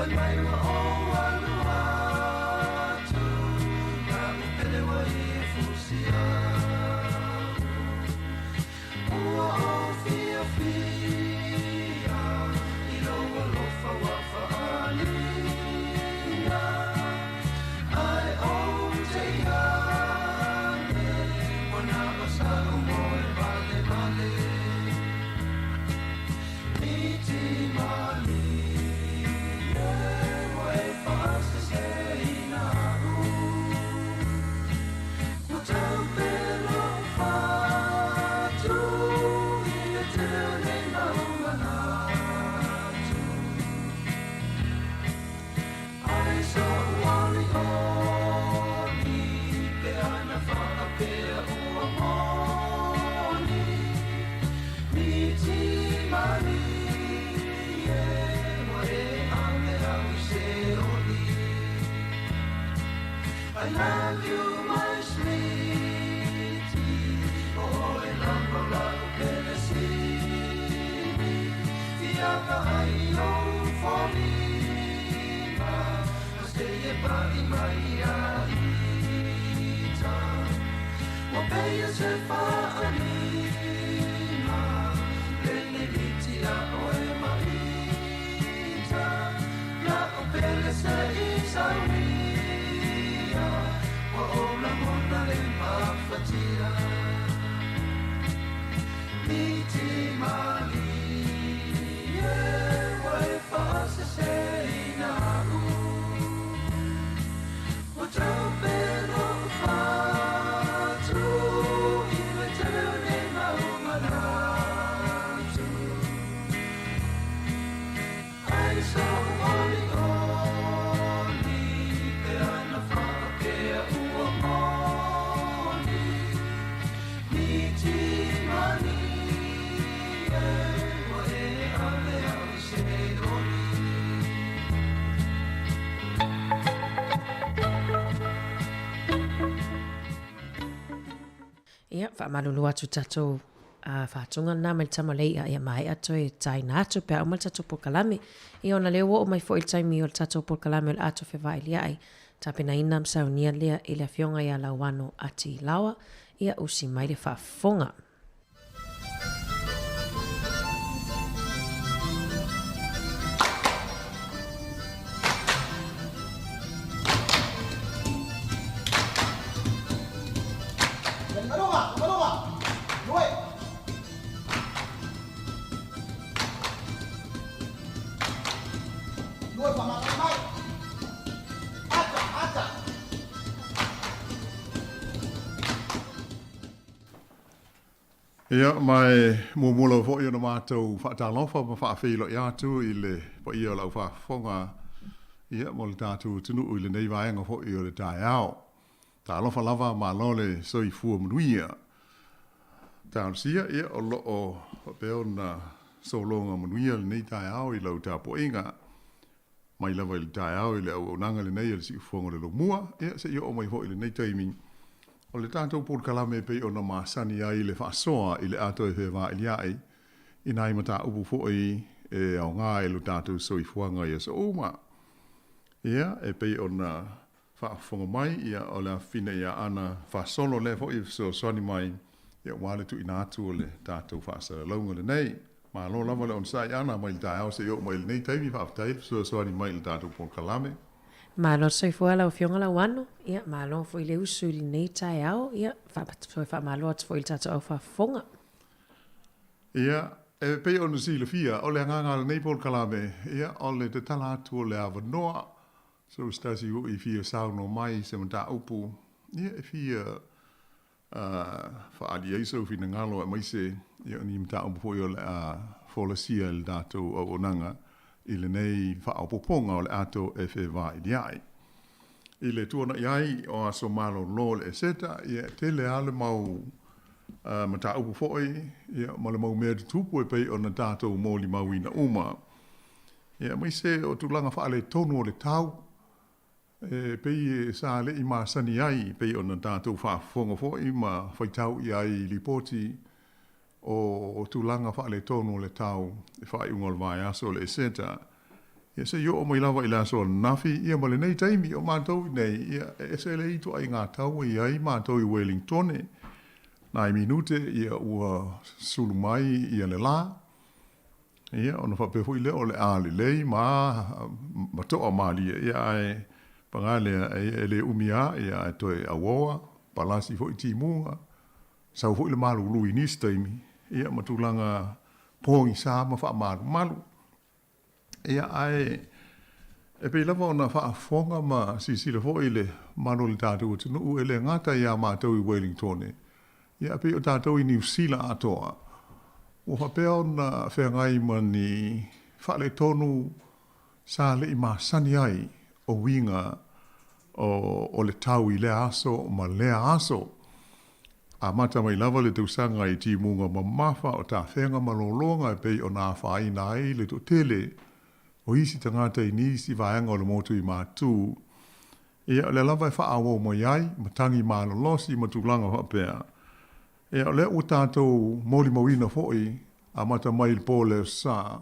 Fai mai ua ou alu atu La'u pele ua ia fusia Ua ou fiafia I lou alofa ua fa'aaliga Ae ou te i ane Ua na o sa'u moe valevale Miti malie Ua e fa'aseseina a'u Ua taupe lo'u fatu I le tele o nei mau manatu Ai so'u olioli Pe ana fa'apea ua moni Miti malie Ua e ave au i se oli I love you my sweetie O oe lava la'u pele sili Fia vaai i ou foliga Seia pa'i mai ia ita Ua pei o se fa'aaliga Lenei miti a oe ma ita La'u pele se'i sauia Ua ou lagona le mafatia Miti malie Ua e fa'aseseina a'u Ua taupe lo'u fatu I le tele o nei mau manatu Ai so'u olioli Pe ana fa'apea ua moni Miti malie Ua e ave au i se oli. Ia, faamalulu atu tatou faatuga lena mai le tama o le i'a, ia maea toe taina atu pe a uma le tatou polokalame. Ia ona lea ua oo mai foi le taimi o le tatou polokalame o le ato fevailia'i, tapenaina ma saunia lea i le Afioga ia Lauano Ati Laoa, ia usi mai le faafofoga. Ia, ma e muamua lava foi ona matou faatalofa ma faafeiloai atu i le paia o le aufaafofoga, ia, mo le tatou atunuu i lenei vaega foi o le taeao. Talofa lava, malo le soifua manuia. Talosia, ia, o lo o faapea ona sologa manuia lenei taeao i lau tapuaiga. Mai lava i le taeao i le auaunaga lenei a le Siufofoga o le Lomua, ia, seia oo mai foi i lenei taimi, o le tatou polokalame e pei ona masani ai le faasoa i le atoa e fevailia'i i nai mataupu foi e aoga i lo tatou soifuaga i aso uma. Ia, e pei ona faafofoga mai, ia, o le afafine ia Ana faasolo lea foi e fesoasoani mai, ia, aua le tuuina atu o le tatou faasalalauga lenei. Malo lava le onosai Ana mai le taeao seia oo mai i lenei taimi, faafetai le fesoasoani mai i le tatou polokalame. Malo le soifua lau Afioga Lauano, ia, malo foi le usu i lenei taeao, ia, toe faamalo atu foi i le tatou au faafofoga. Ia, e pei ona silafia, o le agaga o lenei polokalame, ia, o le tatala atu o le avanoa So se tasi foi e fia saunoa mai i se mataupu, ia e fia faaali ai sou finagalo aemaise ia o ni mataupu foi o le a folasia e le tatou auaunaga i lenei faaopoopoga o le ato e fevailia'i. I le tuanai ai o aso malolo o le Eseta, ia e tele lava le mau mataupu foi ia ma le mau mea tutupu e pei ona tatou molimauina uma. Ia aemaise o tulaga faaletonu o le tau, e pei e sa le i masani ai, e pei ona tatou faafofoga foi ma faitau ʻia ai i lipoti o tulaga faaletonu o le tau i faaiuga o le vaiaso o le Eseta. Ia se i oo mai lava i le aso ananafi, ia ma lenei taimi o matou i nei, ia e ese le ituaiga tau e i ai matou i Welingtone. Nai minute ia ua sulu mai ia le lā, ia ona faapea foi lea o le a lelei ma ma toa malie, ia ae paga lea e le umi lava, ia ae toe auoa, palasi foi timuga, sau foi le malulu i nisi taimi, ia ma tulaga pogisa ma faamalumalu. Ia, ae e pei lava ona faafofoga ma silasila foi le mamalu o le tatou atunuu, e le gata iā matou i Welingtone, ia ae pei o tatou i Niu Sila atoa, ua faapea ona feagai ma ni faaletonu sa le i masani ai o uiga o le tau i lea aso ma lea aso. Amata mai lava le tausaga i timuga mamafa o tafega ma lologa e pei ona afaina ai le toatele o isi tagata i nisi vaega o le motu i Matu. Ia, o lea lava e faaauau mai ai matagi malolosi ma tulaga faapea. Ia, o lea ua tatou molimauina foi, amata mai i le po o le Aso Sa,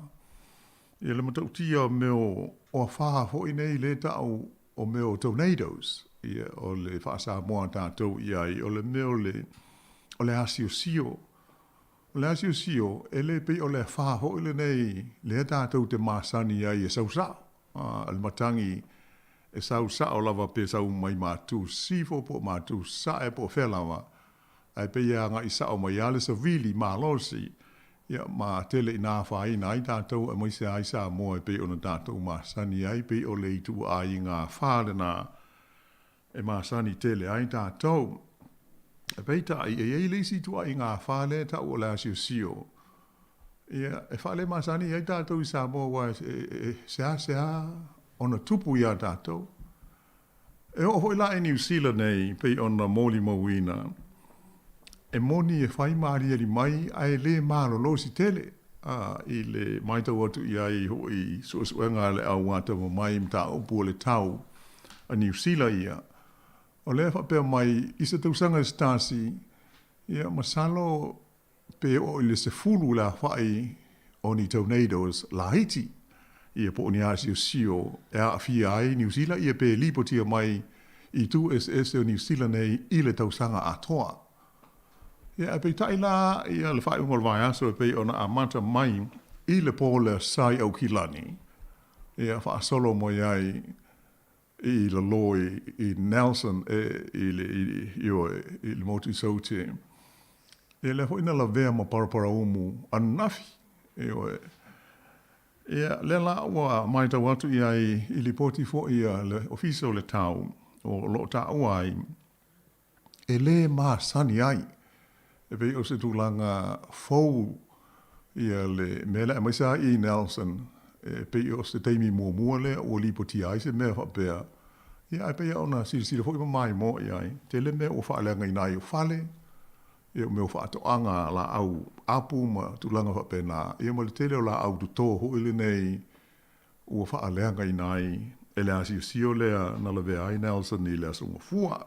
ia le matautia o mea o afa foi nei lea e tau o mea o tornadoes, ia, o le faa-Samoa a tatou i ai, o le mea o le, o le asiosio. O le asiosio, e le pei o le afa foi lenei lea tatou te masani ai e sau sao, a, le matagi e sau sao lava pe sau mai matu sisifo po o matu sasae po o fea lava, ae pei e agai sao mai lava le savili malosi, ia, ma tele ina afaina ai tatou aemaise ai Samoa e pei ona tatou masani ai, pei o le ituaiga afa lena e masani tele ai tatou. Peitai, e i ai le isi ituaiga afa lea e tau o le asiosio, ia, e faalemasani ai tatou i Samoa aua e seasea ona tupu iā tatou. E oo foi la i Niu Sila nei, pei ona molimauina, e moni e fai ma aliali mai ae le malolosi tele i le matau atu i ai hoʻi i suesuega a le au atamamai i mataupu o le tau a Niu Sila ia. O lea e faapea mai i se tausaga e se tasi, ia masalo pe oo i le 10 le afaʻi o ni tornadoes laiti, ia po o ni asiosio e aafia ai Niu Sila ia pe lipotia mai i itu eseese o Niu Sila nei i le tausaga atoa. Ia ae peitai la ia le faaiuga o le vaiaso e pei ona amata mai i le po lea sa i Aukilani, ia faasolo mai ai i lalo i Nelson e i le ioe i le motu i Saute. Ia lea foi na lavea ma Paraparaumu ananafi, ioe. Ia lea la ua matau atu i ai i lipoti foi a le Ofisa o le Tau o lo o taua ai e lē masani ai e pei o se tulaga fou ia le mea lea aemaise lava i Nelson e pei o se taimi muamua lea ua lipotia ai se mea faapea ia ae pei ona silasila foi ma maimoa i ai tele mea ua faaleagaina ai o fale ia o mea o faatoaga laau apu ma tulaga faapena ia ma le tele o laau toto foi lenei ua faaleagaina ai e le asiosio lea na lavea ai Nelson i le Aso Gafua.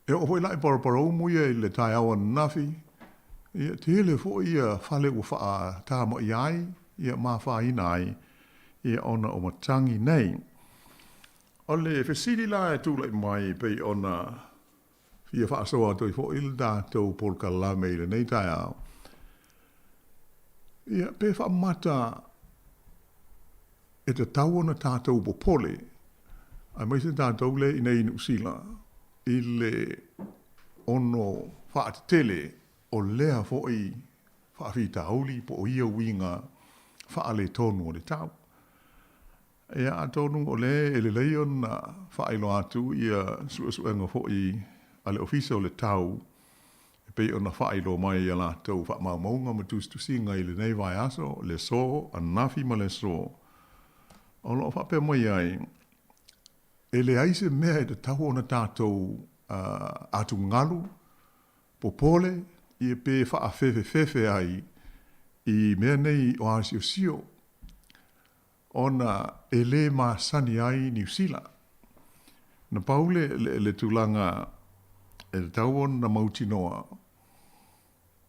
E oo foi la i Paraparaumu ia i le taeao ananafi, ia, tele foi ia fale ua faatamaia ai, ia ma afaina ai, ia ona o matagi nei. O le fesili la e tulai mai pei ona fia faasoa atu ai foi le tatou polokalame i lenei taeao, ia, pe faamata e tatau ona tatou popole, aemaise tatou lea i inei i Niu Sila, i le ono faatetele o lea foi faafitauli po o ia uiga faaletonu o le tau. Ia, atonu o lea e lelei ona faailoa atu ia suesuega foi a le Ofisa o le Tau e pei ona faailoa mai i a latou faamaumauga ma tusitusiga i lenei vaiaso, le aso ananafi ma le aso. O lo o faapea mai ai, e leai se mea e tatau ona tatou atugalu, popole, ia pe faafefefefe ai i mea nei o asiosio. ona e lē masani ai Niu Sila. Na pau le, le tulaga e tatau ona mautinoa,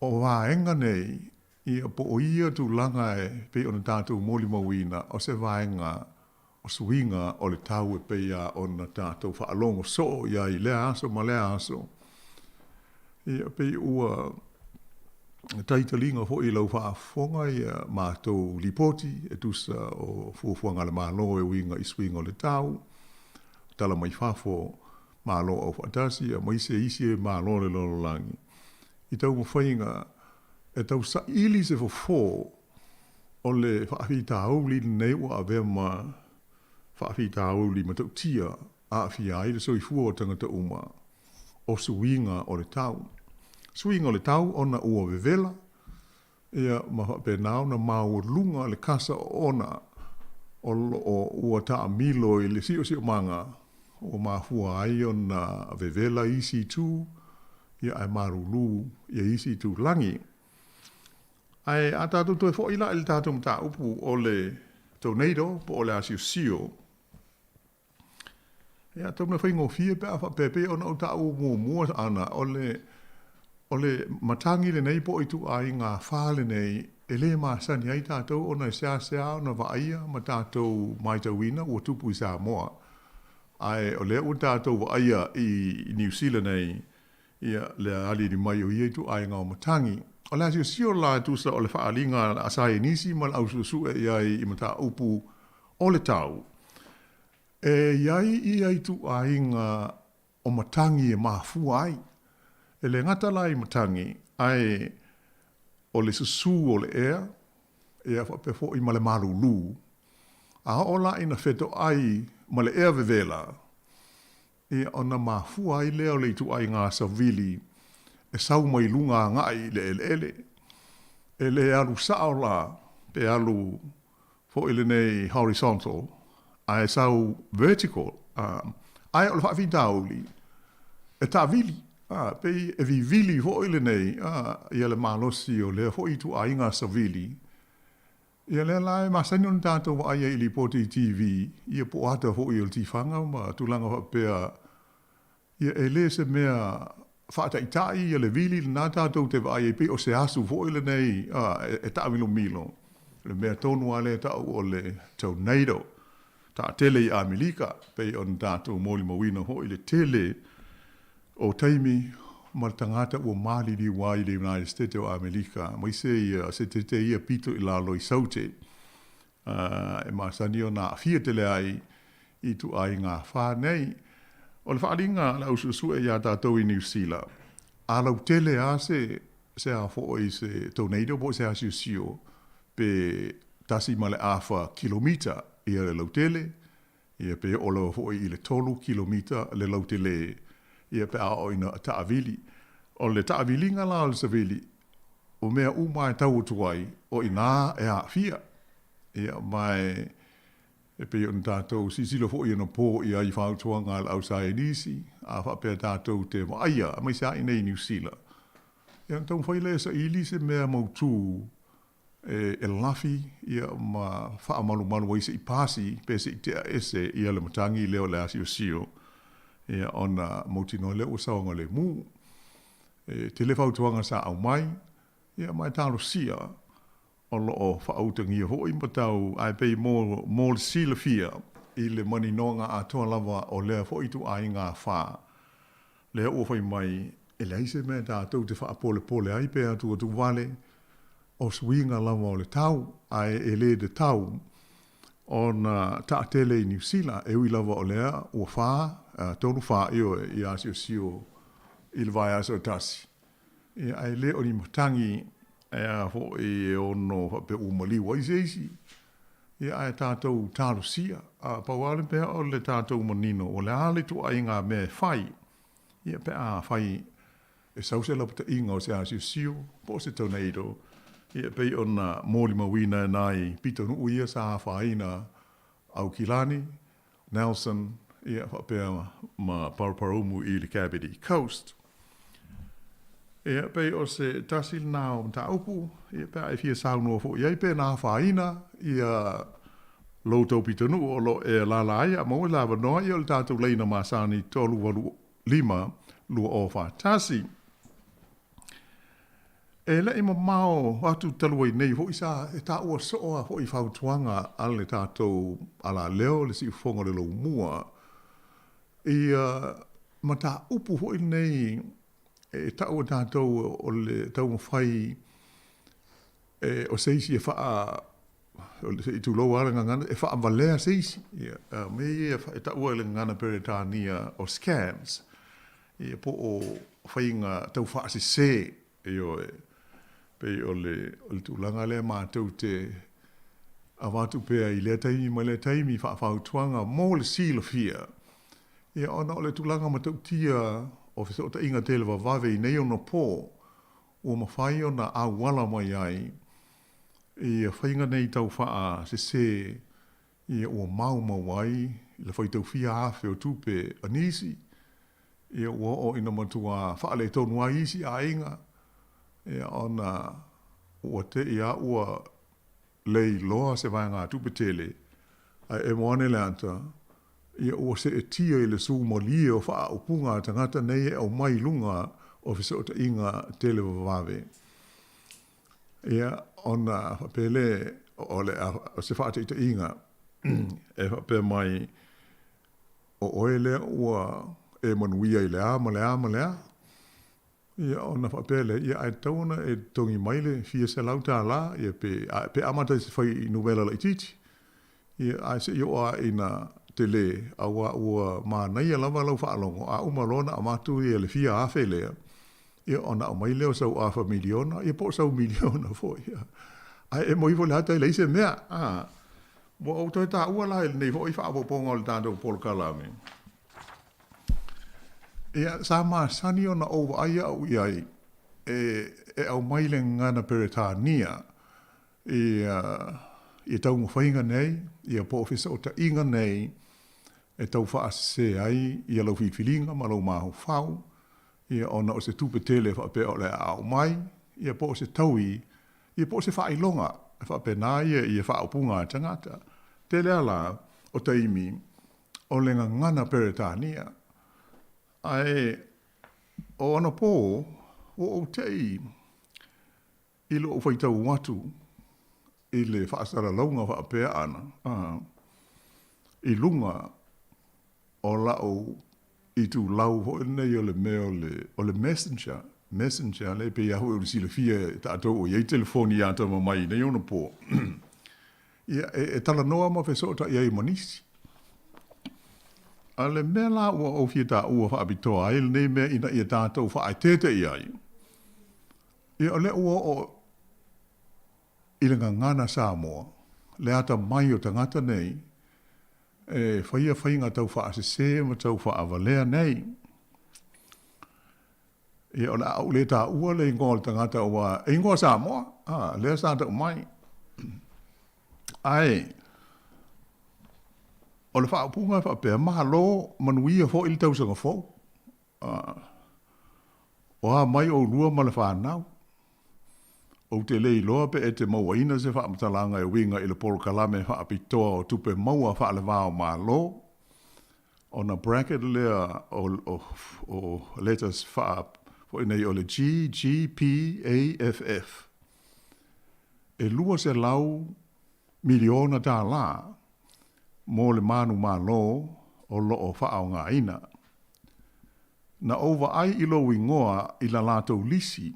o vaega nei, ia po o ia tulaga e pei ona tatou molimauina, o se vaega o suiga o le tau e pei lava ona tatou faalogo soo i ai i lea aso ma lea aso. Ia, pei ua taitaliga foi i lau faafofoga ia matou lipoti e tusa o fuafuaga a le Malo e uiga i suiga o le tau, tala mai fafo, Malo Aufaatasi aemaise isi Malo o le lalolagi i taumafaiga e tausaili se fofo o le faafitauli lenei ua avea ma faafitauli matautia aafia ai le soifua o tagata uma, o suiga o le tau. Suiga o le tau ona ua vevela, ia ma faapena ona maualuga le kasa oona o loo ua taamilo i le siosiomaga ua mafua ai ona vevela isi itu, ia ae malulu ia isi itulagi. Ae a tatou toe foi la i le tatou mataupu o le tornado po o le asiosio, ia atonu e faigofie pe a faapea pei ona ou taua muamua ana o le o le matagi lenei po o ituaiga afa lenei e le masani ai tatou ona e seasea ona vaaia ma tatou matauina ua tupu i Samoa. Ae o lea ua tatou vaaia i Niu Sila nei ia le aliali mai o ia ituaiga o matagi. O le asiosio la e tusa o le faaaliga a saienisi ma le ausuesue i ai i mataupu o le tau, e i ai ia ituaiga o matagi e mafua ai. E le gata la i matagi, ae o le susū o le ea, ia faapea foi ma le malūlū. A oo la ina fetoai ma le ea vevela, ia ona mafua ai lea o le ituaiga savili e sau mai luga agai i le eleele. E le alu sao la pe alu foi lenei horizontal, ae sau vertical, ae o le faafitauli e taavili, pei e vivili foi lenei ia le malosi o lea foi ituaiga savili. Ia lea la e masani ona tatou vaai ai i lipoti i TV, ia po o ata foi o le tifaga ma tulaga faapea, ia e le se mea faataitai ia le vili lena tatou te vaai ai pei o se asu foi lenei e taamilomilo, le mea tonu lava lea e tau o le tornado. Taatele i Amerika, pei ona tatou molimauina foi le tele o taimi ma le tagata ua maliliu ai i le United States o Amerika, aemaise ia setete ia pito i lalo i Saute, e masani ona aafia tele ai i ituaiga afa nei. O le faaaliga a le au suesue iā tatou i Niu Sila, a lautele lava se se a foi se tornado po o se asiosio pe 1.5 kilomita ia le lautele, ia pe oo lava foi i le 3 kilomita le lautele ia pe a oo ina taavili. O le taaviliga la o le savili, o mea uma e tau atu ai, o i inā e aafia. Ia ma e pei ona tatou silasila foi anapo i ai i fautuaga a le au saienisi, a faapea tatou te vaaia, aemaise lava i inei i Niu Sila, ia ona taumafai lea e saili se mea mautū e lafi ia ma faamalumalu ai se i pasi pe se i tea ese ia le matagi lea o le asiosio ia ona mautinoa lea ua saogalemu. E tele fautuaga sa aumai ia ma e talosia o lo o faautagia foi ma tau ae pei mo mo le silafia i le maninoga atoa lava o lea foi ituaiga afa lea ua fai mai e leai se mea tatou te faapolepole ai pe atuatu vale o suiga lava o le tau ae e le tatau ona taatele i Niu Sila, e ui lava o lea ua fa, tolu fa, ioe, i asiosio i le vaiaso e tasi. Ia, ae le o ni matagi e a foi e ono faapea ua maliu ai se isi. Ia, ae tatou talosia, a pau lava le mea o le tatou manino o le a le ituaiga mea e fai, ia pe a fai e sau se lapataiga o se asiosio po o se tornado, ia pei ona molimauina e nai pitonuu ia sa afaina Aukilani, Nelson, ia faapea ma Paraparaumu i le Kapiti Coast. Ia pei o se tasi lena o mataupu, ia pe a e fia saunoa foi i ai pe na afaina ia lou tou pitonuu o lo o e alaala ai a maua le avanoa, ia o le tatou laina masani 385 2041. E leʻi mamao atu talu ai nei hoʻi sa e taua soo a hoʻi fautuaga a le tatou alaleo le siufofoga o le Loumua ia mataupu hoʻi nei e taʻu e tatou o le taumafai e o se isi e faa se i tulou lava le gagana e faavalea se isi. Ia, mea ia e taua i le gagana Peretania o scams. Ia, po o faiga tau faasese, ioe, pei o le, o le tulaga lea matou te avatu pea i lea taimi ma lea taimi faafautuaga mo le silafia, ia, ona o le tulaga matautia o fesootaiga televavave i nei ona po, ua mafai ona auala mai ai ia faiga nei tau faasese Ia ua maumau ai le faitau fia afe o tupe a nisi, ia ua oo ina matua faaletonu ai isi aiga, ia ona ua te'i a ua le iloa se vaegatupe tele, ae emo ane le ata, ia ua seetia i le sumalie o faaupuga a tagata nei e aumai i luga o fesootaiga televavave. Ia, ona faapea lea, o le, o se faataitaiga, e faapea mai, o oe lea ua e manuia i le a ma le a ma le a. Ia, ona faapea lea, ia ae tatau ona e totogi mai le fia selau tālā, ia pe, a, pe amata i se fuainumera laitiiti. Ia, ae se i oo lava ina tele, aua ua manaia lava lau faalogo, a uma loa ona avatu ia le fia afe lea, ia ona aumai lea o sau afa miliona, ia po o sau miliona foi. Ae emo ifo i le ata e leai se mea. A, ua ou toe taua la i lenei foi faaopoopoga o le tatou polokalame. Ia, sa masani ona ou vaai au i ai e, e aumai le gagana Peretania ia, ia taumafaiga nei, ia po o fesootaiga nei e tau faasese ai ia lau filifiliga ma lou mafaufau, ia ona o se tupe tele faapea o le a aumai, ia po o se taui, ia po o se faailoga, e faapena ia ia faaupuga a tagata. Tele a la o taimi o le gagana Peretania. Ae o anapo ua ou te'i i lou faitau atu i le faasalalauga faapea ana, i luga o la'u itulau foi lenei o le mea o le, o le messenger, messenger lea e pei lava foi ona silafia e tatou o i ai telefoni atamamai i nei ona po, ia, e, e talanoa ma fesootai ai ma nisi. A le mea la ua ou fia taua faapitoa ai lenei mea ina ia tatou faaeteete i ai, Ia, o lea ua oo i le gagana Samoa le atamai o tagata nei e faia faiga tau faasese ma tau faavalea nei. Ia, o le a ou le taua le igoa o le tagata aua e igoa Samoa, a, lea sa tau mai. Ae, o le faaupuga e faapea, malo manuia foi le tausaga fou. O a mai ʻolua ma le fanau? Ou te le iloa pe e te mauaina se faamatalaga e uiga i le polokalame faapitoa o tupe maua faale-va-o-Malo, ona bracket lea o, o, o letters faa foi nei o le GGPAFF, e 200 miliona tālā mo le manumalo o lo o faaaogaina. Na ou vaai i lou igoa i la latou lisi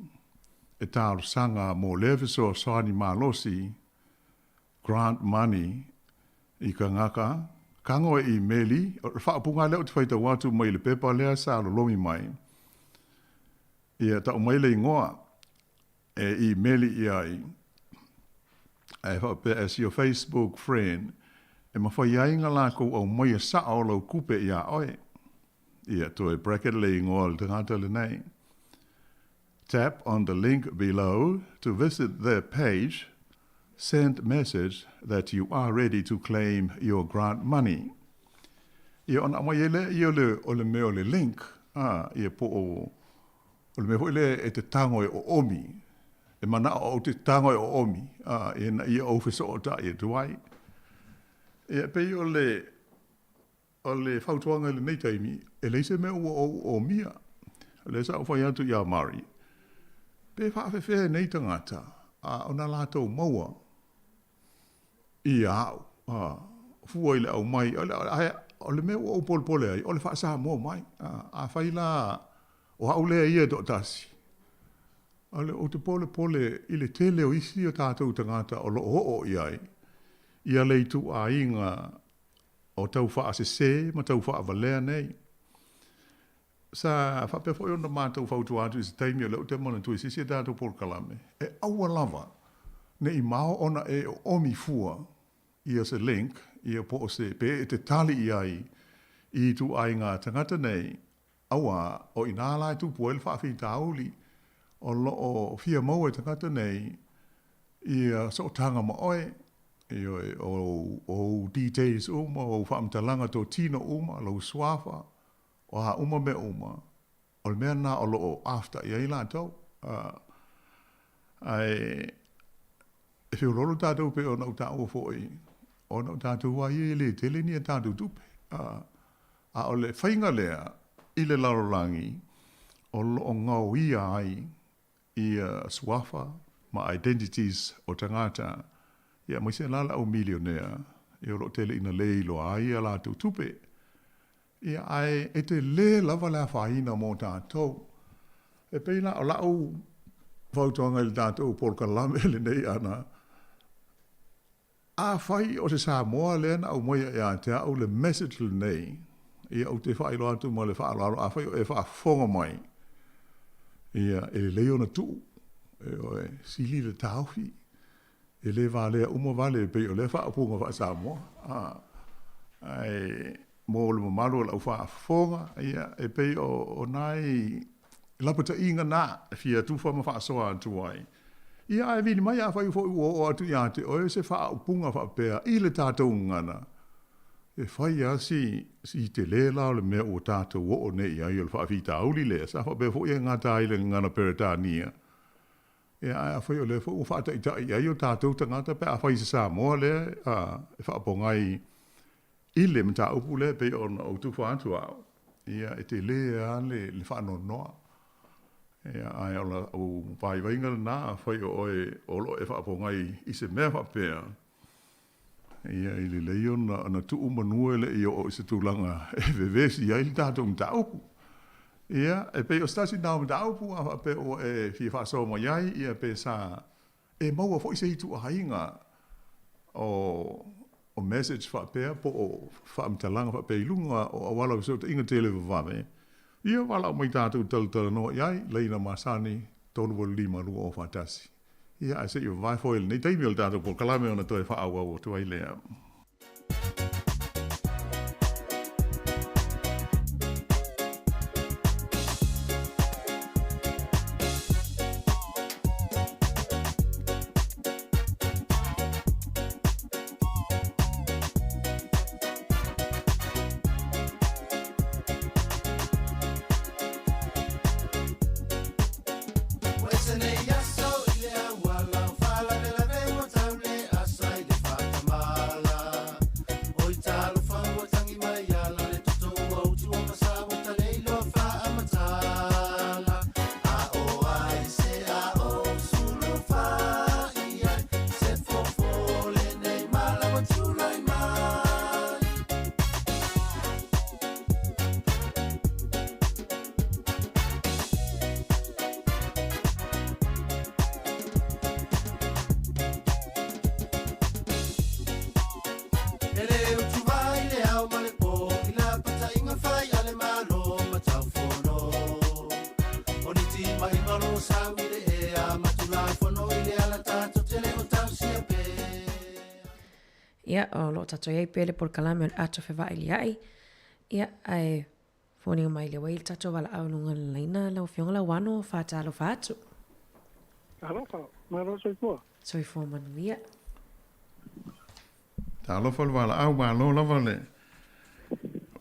e talosaga mo lea fesoasoani malosi, grant money, i kangaka, kago e imeli, o le faaupuga lea ou te faitau atu mai le pepa lea sa lolomi mai, ia tau mai le igoa e imeli i ai, ae faapea as your Facebook friend, e mafai ai na lakou aumaia sao lau kupe iā oe. Ia, toe bracket le igoa o le tagata lenei. Tap on the link below to visit their page, send message that you are ready to claim your grant money. Ia, ona aumai ai lea ia o le, o le mea o le link, a, ia po o, O le mea foi lea e te tago e oomi, e manao ou te tago e oomi, a, ina ia ou fesootai atu ai. Ia, e pei o le, o le fautuaga i lenei taimi, e leai se mea ua ou oomia. O lea sa ou fai atu iā Murray. Pe faafefea e nei tagata ona latou maua ia a'u fua i le aumai, ae o le mea ua ou polepole ai, o le faa-Samoa mai. Afai la o a'u lea ia e toatasi, o le ou te polepole i le tele o isi o tatou tagata o lo o oo i ai ia le ituaiga o tau faasese ma tau faavalea nei. Sa faapea foi ona matou fautua atu i se taimi o lea ou te manatua i se isi a tatou polokalame, e aua lava ne i mao ona e oomi fua ia se link ia po o se pe e te tali i ai i ituaiga tagata nei, auā o i nā la e tupu ai le faafitauli o lo o fia maua e tagata nei ia sootaga ma oe, ioe, o ou details uma, o ou faamatalaga totino uma, lou suafa, O a uma mea uma, o le mea lena o lo o after i ai latou. Ae e feoloolo tatou pei ona ou taua foi, ona o tatou lava ia e le tele ni a tatou tupe. A o le faiga lea i le lalolagi o lo o gaoia ai ia suafa ma identities o tagata, ia aemaise la le au milionea, ia o lo o tele ina le iloa ai a latou tupe. Ia, ae e telē lava le afaina mo tatou. E pei la o la'u fautuaga i le tatou polokalame lenei ana, afai o se Samoa lea na aumaia ia te a'u le message lenei, ia ou te faailoa atu ma le faaaloalo, afai o e faafofoga mai, ia, e lelei ona tuu, ioe, sili le taofi, e le valea uma vale e pei o lea faaupuga faa-Samoa. Ae mo le mamalu o lau faafofoga, ia, e pei o nai lapataiga na e fia tufa ma faasoa atu ai. Ia, ae vili mai afai foi ua oo atu ia te oe se faaupuga faapea i le tatou gagana, e fai lava si tele la o le mea ua tatou oo nei i ai o le faafitauli lea, sa faapea foi e gata ai le gagana Peretania. Ia, ae afai o lea foi ua faataitai i ai o tatou tagata pe afai se Samoa lea e faapogai i le mataupu lea e pei ona ou tufa atu au, ia, e tele lava le faanoanoa. Ia, ae o lau vaivaiga lena, afai o oe o lo o e faapogai i se mea faapea, ia, e lelei ona tuu manu e le i oo i se tulaga e vevesi ai le tatou mataupu. Ia, e pei o se tasi lena o mataupu, a faapea ua e fia faasoa mai ai, ia pe sa e maua foi se ituaiga o message faapea po o faamatalaga faapea i luga o auala o fesootaiga televavave, ia valaau mai tatou talatalanoa i ai, laina masani 385 241. Ia, ae se i vavae foi i lenei taimi o le tatou polokalame ona toe faaauau atu ai lea. Ia, o lo o tatou i ai pea le polokalame o le Ato Fevailia'i. Ia, ae foliga mai lea ua i le tatou valaau luga o le laina lau Afioga Lauano, faatalofa atu. Alofa, malo soifua. Soifua manuia. Talofa le valaau, malo lava le.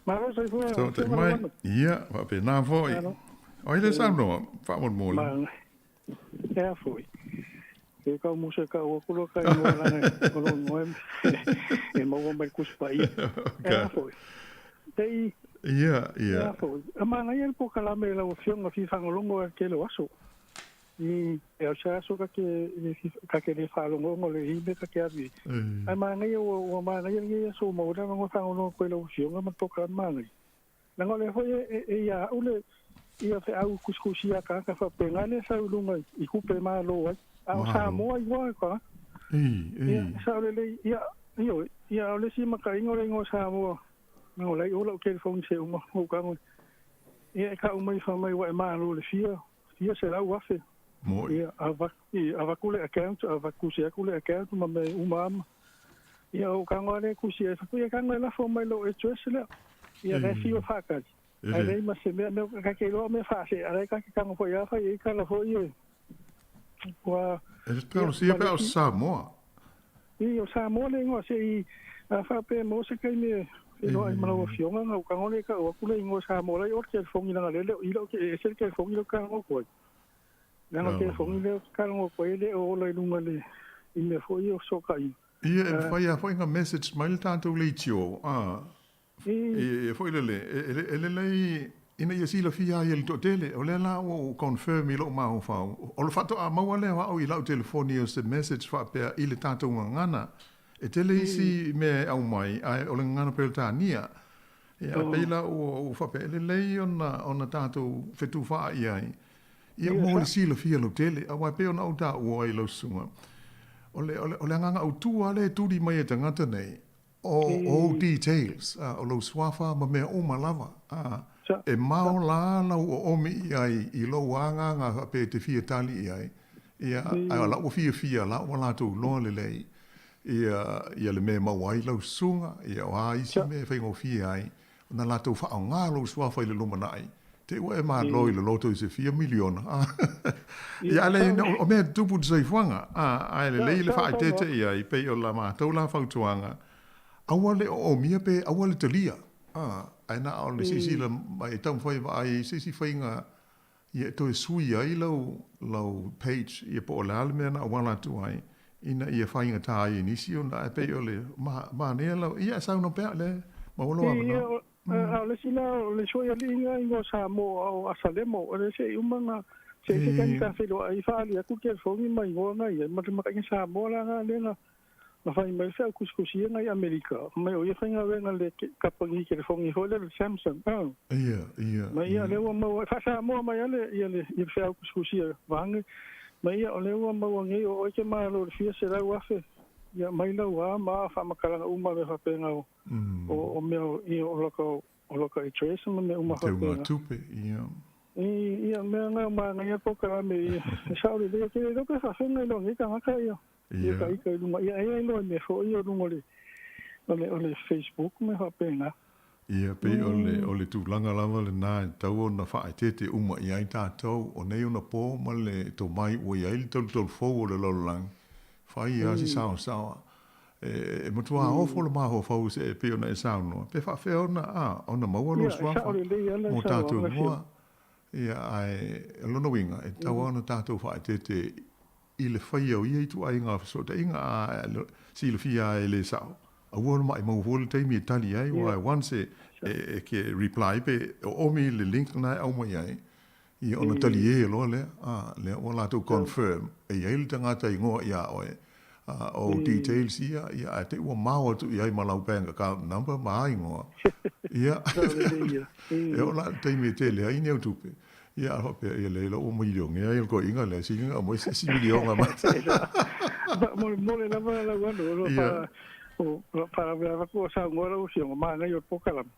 Malo soifua. Tautai mai. Ia, faapena foi. O ai le saunoa, faamolemole. Ma, ea foi. E kau musa kau aku lo ka ingoa lana o lo ingoa e maua mai le Tusi Paia. Ea foi. Tei. Ia, ia. Ea foi. A manaia le polokalame lau Afioga fia faalogologo ai i le tele o aso. I e o se aso ka ke le faalogologo le ime ka ke alu ai manaia ua manaia lenei aso ua maua le avanoa faagonoa koe lau afioga ma le polokalame manaia laga o lea fo'i e ia a'u le ia fe'au kusikusia a tagata faapena lea sau i luga i tupe e mālō ai a o Samoa igoa e tagata ia sa'o lelei ia ioe ia o le isi maka'iga o le igoa Samoa o lai o la'u telefoni se uma ou tago ia e ka'u mai faamai ua e mālō le fia fia 100,000 ia avatu le account avatu se aku le account ma me uma ama ia o tago a le kusi ai faku ia tago e lafo mai lou address lea ia le fia faakali ae lei ma se mea mea ka ke iloa mea faase a lai ka ke tago fo'i a fai ai kala fo'i e ua E talosia pe o Samoa. I o Samoa le igoa se i a faapea mo se kaimi e iloa ai ma lau afioga ga ukago le ka'u aku le igoa Samoa lai o le telefoni laga lea leo i lau ke ese le telefoni leo kalogo atu ai leaga o le telefoni lea kalogo atu ai e le o ola i luga le i mea fo'i o feso'ota'iga. Ia e mafai lava foi ona message mai le tatou leitio a e foi lele e lelei ina ia silafia ai e le toatele. O lea la ua ou confirm i lou mafaufau, o le faatoa maua lea o au i lau telefoni o se message faapea i le tatou gagana. E tele isi mea e aumai ae o le gagana Peretania. Ia ae pei la ua ou faapea e lelei ona tatou fetufaai ai ia mo le silafia lautele. Aua e pei ona ou taua ai i lau susuga, o le o le agaga autu lava lea e tuli mai e tagata nei, o ou details, o lou suafa ma mea uma lava. E mao la lau oomi i ai i lou agaga faapea e te fia tali i ai, ia, ae o lau ua fiafia la ua latou iloa lelei ia, ia le mea e maua ai lau susuga, ia o a isi mea e faigofie ai ona latou faaaoga lou suafa i le lumanai, te i ua e malo i le loto i se fia miliona. Ia, a leai, o mea e tutupu i le soifuaga, ae lelei le faaeteete i ai, pei o la matou la fautuaga, aua le oomia pe aua le talia, ae na o le silasila mai e taumafai e vaai i se isi faiga ia e toe sui ai lau, lau page, ia po o le a le mea na auala atu ai, ina ia faigata ai e nisi ona, ae pei o le manaia lau, ia e saunoa pea le maua lou avanoa. A o le isi la, o le isi foi alii na igoa Samoa o Asalemo, o le se i uma na se i se taimi sa feiloai faaali atu le telefoni ma igoa na i ai, ma le makaiga Samoa la na lea na na fai mai le feau tusitusia na i Amerika, mai o ia faigaluega le kapani telefoni foi lea le Samsung. Ia, ia. Ma ia lea ua maua faa-Samoa mai ale ia le ia le feau tusitusia vaeane. Ma ia o lea ua maua nei o oe ke malo i le fia 100,000 ia mai lau a ma faamatalaga uma mea faapena o o mea ia o laka o laka address ma mea uma faapena. Teuga tupe, ia. I ia mea na manaia polokalame ia. E sao lelei ke le iloa pe faafega i lou nei tagata ia. Ia ka ika i luga ia e iloa i mea foi ia o luga o le o le o le Facebook ma mea faapena. Ia pei o le o le tulaga lava lena e tatau ona faaeteete uma i ai tatou, o nei ona po ma le tomai ua i ai le tolutolu fou o le lalolagi, fai lava si saosaoa. E matua ofo le mafaufau se e pei ona e saunoa, pe faafefea ona a ona maua lou suafa mo tatou igoa. Ia ae o lona uiga, e tatau lava ona tatou faaeteete i le faia o ia ituaiga fesootaiga, a silafia lava e le sao, aua le maimau fua le taimi e tali ai, aua once e ke reply pe oomi le link lena e aumai ai, ia ona talie loa lea, a, lea ua latou confirm e i ai le tagata igoa iā oe, a, o details ia, ia ae te i ua mao atu i ai ma lau bank account number ma igoa, ia, e oo la i le taimi e tele ai ni au tupe. Ia a faapea, ia leai lau ua milionea ia le toeaina lea, sili ona aumai se isi miliona mai. Mo le lava lau anu, o lo o o lo o faalavelave atu o saunoa lau afioga, manaia o le polokalame.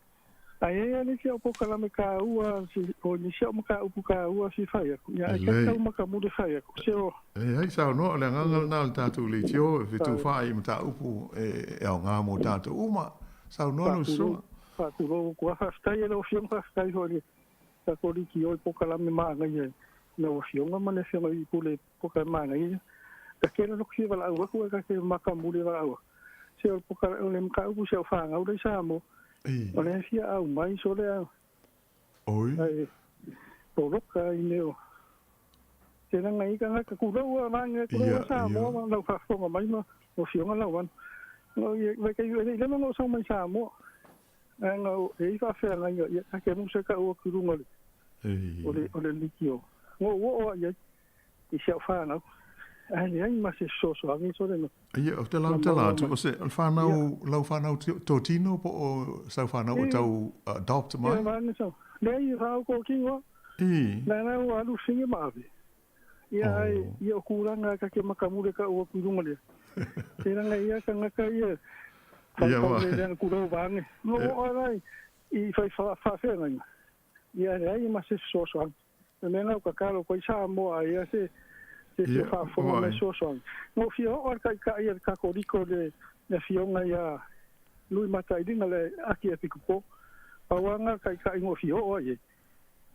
Ae i ai lava nisi au polokalame taua, o nisi au mataupu taua e fia fai atu, ia ae tatau matamuli fai atu. Se o. Leai, saunoa, o le agaga lena o le tatou leitio e fetufaai i mataupu e aoga mo tatou uma. Saunoa lau susuga. Faatulou atu lava, faafetai e lau afioga, faafetai foi i le tatou leitio i polokalame manaia i lau afioga ma le afioga i pule polokalame manaia. Ta tele loko fia valaau atu ae ta te matamuli e valaau atu. Se o le o le mataupu i si au fanau lea i Samoa. O lea e fia aumai sole a. Oi. Ae poloka i mea o se laga i tagata tulou a vaega tulou a Samoa ma lau faafofoga mai ma lau afioga Lauano. Vai kai e le i leva ona ou sau mai Samoa. Ae na e i ai faafeagaiga ia ta te musa tau atu i luga o le o le o le leitio. Na ou oo lava i ai. i si au whanau. Ai leai ma se fesoasoani sole na. Ia, ou te Na lautala maua atu, mai. o se, o le whanau, Ia. lau whanau tōtino po o sau whanau o E. tau adopt Ia, mai? vane sau. Leai, e whanau ko kingoa. E. Na na ua alu singe ma ave. Ia, ai, ia o kūranga ka ke makamure ka ua kurunga lea. Te ranga ia ka ngaka ia. Ia, Whai wa. le leanga kurau vānge. No, E. o ai, i whai whawhenga inga. Ia, leai ma se fesoasoani. E mea ngau ka kalo koe sa moa ia se se se Ia, whaafonga wai. me fesoasoani. Ngō fia o al kai kai ia kakoriko le le fionga ia lui matailinga le aki e pikupo. Pauanga kai kai ngō fia o ai.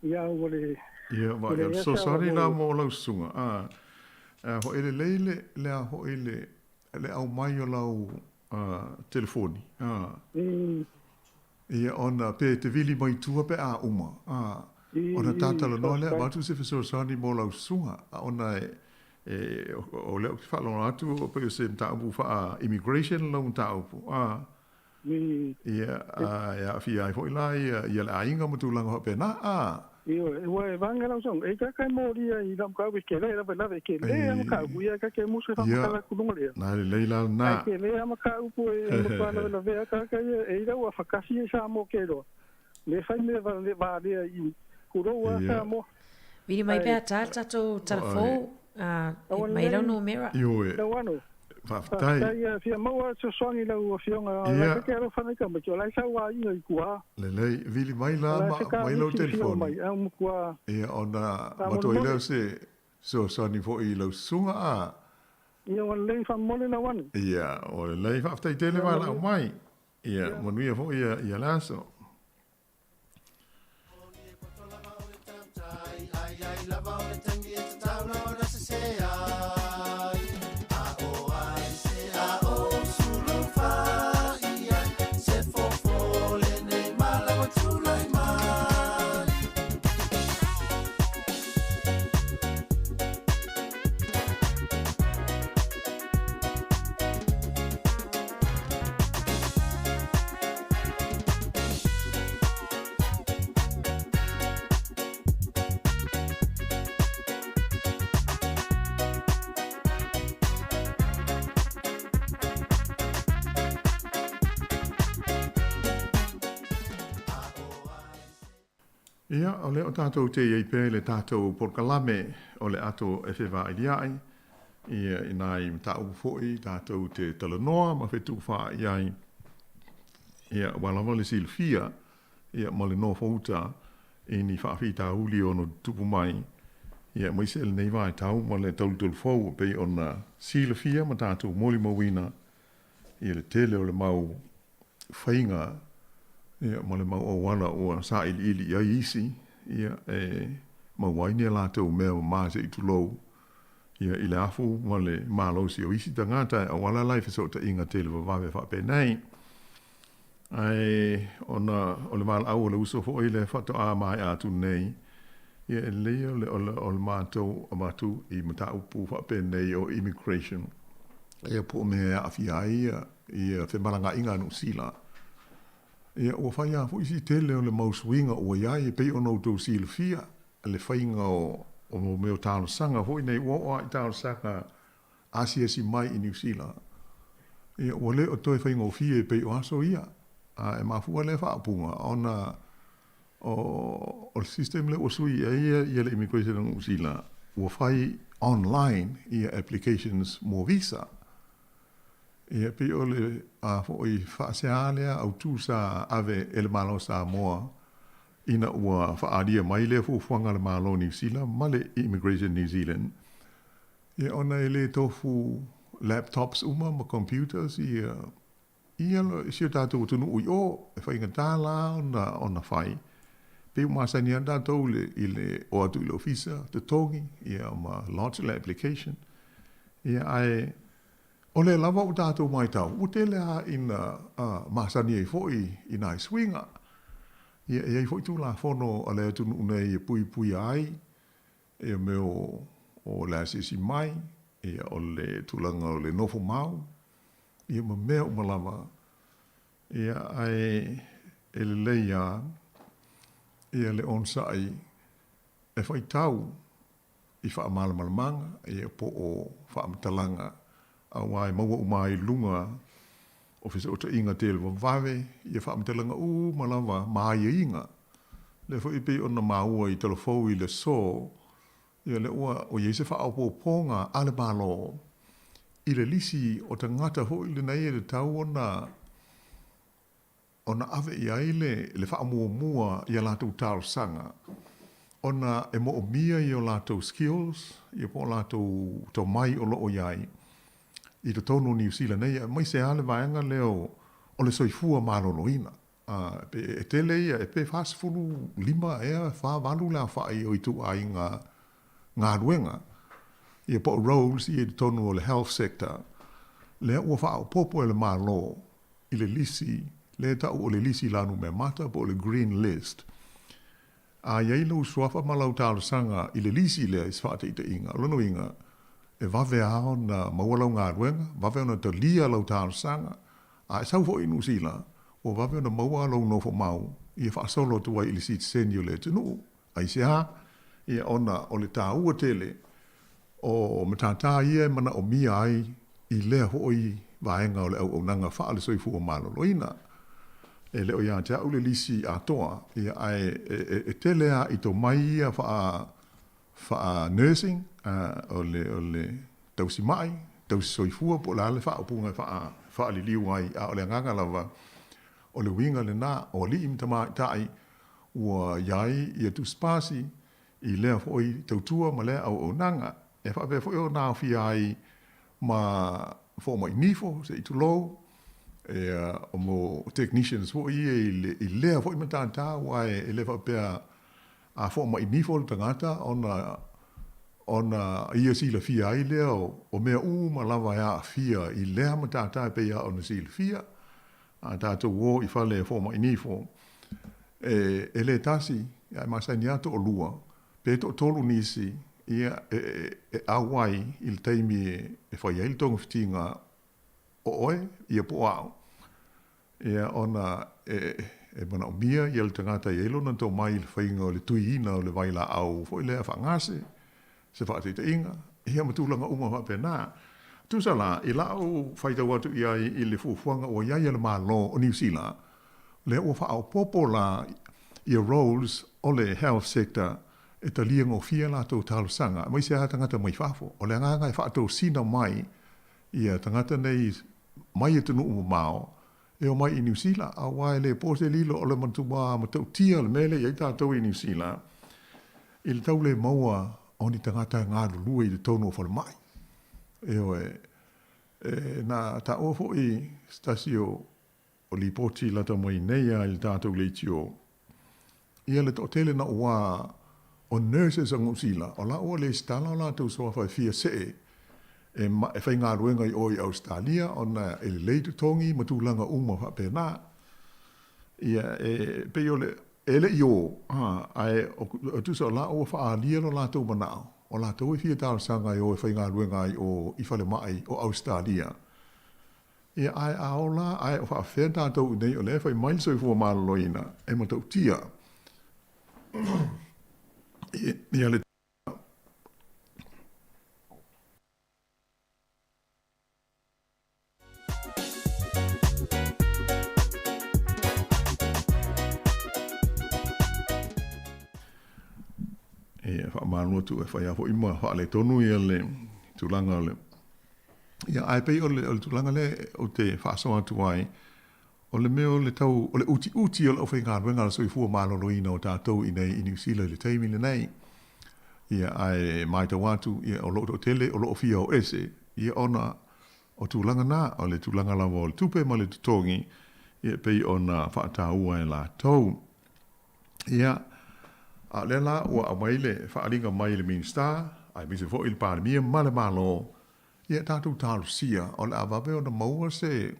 Ia ua le Ia, ua vai, le o le ea sa fesoasoani la mo mo lau susuga. A, a ho ele lei le, le a ho ele, le au mai o lau telefoni. A. Ia, ona pe te vili mai tua pe a uma. A, ona tātala noa lea, avatu se fesoasoani mo lau susuga. A ona e, e, o lea ou te faalogo atu, o pei o se mataupu faa immigration lau mataupu. A, ia, a, e aafia ai foi la ia, ia le aiga ma tulaga faapena. A, Ioe, ua e vanga lau song, e ka kai mōria i lam kau e ke le, lave lave ke le ama ka upu, ia ka ke musu e Ia, whamakala kulunga lea. na le lei la na. Ai ke le ama ka upu e matua lave lave a ka ka ia, e ira ua whakasi e sa mō ke roa. Le whai me va le va lea i kuro a Ia. sa mō. Vili mai Ai. pea tā tātou telefou, Aua mai rau lelei. no mera. Ioe. Lau ano. Faafetai. Faafetai, ia, fia maua fesoasoani lau afioga, Ia. la ke alofa nei ka mai, o lai sau aiga i kua. Lelei, vili mai la O lai ma, se ka mai lau misi fia telefoni. mai, au mukua. Ia, ona Ka matoi molemole. leo se fesoasoani foi i lau susuga a. Ia, ua lelei faamomole lau ane. Ia, o lelei faafetai tele Ia, valaau manuia. mai. Ia, Ia. manuia foi ia, ia le aso. Ia, o lea o tātou te iai pea i le tātou polokalame o le ato e fevailia'i, ia i nai mataupu foi tātou te talanoa ma fetuufa'i ai. Ia, ua lava le silafia, ia, ma le nofouta i ni faafitauli ono tutupu mai, ia, aemaise lenei vaitau ma le tolutolu fou e pei ona silafia ma tātou molimauina, ia le tele o le mau faiga ia, ma le mau auala ua sailiili i ai isi, ia, e maua ai ni a latou mea mamā se'i tulou, ia, i le afu ma le malosi o isi tagata e auala la i fesootaiga tele vavave faapenei. Ae ona o le valaau o le uso foi le faatoā maea atu nei, ia, e lelei o le, o le, o le matou avatu i mataupu faapenei o immigration, ia, po o mea e aafia ai ia, ia femalagaaiga a Niu Sila. Ia, ua fai lava foi si tele o le mau suiga ua i ai e pei ona outou silafia le faiga o, o mea o talosaga foi nei ua oo lava i talosaga asiasi mai i Niu Sila. Ia, ua le o toe faigofie e pei o aso ia. A e mafua lea faaupuga ona o, o le system lea ua sui ai ia, ia le immigration a Niu Sila, ua fai online ia applications mo visa. Ia, pei o le a foi faasea lea autū sa ave e le Malo o Samoa ina ua faaalia mai lea fuafuaga a le Malo o Niu Sila ma le Immigration New Zealand, ia ona e le tofu laptops uma ma computers ia ia si o tatou atunuu i o, e faigata la ona ona fai. Pei ua masani lava tatou i le i le o atu i le ofisa totogi ia ma lodge le application. Ia ae O lea lava ua tatou matau, ua tele lava ina masani ai foi i nai suiga. Ia, e i ai foi Tulafono a le atunuu nei e puipuia ai ia mea o le asiasi mai, ia, o le tulaga o le nofo mau, ia ma mea uma lava. Ia, ae e lelei lava ia le onosai e faitau i faamalamalamaga, ia po o faamatalaga, auā e maua uma ai i luga o fesootaiga televavave ia faamatalaga uma lava ma aiaiga. Lea foi e pei ona maua i talafou i le aso, ia lea ua i ai se faaopoopoga a le Malo i le lisi o tagata foi lenei e tatau ona ona ave i ai le le faamuamua i a latou talosaga ona e moomia i o latou skills ia po o latou tomai o lo o i ai i totonu o Niu Sila nei, aemaise lava le vaega lea o le soifua maloloina. E tele ia, e pe 45 ea, 48 le aofai o ituaiga galuega, ia po o roles ia i totonu o le health sector, lea ua faaopoopo e le Malo i le lisi lea e tau o le lisi lanumeamata po o le green list. A i ai lou suafa ma lau talosaga i le lisi lea i se faataitaiga, o lona uiga, e vave lava ona maua lau galuega, vave ona talia lau talosaga, a e sau foi i Niu Sila, ua vave ona maua lou nofo mau ia faasolo atu ai i le sitiseni o le atunuu. Aisea? Ia, ona o le taua tele o matata ia e manaomia ai i lea foi vaega o le auaunaga faale-soifua maloloina. E le o ia te au le lisi atoa, ia, ae e tele lava i tomai ia faa, faa nursing, o le, o le tausimai, tausisoifua po o le a le faaupuga e faa, faaliliu ai, a o le agaga lava, o le uiga lena, o alii ma tamaitai ua i ai ia tusipasi i lea foi tautua ma lea auaunaga. E faapea foi ona aofia ai ma fomai nifo, se i tulou, ia, mo technicians foi ia i, le, i lea foi matata, aua e le faapea a fomai nifo le tagata ona ona ia silafia ai lea o, o mea uma lava e aafia i lea matata e pei lava ona silafia. A tatou o i fale e fomai nifo, e, e le tasi, ae masani lava toalua, pe toatolu nisi, ia, e, e, e auai i le taimi e, e fai ai le togafitiga o oe, ia po o au. Ia, ona e, e manaomia ia le tagata e i ai lona tomai i le faiga o le tuiina o le vailaau foi lea faagase, se faataitaiga, ia ma tulaga uma faapena. Tusa la, i la'u faitau atu i ai i le fuafuaga ua i ai a le Malo o Niu Sila, lea ua faaopoopo la ia roles o le health sector e talia gofie a latou talosaga, aemaise lava tagata mai fafo. O le agaga e faatosina mai ia tagata nei mai atunuu mamao e omai i Niu Sila, aua e le po se lilo o le matua matautia le mea lea i ai tatou i Niu Sila, i le tau le maua o ni tagata e galulue i totonu o falemai. Ioe, e, na taua foi se tasi o, o lipoti lata mai nei lava i le tatou leitio, ia le toatele naua o nurses a Niu Sila, o la ua lesitala o latou suafa e fia see e, e faigaluega i o i Ausetalia ona e lelei totogi ma tulaga uma faapena. Ia, e pei o le, e le i o, ha, ae o tusa o la ua faaalia lo latou manao, o latou e fia talosaga e o e faigaluega ai o i falemai o Ausetalia. Ia, ae a ola, ae o faafefea tatou i nei o lea e fai mai le soifua maloloina e matautia. Ia le Ia, faamalo atu e fai lava foi ma faaletonu ia le tulaga o le Ia, ae pei o le, o le tulaga lea ou te faasoa atu ai, o le mea o le tau, o le utiuti o le aufaigaluega a le soifua maloloina o tatou i inei i Niu Sila i le taimi lenei. Ia, ae matau atu, ia, o lou toatele o lo o fia o ese, ia, ona o tulaga na, o le tulaga lava o le tupe ma le totogi, ia, e pei ona faataua e latou. Ia, a o lea la ua aumai le faaaliga mai le Minisita, aemaise foi le Palemia ma le Malo, ia tatou talosia o le a vave ona maua se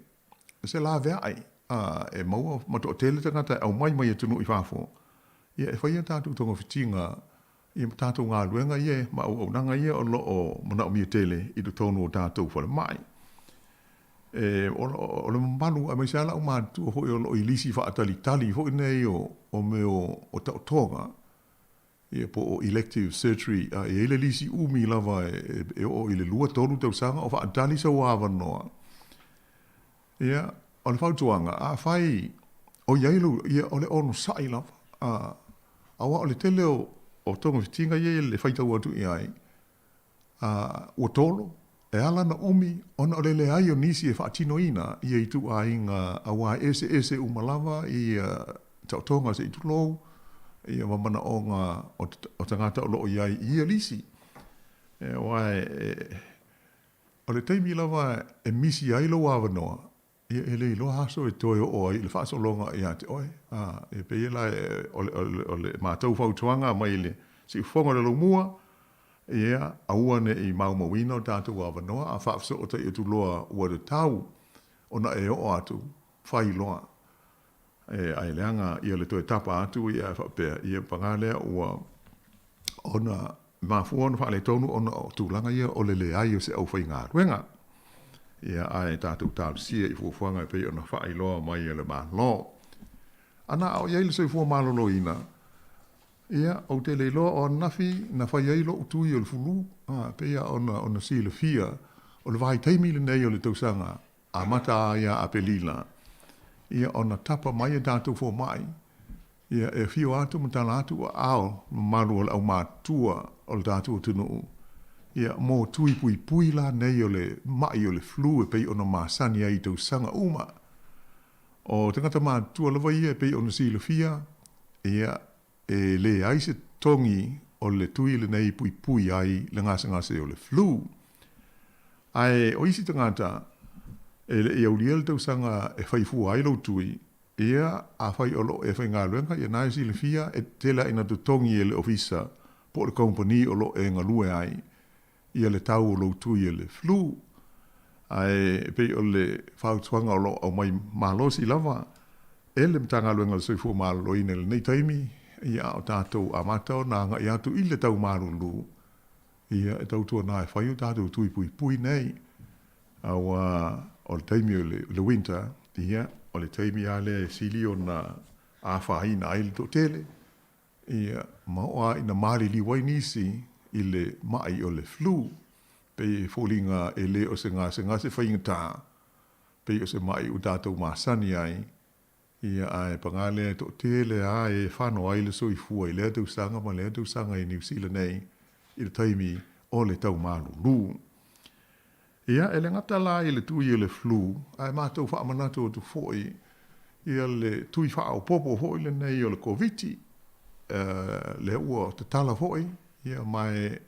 se laveai e maua ma toatele tagata e aumai mai atunuu i fafo, ia e fai a tatou togafitiga ia ma tatou galuega ia ma auaunaga ia o lo o manaomia tele i totonu o tatou falemai. E, o le mamalu, aemaise lava le aumatutua foi o lo o i lisi faatalitali foi nei o mea o taotoga. Ia po o elective surgery, a e i ai le lisi umi lava e oo i le 2, 3 tausaga o faatali sou avanoa. Ia, o le fautuaga, afai o i ai lou, ia o le onosai lava, a, aua o le tele o, o togafitiga ia e faitau atu i ai, a, ua tolo, e ala ona umi ona o le leai o nisi e faatinoina ia ituaiga aua e eseese uma lava ia taotoga se i tulou, ia ma manaoga o tagata o lo o i ai i ia lisi. Aua e, o le taimi lava e misi ai lou avanoa, ia e le iloa aso e toe oo ai i le faasologa ia te oe. A, e pei e la o le, o le, o le matou fautuaga mai le siufofoga o le laumua, ia, aua ne i maumauina o tatou avanoa, a faafesootai atu loa ua tatau ona e oo atu, fai loa. E, ae leaga ia le toe tapa atu ia e faapea, ia paga lea ua ona mafua ona faaletonu ona o tulaga ia o le leai o se aufaigaluega. Ia, ae tatou talosia i fuafuaga e pei ona faailoa mai e le Malo. Ana a o i ai le soifua maloloina, ia, ou te le iloa o ananafi na fai ai lo'u tui o le fulu, a, pei lava ona, ona silafia, o le vaitaimi lenei o le tausaga amata ai ia Apelila, ia ona tapa mai e tatou fomai, ia e afio atu ma tala atu aao mamalu o le aumatutua o le tatou atunuu, ia mo tui puipui la nei o le ma'i o le flu e pei ona masani ai i tausaga uma. O tagata matutua lava ia e pei ona silafia, ia e leai se togi o le tui lenei e puipui ai le gasegase o le flu. Ae o isi tagata, e le i aulia le tausaga e fai fua ai lou tui, ia, afai o lo o e faigaluega, ia na e silafia, e tele lava ina totogi e le ofisa po o le company o lo o e galue ai, ia le tau o lou tui o le flu. Ae e pei o le fautuaga o lo o aumai malosi lava e le Matagaluega o le Soifua Maloloina i lenei taimi, ia a o tatou amata ona agai atu i le tau malulu, ia e tautuana e fai o tatou tui puipui nei. Aua o le taimi o le winter, ia o le taimi lava lea e sili ona afaina ai le toatele, Ia, ma oo lava ina maliliu ai nisi i le ma'i o le flu, pei e foliga e le o se gasegase faigata, pei o se ma'i ua tatou masani ai, ia, ae paga lea e toatele lava e fano ai le soifua i lea tausaga ma lea tausaga i Niu Sila nei i le taimi o le tau malulu. Ia, e le gata la i le tui o le flu, ae matou faamanatu atu foi ia le tui faaopoopo foi lenei o le Koviti, lea ua tatala foi, ia, ma e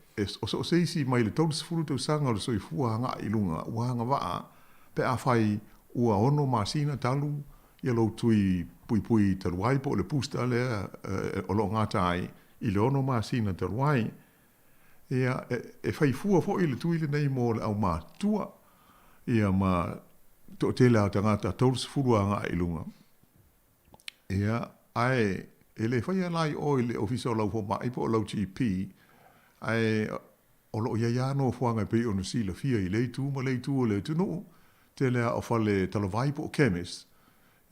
o so o se isi mai le 30 tausaga o le soifua agai i luga ua agavaa pe afai ua 6 masina talu ia lou tui puipui talu ai po o le booster lea o lo o gata ai i le 6 masina talu ai. Ia, e fai fua foi le tui lenei mo le aumatutua, ia ma toatele lava o tagata 30 agai i luga. Ia, ae e le faia la i o i le ofisa o lau fomai po o lau GP, ae o lo o i ai lava nofoaga e pei ona silafia i lea itu ma lea itu o le atunuu, tele lava o fale talavai po o chemist,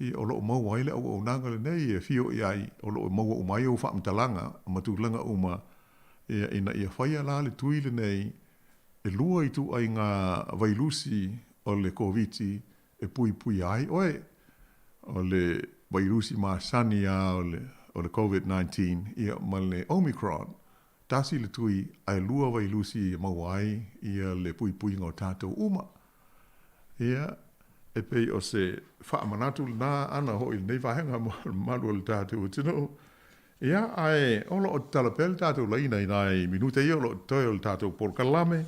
Ia, o lo o maua ai le auaunaga lenei e afio i ai, o lo o maua uma ai ou faamatalaga ma tulaga uma, ia, ina ia faia la le tui lenei, e lua ituaiga vailusi o le Koviti e puipuia ai oe, o le vailusi masani lava o le, o le Covid-19, ia, ma le Omicron. Tasi le tui, ae lua vailusi e maua ai ia le puipuiga o tatou uma. Ia, e pei o se faamanatu lena ana hoʻi i lenei vaega mo le mamalu o le tatou atunuu. Ia, ae o lo o tatala pea le tatou laina i nai minute ia o lo o totoe o le tatou polokalame,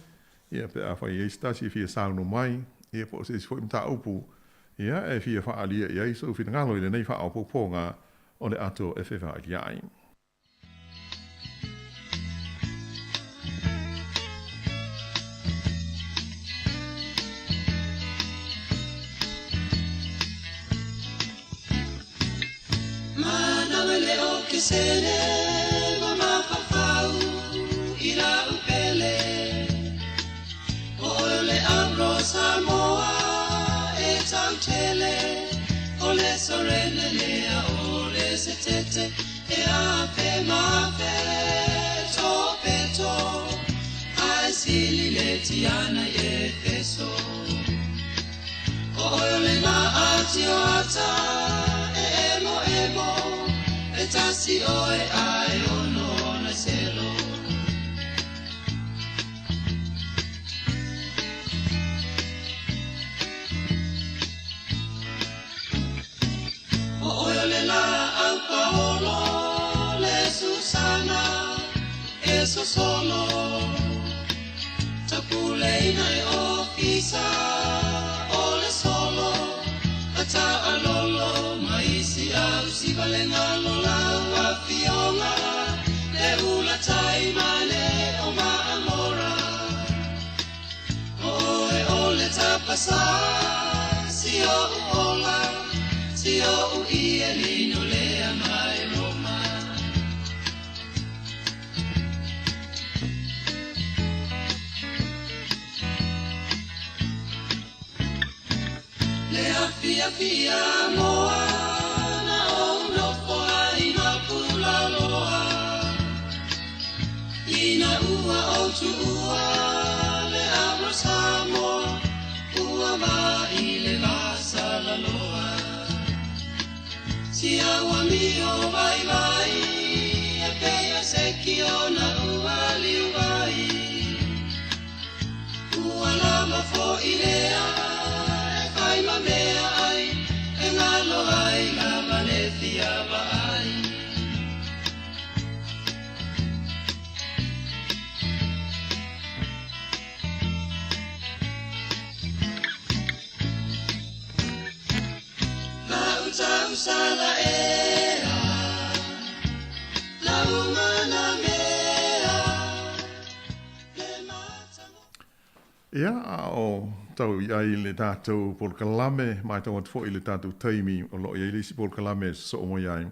ia pe afai e i ai se tasi e fia saunoa mai, ia po o se isi foi mataupu, ia e fia faaalia i ai sou finagalo i lenei faaopoopoga o le ato e fevailiai. sili le tiana i Efeso. O oe o le la atioata e emo emo, e tasi oe ae ono ona selo. O oe o le la au Paolo, le Susana, e sosolo. Tapuleina e ofisa, o le solo, ata alolo, maisi au si valenga lola ua fionga, le ula tai mane o maamora. O oe o le tapasa, si o ola, si o u i e lino lea mai Roma. Le afia fia moa, na o nofo ai na pula loa. Ina ua o tuua, le avro Samoa, ua va i le vasa la loa. Si aua mio vai vai, e peia se ki ona ua liu vai. Ua lava fo i lea, e fai ma mea ai, e ngalo ai lava le fia va ai. La uta usala ea, la umana mea, le matango. Ia, a o tau i ai le tātou polokalame, mai tau atu foi le tātou taimi o loo i ai le isi polokalame e sosoo mai ai.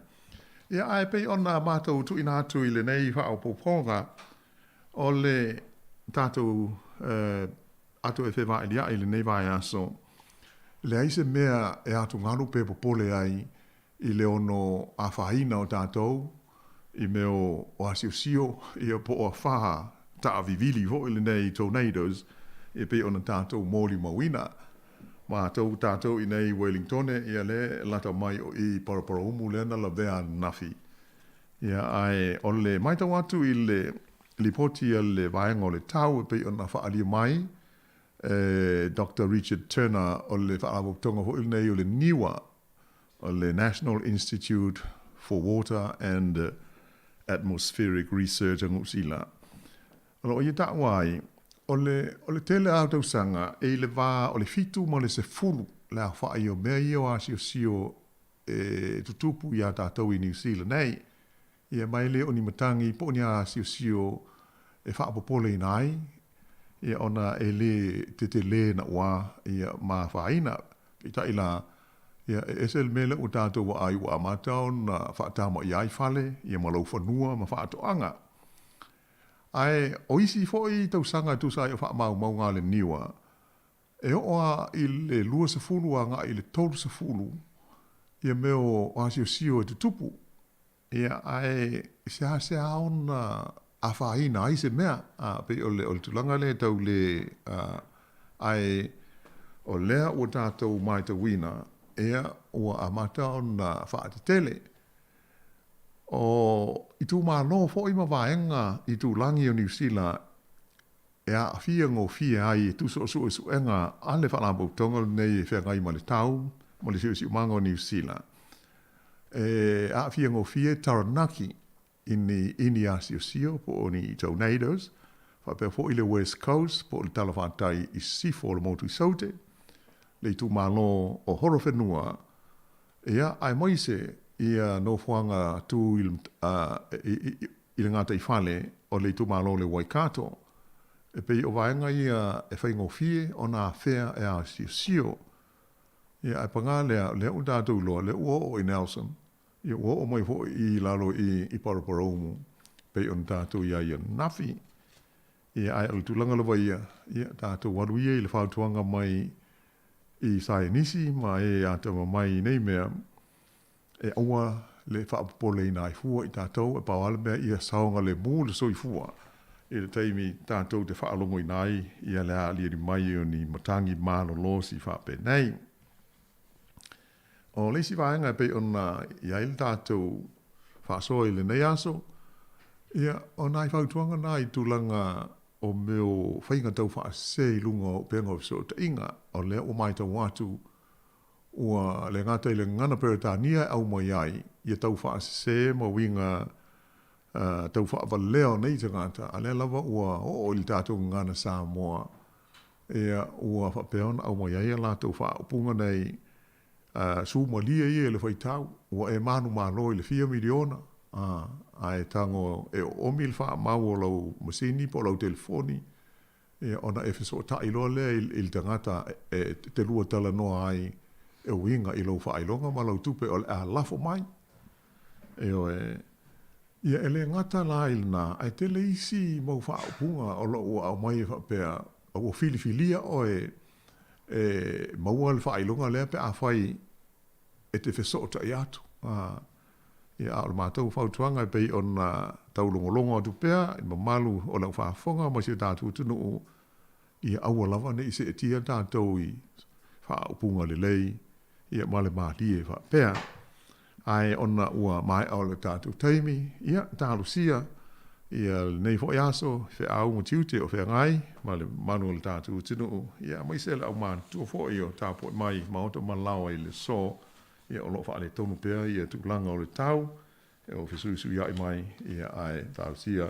Ia, ae pei ona matou tuuina atu i lenei faaopoopoga o le tātou atu e fevailia'i i lenei vaiaso, leai se mea e atugalu pe popole ai i le ono afaina o tātou i mea o asiosio ia po o afā taavivili foi lenei tornadoes e pei ona tātou molimauina. Matou tātou i nei Wellingtone ia le lata mai o i Paraparaumu lea na lavea ananafi. Ia ae o le maitau atu i le lipoti a le vaega o le tau e pei ona faaalia mai e Doctor Richard Turner o le Faalapotopotoga foi lenei o le NIWA, o le National Institute for Water and Atmospheric Research a Niu Sila. O loo ia taua ai, o le, o le tele lava o tausaga e i le va o le 7 ma le 10 le aofai o mea ia o asiosio e tutupu iā tātou i Niu Sila nei. Ia ma e le o ni matagi po o ni asiosio e faapopoleina ai, ia ona e lē tetelē naʻuā ia ma afaina. Peitai la, ia e ese le mea lea ua tātou vaai ua amata ona faatamaia ai fale, ia ma laufanua ma faatoaga. Ae o isi foi tausaga e tusa ai o faamaumauga a le NIWA, e oo lava i le 20 agai i le 30 ia mea o asiosio e tutupu. Ia, ae seasea ona afaina ai se mea, a, pei o le, o le tulaga lea e tau le, a, ae o lea ua tatou maitauina, ia, ua amata ona faatetele. O itumalo foi ma vaega itulagi o Niu Sila e aafia gofie ai e tusa o suesuega a le Faalapotopotoga lenei e feagai ma le tau ma le siosiomaga o Niu Sila. E aafia gofie Taranaki i ni i ni asiosio po o ni tornadoes, faapea foi le West Coast po o le talafatai i sisifo o le motu i Saute, le itumalo o Horowhenua, ia, aemaise ia nofoaga tu i i le gataifale o le itumalo o le Waikato. E pei o vaega ia e faigofie ona afea e asiosio. Ia, ae pagā lea, lea ua tatou iloa, lea ua oo i Nelson, ia ua oo mai foi i lalo i Paraparaumu, pei ona tatou i ai ananafi. Ia, ae o le tulaga lava ia, ia, tatou alu ia i le fautuaga mai i saienisi ma e atamamai i nei mea, e aua le faapopoleina ai fua i tatou, e pau lava le mea ia saogalemu le soifua. i le taimi tatou te faalogoina ai ia le aliali mai o ni matagi malolosi faapenei. O le isi vaega e pei ona i ai le tatou faasoa i lenei aso, ia, o nai fautuaga na i tulaga o mea o faiga taufaasese i luga o upega o fesootaiga, o lea ua matau atu ua le gata i le gagana Peretania e aumai ai ia taufaasese ma uiga taufaavalea o nei tagata, a lea lava ua oo i le tatou gagana Samoa, ia, ua faapea ona aumai ai a latou faaupuga nei, Sumalie ia i le faitau, ua e manumalo i le fia miliona, a e tago e oomi le faamau o lau masini po o lau telefoni, ia, ona e fesootai loa lea i le tagata e te lua talanoa ai e uiga i lou faailoga ma lau tupe o le a lafo mai. Ioe. Ia, e le gata la i lena, ae tele isi mau faaupuga o lo o ua aumai e faapea, ua filifilia oe e maua le faailoga lea pe afai e te fesootai atu. Ia, a o le matou fautuaga e pei ona taulogologo atu pea i le mamalu o le au faafofoga ma si o tatou atunuu, ia aua lava ne i seetia tatou i faaupuga lelei ia ma le malie faapea. Ae ona ua maea o le tatou taimi, ia, talosia ia lenei foi aso i feau ma tiute o feagai ma le mamalu o le tatou atunuu, ia aemaise le aumatutua foi o tapuai mai maota ma laoa i le aso, ia o lo o faaletonu pea ia tulaga o le tau, o fesuisuiai mai, ia ae talosia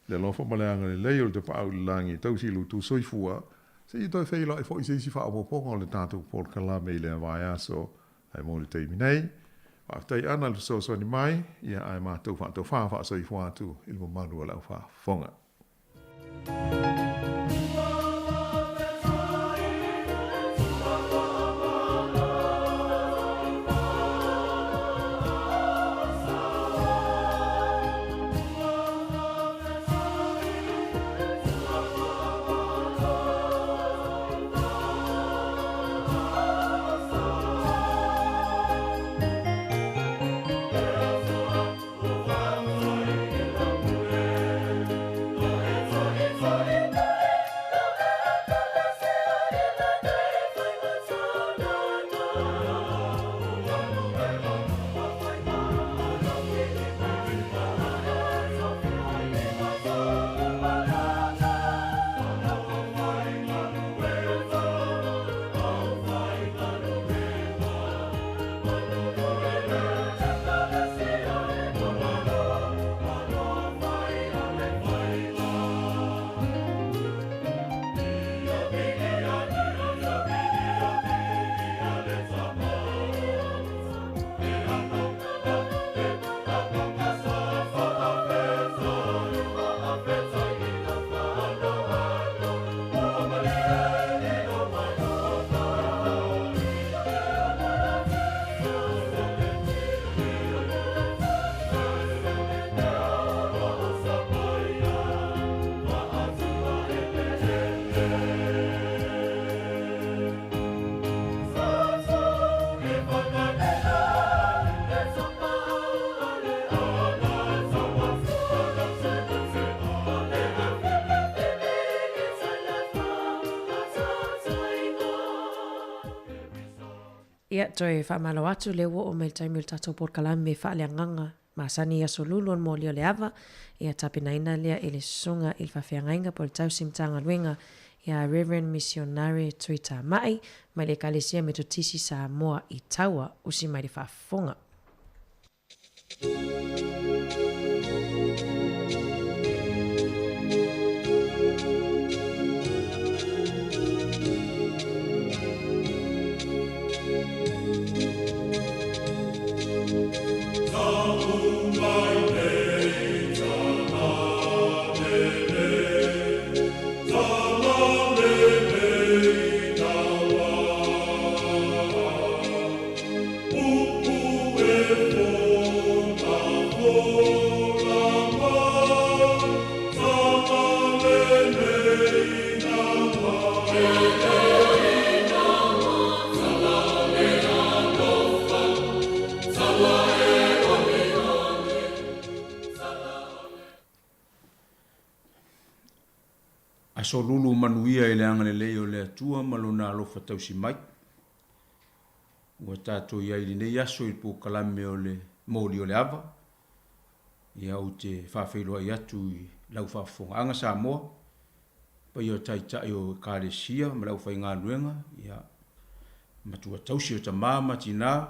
le alofa ma le agalelei o le Tapaau i le Lagi e tausi i lo outou soifua, se i toe feiloai foi i se isi faaopoopoga o le tatou polokalame i lea vaiaso. Ae mo le taimi nei, faafetai ana le fesoasoani mai, ia ae matou faatofā faasoifua atu i le mamalu o le au faafofoga. Ia, toe faamalo atu lea ua oo mai le taimi o le tatou polokalame faaleagaga masani i Aso Lulu o le Moli o le Ava. Ia, tapenaina lea e le Susuga i le Faafeagaiga po o le Tausi Matagaluega ia Reverend Misionare Tuitamai mai le Ekalesia Metotisi Samoa i Taua, usi mai le faafofoga. Aso lulu manuia i le agalelei o le Atua ma Lona alofa tausi mai. Ua tatou i ai i lenei aso i le polokalame o le Moli o le Ava. Ia ou te faafeiloai atu i lau faafofogaaga Samoa, paia o Taitai o Ekalesia ma le aufaigaluega, ia, matua tausi o tama ma tina,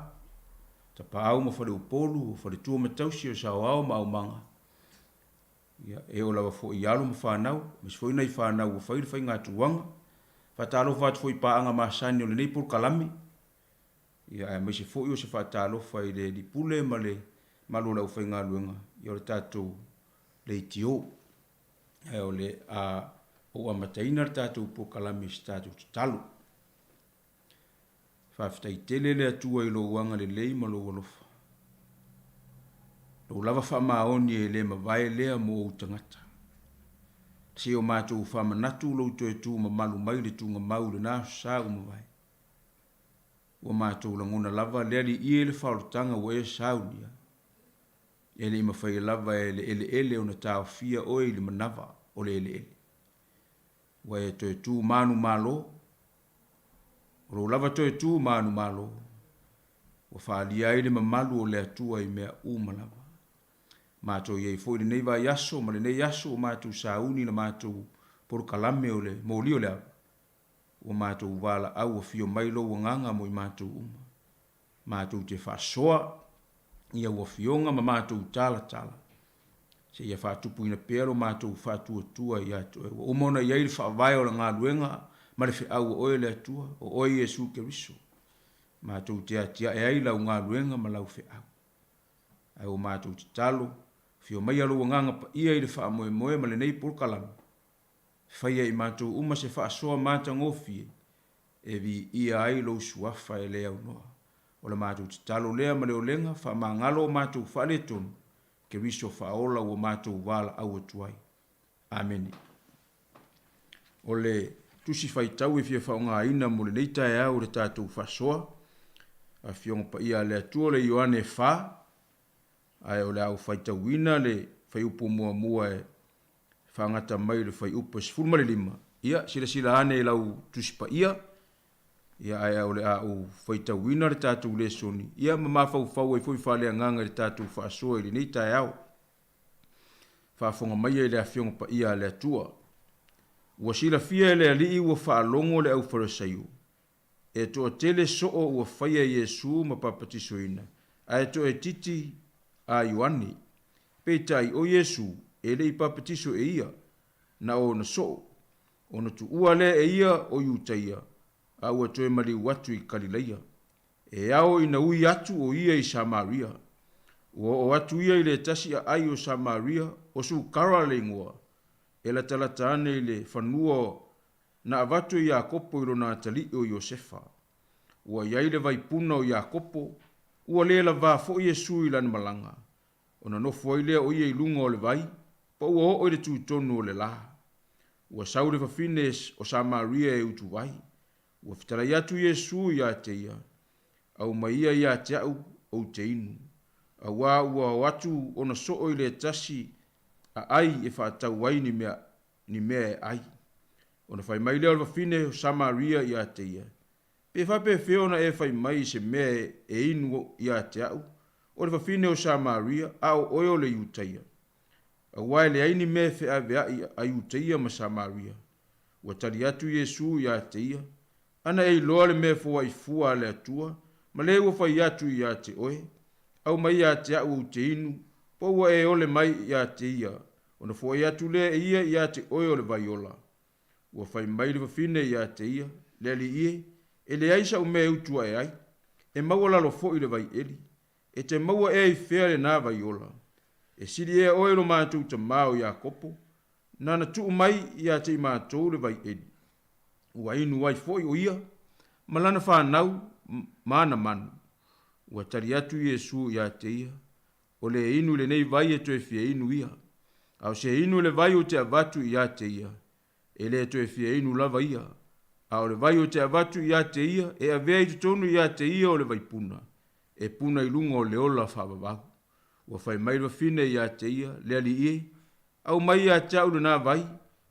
tapaau ma faleupolu, o faletua ma tausi, o saoao ma aumaga, Ia, e oo lava foi i alo ma fanau, aemaise foi nai fanau ua fai le faigatuaga. Faatalofa atu foi i paaga masani o lenei polokalame, ia, aemaise foi o se faatalofa i le Alii Pule ma le mamalu o le aufaigaluega, ia, o le tatou leitio. Ae o le a ou amataina le tatou polokalame i se tatou tatalo. Faafetai tele le Atua i lou agalelei ma lou alofa. Lou lava faamaoni e le mavae lea mo ou tagata. Se o matou faamanatu lou toe tu mamalu mai le tugamau i lena aso sa ua mavae. Ua matou lagona lava le alii e le faaolataga ua e saunia. E le i mafai lava e le eleele ona taofia oe i le manava o le eleele. Ua e toe tu manumalo, o lou lava toe tu manumalo, ua faaalia ai le mamalu o le Atua i mea uma lava. Matou i ai foi i lenei vaiaso ma lenei aso ua matou sauni i la matou polokalame o le moli o le ava, ua matou valaau afio mai lou agaga mo i matou uma. Matou te faasoa i au afioga ma matou talatala, seia faatupuina pea lo matou faatuatua ia te Oe. Ua uma ona i ai le faavae o le galuega ma le feau a Oe le Atua, o Oe Iesu Keriso. Matou te atiae ai lau galuega ma lau feau. Ae ua matou tatalo, afio maia lou Agaga Paia i le faamoemoe ma lenei polokalame, faia i matou uma se faasoa matagofie e viia ai lou suafa e le aunoa. O le matou tatalo lea ma le olega, faamagalo o matou faaletonu, Keriso faaola ua matou valaau atu ai. Amene. O le tusi faitau e fia faaaogaina mo lenei taeao i le tatou faasoa, Afioga Paia a le Atua o le Ioane 4, ae o le a ou faitauina le fuaiupu muamua e faagata mai i le fuaiupu e 15. Ia, silasila ane i lau Tusi Paia, ia, ae o le a ou faitauina le tatou lesoni, ia, ma mafaufau ai foi faaleagaga i le tatou faasoa i lenei taeao. Faafofoga maia i le Afioga Paia a le Atua. Ua silafia e le Alii ua faalogo le aufalesaio, e toatele soo ua faia Iesu ma papatisoina, ae toaitiiti a Ioane. Peitai, o Iesu, e le i papatiso e ia, na o ona soo. Ona tuua lea e ia o Iutaia, a ua toe maliu atu i Kalilaia. E ao ina ui atu o ia i Samaria. Ua oo atu ia i le tasi aai o Samaria, o Sukara le igoa, e latalata ane i le fanua Na avatu e Iakopo i lona atalii o Iosefa. Ua i ai le vaipuna o Iakopo, ua le lavā foi Iesu i lana malaga, ona nofo ai lea o ia i luga o le vai, pa ua oo i le tutonu o le lā. Ua sau le fafine o Samaria e utuvai. Ua fetalai atu Iesu iā te ia, Aumai ia iā te a'u ou te inu. Auā ua o atu ona soo i le tasi aai e faatau ai ni mea ni mea e ai. Ona fai mai lea o le fafine o Samaria ia te ia, Pe faapefea ona e fai mai i se mea e inu ia te a'u, o le fafine o Samaria, a o oe o le Iutaia? Auā e leai ni mea e feavea'i a Iutaia ma Samaria. Ua tali atu Iesu ia te ia, Ana e iloa le mea foa'i fua a le Atua, ma le ua fai atu ia te oe, Aumai ia te a'u ou te inu, po ua e ole mai ia te ia, Ona foai atu lea e ia ia te oe o le vai ola. Ua fai mai le fafine ia te ia, Le alii e, e leai sa'u mea e utu ae ai, e maualalo foi le vai eli. E te maua ea i fea lenā vai ola? E sili ea oe i lo matou tamā o Iakopo, nāna tuu mai ia te i matou le vai eli. Ua inu ai foi o ia, ma lana fanau, ma ana manu. Ua tali atu Iesu ia te ia, O le inu i lenei vai e toe fia inu ia. A o se inu i le vai ou te avatu ia te ia, e le toe fia inu lava ia. A o le vai ou te avatu ia te ia, e avea i totonu ia te ia o le vaipuna, e puna i luga o le ola faavavau. Ua fai mai le fafine ia te ia, Le alii e, aumai ia te a'u lenā vai,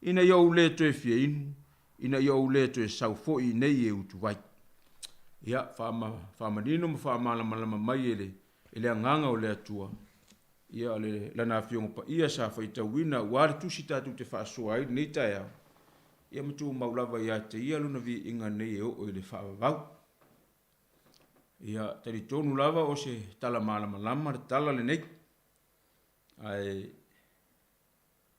ina ia ou lē toe fia inu, ina ia ou lē toe sau foʻi iinei e utu ai. Ia, faamanino ma faamalamalama mai e le, e le Agaga o le Atua, ia le Lana Afioga Paia sa faitauina auā le Tusi tatou te faasoa ai lenei taeao, ia ma tumau lava ia te Ia Lona viiga nei e oo i le faavavau. Ia, talitonu lava o se tala malamalama le tala lenei, ae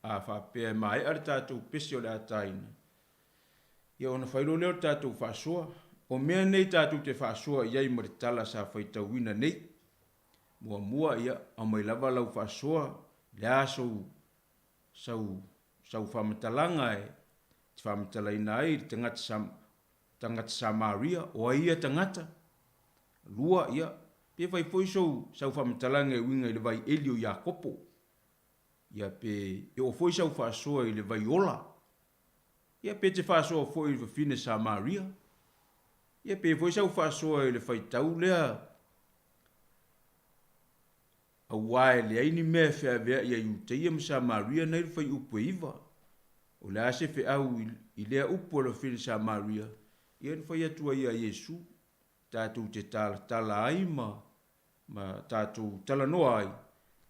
a faapea e maea le tatou pese o le a taina, ia ona fai loa lea o le tatou faasoa. O mea nei tatou te faasoa i ai ma le tala sa faitauina nei. Muamua, ia, aumai lava lau faasoa, le a sou, sau, sau faamatalaga e te faamatalaina ai i le tagata sa, tagata Samaria, o ai ia tagata? Lua, ia, pe fai foi sou, sau faamatalaga e uiga i le vai eli o Iakopo. Ia pe e oo foi sau faasoa i le vai ola. Ia pe te faasoa foi i le fafine Samaria. Ia pe foi sau faasoa i le faitau lea auā e leai ni mea e feavea'i a Iuteia ma Samaria nai le fuaiupu e 9. O le a se feau i lea upu a le fafine Samaria? Ia na fai atu ai ia Iesu, tatou te talatala ai ma ma tatou talanoa ai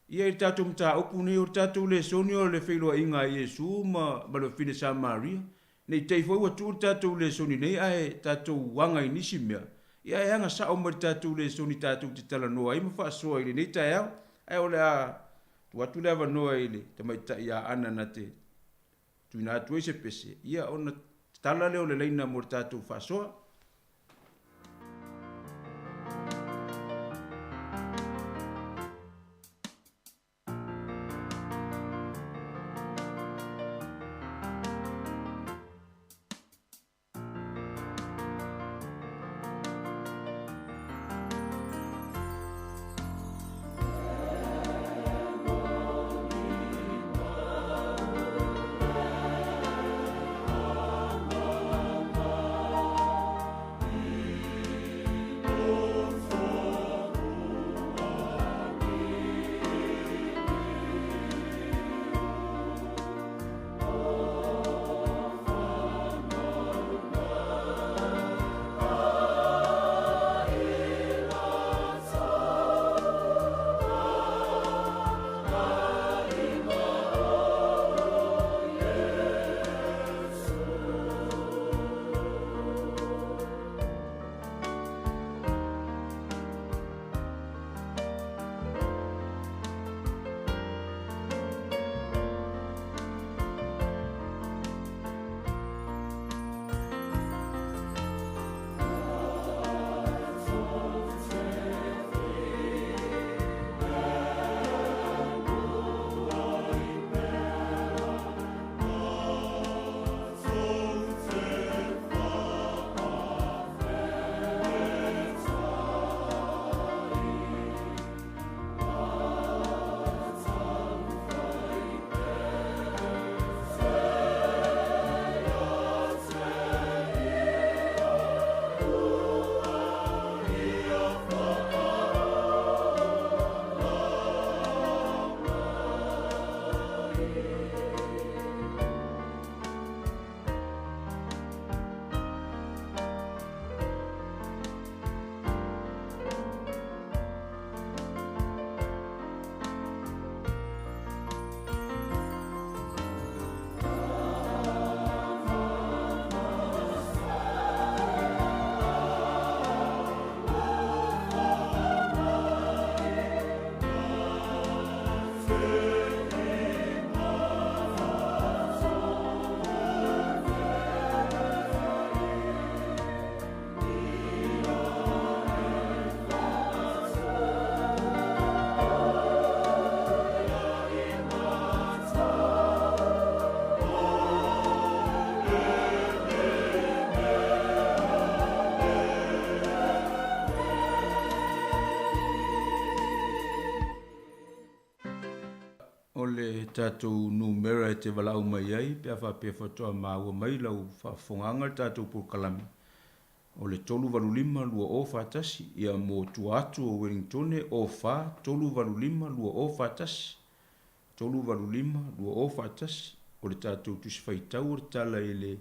ia i le tatou mataupu nei o le tatou lesoni o le feiloaiga a Iesu ma ma le fafine Samaria. Ne i te i foi ua tuu le tatou lesoni nei ae tatou aga i nisi mea, ia ae aga sao mai le tatou lesoni tatou te talanoa ai ma faasoa i lenei taeao. Ae o le a tuu atu le avanoa i le tamaitai ia Ana na te tuuina atu ai se pese, ia ona tatala lea o le laina mo le tatou faasoa. O le tatou numera e te valaau mai ai pe a faapea faatoa maua mai lau faafofogaaga i le tatou polokalame, o le 385 2041, ia mo tua atu o Wellingtone, 04 385 2041, 385 2041. O le tatou Tusi Faitau o le tala i le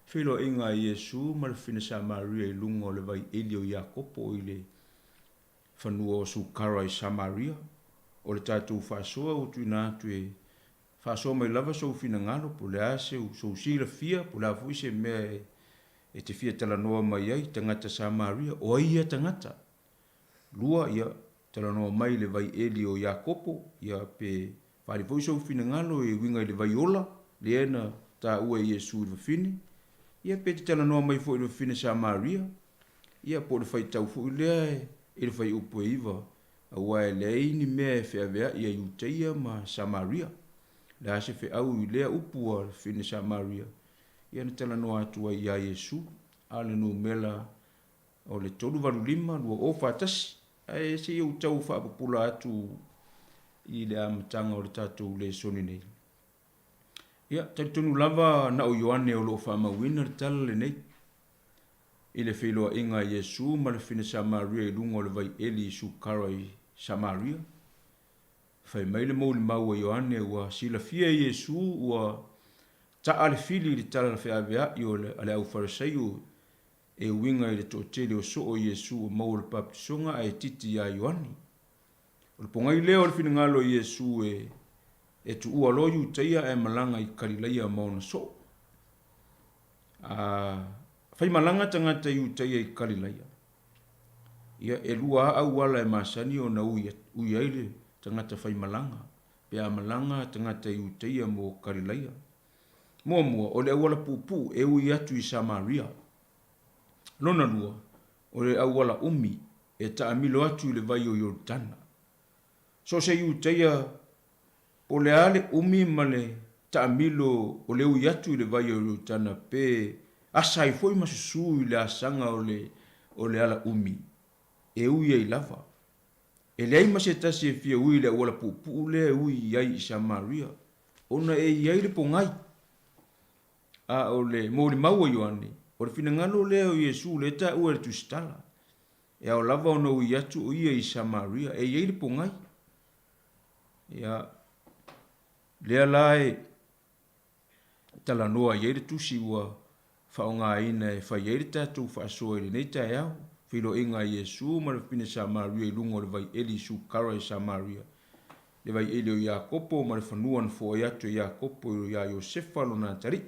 feiloaiga a Iesu ma le fafine Samaria i luga o le vai eli o Iakopo i le fanua o Sukara i Samaria. O le tatou faasoa ua tuuina atu e faasoa mai lava sou finagalo po o le a sou silafia po o le a foi se mea e te fia talanoa mai ai, tagata Samaria, o ai ia tagata? Lua, ia, talanoa mai i le vai eli o Iakopo, ia, pe faaali foi sou finagalo e uiga i le vai ola, lea na taua e Iesu i le fafine, ia, pe te talanoa mai foi i le fafine Samaria, ia, po o le faitau foi lea i le fuaiupu e 9, aua e leai ni mea e feaveai a Iutaia ma Samaria. O le a se feau i lea upu a le fafine Samaria, ia na talanoa atu ai iā Iesu, a o le numera o le 385 2041, ae se i ou tau faapupula atu i le amataga o le tatou lesoni nei. Ia, talitonu lava na o Ioane o lo o faamauina le tala lenei i le feiloaiga a Iesu ma le fafine Samaria i luga o le vai eli i Sukara i Samaria. Fai mai le molimau a Ioane ua silafia e Iesu ua ta'a le fili i le tala feavea'i o le a le aufarisaio e uiga i le toatele o soo Iesu ua maua le papatisoga ae titi iā Ioane. O le pogai lea o le finagalo o Iesu e e tuua loa Iutaia ae malaga i Kalilaia ma ona soo. A faimalaga tagata Iutaia i Kalilaia, ia e lua lava auala e masani ona ui ui ai le tagata faimalaga pe a malaga tagata Iutaia mo Kalilaia. Muamua, o le auala puupuu e ui atu i Samaria. Lona lua, o le auala umi e taamilo atu i le vai o Ioritana. So o se Iutaia po o le a le umi ma le taamilo o le ui atu i le vai o Ioritana pe asa ai foi ma susū i le asaga o le o le ala umi, e ui ai lava. E leai ma se tasi e fia ui i le auala puupuu lea e ui i ai i Samaria, ona e i ai le pogai. A o le molimau a Ioane, o le finagalo lea o Iesu lea e taua e le Tusitala, e ao lava ona ui atu o ia i Samaria, e i ai le pogai. Ia, lea la e talanoa i ai le tusi ua faaaogaina e fai ai le tatou faasoa i lenei taeao, feiloaiga a Iesu ma le fafine Samaria i luga o le vai eli i Sukara i Samaria, le vai eli o Iakopo ma le fanua na foai atu e Iakopo iā Iosefa lona atalii.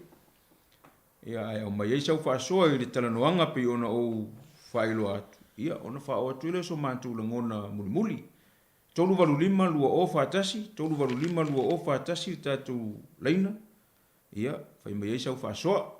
Ia, ae aumai ai sau faasoa i le talanoaga pei ona ou faailoa atu, ia, ona faaoo atu ai lea o so matou lagona mulimuli. 385 2041, 385 2041 le tatou laina, ia, fai mai ai sau faasoa.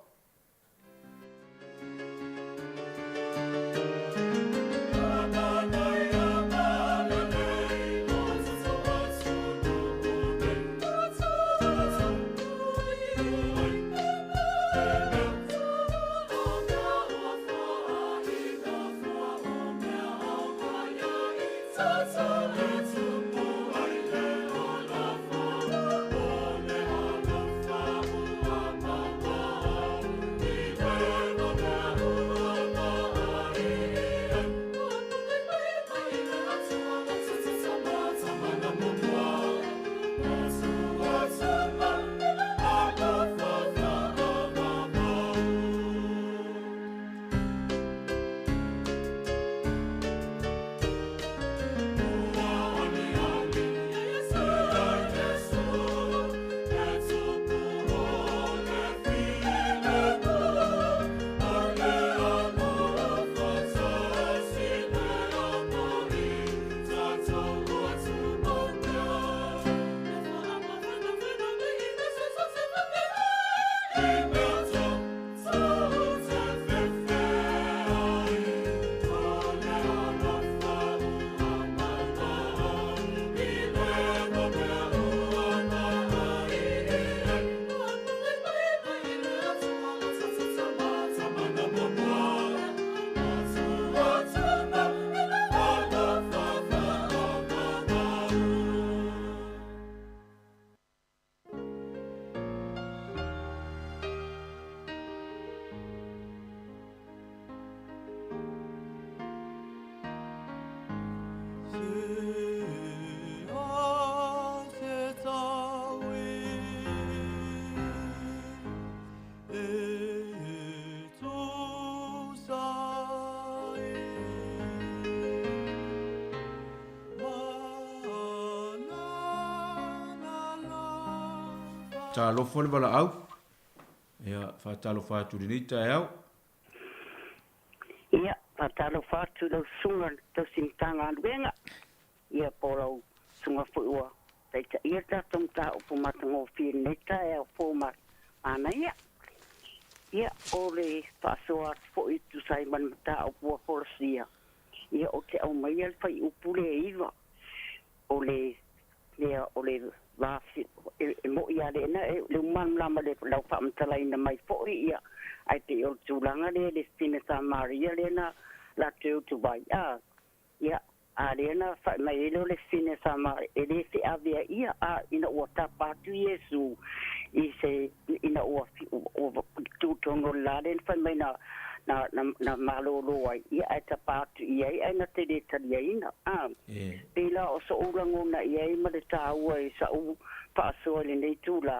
Talofa le valaau. Ia, faatalofa atu i lenei taeao. Ia, faatalofa atu i lau susuga i le tausi Matagaluega, ia po o lau susuga foi ua taitaia le tatou mataupu matagofie i lenei taeao fou manaia. Ia, o le faasoa atu foi e tusa ai ma le mataupu ua folasia, ia ou te aumaia le fuaiupu lea e 9, o le mea o le va e mo'i lava lena le malamalama i lau faamatalaina mai foi ia ae pei o le tulaga lea le fafine Samaria lea na latou utu ai a ia a lea na fai mai ai lea o le fafine Samaria e le feavea ia a ina ua tapa atu Iesu i se ina ua tu tonu o le la lea na fai mai na na na na malōlō ai ia ae tapa atu i ai ae na te le taliaina a pei la o so'u lagona i ai ma le tāua i sa'u faasoa i lenei itulā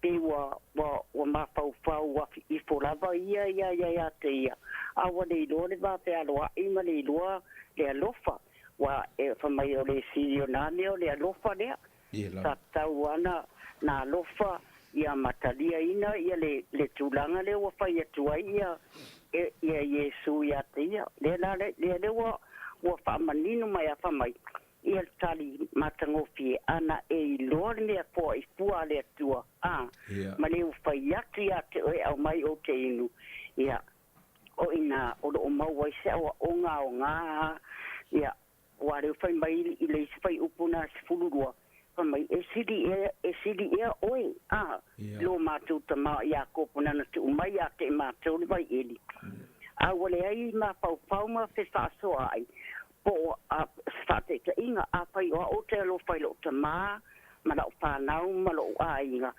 pei ua ua ua mafaufau ifo lava ia ia ia ia te ia a ua le iloa le va fealoa'i ma le iloa le alofa ua e fai mai o le sili o nā mea o le alofa lea sa tatau ana na alofa ia ma taliaina ia le le tulaga lea ua fai atu ai ia ia Iesu ia te ia. Lea la lea lea ua ua faamanino mai a fai mai ia le tali matagofie ana e iloa le mea foai fua a le Atua a ma le ua fai atu ia te oe e aumai ou te inu ia o ina o loo maua ai se aoaoga aoga ia Ua lea fai mai i le isi fuaiupu na 12, fai mai, E sili ea, e sili ea oe, a, lo matou tama o Iakopo nana tuu mai ia te i matou le vaieli. A ua leai mafaufau ma fefaasoaai, po o a, se faataitaiga, afai o au ou te alofa i lou tama ma lau fanau ma lou aiga,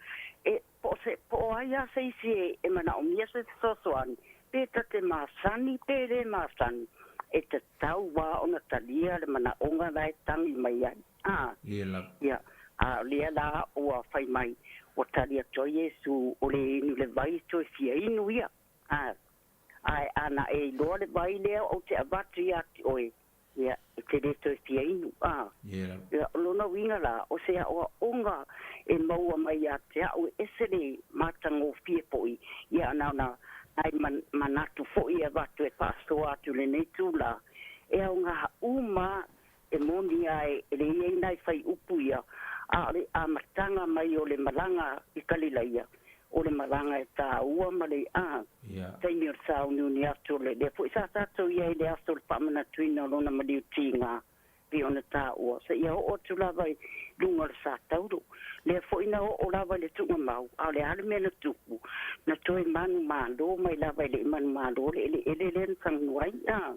e, po o se, po o ai lava se isi e, e manaomia se fesoasoani, pe ta te masani pe le masani, e tatau lava ona talia le manaoga la e tagi mai ai. A, ia, a o lea la ua fai mai, ua tali atu ai Iesu, o le inu le vai toe fia inu ia. A, ae ana e iloa le vai lea ou te avatu ia te oe, Ia, e te le toe fia inu, a. Ia, o lona uiga la, o se aoaoga e maua mai ia te au e ese le matagofie foi, ia na ona nai manatu foi e avatu e faasoa atu i lenei itulā, e aoga uma e moni a e leai ai nai fuaiupu ia, a o le amataga mai o le malaga i Kalilaia, o le malaga e tāua ma le a taimi o le sauniuni atu o le lea foi sa tatou i ai i le aso o le faamanatuina o lona maliu tiga pei ona tāua seia oo atu lava i luga o le sa tauro. Lea foi na oo lava i le tuugamau, a o le a le mea na tupu, na toe manumalo mai lava e le i manumalo le eleele lea na tagu ai. A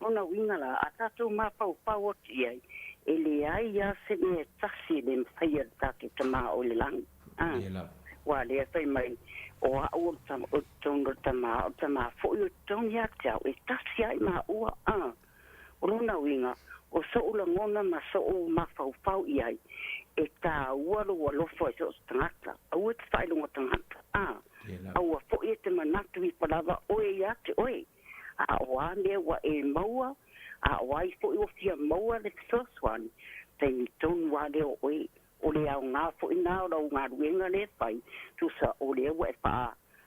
lona uiga la, a tatou mafaufau atu i ai, e leai lava se mea e tasi e le mafai e le tatou Tama o i le lagi. A, ua lea fai mai, o au o le tama, o totonu o le tama, o le tama foi o totonu ia te au, e tasi ai maua. A, o lona uiga, o soʻu lagona ma soʻu mafaufau i ai, e tāua lou alofa i so o se tagata, aua e te faailoga tagata. A, aua foi e te manatu ifo lava oe ia te oe, a o a mea ua e maua, a o ai foi ua fia maua le fesoasoani, taimi tonu lava lea o oe O le aoga foi na o lau galuega lea e fai, tusa o lea ua e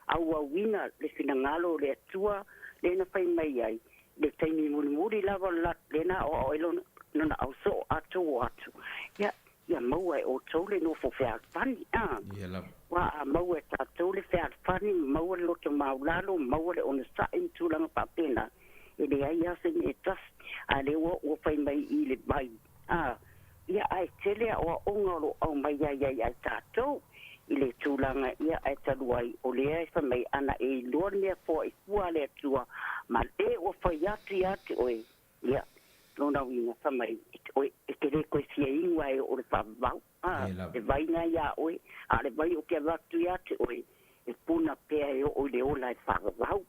faaauauina le finagalo o le Atua lea na fai mai ai, le taimi mulimuli lava o le lea na aoao ai lona, lona ausoo atu o atu, ia, ia maua e outou le nofo fealofani. A, Ia lava. ua a maua e tatou le fealofani, maua le loto maulalo, maua le onosai ma tulaga faapena, e leai lava se mea e tasi, a lea ua, ua fai mai i le vai. A, ia, ae tele aoaoga o lo o aumai ai ai ai tatou i le tulaga ia ae talu ai o lea e fai mai ana e iloa le mea foai fua a le Atua ma le ua fai atu ia te oe, ia, lona uiga fai mai oe e te le toe fia inu ae oo i le faavavau, a, le vai na ia oe, a o le vai ou te avatu ia te oe, e puna pea e oo i le ola e faavavau.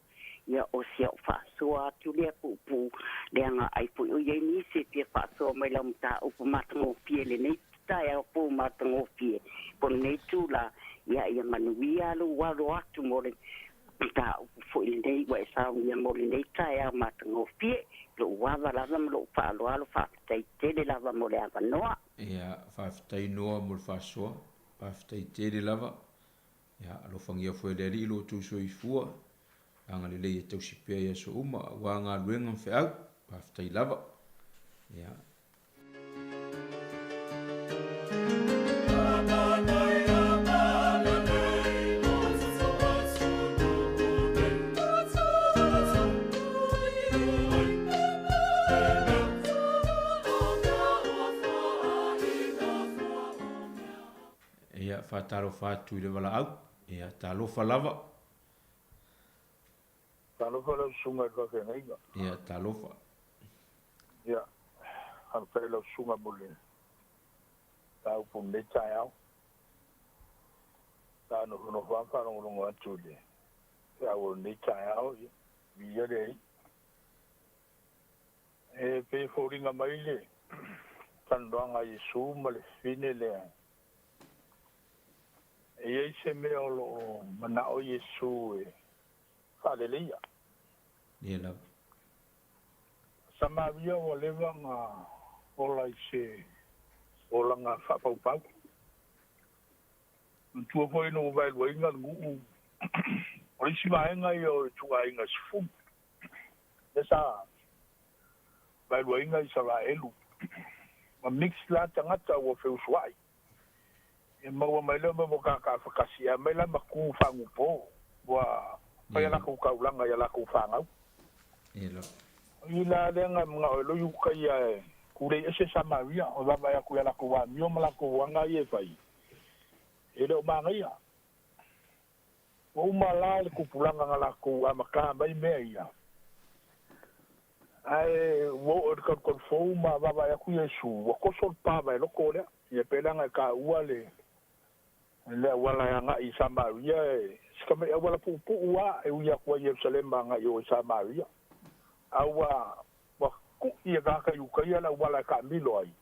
Ia, o si au faasoa atu lea puupuu, leaga ai foi o i ai nisi e fia faasoa mai lau mataupu matagofie i lenei taeao fou matagofie po o lenei itula, ia, ia manuia lou alo atu mo le mataupu foi lenei ua e saunia mo lenei taeao matagofie. Lou ava lava ma lou faaaloalo, faafetai tele lava mo le avanoa. Ia, faafetai Noa mo le faasoa, faafetai tele lava. Ia, alofagia foi e le Alii lo outou soifua, agalelei e tausi pea i aso uma, aua galuega ma feau. Faafetai lava. Ia. Ia, faatalofa atu i le valaau. Ia, talofa lava. Talofa lau susuga i le faafeagaiga. Ia, talofa. Ia, faafetai lau susuga mo le mataupu i lenei taeao. Sa nofonofo lava ma faalogologo atu i le feau o lenei taeao, ia, viia le Alii. E pei e foliga mai le talanoaga a Iesu ma le fafine lea, e i ai se mea o lo o manao Iesu e faaleleia. Ia lava. Samaria ua leva ona ola i se olaga faapaupau. Manatua foi ina ua vaeluaina le nuu, o le isi vaega ia o le ituaiga 10, lea sa vaeluaina Isaraelu, ma mix la tagata ua feusuai. E maua mai lea mea mo kākāwhakasi, e aumai la ma ku faagupo, ua fai a lakou taulaga i a lakou fanau. O i la lea na manao ai loa Iuta ia e tulei ese Samaria, o vaavaai atu i a lakou amio ma lakou aga ia e fai, e le o manaia. Ua uma la le tupulaga na lakou amata mai mea ia, ae ua oo i le talutalu fou ma vaavaai atu Iesu, ua toso le pa vaeloko lea. Ia pei la ona e taua le le auala e agai i Samaria, e si tamai auala puupuu lava e ui atu ai Ierusalema agai i o i Samaria, a ua ua ku'i e tagata Iutaia le auala e taamilo ai,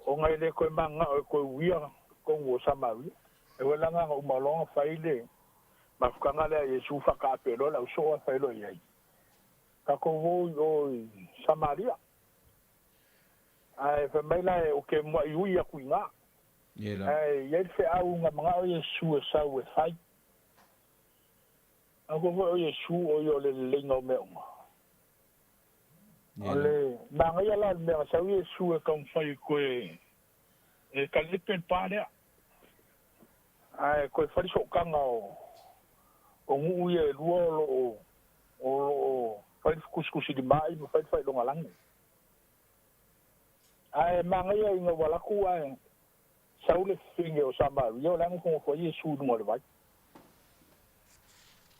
ona e le toe mananao e toe uia totonu o Samaria. E uela na ona uma loa ona fai le mafutaga lea a Iesu faataape loa le ausoo ae fai loa i ai, Tatou o i o i Samaria. Ae fai mai la e, Ou te mua'i ui atu i ina. Ae i ai le feau na manao Iesu e sau e fai. Manatua foi o Iesu o ia o le leleiga o mea uma. O le manaia la o le mea na sau Iesu e taumafai e toe e talipe le pa lea. Ae toe fai le sootaga o o nuu ia e lua o lo o o lo o fai le fetusitusilimai ma fai le faailogalagi. Ae manaia ina ua alu atu ae sau le fafine o Samaria o la e nofonofo ai Iesu i luga o le vai.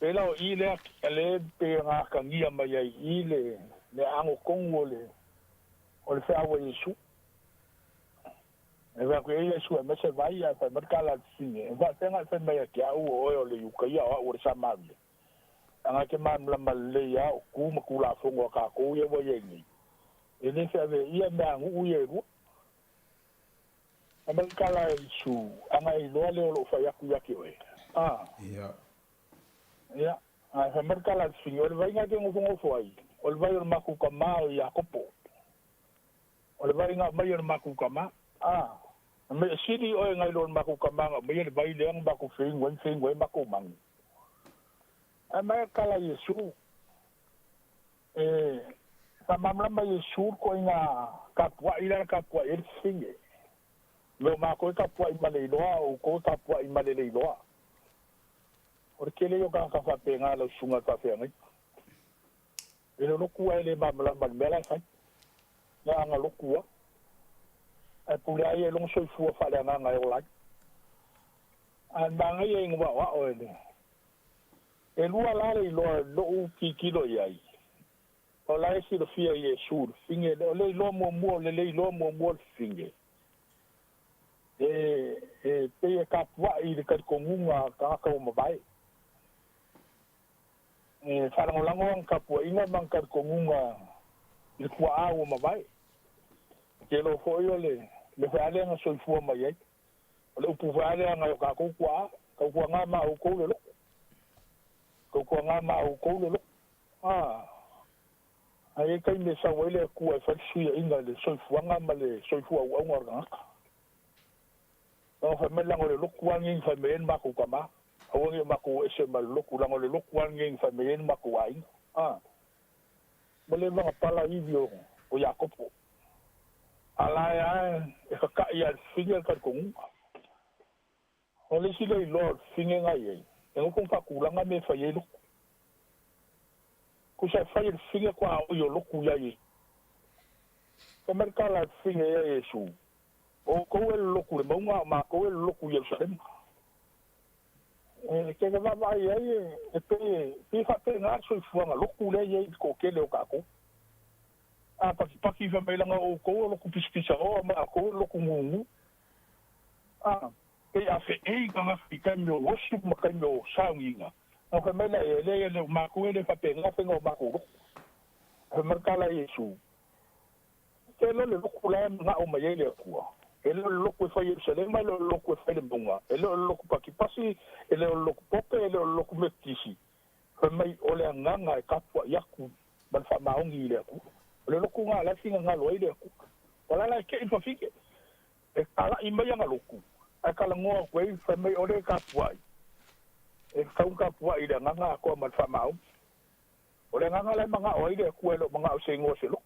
Pei la o i lea lea pei ona atagia mai ai i i le le aano tonu o le o le feau a Iesu. E fai atu i ai Iesu e aumai se vai ae fai mai le tala a le fafine, E faapefea ona e fai mai ia te au o oe o le Iutaia o au o le Samaria? Leaga e te malamalama lelei lava o tu ma Tulafono a tatou ia ua i ai nei, e le feaveaia mea a nuu ia e lua. Fai mai le tala a Iesu, Ana e iloa le o lou fai atu ia te oe. A. Ia. Ia. Ae fai mai le tala a le fafine, O le vai na e te nofonofo ai, o le vai o le matou tama o Iakopo. O le vai na aumai e le matou tama. A. Fai mai, E sili oe nai lo le matou tama na aumaia le vai lea na matou feinu ai ma feinu ai matou manu. Ae mai tala Iesu, e faamalamalama Iesu le ituaiga tapuai lea na tapuai ai le fafine. Mea o matou e tapuai ma le iloa, o outou e tapuai ma le le iloa. O le tele ia o tagata faapena lau susuga i le faafeagaiga. E le lotu ae le malamalama i le mea la e fai. Na aga lotu lava. Ae pule lava ia i lona soifua faaleagaga e ola ai. Ae manaia ina ua aoao e le E lua la le iloa i lou tilotilo i ai, o la e silafia e Iesu le fafine lea, o le iloa muamua, o le le iloa muamua o le fafine, e, e pei e tapuai i le talitonuga a tagata ua mavae. E faalagolago ana tapuaiga ma ana talitonuga i le tuaa ua mavae. Ou te iloa foi o le mea foi lava lea na soifua mai ai. O le upu foi lava lea nai o tatou tuaa, tautuana ma outou le loto. Tautuana ma outou le loto. A, ae i ai taimi e sau ai le Atua e fai le fesuiaiga i le soifuaga ma le soifua auauna o le tagata. Leaga fai mai leaga o le lotu lava lenei na fai mai ai le matou tama. Aua ne i makou ese ma le loku laga o le loku lava lenei na fai mai ai le makou aiga. A ua leva ona pala ivi o Iakopo. A la e a e kakaʻi a le fine le talitonuga. O le isi lea iloa o le fine na i ai, e nofo ma faatulaga mea e fai ai loku. Tusa e fai e le fine tuaoi o loku ia Iesu. Fai mai le tala a le fine ia Iesu, O outou e le loku i le mauga, a o matou e le loku i Ierusalema. E te vaavaai ai e pei e pei e faapena le soifuaga lotu lea e i ai i le toatele o tatou. A patipati fai mai leaga o outou o lotu pisapisaoa ma matou o lotu gugu. A pei a feei tagata i taimi o worship ma taimi o sauniga, ona fai mai lea, e leai e le o matou e le faapena faiga o matou lotu. Fai mai le tala a Iesu, E le o le lotu la e manao mai ai le Atua. E le o le lotu e fai i Ierusalema, e le o le lotu e fai i le mauga, e le o le lotu Patipasi, e le o le lotu Pope, e le o le lotu Metotisi. Fai mai o le agaga e tapuai atu ma le faamaoni i le Atua. O le lotu lena o la e finagalo ai le Atua. O la la e tei le fafine, e talai mai ana lotu, ae talanoa atu ai, fai mai o lea e tapuai, e tatau ona tapuai i le agaga atoa ma le faamaoni. O le agaga la e manao ai le Atua e le o manao i se igoa o se lotu.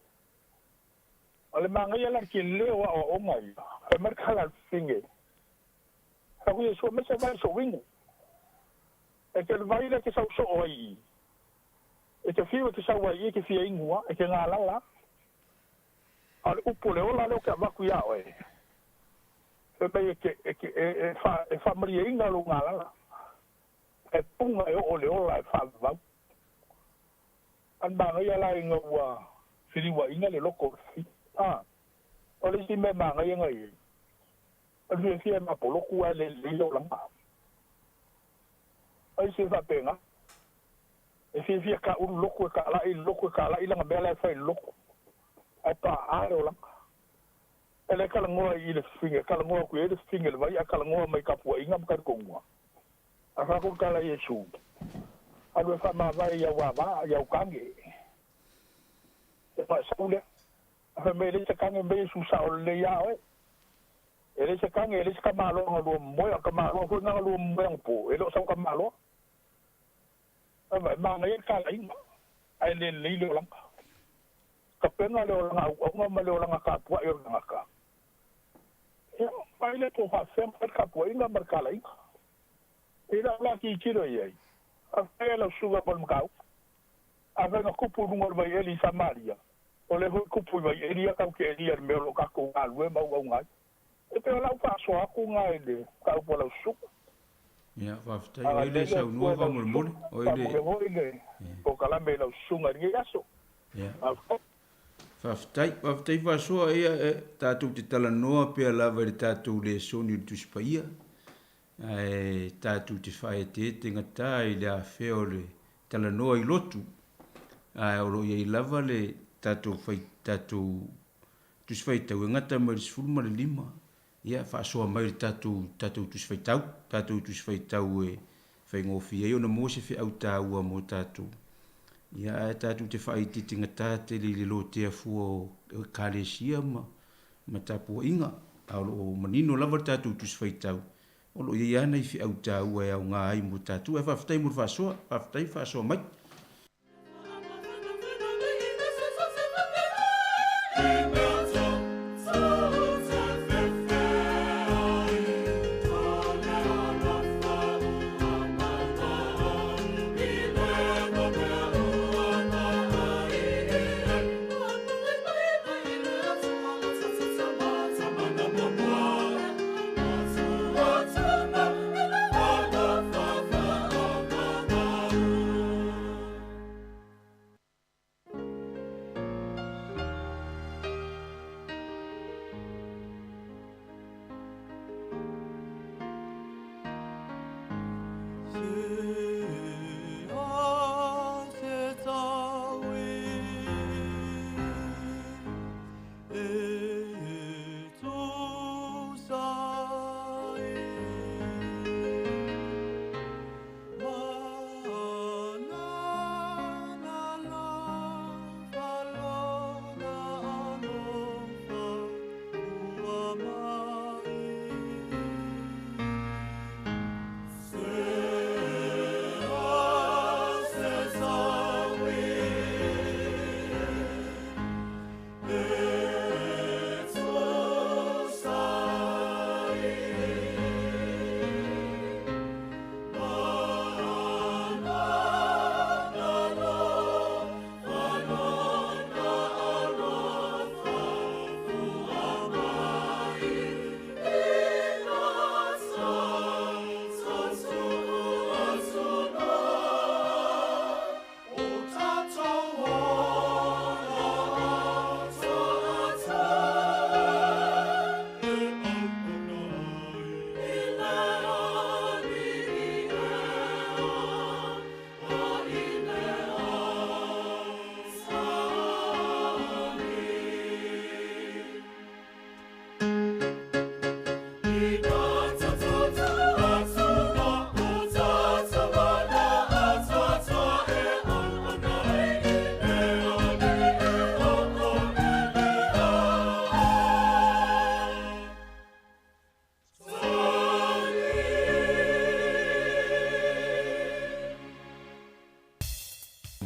O le manaia la le tele o aoaoga ia, fai mai le tala a le fafine, Sau Iesu aemaise vai i sou inu. E te vai lea e te sau soo ai i i. E te fiu e te sau ai i i e te fia inu a, e te galala a. A o le upu o le ola lea ou te avatu iā oe, fai mai e te, e te, e, e, fa, e faamalieina lou galala. E punga e oo le ola e faavavau. A manaia la ina ua feliuaina le loko o le fafine. A, o le isi mea manaia na i ai, o le fiafia e mapoloku ae le lelei le olaga. O isi e faapena, e fiafia taulu lotu, e talai le lotu, e talai lana mea la e fai i le lotu, ae paaa le olaga. E le talanoa i le fafine, e talanoa atu i ai le fafine i le vai ae talanoa mai i tapuaiga ma talitonuga. A fai atu le tala a Iesu, Alu e faamavae i au ava, i au kage. E faasau lea. A fai mai e leai se kage, mei Iesu sao lelei ia oe. E leai se kage, e leai se tamaloa na lua momoe, a o le tamaloa foi na na lua momoe anapo, e le o sau tamaloa. Ava, e manaia le talaiga, ae le lelei le olaga. Tapena le olaga auauna ma le olaga tapuai o le tagata. Ia, vaai lea po o faafefea ona fai le tapuaiga ma le talaiga. I lau la tilotilo i ai, faafetai e lau susuga mo le mataupu. Afai na tupu i luga o le vaieli i Samaria, o lea foi tupu i vaieli ia tatou te elia i le mea o lo o tatou galulue ma auauna ai. E pei o lau faasoa atu lena i le mataupu a lau susuga. Ia, faafetai. O ai le Agalelei le Atua saunoa i lau faamolemole? susuga, O ai le. faamanuia foi le polokalame i lau susuga i lenei aso. Ia. Faafetai. Faafetai, faafetai faasoa, ia e tatou te talanoa pea lava i le tatou lesoni o le Tusi Paia. Ae tatou te faaeteete gata i le afea o le talanoa i lotu, ae o lo o i ai lava le tatou fai, tatou Tusi Faitau e gata mai le 15, ia faasoa mai le tatou, tatou Tusi Faitau, tatou Tusi Faitau e faigofie ai ona maua se feau taua mo tatou. Ia ae tatou te faaeteete gata tele i le lotea fua o Ekalesia ma ma tapuaiga, a o lo o manino lava le tatou Tusi Faitau, o lo o i ai lava nai feau taua e aoga ai mo tatou. Ae faafetai mo le faasoa, faafetai faasoa mai.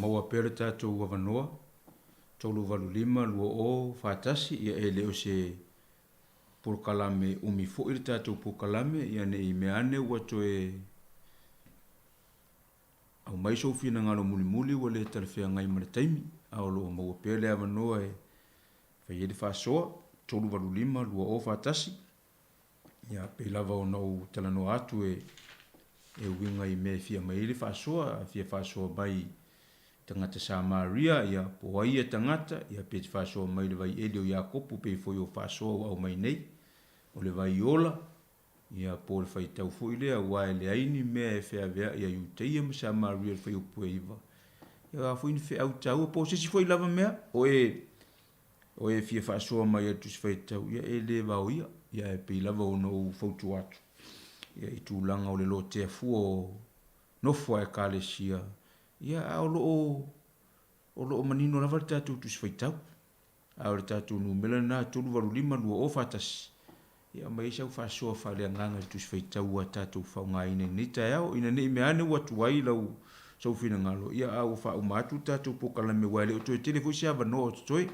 Maua pea le tatou avanoa, 385 20 41, ia e le o se polokalame umi foi le tatou polokalame, ia ne i mea ane ua toe aumai sou finagalo mulimuli ua le talafeagai ma le taimi, a o lo o maua pea le avanoa e fai ai le faasoa, 385 20 41. Ia, pei lava ona ou talanoa atu e e uiga i mea e fia aumai ai le faasoa, a fia faasoa mai i tagata Samaria, ia, po o ai ia tagata, ia pe te faasoa mai i le vaieli o Iakopo pei foi o faasoa ua aumai nei, o le vai ola, ia, po o le faitau foi lea, aua e leai ni mea e feaveai a Iutaia ma Samaria i le fuaiupu e 9. Ia, o a foi ni feau taua, po o se isi foi lava mea, o e O e fia faasoa mai ai le Tusi Faitau, ia e le vaoia, ia ae pei lava ona ou fautua atu, ia i tulaga o le lotea fua o nofo a Ekalesia, ia a o lo o, o lo o manino lava le tatou Tusi Faitau. A o le tatou numera lena 385 2041, ia aumai ai sau faasoa faaleagaga i le Tusi Faitau ua tatou faaaogaina i lenei taeao, ina ne i mea ane ua tuai lau sou finagalo, ia a ua faauma atu le tatou polokalame aua e le o toe tele foi se avanoa o totoe.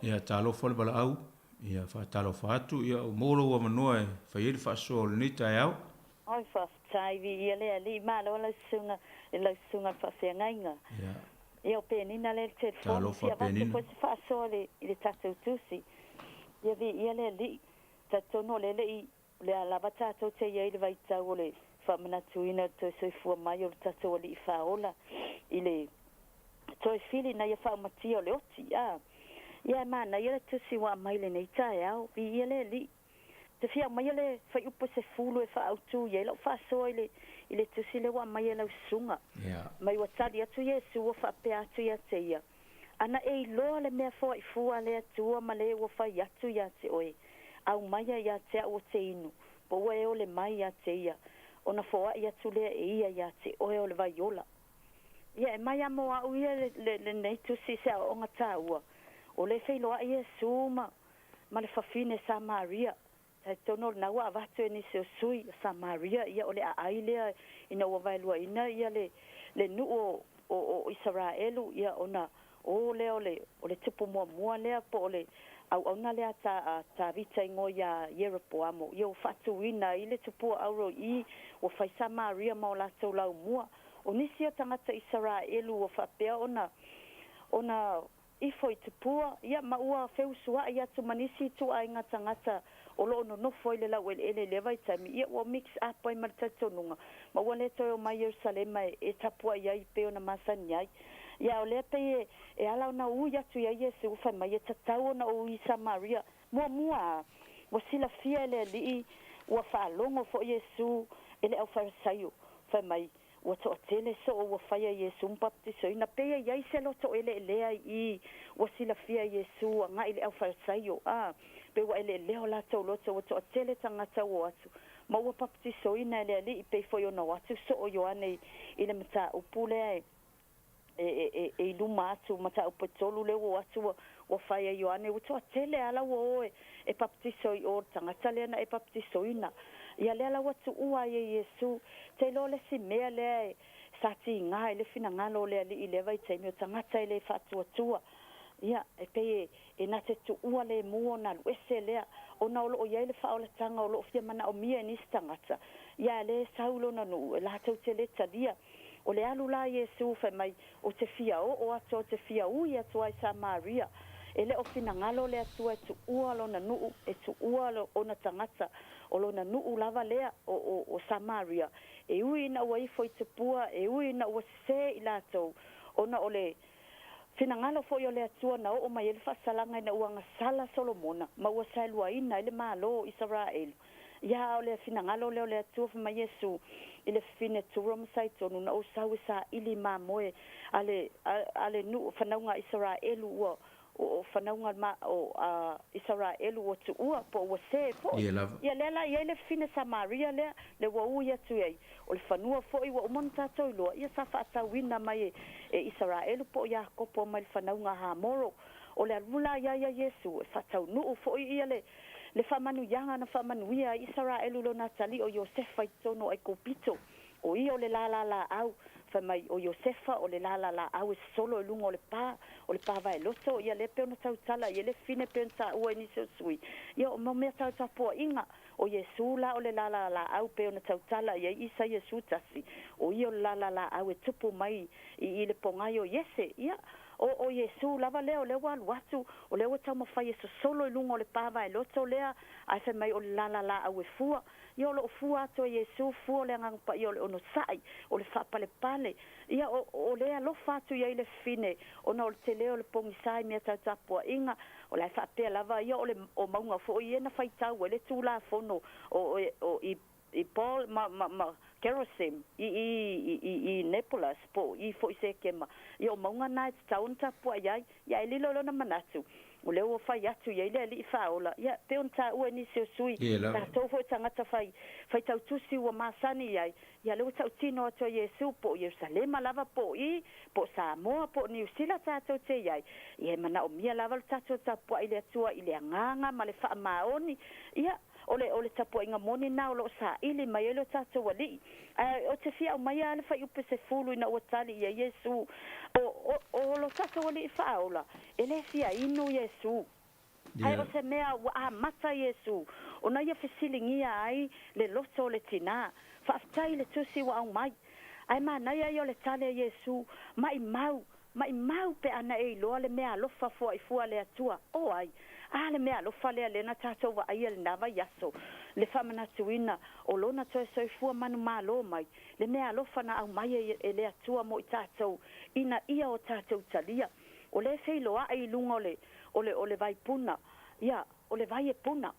Ia talofa le valaau, ia faatalofa atu, ia ua maua lou avanoa e fai ai le faasoa o lenei taeao. Oi faafetai viia le Alii malo lau susuga i lau susuga le faafeagaiga. Ia. Ia o Penina lea i le telefoni Talofa fia avatu Penina. foi se faasoa i le i le tatou tusi. Ia viia le Alii. Talitonu o lea le i o lea lava tatou te i ai i le vaitau o le faamanatuina o le toe soifua mai o le tatou Alii Faaola i le toe fili ina ia faaumatia o le oti. A Ia e manaia le tusi ua aumai i lenei taeao. Viia le Alii. Te fia aumaia le fuaiupu e 10 e faaautu i ai lau faasoa i le i le tusi lea ua aumai e lau susuga. Mai ua tali atu Iesu ua faapea atu ia te ia, Ana e iloa le mea foaifua a le Atua ma le ua fai atu ia te oe, aumaia ia te a'u o te inu, po ua e ole mai ia te ia, ona foai atu lea e ia ia te oe o le vai ola. Ia e mai a mo a'u ia le, le, lenei tusi i se aoaoga taua, o le feiloai Iesu ma, ma le fafine Samaria. Talitonu o lena ua avatu e nisi o sui o Samaria, ia o le aai lea ina ua vaeluaina ia le, le nuu o, o, o Isaraelu, ia ona o lea o le, o le tupu muamua lea po o le auauna lea a Ta, a Tavita igoa iā Ieropoamo, ia ua faatuina ai le tupua auro i i, ua fai Samaria ma o latou laumua. O nisi o tagata Isaraelu ua faapea ona, ona ifo i tupua, ia, ma ua feusua'i atu ma nisi ituaiga tagata o loo nonofo ai le laueleele i lea vaitaimi, ia ua mix up ai ma le talitonuga, ma ua lē toe omai Ierusalema e, e tapuaʻi ai pei ona masani ai. Ia o lea pei e, e ala ona ui atu iai Iesu fai mai e tatau ona ou i Samaria. Muamua a, ua silafia e le Alii, ua faalogo foi Iesu e le aufaifasaio, fai mai, ua toatele soo ua faia Iesu ma papatisoina, pei e iai se loto eleelea i i, ua silafia e Iesu agai le aufaifasaio, a, pe ua eleelea o latou loto ua toatele tagata ua o atu, ma ua papatisoina e le Alii pei foi ona o atu soo Ioane i le mataupu lea e e, e, e i luma atu mataupu e tolu lea ua o atu ua, ua fai e Ioane ua toatele ala ua o e, e papatiso i o le tagata lea na e papatisoina. Ia lea la ua tuua ai e Iesu. Te iloa le isi mea lea e sa tiga ai le finagalo o le Alii i lea vaitaimi o tagata e le faatuatua. Ia, e pei e, e na te tuua lemu ona alu ese lea, ona o loo i ai le faaolataga o loo fia manaomia e nisi tagata. Ia, a lē sau lona nuu, e latou te lē talia. O le alu la Iesu fai mai, Ou te fia oo atu, ou te fia ui atu ai Samaria. E le o finagalo le Atua e tuua lona nuu, e tuua ona tagata, o lona nuu lava lea o, o, o Samaria. E ui ina ua ifo i tupua, e ui ina ua sesē i latou, ona o le finagalo foi o le Atua na oo mai ai le faasalaga ina ua gasala Solomona ma ua saeluaina ai le Malo o Isaraelu. Ia, a o le finagalo lea o le Atua, fai mai Iesu i le fafine Turo ma Saitonu, na ou sau e saili mamoe a le, a, a le nuu, fanauga a Isaraelu ua, o, o fanauga ma, o, a Isaraelu ua tuua, po o ua sē foi. Ia lava. Ia lea la i ai le fafine Samaria lea, le ua ui atu i ai, o le fanua foi ua uma ona tatou iloa, ia sa faatauina mai e, e Isaraelu po o Iakopo mai le fanauga a Hamoro. O le alu la ia ia Iesu, e faataunuu foi ia le, Le faamanuiaga na faamanuia ai Isaraelu lona atalii o Iosefa i totonu o Aikupito, o ia o le lālā lāʻau. Fai mai, o Iosefa o le lālā lāʻau e sosolo i luga o le pā, o le pā vaeloto, ia lea pei ona tautala i ai le fine pei ona taua e nisi o sui. Ia, o mau mea tau tapuaiga. O Iesū la o le lālā lāʻau pei ona tautala i ai Isaia 11, o ia o le lālā lāʻau e tupu mai i i le pogai o Iese. Ia, O, o Iesū lava lea, o lea ua alu atu, o lea ua taumafai e sosolo i luga o le pa vaeloto lea, ae fai mai o le lala laau e fua. Ia o loo fua atu e Iesū fua o le Agaga Paia o le onosai, o le faapalepale. Ia o, o le alofa atu i ai le fafine, ona o le tele o le pogisa i mea tau tapuaiga, o la e faapea lava ia o le, o mauga foi ia na faitau ai le Tulafono o, o, o i i Paul ma, ma, ma Gerizim, i, i, i, i, i Nepolas, po o i foi Sekema, ia o mauga na e tatau ona tapuai ai, ia e lilo lona manatu, o lea ua fai atu i ai le Alii Faaola, ia pei ona taua e nisi o sui, Ia lava. tatou foi tagata fai, faitautusi ua masani i ai, ia lea ua tautino atu a Iesu, po o Ierusalema lava, po o i, po o Samoa, po o Niu Sila tatou te i ai, ia e manaomia lava lo tatou tapuai i le Atua i le agaga ma le faamaoni, ia, O le, o le tapuaiga moni lena o lo o saili mai ai lo tatou Alii. Ae ou te fia aumaia lava le fuaiupu 10 ina ua tali i ai Iesu, o, o, o lo tatou Alii faaola, e le fia inu Iesu. Ae o se mea ua amata Iesu ona ia fesiligia ai le loto o le tinā. Faafetai i le tusi ua aumai. Ae manaia ia o le tali a Iesu, Maimau, Maimau pe ana e iloa le mea alofa foaifua a le Atua. O ai? A le mea alofa lea lea na tatou vaaia i lena vaiaso, le faamanatuina o Lona toe soifua manumalo mai, le mea alofa na aumai e, e le Atua mo i tatou, ina ia o tatou talia. O lea e feiloai i luga o le, o le, o le vaipuna, ia, o le vai e puna.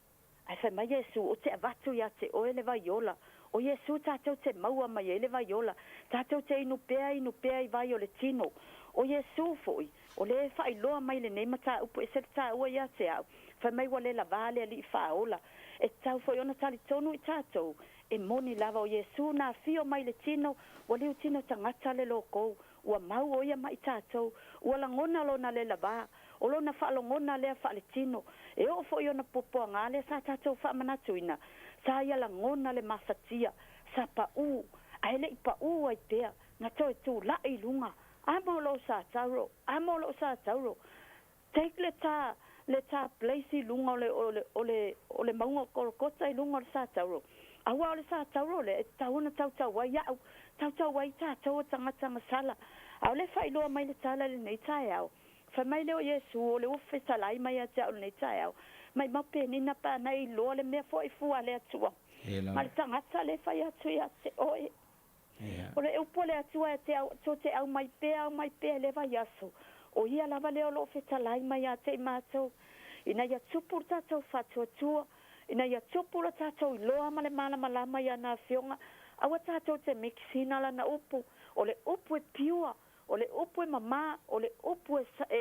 Ae fai mai Iesu, Ou te avatu ia te oe le vai ola. O Iesu tatou te maua mai ai le vai ola. Tatou te inu pea, inu pea i vai o le tino. O Iesu foi, o lea e faailoa mai lenei mataupu ese le taua ia te au, fai mai ua le lavā le Alii Faaola. E tatau foi ona talitonu i tatou, e moni lava o Iesu na afio mai le tino, ua liutino tagata le lokou, ua mau o ia ma i tatou, ua lagona lona le lavā, O lona faalogona lea faaletino, e oo foi ona puapuaga lea sa tatou faamanatuina, sa ia lagona le mafatia, sa paʻū, ae le i paʻū ai pea, na toe tulaʻi i luga, Amo lou sa tauro, amo lou sa tauro. Take le ta, le ta place i luga o le, o le, o le, o le mauga o Kolokota i luga o le sa tauro. Aua o le sa tauro lea e tatau ona tautau ai au, tautau ai tatou o tagata gasala. A o le faailoa mai le tala i lenei taeao, Fai mai lea o Iesu, O le ua fetalai mai ia te au i lenei taeao. Maimau Penina pe ana e iloa le mea foi fua a le Atua ma le tagata lea e fai atu ia te oe. O le upu a le Atua e te au, tou te aumai pea, aumai pea i le vaiaso, o ia lava lea o lo o fetalai mai ia te i matou, ina ia tupu le tatou faatuatua, ina ia tupu lo tatou iloa ma le malamalama i ana Afioga, aua tatou te mix-ina lana upu, o le upu e pure, O le upu e mamā, o le upu e, e,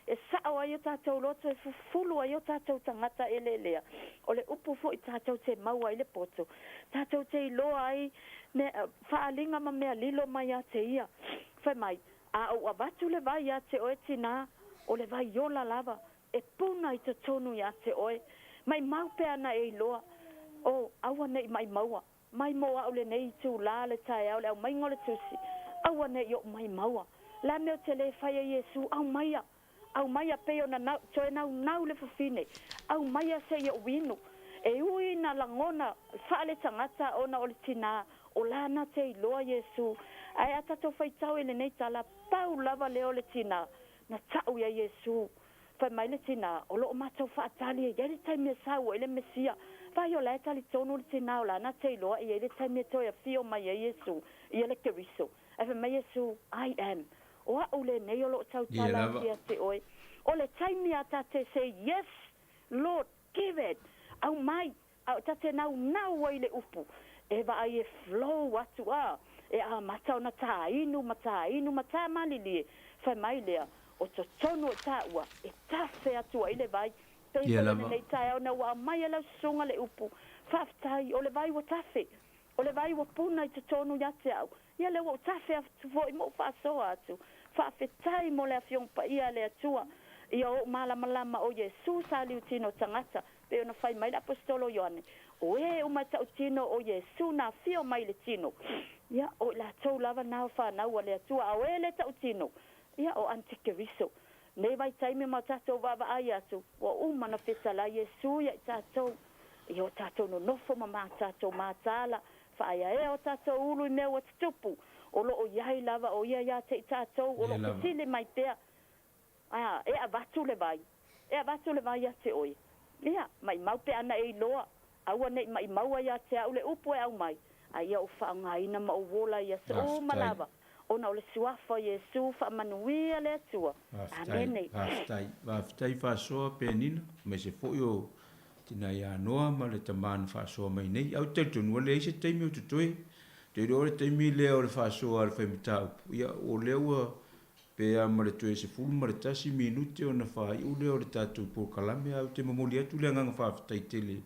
e sao ai o tatou loto, e fufulu ai o tatou tagata eleelea. O le upu foi tatou te maua ai le poto, tatou te iloa ai mea, faaaliga ma mea lilo mai ia te ia. Fai mai, A ou avatu le vai ia te oe tinā, o le vai ola lava, e puna i totonu ia te oe. Maimau pea ana e iloa, o, aua ne i maimaua. Mai mo a'u lenei itulā le taeao le aumaiga o le Tusi, aua ne i o'u maimaua. Le a mea o te lē fai e Iesu, aumaia, aumaia pei ona nau, toe naunau le fafine, aumaia se i o'u inu. E ui ina lagona faaletagata ona o le tinā, o lana te iloa Iesu. Ae a tatou faitau i lenei tala, pau lava lea o le tinā na ta'u iā Iesu. Fai mai le tinā, o lo o matou faatali e i ai le taimi e sau ai le Mesia. Vai o la e talitonu le tinā o lana te iloa e i ai le taimi e toe afio mai ai Iesu, ia le Keriso. Ae fai mai Iesu, I am. O a'u lenei o lo o tautala atu ia te oe. O le taimi a ta te say yes, Lord, give it. Aumai, A o ta te naunau ai le upu, e vaai e flow atu a, e amata ona tāinu ma tāinu ma tāmalilie, fai mai lea, o totonu o tāua, e tawhe atu ai le vai, pei foi o lenei taeao na ua aumai e lau susuga le upu, faafetai, o le vai ua tawhe, o le vai ua puna i totonu ia te au, ia lea ua ou tawhe atu foi ma ou faasoa atu, faafetai mo le Afioga Paia a le Atua, ia ou malamalama o Iesu sa liutino tagata, Pei ona fai mai le Aposetolo o Ioane, O e uma e tautino o Iesu na afio mai i le tino, ia, o i latou lava na o fanau a le Atua, a o e le tautino, ia, o Antikeriso. Nei vaitaimi ma o tatou vaavaai atu, ua uma ona fetalai Iesu ia i tatou, ia o tatou nonofo ma ma tatou mataala, faaeaea o tatou ulu i mea ua tutupu, o lo o i ai lava o Ia ia te i tatou, o lo o fesili mai pea, A, e avatu le vai, e avatu le vai ia te oe. Ia, maimau pe ana e iloa, aua ne i maimaua ia te a'u le upu e aumai, a ia ou faaaogaina ma ou ola i aso uma lava, ona o le Suafa o Iesu, faamanuia le Atua. Amene. Faafetai, faafetai faasoa Penina, aemaise foi o tina ia Noa ma le tama na faasoa mai nei. Ae ou te talitonu ua leai se taimi o totoe. Ou te iloa o le taimi lea o le faasoa a le fai mataupu, ia o lea ua Pe a ma le toe 11 minute ona faaiu lea o le tatou polokalame, ae ou te momoli atu le agaga faafetai tele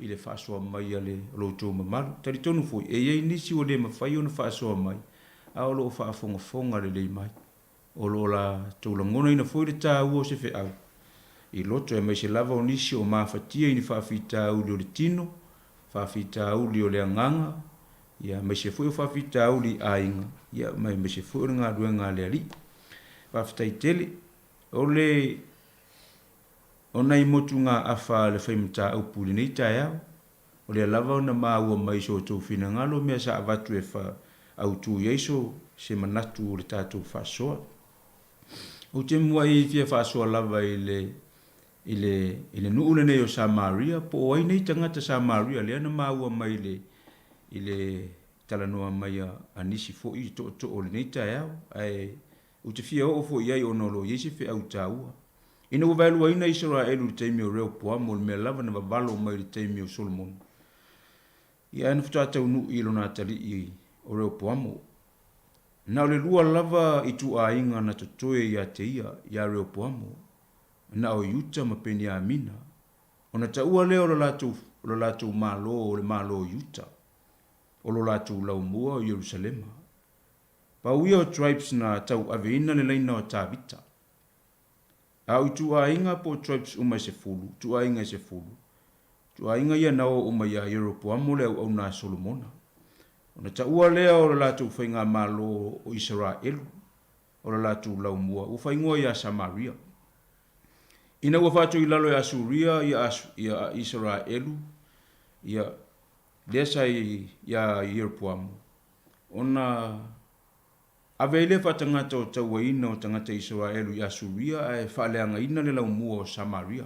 i le faasoa mai a le lo outou mamalu. Talitonu foi, e i ai nisi ua le mafai ona faasoa mai, a o lo o faafogafoga lelei mai. O lo o latou lagonaina foi le taua o se feau i loto, aemaise lava o nisi o mafatia i ni faafitauli o le tino, faafitauli o le agaga, ia, aemaise foi o faafitauli i aiga, ia, ma aemaise foi o le galuega a le Alii. Faafetai tele. O le, o nai motugaafa a le fai mataupu i lenei taeao, o lea lava ona maua mai i so outou finagalo mea sa avatu e fa, autu i ai so, se manatu o le tatou faasoa. Ou te muai fia faasoa lava i le, i le, i le nuu lenei o Samaria, po o ai nei tagata Samaria lea na maua mai i le, i le talanoa mai a, a nisi foi tootoo o lenei taeao, ae ou te fia oo foi i ai ona o lo o i ai se feau taua. Ina ua vaeluaina Isaraelu i le taimi o Rehoboamo, o le mea lava na vavalo mai i le taimi o Solomona, ia ae na faatoa taunuu i lona atalii o Rehoboamo. Na o le lua lava ituaiga na totoe ia te ia, ia Rehoboamo, na o Iuta ma Peniamina, ona taua lea o lo latou, o lo latou malo o le malo o Iuta, o lo latou laumua o Ierusalema. Pau ia o tribes na tauaveina le laina o Tavita. A o ituaiga po o tribes uma e sefulu, ituaiga e sefulu, ituaiga ia na o uma iā Ieropoamo le auauna a Solomona. Ona taua lea o lo latou faigamalo o Isaraelu, o le latou laumua, ua faaigoa ia Samaria. Ina ua faatu i lalo e Asuria ia, ia Isaraelu, ia, lea sa iā Ieropoamo, ona ave ai lea faatagata o tauaina o tagata Isaraelu i Asuria ae faaleagaina le laumua o Samaria.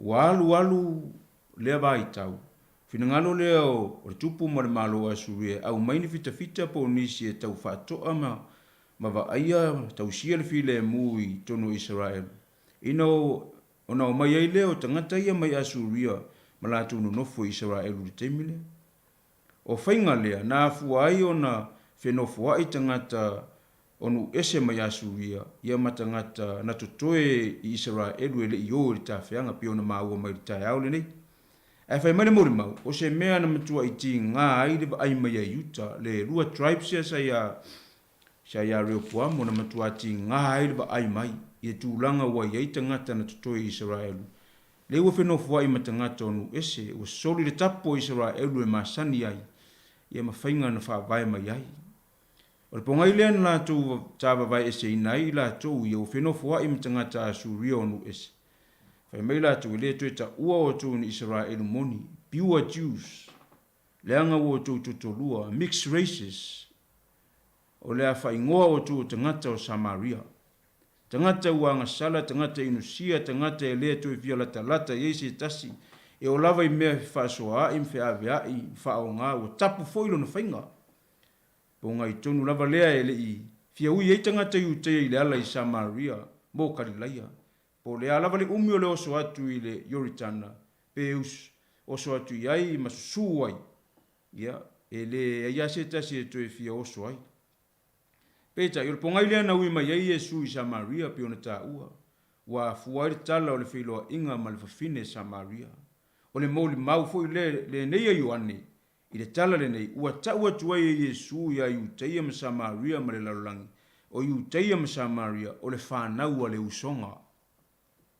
Ua alu alu lea vaitau, finagalo lea o le tupu ma le Malo o Asuria e aumai ni fitafita po o nisi e tau faatoa ma ma vaaia tausia le filemu i totonu o Isaraelu. Ina ona omai ai lea o tagata ia mai Asuria ma latou nonofo i Isaraelu i le taimi lea. O faiga lea na afua ai ona fenofoai tagata o nuu ese mai Asuria ia ma tagata na totoe i Isaraelu e le i o i le tafeaga pei ona maua mai i le taeao lenei. Ae fai mai le molimau, o se mea na matuai tiga ai le vaai mai a Iuta, le lua tribes ia sa ia sa ia Reopoamo na matua tiga ai le vaai mai i le tulaga ua i ai tagata na totoe i Isaraelu, lea ua fenofoai ma tagata o nuu ese, ua soli le tapu o Isaraelu e masani ai ia ma faiga na faavae mai ai. O le pogai lea na latou tavavaeeseina ai i latou ia ua fenofoai ma tagata Asuria o nuu ese. Fai mai latou, E le toe taua outou ni Isaraelu moni, pure Jews, leaga ua outou totolua, mixed races, o le a faaigoa outou o tagata o Samaria. Tagata ua agasala, tagata inusia, tagata e le toe fia latalata i ai se tasi, e oo lava i mea fefaasoaai ma feaveai ma faaoga, ua tapu foi lona faiga. Pogai tonu lava lea e le i fia ui ai tagata Iutea i le ala i Samaria mo Kalilaia, po o le a lava le umi o le oso atu i le Ioritana, pe oso atu i ai ma susū ai, ia, e leai lava se tasi e toe fia oso ai. Peitai, o le pogai lea na ui mai ai Iesu i Samaria pei ona taua, ua afua ai le tala o le feiloaiga ma le fafine Samaria. O le molimau foi lenei a Ioane I le tala lenei, ua tau atu ai e Iesu iā Iutaia ma Samaria ma le lalolagi, o Iutaia ma Samaria o le fanau a le usoga.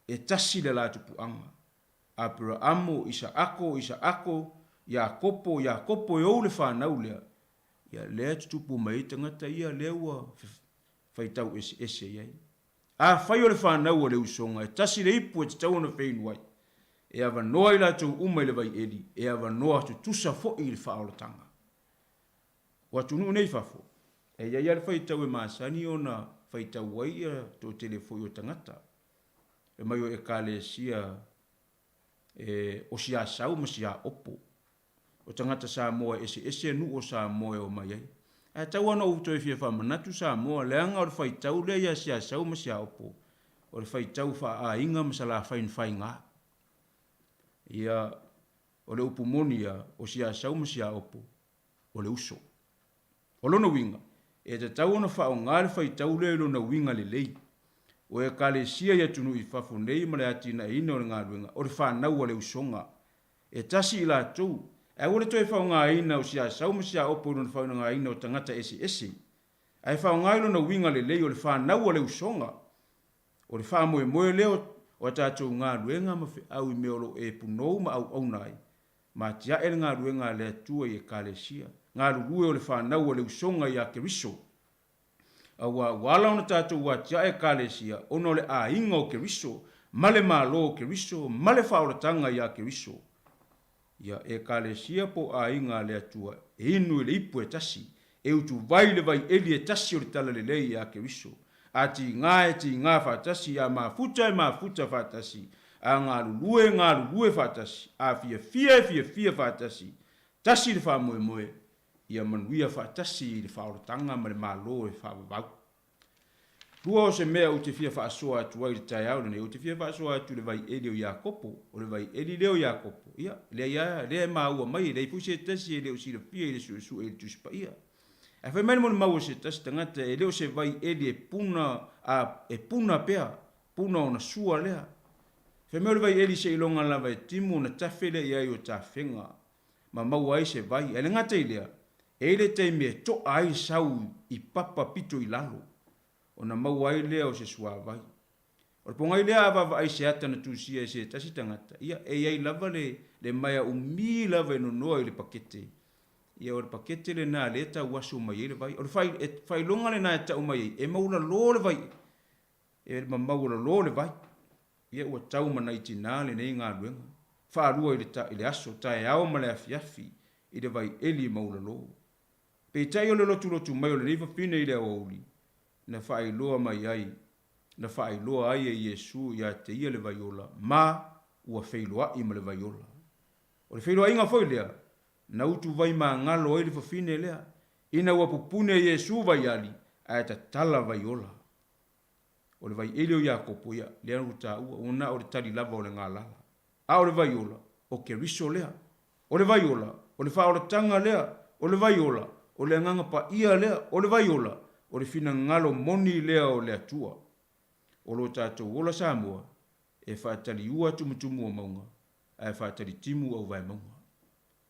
E tasi le latou puaga. Aperaamo, Isaako, Isaako, Iakopo, Iakopo e ou le fanau lea. Ia, lea e tutupu mai ai tagata ia, lea ua faitau eseese i ai. Afai o le fanau a le usoga, e tasi le ipu e tatau ona feinu ai. E avanoa i latou uma i le vaieli, e avanoa tutusa foi i le faaolataga. O atunuu nei i fafo, e i ai lava le faitau e masani ona faitau ai ia toatele foi o tagata. E mai o Ekalesia e o Siasau ma Siaopo. O tagata Samoa e eseese nuu o Samoa e omai ai. Ae tau lava ona ou toe fia faamanatu Samoa, leaga o le faitau lea ia Siasau ma Siaopo, o le faitau faa-aiga ma Salafai na faiga. Ia, o le upu moni ia, o Siasau ma Siaopo, o le uso. O lona uiga, e tatau ona faaaoga le faitau lea i lona uiga lelei. O Ekalesia i atunuu i fafo nei ma le atinaeina o le galuega, o le fanau a le usoga. E tasi i latou, ae aua le toe faaaogaina o Siasau ma Siaopo i lona faaaogaina o tagata eseese, ae faaaoga i lona uiga lelei o le fanau a le usoga. O le faamoemoe lea o a tatou galuega ma feau i mea o lo o e punou ma auauna ai, ma atiae le galuega a le Atua i Ekalesia, galulue o le fanau a le usoga iā Keriso. Aua ua ala ona tatou atiae Ekalesia ona o le aiga o Keriso, ma le Malo o Keriso, ma le faaolataga iā Keriso. Ia Ekalesia po o aiga a le Atua e inu i le ipu e tasi, e utuvai le vaieli e tasi o le Talalelei iā Keriso. A tiga e tiga faatasi, a mafuta e mafuta faatasi, a galulue e galulue faatasi, a fiafia e fiafia faatasi, tasi le faamoemoe, ia manuia faatasi i le faaolataga ma le Malo e faavavau. Lua o se mea ou te fia faasoa atu ai i le taeao lenei, ou te fia faasoa atu i le vaieli o Iakopo. O le vaieli lea o Iakopo, ia, leai lava, lea e maua mai, e leai foi se tasi e le o silafia i le suesue i le Tusi Paia. Ae fai mai le molimau a se tasi tagata, e le o se vaieli e puna, a, e puna pea, puna ona sua lea. Fai mai o le vaieli seiloga lava e timu ona tafe lea i ai o tafega, ma maua ai se vai. Ae le gata i lea, e i ai le taimi e to'a ai le sau i papa pito i lalo, ona maua ai lea o se suavai. O le pogai lea a vaavaai se ata na tusia e se tasi tagata, ia, e i ai lava le, le maea umi lava e nonoa i le pakete. Ia, o le pakete lena lea e tauaso mai ai le vai. O le fai, e, faailoga lena e tau mai ai, e maualalo le vai, e maualalo le vai. Ia, ua tau ma nai tinā lenei galuega, faalua i le, i le aso, taeao ma le afiafi, i le vai eli maualalo. Peitai o le lotulotu mai o lenei fafine i le aoauli, na faailoa mai ai, na faailoa ai e Iesu ia te ia le vaiola, ma. ua feiloa'i ma le vaiola. O le feiloaiga foi lea, na utuvai magalo ai le fafine lea, ina ua pupuni e Iesu vaiali, ae tatala vaiola. O le vaieli o Iakopo, ia, lea ua taua, ua na o le tali lava o le galala. A o le vaiola, o Keriso lea. O le vaiola, o le faaolataga lea. O le vaiola, o le Agaga Paia lea. O le vaiola, o le finagalo moni lea o le Atua. O lo tatou ola Samoa, e faataliua tumutumu o mauga, ae faatalitimu auvaemauga.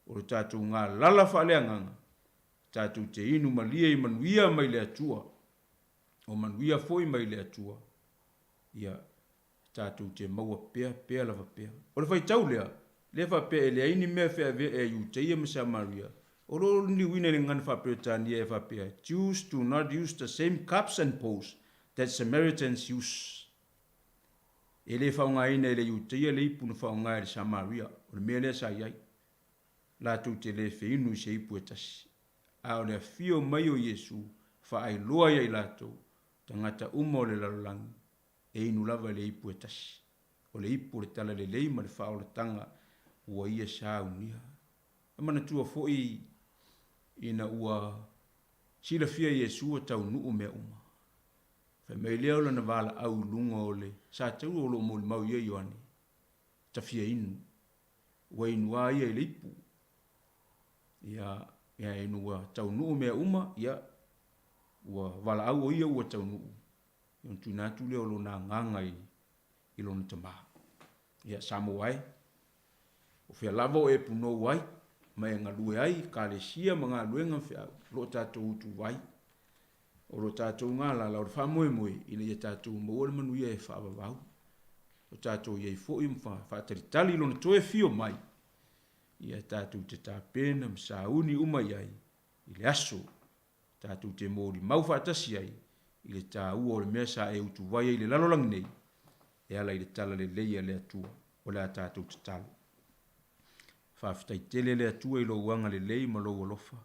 O lo tatou galala faaleagaga, tatou te inu malie i manuia mai le Atua. O manuia foi mai le Atua, ia, tatou te maua pea, pea lava pea. O le faitau lea, lea faapea e leai ni mea feaveai a Iuteia ma Samaria, o lo o liliuina i le gagana faa-Peretania e faapea, Jews do not use the same cups and bowls that Samaritans use. E le faaaogaina e le Iuteia le ipu na faaaoga e le Samaria, o le mea lea sa i ai. Latou te le feinu i se ipu e tasi. A o le afio mai o Iesu faailoa ia i latou, tagata uma o le lalolagi, e inu lava i le ipu e tasi. O le ipu o le talalelei ma le faaolataga ua ia saunia. E manatua foi ina ua silafia e Iesu ua taunuu mea uma. Fai mai lea o lana valaau i luga o le sataua o lo o molimau i ai Ioane, tafia inu. Ua inu a ia i le ipu. Ia, ia inu ua taunuu mea uma, ia, ua valaau o ia ua taunuu. Ia ona tuuina atu lea o lona agaga i, i lona Tamā. Ia, Samoa e, o fea lava o e punou ai, ma e galue ai i kalesia ma galuega ma feau, o lo o tatou utuvai, o lo tatou galala o le faamoemoe ina ia tatou maua le manuia e faavavau. O tatou i ai foi ma faatalitali i lona toe fio mai, ia tatou te tapena ma sauni uma i ai i le aso tatou te molimau faatasi ai i le taua o le mea sa e utuvai ai i le lalolagi nei e ala i le talalelei a le Atua. O le a tatou tatalo. Faafetai tele le Atua i lou agalelei ma lou alofa.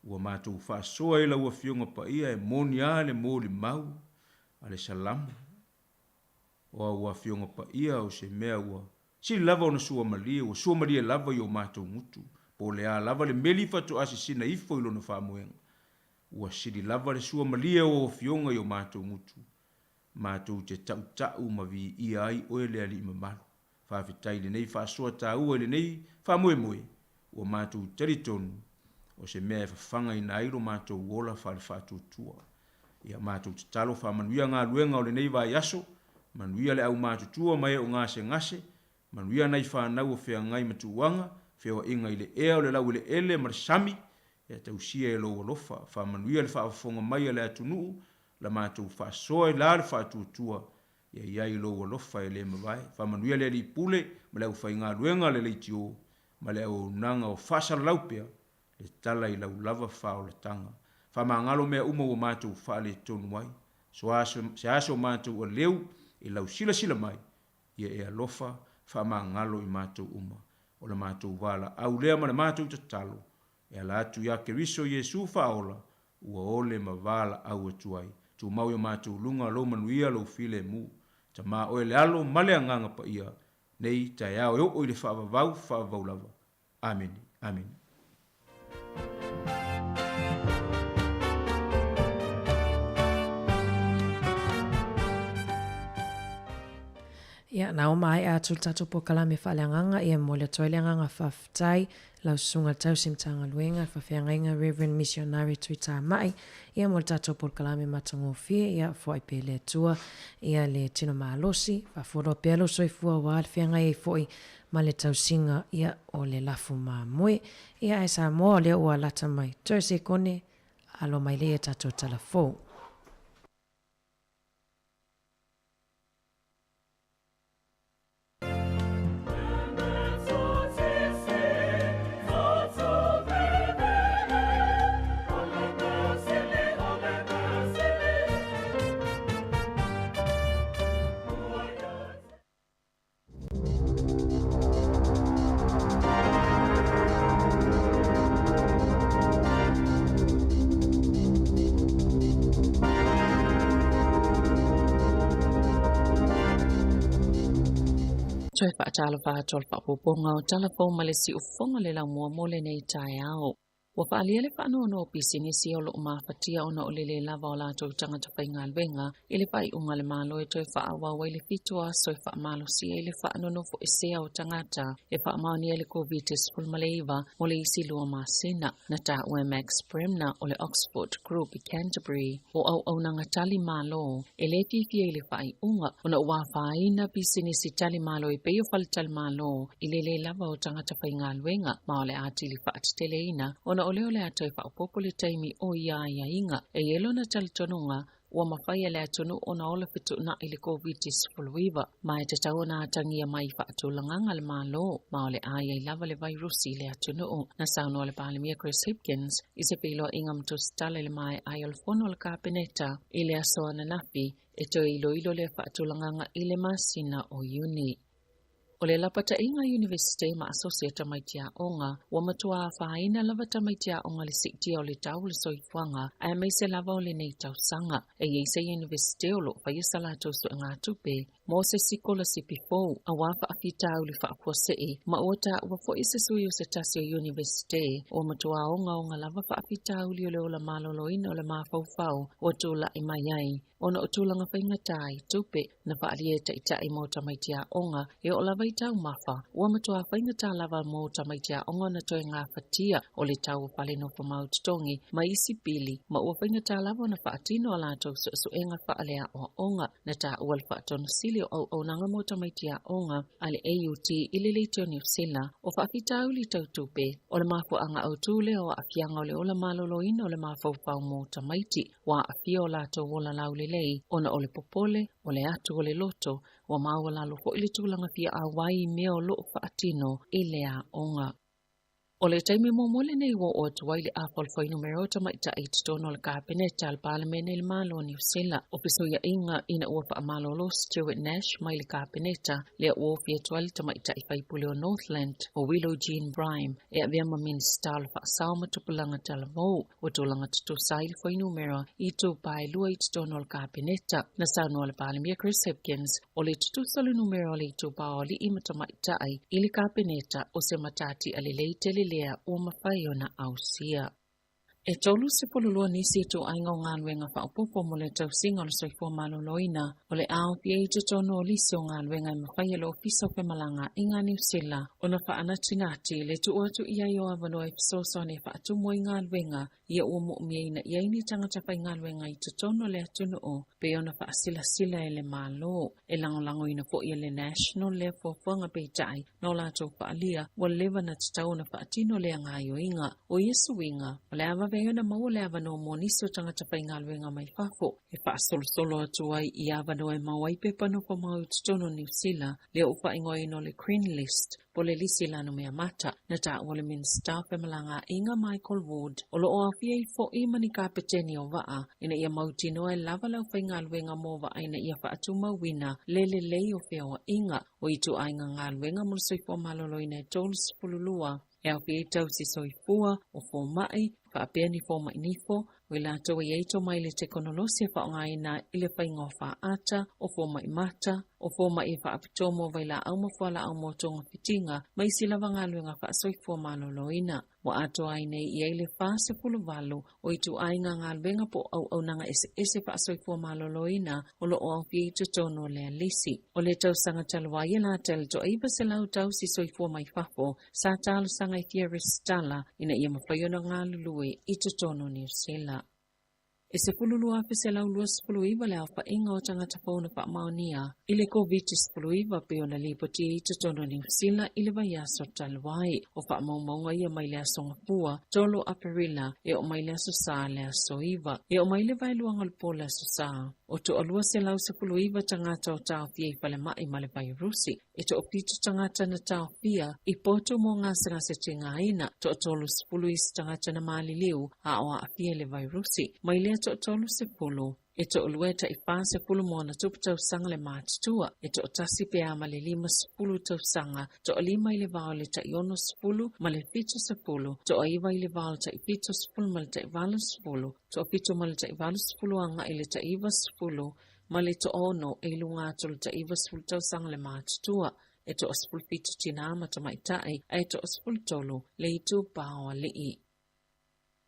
Ua matou faasoa i lau Afioga Paia e moni a le molimau a le Salamo. O au Afioga Paia o se mea ua sili lava ona suamalie, ua suamalie lava i o matou gutu, po o le a lava le meli faatoa sisina ifo i lona faamoega. Ua sili lava le suamalie o au Afioga i o matou gutu. Matou te tautau ma viia ai oe le Alii mamalu. Faafetai i lenei faasoa taua i lenei faamoemoe, ua matou talitonu o se mea e fafagaina ai lo matou ola faale-faatuatua. Ia matou tatalo faamanuia galuega o lenei vaiaso, manuia le aumatutua ma e o gasegase, manuia nai fanau o feagai ma tuuaga, feoaiga i le ea o le laueleele ma le sami, ia tausia e lou alofa, faamanuia le faafofoga mai a le atunuu, la matou faasoa i la le faatuatua, Ia i ai lou alofa e le mavae. Faamanuia le Alii Pule ma le aufaigaluega a le leitio ma le auaunaga o faasalalau pea le tala i lau lava faaolataga. Faamagalo mea uma ua matou faaletonu ai. So se aso matou aleu i lau silasila mai, ia e alofa faamagalo i matou uma. O le matou valaau lea ma le matou tatalo, e ala atu ia Keriso Iesu faaola, ua ole ma valaau atu ai. Tumau i o matou luga lou manuia lou filemu. Tama oe le Alo ma le Agaga Paia, nei taeao e oo i le faavavau, faavavau lava. Amene. Amene. Ia, na o maea atu le tatou polokalame faaleagaga, ia momoli atu ai le agaga faafetai lau Susuga Tausi Matagaluega, Faafeagaiga Reverend Missionary Tui Tamai, ia mo le tatou polokalame matagofie, ia foai pea le Atua, ia le tino malosi, faafualoa pea lou soifua aua le feagai ai foi ma le tausiga, ia o le lafo mamoe. Ia ae Samoa o lea ua lata mai toe sekone, alo mai lea ia tatou tala fou. Toe faatalofa atu o le faaopoopoga o Tala Fou ma le Siufofoga le laumua mo lenei taeao. Ua faaalia le faanoanoa o pisinisi o loo mafatia ona o le lē lava o latou tagata faigaluega i le faaiuga a le Malo e toe faaauau ai le 7 aso e faamalosia ai le faanonofoesea o tagata e faamaonia i le Koviti-19 mo le isi 2 masina. Na taua e Max Bremner o le Oxford Group i Canterbury o auaunaga tali malo e lē fiafia i le faaiuga ona ua afaina pisinisi tali malo e pei o faletalimalo i le lē lava o tagata faigaluega ma o le atili faateteleina ona o lea o le a toe faaopoopo le taimi o ia aiaiga. E i ai lona talitonuga ua mafai e le atunuu ona ola fetuunai i le Koviti-19 ma e tatau ona atagia mai i faatulagaga a le Malo ma o le a i ai lava le vairusi i le atunuu. Na saunoa le Palemia Chris Hipkins i se feiloaiga ma tusitala i le maeai o le fono a le Kapeneta i le aso ananafi e toe iloilo lea faatulagaga i le masina o Iuni. O le lapataiga a Iunivesite ma asosi a tamaiti aoga ua matua afaina lava tamaiti aoga i le siitia o le tau o le soifuaga aemaise lava o lenei tausaga. E i ai se Iunivesite o loo faia sa latou suegatupe mo se sikolasipi fou auā faafitauli faafuasei ma ua taua foi se sui o se tasi o Iunivesite ua matua ogaoga lava faafitauli o le ola maloloina o le mafaufau ua tula'i mai ai ona o tulaga faigata i tupe. Na faaalia e taitai mo tamaiti aoga e oo lava i taumafa ua matua faigata lava mo tamaiti aoga ona toe gafatia o le tau o fale nofomau totogi ma isi pili ma ua faigata lava ona faatino a latou suesuega faaleaoaoga. Na taua le faatonusili o auaunaga mo tamaiti aoga a le AUT i le leitio Niu Sila o faafitauli tau tupe o le mafuaaga autū lea o aafiaga o le ola maloloina o le mafaufau mo tamaiti ua aafia o latou ola laulelei ona o le popole o le atu o le loto ua maualalo foi le tulaga fia auai i mea o loo faatino i le aoga. O le taimi muamua lenei ua oo atu ai le afa o le fuainumera o tamaitai i totonu o le Kapeneta a le Palemene i le Malo o Niu Sila. O fesuiaiga ina ua faamalolo Stuart Nash mai le Kapeneta lea ua ofi atu ai le tamaitai faipule o Northland o Willow Jean Brime e avea ma Minisita o le Faasao ma Tupulaga Talavou. Ua tulaga tutusa ai le fuainumera i itupa e 2 i totonu o le Kapeneta. Na saunoa le Palemia Chris Hipkins o le tutusa o le numera o le itupa o alii ma tamaitai i le Kapeneta o se matati a lelei tele lea ua mafai ona ausia. E 32 nisi ituaiga o galuega faaopoopo mo le tausiga o le soifua maloloina o le a aofia i totonu o lisi o galuega e mafai e le Ofisa o Femalagaaiga a Niu Sila ona faanatinati le tuu atu i ai o avanoa e fesoasoani e faatumu ai galuega ia ua moomiaina i ai ni tagata faigaluega i totonu o le atunuu pei ona faasilasila e le Malo. E lagolagoina foi e le National lea fuafuaga peitai na o latou faalia ua leva na tatau ona faatino lea gaoioiga. O ia suiga, o le a vave ai ona maua le avanoa mo nisi o tagata faigaluega mai fafo e faasolosolo atu ai i avanoa e maua ai pepa nofomau i totonu o Niu Sila lea ua faaigoaina o le Green List po o le lisi lanu mea mata. Na taua le Minisita o Femalagaaiga Michael Ward o loo aofia ai foi ma ni kapeteni o vaa ina ia mautinoa e lava le aufaigaluega mo vaa ina ia faatumauina le lelei o feoaiga. O ituaiga galuega mo le soifua maloloina e 32 e aofia ai tausi soifua, o fomai, faapea ni fomai nifo, o i latou e i ai tomai i le tekonolosi e faaaogaina i le faiga o faata, o fomai mata, o fomai e faapitoa mo vailaau ma fualaau mo togafitiga, ma isi lava galuega faasoifua maloloina. Ua atoa ai nei i ai le 48 o ituaiga galuega po o auaunaga eseese faasoifua maloloina o loo aofia i totonu o lea lisi. O le tausaga talu ai e latele 900 tausi soifua mai fafo sa talosaga e fia resitala ina ia mafai ona galulue i totonu o Niu Sila. E 12,129 le aofaiga o tagata fou na faamaonia i le Koviti-19 pei ona lipoti ai i totonu o Niu Sila i le vaiaso talu ai. O faamaumauga ia mai le aso Gafua 3 Aperila e oo mai le aso Sa le aso 9. E oo mai le vaeluaga o le po le aso Sa, o 219 tagata o taofia i falemai ma le vairusi. E 7 tagata na taofia i poto mo gasegase tigaina, 30 isi tagata na maliliu a o aafia i le vairusi. Mai lea 30, e 2 tai 40 ma ona tupu tausaga le matutua, e 1 pe a ma le 50 tausaga, 5 i le vao i le tai 60 ma le 70, 9 i le vao i le tai 70 ma le tai 80, 7 ma le tai 80 agai i le tai 90 ma le 6 e i luga atu o le tai 90 tausaga le matutua. E toa-17 tinā ma tamaitai, ae toa-13 le itupa o alii.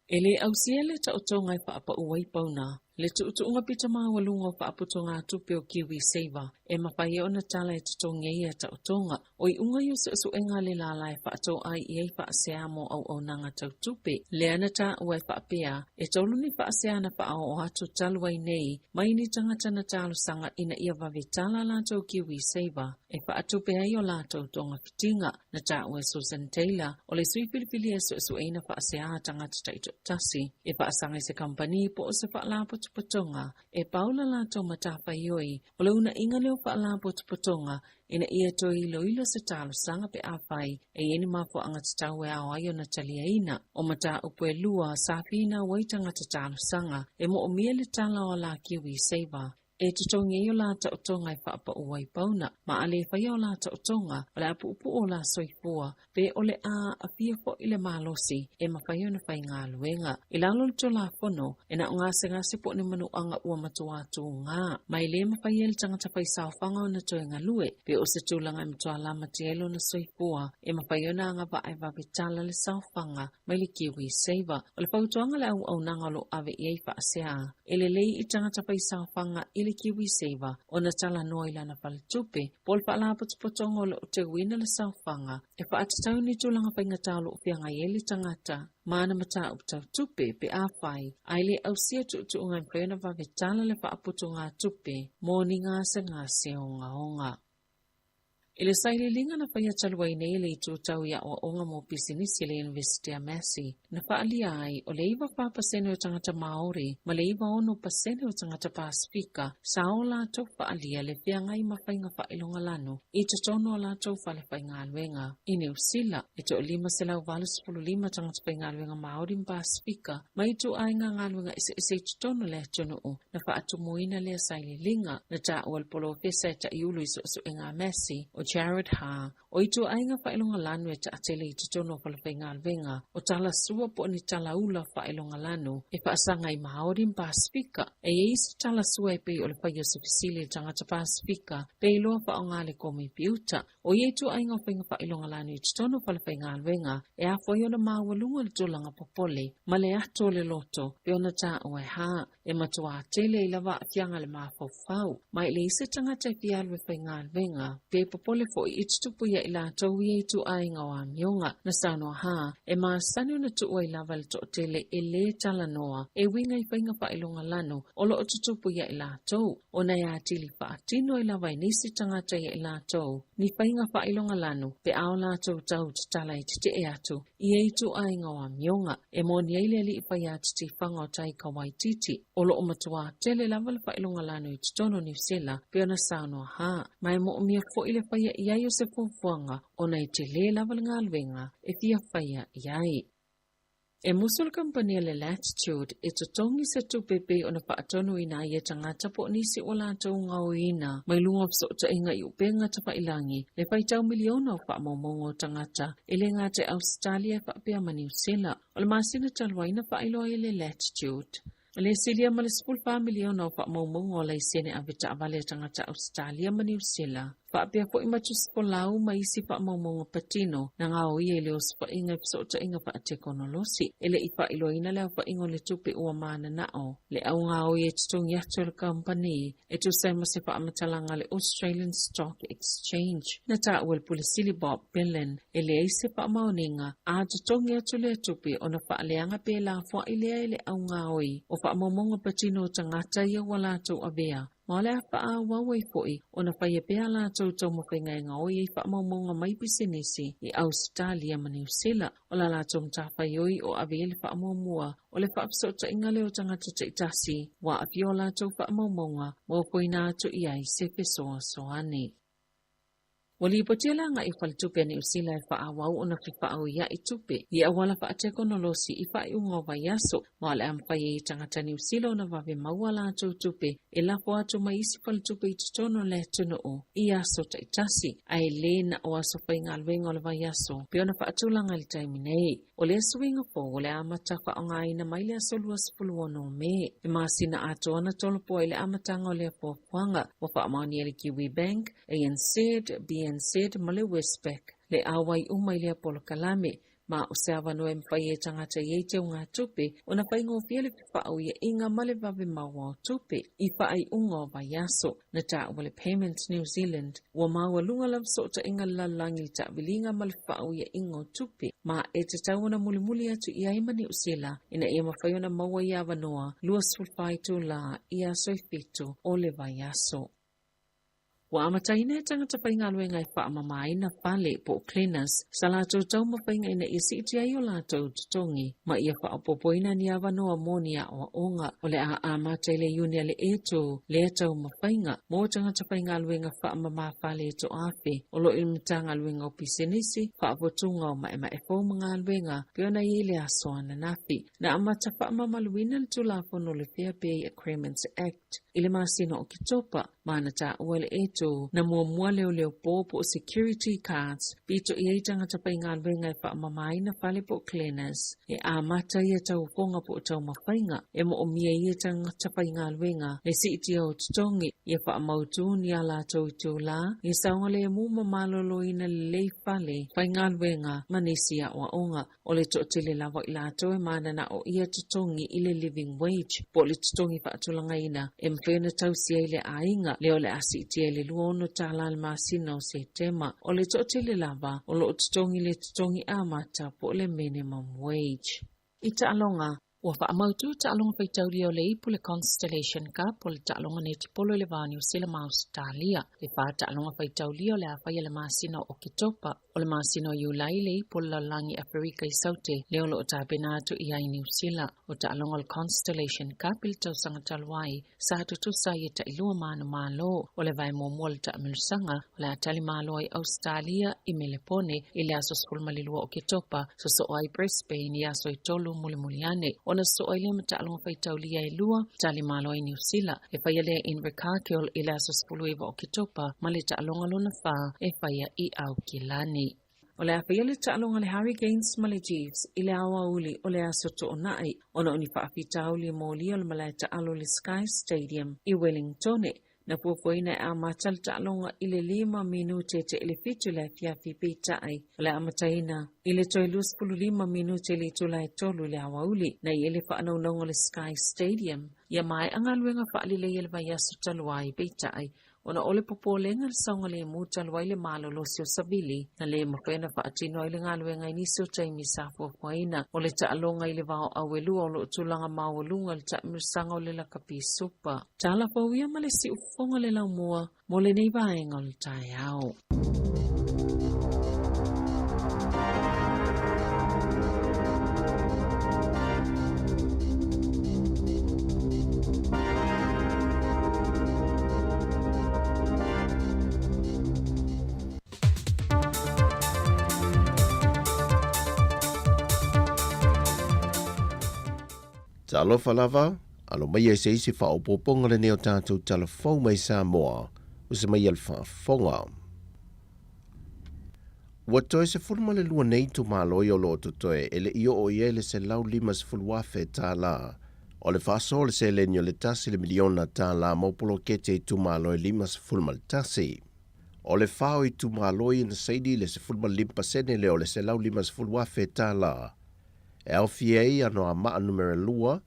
E le ausia le taotoga e faapau ai pauna, le tuutuuga pito maualuga o faaputugatupe o KiwiSaver e mafai ai ona tala e totogi ai ia taotoga. O iuga ia o suesuega a le lala e faatoai i ai faasea mo auaunaga tau tupe. Lea na taua e faapea, e 3 ni faasea na faaoo atu talu ai nei mai ni tagata na talosaga ina ia vave tala latou KiwiSaver e faatupe ai o latou togafitiga. Na taua e Susan Taylor, o le sui filifilia e suesueina faasea a tagata taitoatasi e faasaga i se kamupani po o se faalapotopotoga e pau la latou matafaioi o le uuna'iga lea o faalapotopotoga ina ia toe iloilo se talosaga pe afai e i ai ni mafuaaga tatau e ao ai ona taliaina. O mataupu e 2 sa finau ai tagata talosaga e moomia le tala o la KiwiSaver e totogi ai o la taotoga e faapau ai pauna, ma a le faia o la taotoga o le a puupuu o la soifua pe o le a aafia fo'i le malosi e mafai ona faigaluega. I lalo o le Tulafono, e na o gasegase po o ni manuaga ua matuā tugā, ma e lē mafai ai le tagata faisaofaga ona toe galue, pe o se tulaga e matuā lamatia ai lona soifua e mafai ona agavaa e vave tala le saofaga mai le KiwiSaver. O le fautuaga a le auaunaga o loo ave i ai faasea e lelei i tagata faisaofaga i le KiwiSaver ona talanoa i lana faletupe po o le faalapotopotoga o loo teuina le saofaga e faatatau ni tulaga faigata o loo feagai ai le tagata ma ana mataupu tau tupe pe afai ae le ausia tuutuuga e mafai ona vave tala le faaputugatupe mo ni gasegase ogaoga. I le sailiiliga na faia talu ai nei e le itu tau i aoaoga mo pisinisi a le Iunivesite a Massey, na faaalia ai o le 94% o tagata Māori ma le 96% o tagata Pasifika sa o latou faaalia le feagai ma faiga faailogalanu i totonu o latou fale faigaluega. I Niu Sila, e toa-585 tagata faigaluega Māori ma Pasifika mai ituaiga galuega eseese i totonu o le atunuu na faatumuina lea sailiiliga. Na taua e le polofesa e ta'iulu i suesuega a Massey, o Jared Ha, o ituaiga faailogalanu e taatele i totonu o falefaigaluega, o talasua po o ni talaula faailogalanu e faasaga i Māori ma Pasifika. E i ai isi talasua e pei o le fai o se fesili i le tagata Pasifika pe iloa faaaoga le komipiuta. O ia ituaiga o faiga faailogalanu i totonu o falefaigaluega e afua ai ona maualuga le tulaga popole ma le ato o le loto pe ona taua e Ha. E matuā tele ai lava aafiaga le mafaufau, ma e leai se tagata e fia alu e faigaluega, pe popole fo'i i tutupu ia i latou ia ituaiga o amioga. Na saunoa Ha, e masani ona tuu ai lava le toatele e lē talanoa e uiga i faiga faailogalanu o loo tutupu ia i latou, ona e atili faatino ai lava e nisi tagata ia i latou ni faiga faailogalanu pe a o latou tau tatala e tetee atu i ia ituaiga o amioga. E moni ai le alii faiā titifaga o Taika Waititi, o loo matuā tele lava le faailogalanu i totonu o Niu Sila pe ona saunoa Ha, ma e moomia fo'i le faia i ai o se fuafuaga ona e telē lava le galuega e fia faia i ai. E musu le kamupani a le Latitude e totogi se tupe pei ona faatonuina ai e tagata po o nisi ua latou gaoioiina mai luga o fesootaiga i upega tafailagi le faitau miliona o faamaumauga o tagata e le gata i Ausetalia e faapea ma Niu Sila. O le masina talu ai na faailoa ai e le Latitude le silia ma le 14 miliona o faamaumauga o laisene ave taavale a tagata Ausetalia ma Niu Sila, faapea fo'i ma tusifolau ma isi faamaumauga patino na gaoia i le osofaiga i fesootaiga faatekonolosi. E le'i faailoaina le aofa'iga o le tupe ua manana'o le augaoi e totogi atu e le kamupani e tusa ai ma se faamatalaga a le Australian Stock Exchange. Na taua e le Pule Sili Bob Belan e leai se faamaoniga a totogi atu lea tupe ona faaleaga pe lafoa'i lea e le augaoi o faamaumauga patino o tagata ia ua latou avea ma o le a faaauau ai fo'i ona faia pea latou taumafaiga e gaoi ai faamaumauga mai pisinisi i Ausetalia ma Niu Sila. O la latou matafaioi o ave i ai le faamuamua o le faafesootaiga lea o tagata taitasi ua aafia o latou faamaumauga ma ofoina atu i ai se fesoasoani. Ua lipotia le aga'i o faletupe a Niu Sila e faaauau ona fefaauia'i tupe i auala faatekonolosi i faaiuga o vaiaso, ma o le a mafai ai e tagata Niu Sila ona vave maua a latou tupe e lafo atu mai isi faletupe i totonu o le atunuu i aso taitasi, ae lē na o aso faigaluega o le vaiaso pe ona faatulaga i le taimi nei. O lea suiga fou o le a amata faaaogaina mai le aso 26 o Me. E masina atoa na tolopoa i le amataga o lea fuafuaga. Ua faamaonia e le Kiwi Bank, ANZ, ANZ ma le Westpac le auai uma i lea polokalame, ma o se avanoa e mafai e tagata i ai teugatupe ona faigofie le fefaauiaiga ma le vave maua o tupe i faaiuga o vaiaso. Na taua le Payments New Zealand ua maualuga la fesootaiga le lalolagi i le taaviliga ma le fefaauiaiga o tupe, ma e tatau ona mulimuli atu i ai ma Niu Sila ina ia mafai ona maua ia avanoa 24 itulā i aso e 7 o le vaiaso. Ua amataina e tagata faigaluega e faamamaina fale po o cleaners sa latou taumafaiga ina ia siitia ai o latou totogi ma ia faaopoopoina ni avanoa mo ni aoaoga. O le a amata i le Iuni a le E3 lea taumafaiga mo tagata faigaluega faamama fale e toafe o lo o i le Matagaluega o Pisinisi, Faafotuga o Maemae Fou ma Galuega pei ona i ai le aso ananafi. Na amata faamamaluina le Tulafono o le Fair Pay Agreements Act i le masina o Oketopa, ma na taua le E3 na muamua leoleo po po o security guards pito i ai tagata faigaluega e faamamaina fale po o cleaners. E amata ia tauofoga po o taumafaiga e moomia ai e tagata faigaluega le siitia o totogi, ia faamautu ni a latou itulā, ia saogalemu ma maloloina lelei fale faigaluega ma nisi aoaoga. O le toatele lava i latou e mananao ia totogi i le living wage po o le totogi faatulagaina e mafai ona tausi ai le aiga lea o le a siitia i le $26 le masina o Setema. O le toatele lava o lo o totogi le totogi amata po o le minimum wage. I taaloga, ua faamautu taaloga faitaulia o le ipu le Constellation Cup o le taaloga netipolo i le va o Niu Sila ma Ausetalia. E 4 taaloga faitaulia o le a faia le masina o Oketopa. O le masina o Iulai le ipu o le lalolagi Aferika i Saute lea o lo o tapena atu i ai Niu Sila. O taaloga o le Constellation Cup i le tausaga talu ai sa tutusa ai e tailua manumalo. O le vae muamua o le taamilosaga o le a tali malo ai Ausetalia i Melepone i le aso 12 o Oketopa, sosoo ai Brisbane i aso e 3 mulimuli ane. Ona sosoo ai lea ma taaloga faitaulia e 2, tali malo ai Niu Sila. E faia lea i Invercargill i le aso 19 o Oketopa ma le taaloga lona 4 e faia i Aukilani. O le a faia le taaloga le Hurricanes ma le Chiefs i le aoauli o le aso toonai ona o ni faafitauli molia o le malae taalo le Sky Stadium i Wellingtone. Na fuafuaina e amata le taaloga i le 5 minute te i le 7 le afiafi peitai o le amataina i le toe 25 minute le itula e 3 i le aoauli na i ele whaanaunauga le Sky Stadium. Ia maea galuega faalelei e le vaiaso talu ai peitai ona o le popolega le saogalemu talu ai le malolosi o savili na le mafai ona faatino ai le galuega i nisi o taimi sa fuafuaina. O le taaloga i le vao auelua o loo tulaga maualuga le taamilosaga o le lakapi supa. Tala fou ia ma le siufofoga le laumua mo lenei vaega o le taeao. Talofa lava, alo mai ai se isi faaopoopoga lenei o tatou tala fou mai Samoa, o se mai a le faafofoga. Ua toe 12 nei itumalo o lo o totoe e le i oo i ai le $150,000 o le faasoa o le seleni o le 1 le miliona tālā mo poloketi e itumalo e 51. O le 4 o itumalo ia na saini le 15% lea o le $150,000 e aofia ai Anoamaa numera 2,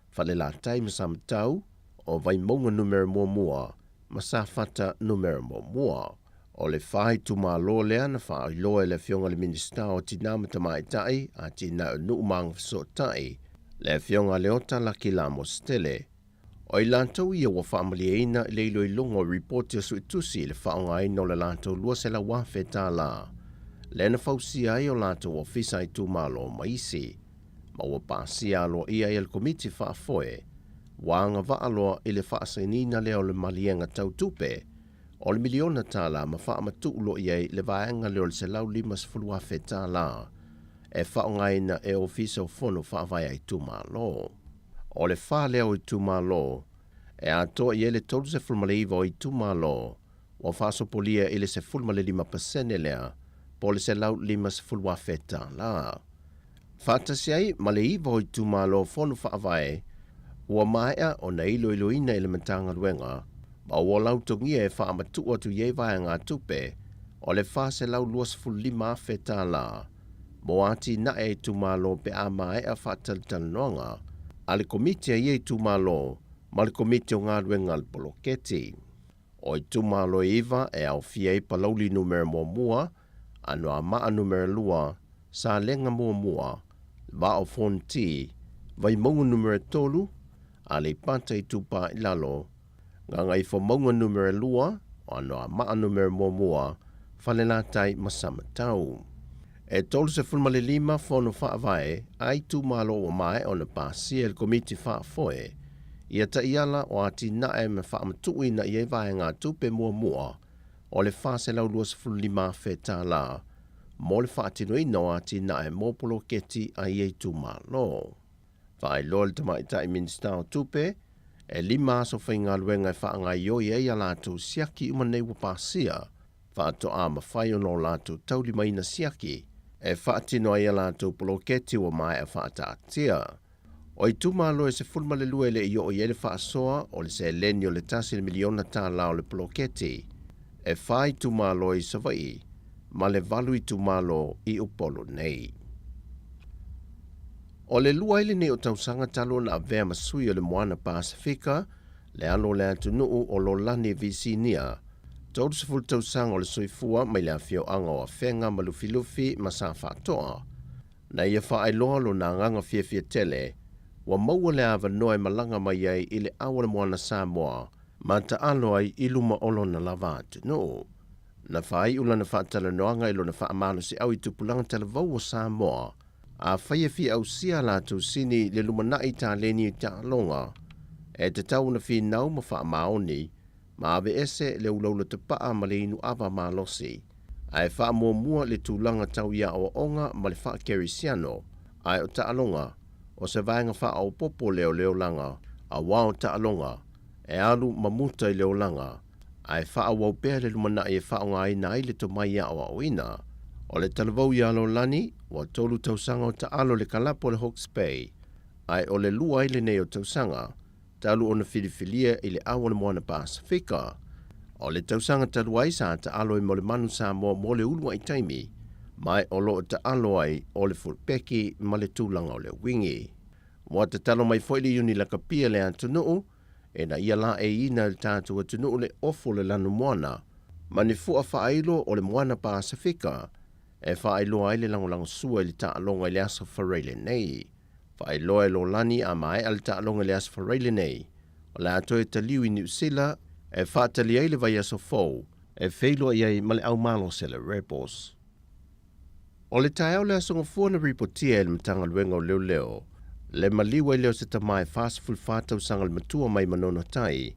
Falelatai ma Samatau, o Vaimauga numera 1, ma Safata numera 1. O le 4 itumalo lea na faailoa e le Afioga i le Minisita o Tinā ma Tamaitai, Atinae o Nuu ma Agafesootai, le Afioga Leota Laki Lamositele. O i latou ia ua faamalieina i le iloiloga o ripoti o suetusi i le faaaogaina o le latou $200,000 lea na fausia ai o latou ofisa itumalo ma isi, ma ua pasia aloaia ai e le Komiti Faafoe ua agavaa loa i le faasainiina lea o le maliega tau tupe o le miliona tālā ma faamatuu loa i ai le vaega lea o le $150,000 e faaaogaina e Ofisa o Fono Faavae a Itumalo. O le 4 lea o itumalo e atoa i ai le 39 o itumalo ua faasopolia i le 15% lea po o le $150,000. Faatasi ai ma le 9 o itumalo Fono Faavae ua maea ona iloiloina i le Matagaluega ma ua lautogia e faamatuu atu i ai vaegatupe o le $425,000 tālā mo atinae a itumalo pe a maea faatalatalanoaga a le Komiti a ia itumalo ma le Komiti o Galuega a le Poloketi. O itumalo e iva e aofia ai Palauli Numera Muamua, Anoamaa Numera Lua, Salega Muamua, Vaa o Fonoti, Vaimauga Numera Tolu, Aleipata Itupa i Lalo, Gagaifomauga Numera Lua, o Anoamaa Numera Muamua, Falelatai ma Samatau. E 35 fono faavae a itumalo ua maea ona pasia e le Komiti Faafoe ia taiala o atinae ma faamatuuina i ai vaegatupe muamua o le $425,000 tālā mo le faatinoina o atinae mo poloketi a ia itumalo. Faailoa le Tamaitai Minisita o Tupe, e lima aso faigaluega e faagaoioi ai a latou siaki uma nei ua pasia, faatoa mafai ona o latou taulimaina siaki e faatino ai a latou poloketi ua maea faataatia. O itumalo e 12 e le i oo i ai le faasoa o le seleni o le $1 miliona tālā o le poloketi, e fa itumalo i Savaii ma le valu itumalo i Upolu nei. O le lua ai lenei o tausaga talu ona avea ma sui o le Moana Pasefika, le alo o le atunuu o Lolani Visinia, 30 tausaga o le soifua mai le afioaga o Afega ma Lufilufi ma Safaatoa. Na ia faailoa lona agaga fiafia tele, ua maua le avanoa e malaga mai ai i le au o le Moana Samoa ma taalo ai i luma o lona lava atunuu. Na faaiu lana faatalanoaga i lona faamalosiau i tupulaga talavou o Samoa, Afai e fia ausia a latou sini le lumanai taleni i taaloga, e tatau ona finau ma faamaoni, ma aveese le ulaula tapaa ma le inu ava malosi, ae faamuamua le tulaga tau i aoaoga ma le faakerisiano, ae o taaloga, o se vaega faaopoopo lea o le olaga, auā o taaloga, e alu ma muta i le olaga, ae faaauau pea le lumanai e faaaogaina ai le tomai aoaoina. O le talavou iā Lolani, ua tolu tausaga o taalo i le kalapu o le Hawke's Bay, ae o le lua ai lenei o tausaga talu ona filifilia i le au o le Moana Pasefika. O le tausaga talu ai sa taalo ai mo le Manu Samoa mo le uluai taimi, ma o lo o taalo ai o le fulpeki ma le tulaga o le wingi. Ua tatalo mai foi le Iuni Lakapi a le atunuu ina ia laeiina e le tatou atunuu le ofo o le lanumoana ma ni fua faailo o le Moana Pasefika e faailoa ai le lagolagosua i le taaloga i le Aso Faraile nei. Faailoa e Lolani a maea le taaloga i le Aso Faraile nei, o le a toe taliu i Niu Sila e faatali ai le vaiaso fou e feiloai ai ma le aumalo se le Rebels. O le taeao le Aso Gafua na ripotia e le Matagaluega o Leoleo le maliu ai lea o se tama e 44 tausaga le matua mai Manono Tai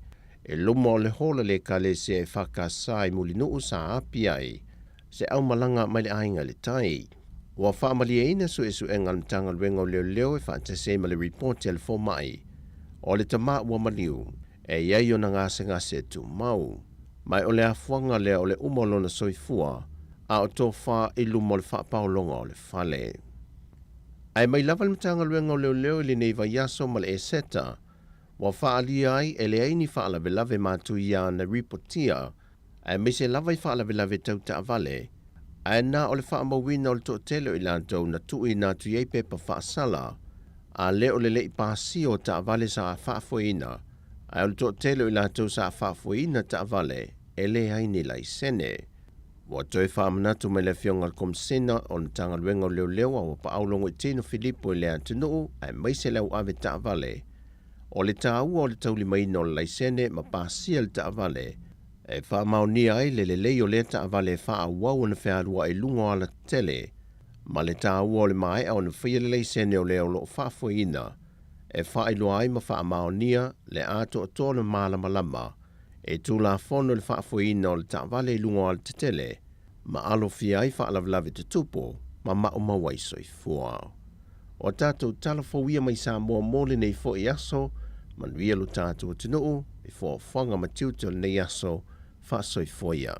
i luma o le hola le Ekalesia e FKS i Mulinuu sa api ai se aumalaga mai le aiga i le tai. Ua faamalieina suesuega a le Matagaluega o Leoleo e faatasi ai ma le ripoti a le fomai o le tama ua maliu e i ai ona gasegase tumau. Ma o le afuaga lea o le uma o lona soifua a o tofa i luma o le faapaologa o le fale. Ae mai lava le Matagaluega o Leoleo i lenei vaiaso ma le Eseta, ua faaalia ai e leai ni faalavelave matuia na ripotia, aemaise lava i faalavelave tau taavale, ae na o le faamauina o le toatele o i latou na tuuina atu i ai pepa faasala, a le o le le'i pasia o taavale sa faafoeina, ae o le toatele o i latou sa faafoeina taavale e leai ni laisene. Ua toe faamanatu mai le Afioga i le Komesina o le Matagaluega o Leoleo a Auapaau Logoitino Filipo i le atunuu aemaise le au ave taavale, o le taua o le taulimaina o le laisene ma pasia le taavale e faamaonia ai le lelei o lea taavale e faaauau ona fealuai i luga o alatetele ma le taua o le maea ona faia le laisene o lea o lo o faafoeina e faailoa ai ma faamaonia le atoatoa o le malamalama e tulafono le faafoeina o le taavale i luga o alatetele ma alofia ai faalavelave tutupu ma maumau ai soifua. O tatou tala fou ia mai Samoa mo lenei foi aso, manuia lo tatou atunuu i foafoaga ma tiute o lenei aso, faasoifua ia.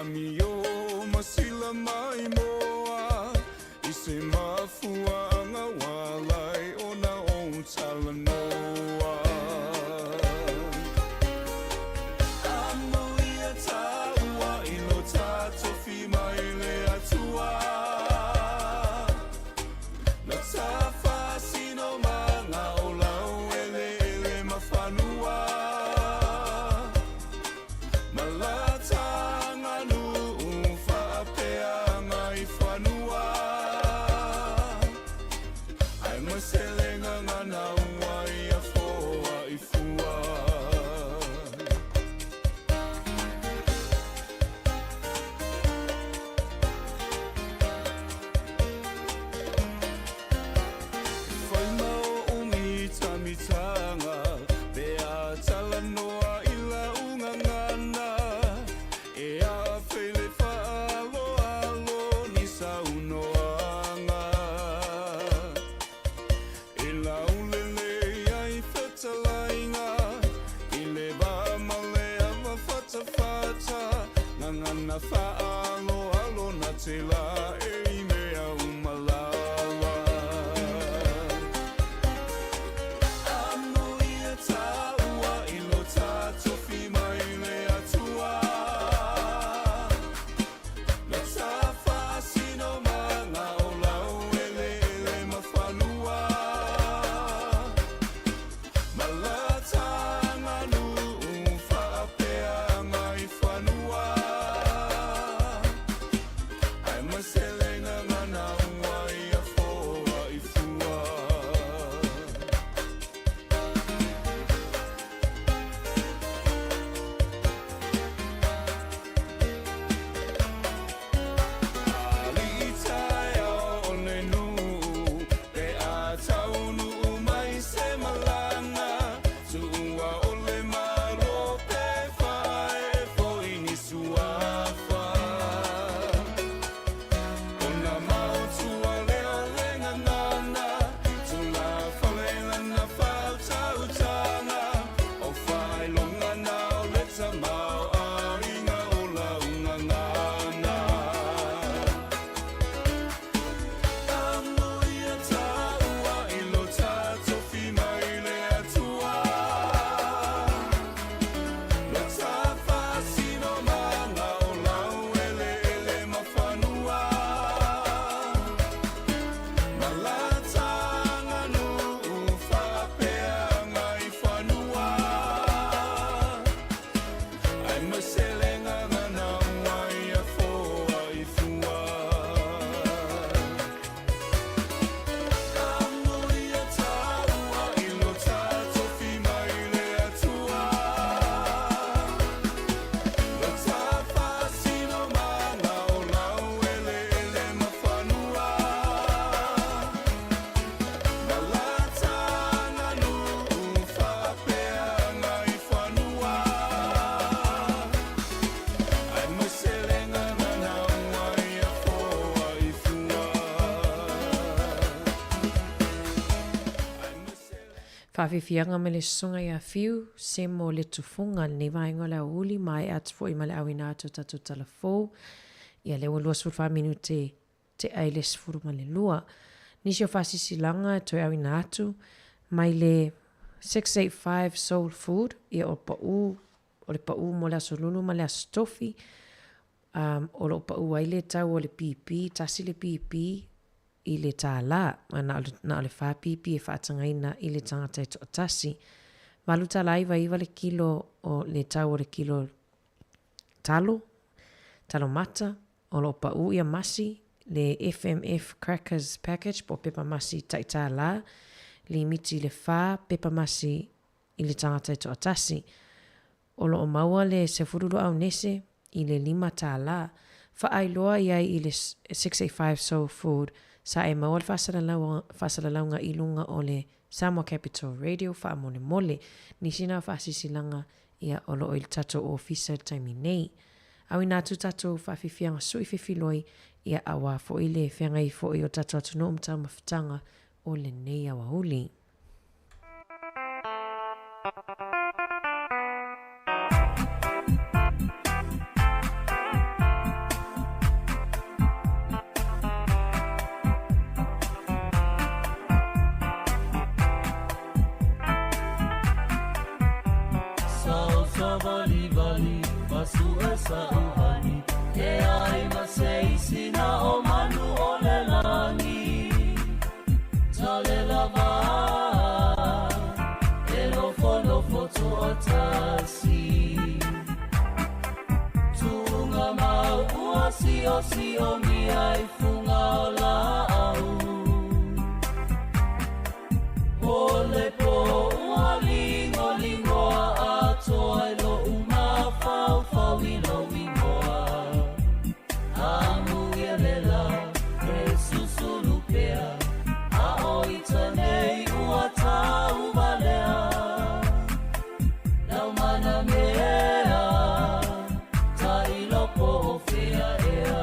amio masila mai moa I se mafuaanga ua alai ona ou talanoa Amuia tāua i lo tatofi mai le Atua Na ta faasino maga o laueleele ma fanua Ma la ta aganuu faapeaga i fanua Ae ma se le gagana ua ia foai fua. E fai ma oʻu mitamitaga pe a talanoa i lau gagana E afe i le faaaloalo ni saunoaga E laulele ai fetalaiga i le va ma le ava fatafata Gagana faaaloalo na te laei mea uma lava Amuia tāua i lo tatofi mai le Atua Na ta faasinomaga o laueleele ma fanua Ma la ta aganuu faapeaga i fanua Ae ma se le gagana ua ia foai fua. Alii taeao o le nuu pe a taunuu mai se malaga Tuua ole Malo pe faaee foi ni suafa Ona maotua lea o le gagana Tulafale lana faautautaga O faailoga na o le tamaoaiga o lau gagana Amuia tāua i lo tatofi mai le Atua Lo ta faasinomaga o laueleele ma fanua Ma la ta aganuu faapeaga i fanua Ae ma se le gagana ua ia foai fua Amuia tāua i lo tatofi mai le Atua Lo ta faasinomaga o laueleele ma fanua Ma la ta aganuu faapeaga i fanua Ae ma se le gagana ua ia foai fua Faafiafiaga mai le susuga ia Fiu, Semo le Tufuga lenei vaega o le aoauli maea atu foi ma le auina atu o tatou tala fou. Ia lea ua 24 minute tea i le 12. Nisi o faasisilaga e toe auina atu mai le 685 Soul Food, ia o pau, o le pau mo le Aso Lulu ma le Aso Tofi, um, o lo o pau ai le tau o le pipi, tasi le pipi i le tālā, a na o le, na o le whā pipi e whaatagaina i le tangata e toatasi. $8.99 le kilo o le tau o le kilo talo, talo mata, o lo o pau ia masi, le FMF Crackers Package po o pepa masi tai tālā, limiti le whā pepa masi i le tangata e toatasi. O lo o maua le 12 aunese i le $5. Faailoa i ai i le 685 Soul Food sa e maua le faasalalauga i luga o le Samoa Capital Radio faamolemole. Nisi na o faasisilaga ia o lo o i le tatou ofisa i le taimi nei. Auina atu tatou faafiafiaga sui fefiloi ia auā foi le feagai foi o tatou atunuu ma taumafataga o lenei aoauli. Siosiomia i fuga o laau. O le po ua ligoligoa atoa i lou mafaufau i lou igoa. Amuia le la e susulu pea, a o ita nei ua tauvalea. Laumana mea, tailo po o fea ea.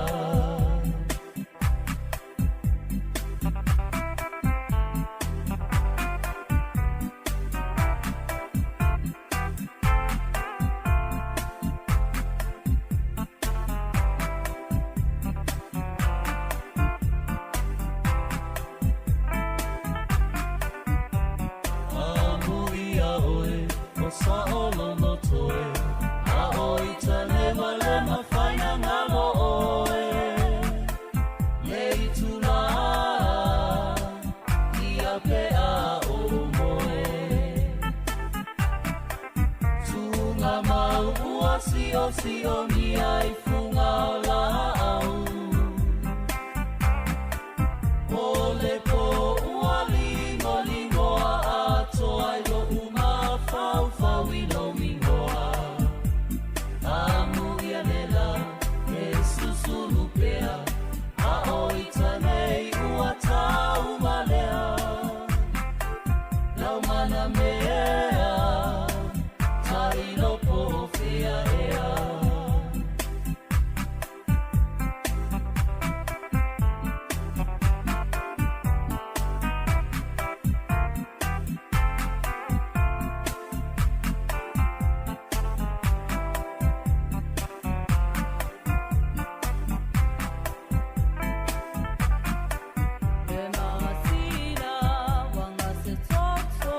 Amuia oe, o saolono toe, a o ita lewa le mafaina ngalo oe. Le itula, ia pe a o moe. Tunga mau ua siosiomia i fuga o laau. O le po ua ligoligoa atoa i lou mafaufau i lou igoa. Amuia le la e susulu pea, a o ita nei ua tauvalea. Laumana mea, tailo po o fea ea. Le masina wanga se toto,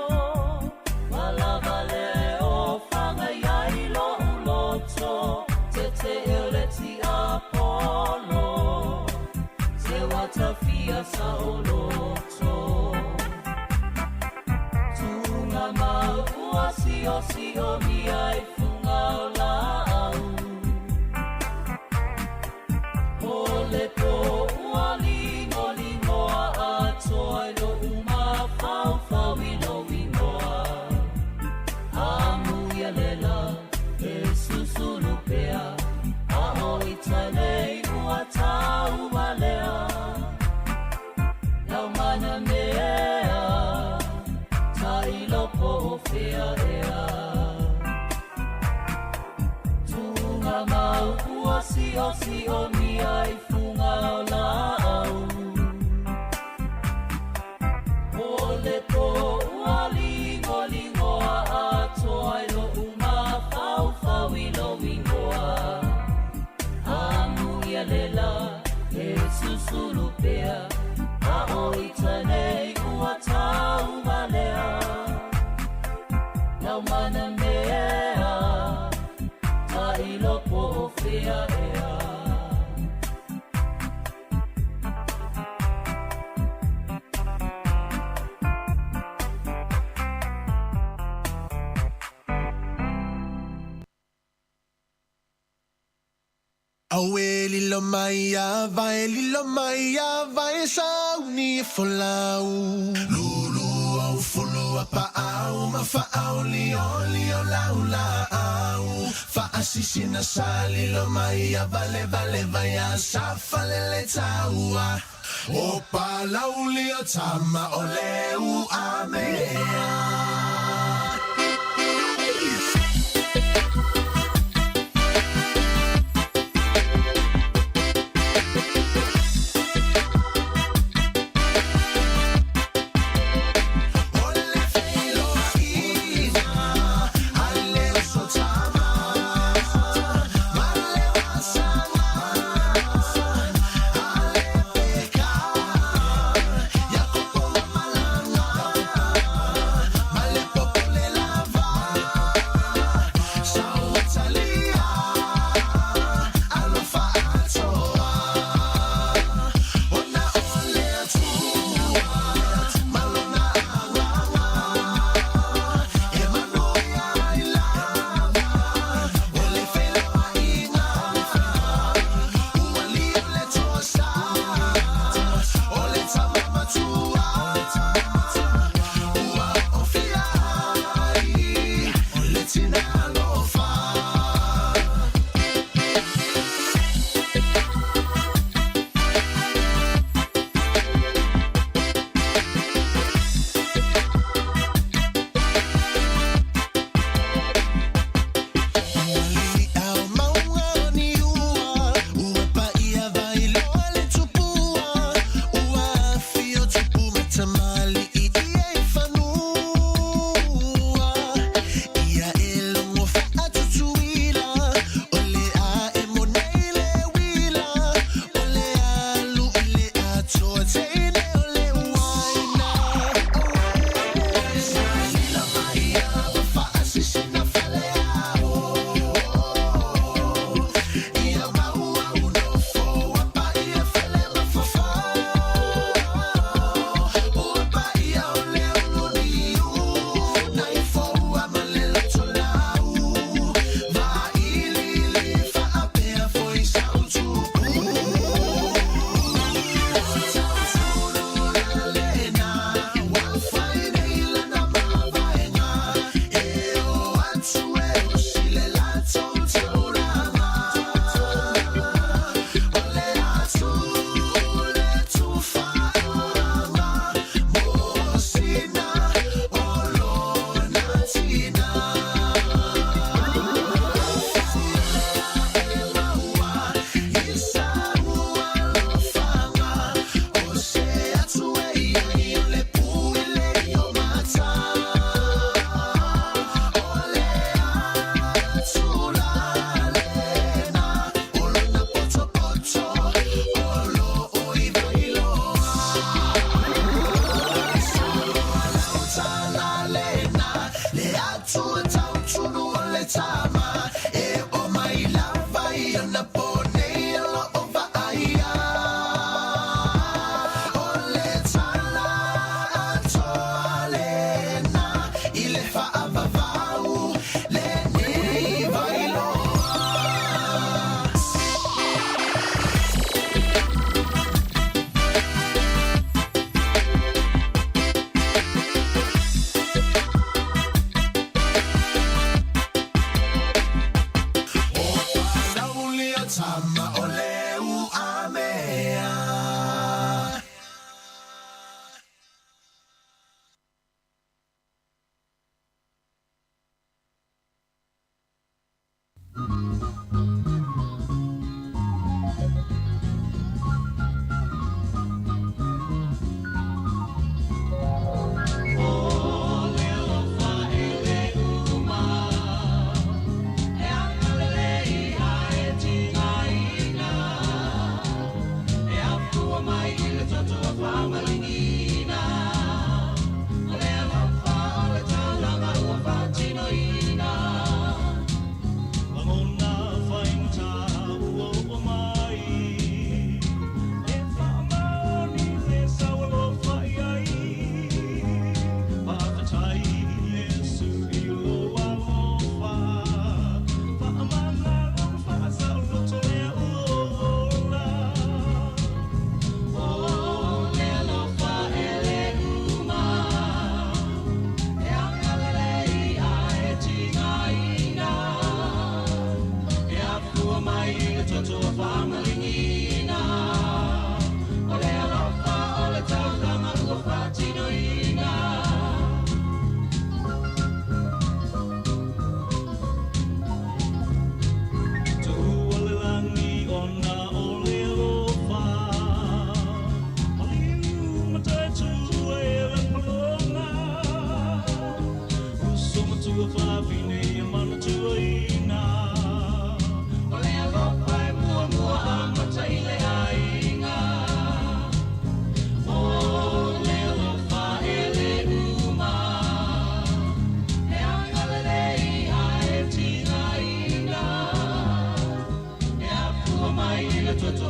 walava le o fanga iai lo uloto, te te ele ti Apollo, te watafia sa oloto. Tunga mau ua siosiomia i fuga o laau. O le po ua ligoligoa atoa i lou mafaufau i lou igoa. Amuia le la e susulu pea, a o ita nei ua tauvalea. Laumana mea, tailo po o fea ea. Tunga mau ua siosiomia i fuga o laau. O le po ua ligoligoa atoa i lou mafaufau i lou igoa. Amuia le la e susulu pea, a o ita nei ua tauvalea. Laumana mea, tailo po o fea ea. Aue lilo mai a vai, lilo mai a vai, sauni e folau. Lulu au fulu a pa au, ma fa au li o li o lau la au. Fa asisina sa lilo mai a vale vale vai a sa falele taua. O pa lau li o tama o leu a mea.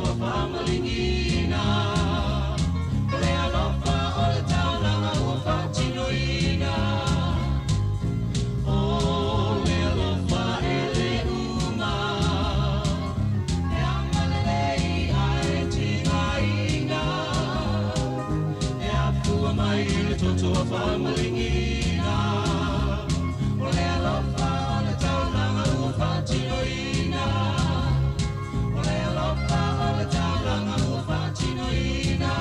toto fa'amaligina. O le alofa o le taulaga ua fa'atinoina. O le alofa e lē uma. E agalelei ae tigaina. E afua mai i le toto fa'amaligina. O le alofa o le taulaga ua fa'atinoina. O le alofa o le taulaga ua fa'atinoina.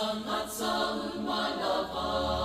Tagata uma lava.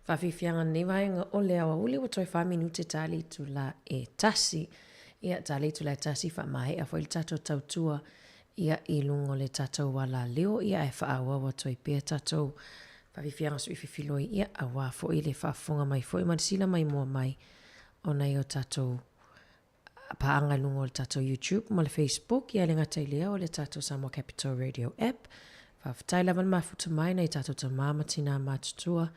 Faafiafiaga lenei vaega o le aoauli ua toe fa minute ta le itula e tasi. Ia, ta le itula e tasi faamaea foi le tatou tautua ia i luga o le tatou alaleo ia ae faaauau atu ai pea tatou faafiafiaga suififiloi ia aua foi le faafofoga mai foi ma le sila maimoa mai o nai o tatou paaga i luga o le tatou YouTube ma le Facebook, ia le gata i lea o le tatou Samoa Capital Radio app. Faafetai lava le mafuta mai nai tatou tamā ma tinā matutua.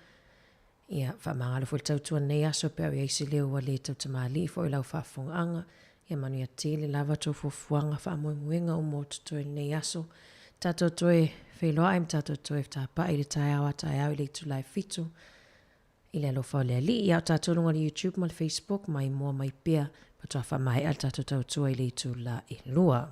Ia, faamagalo foi le tautua nei aso pe au i ai se leo ua le tautamalii foi i lau faafofogaaga. Ia manuia tele lava tou fuafuaga faamoemoega uma o totoe i lenei aso. Tatou toe feiloai ma tatou toe tapaai i le taeao a taeao i le itula e fitu. I le alofa o le Alii, a o tatou luga o le YouTube ma le Facebook, maimoa mai pea, faatoa faamaea le tatou tautua i le itula e lua.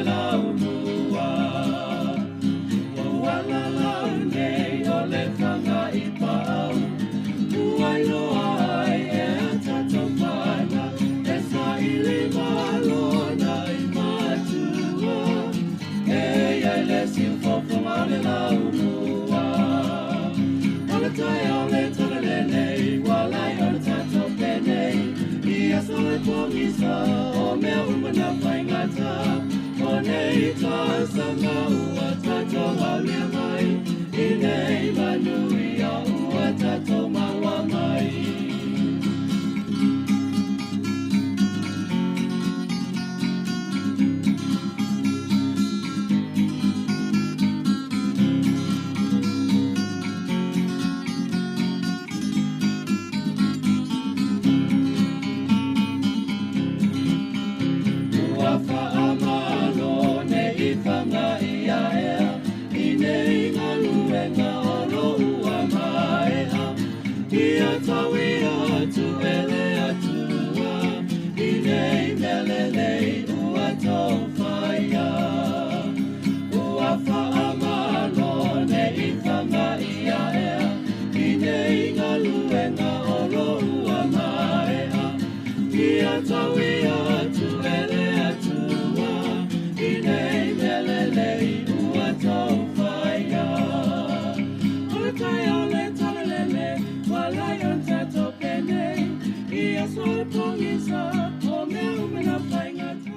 laumua. Ua ala lau nei o le fanga i pau, ua iloa ai e a tatou mana, e sa i le malona i matua. E ia i le siufofoga o le laumua. O le taeao le tala lenei, ua lai o le tatou penei, ia so e pogisa, o mea uma na faigata. O nei tausaga ua tatou aulia mai, i nei manuia ua tatou maua mai. Ua faamalo nei fanga ia ea, i nei galuega o lo ua maea. Ia tau ia atu e le Atua, i nei mea lelei ua tou faia. Ua faamalo nei fanga ia ea, i nei galuega o lo ua maea. Ia tau ia atu e le Atua, i nei mea lelei ua tou faia. O le taeao le tala lele, ua lai o le tatou penei, ia so e pogisa, o mea uma na faigata.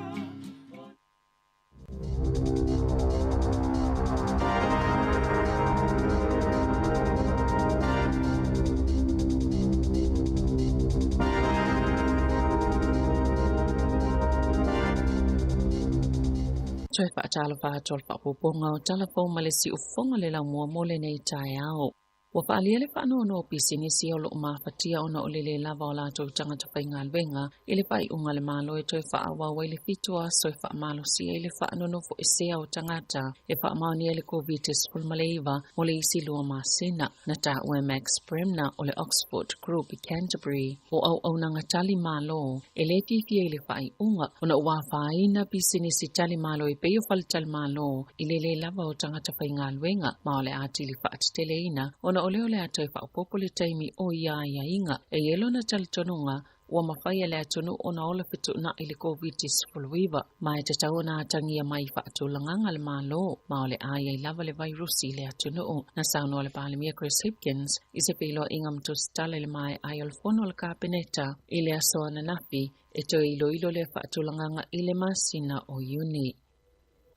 Toe faatalofa atu o le faapupuga o talafou ma le siufofoga le laumua mo lenei taeao. Ua faalia le faanoanoa o pisinisi o loo mafatia ona o le lē lava o latou tagata faigaluega i le faaiuga le Malo e toe faaauau ai le 7 aso e faamalosia i le faanonofoesea o tagata e faamaonia le COVID-19 mo le isi 2 masina. Na taua e Max Bremner o le Oxford Group i Canterbury o auaunaga tali malo e lē fiafia i le faaiuga ona ua afaina pisinisi tali malo e pei o faletalimalo i le lē lava o tagata faigaluega ma o le atili faateteleina ona o lea o le a toe faaopoopo le taimi o ia aiaiga. E i ai lona talitonuga ua mafai e le atunuu ona ola fetuunai le COVID-19 ma e tatau ona atagia mai i faatulagaga le Malo ma o le a iai lava le vairusi i le atunuu. Na saunoa le Palemia Chris Hipkins i se feiloaiga ma tusitala i le maeai o le fono o le Kapeneta i le aso ananafi e toe iloilo lea faatulagaga i le masina o Iuni.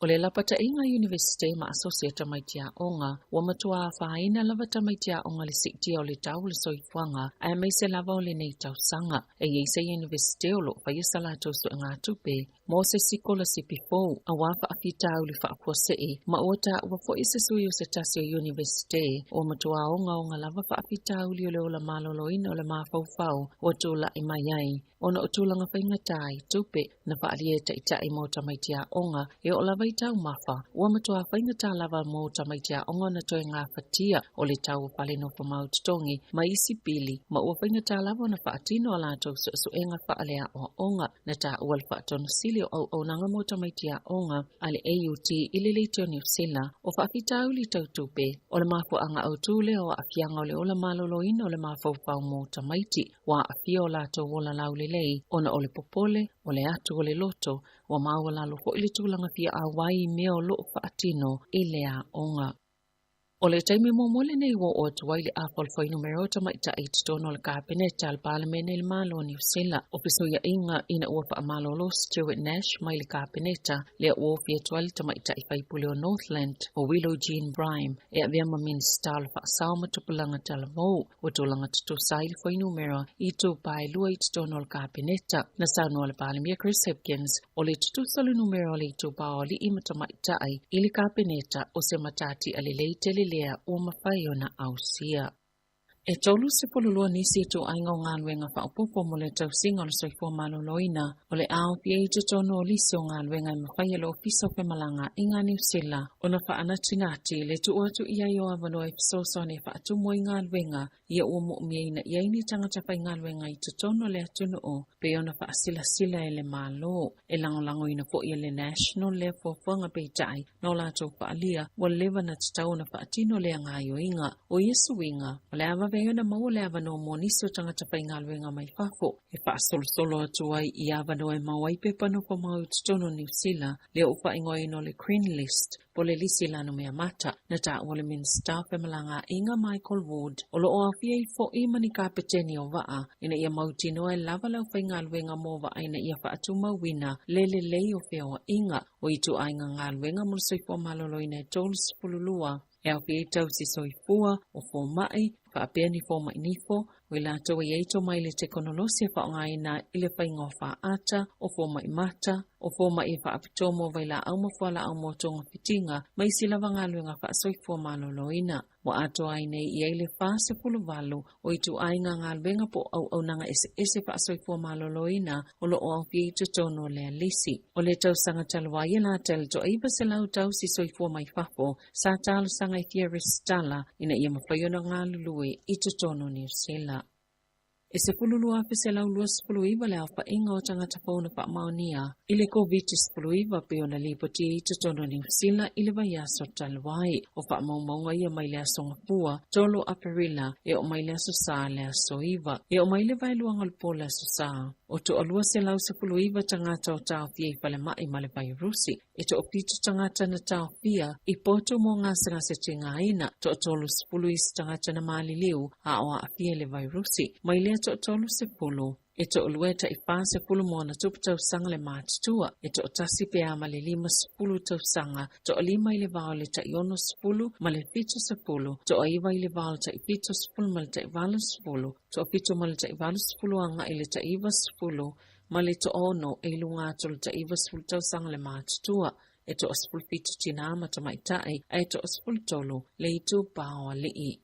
O le lapataiga Universite ma asosi a tamaiti aoga ua matua afaina lava tamaiti aoga le siitia o le tau o le soifuaga aemaise lava o lenei tausaga. E iai se Universite o loo faia sa latou suegatupe mo se sikolasipi fou auā faafitauli faafuasei ma ua taua foi se sui o se tasi o Universite ua matua ogaoga lava faafitauli o le ola maloloina o le mafaufau ua tula'i mai ai ona o tulaga faigata i tupe na faalia e taʻitaʻi mo tamaiti aoga e oo lava i taumafa ua matua faigata lava mo tamaiti aoga ona toe gafatia o le tau o falenofo mau totogi ma isi pili ma ua faigata lava ona faatino a latou suesuega faaleaoaoga. Na taua le faatonusili o auaunaga mo tamaiti aoga a le AUT i le leitio Niu Sila o faafitauli tautupe o le mafuaaga autū lea o aafiaga o le ola maloloina o le mafaufau mo tamaiti ua aafia o latou ola laulelei ona o le popole o le atu o le loto ua maualalo foi le tulaga fia auai i mea o loo faatino i le aoga. O le taimi muamua lenei ua oo atu ai le afa o le fuainumera o tamaitai i totonu o le Kapeneta a le Palemene i le Malo o Niu Sila. O fesuiaiga ina ua faamalolo Stuart Nash mai le Kapeneta lea ua ofi atu ai le tamaitai faipule o Northland o Willow Jean Brime e avea ma Minista o le Faasao ma Tupulaga Talavou. Ua tulaga tutusa ai le fuainumera i itupa e 2 i totonu o le Kapeneta. Na saunoa le Palemia Chris Hipkins o le tutusa o le numera o le itupa o alii ma tamaitai i le Kapeneta o se matati a lelei tele lea ua mafai ona ausia. E 32 nisi ituaiga o galuega faaopoopo mo le tausiga o le soifua maloloina o le aofia i totonu o lisi o galuega e mafai e le Ofisa o Femalagaaiga a Niu Sila ona faanatinati le tuu atu i ai o avanoa e fesoasoani e faatumu ai galuega ia ua moomiaina i ai ni tagata faigaluega i totonu o le atunuu pei ona faasilasila e le Malo. E lagolagoina foi e le National lea fuafuaga peitai na o latou faalia ua leva na tatau ona faatino lea gaoioiga. O ia suiga, o le a vave ai ona maua le avanoa mo nisi o tagata faigaluega mai fafo e faasolosolo atu ai i avanoa e maua ai pepa nofomau i totonu o Niu Sila, lea ua faaigoaina o le Green List, po o le lisi lanumea mata. Na taua le Minisita o Femalagaaiga Michael Ward, o lo o aofia ai foi ma ni kapeteni o vaa, ina ia mautinoa e lava le aufaigaluega mo vaa ina ia faatumauina le lelei o feoaiga. O ituaiga galuega mo le soifua maloloina e 32 e aofia ai tausi soifua, o fomai, faapea ni fomai nifo, o i latou e i ai tomai i le tekonolosi e faaaogaina i le faiga o faata, o fomai mata, o fomai e faapitoa mo vailaau ma fualaau mo togafitiga, ma isi lava galuega faasoifua maloloina. Ua atoa ai nei i ai le 48 o ituaiga galuega po o auaunaga eseese faasoifua maloloina o lo o aofia i totonu o lea lisi. O le tausaga talu ai e lata i le 900 tausi soifua mai fafo sa talosaga e fia resitala ina ia mafai ona galulue i totonu o Niu Sila. E 12,129 le aofaiga o tagata fou na faamaonia i le Koviti-19 pei ona lipotia i totonu o Niu Sila i le vaiaso talu ai. O faamaumauga ia mai le aso Gafua, 3 Aperila, e oo mai le aso Sa le aso 9. E oo mai le vaeluaga o le po le aso Sa, o toa 219 tagata o taofia i falemai ma le vairusi. E toafitu tagata na taofia i potu mo gasegase tigaina, toa 30 isi tagata na maliliu a o aafia i le vairusi. Mai lea toa 30, e toalua e tai 40 ma ona tupu tausaga le matutua, e toatasi pe a ma le 50 tausaga, toalima i le va o le tai 60 ma le 70, toaiva i le va o le tai 70 ma le tai 80, toafitu ma le tai 80 agai i le tai 90, ma le toaono e i luga atu o le tai 90 tausaga le matutua, e toa 17 tinā ma tamaitai, ae toa 13 le itupa o alii.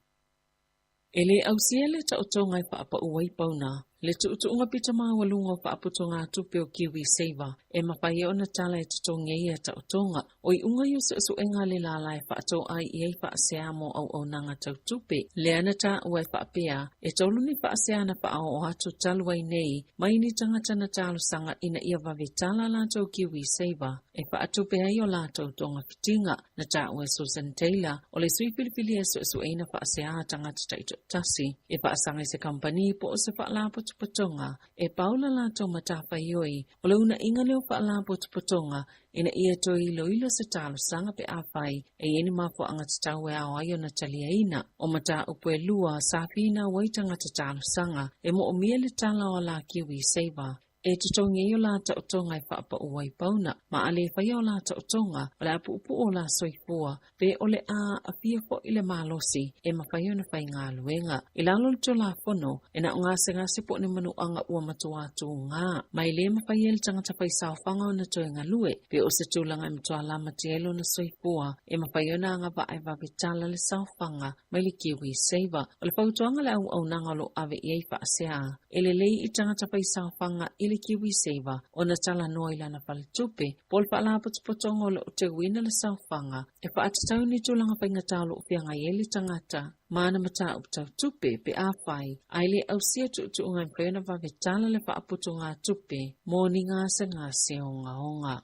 E le ausia le taotoga e faapau ai pauna, le tuutuuga pito maualuga o faaputugatupe o KiwiSaver e mafai ai ona tala e totogi ai ia taotoga. O iuga ia o suesuega a le lala e faatoai i ai faasea mo auaunaga tau tupe. Lea na taua e faapea, e tolu ni faasea na faaoo atu talu ai nei mai ni tagata na talosaga ina ia vave tala a latou KiwiSaver e faatupe ai o latou togafitiga. Na taua e Susan Taylor, o le sui filifilia e suesueina faasea a tagata taitoatasi e faasaga i se kamupani po o se faalapotopotoga e pau la latou matafaioi o le uuna'iga lea o faalapotopotoga ina ia toe iloilo se talosaga pe afai e i ai ni mafuaaga tatau e ao ai ona taliaina. O mataupu e lua sa finau ai tagata talosaga e moomia le tala o a la KiwiSaver e totogi ai o la taotoga e faapau ai pauna, ma a lē faia o la taotoga, o le a puupuu o la soifua, pe o le a aafia fo'i le malosi e mafai ona faigaluega. I lalo o le Tulafono, e na o gasegase po o ni manuaga ua matuā tugā, ma e lē mafai ai e le tagata faisaofaga ona toe galue, pe o se tulaga e matuā lamatia ai lona soifua, e mafai ona agavaa e vave tala le saofaga mai le KiwiSaver. O le fautuaga a le auaunaga o lo o ave i ai faasea, e lelei i tagata faisaofaga i le KiwiSaver ona talanoa i lana faletupe po o le faalapotopotoga o lo o teuina le saofaga e faatatau i ni tulaga faigata o lo o feagai ai le tagata ma ana mataupu tau tupe pe afai ae le ausia tuutuuga e mafai ona vave tala le faaputugatupe mo ni gasegase ogaoga.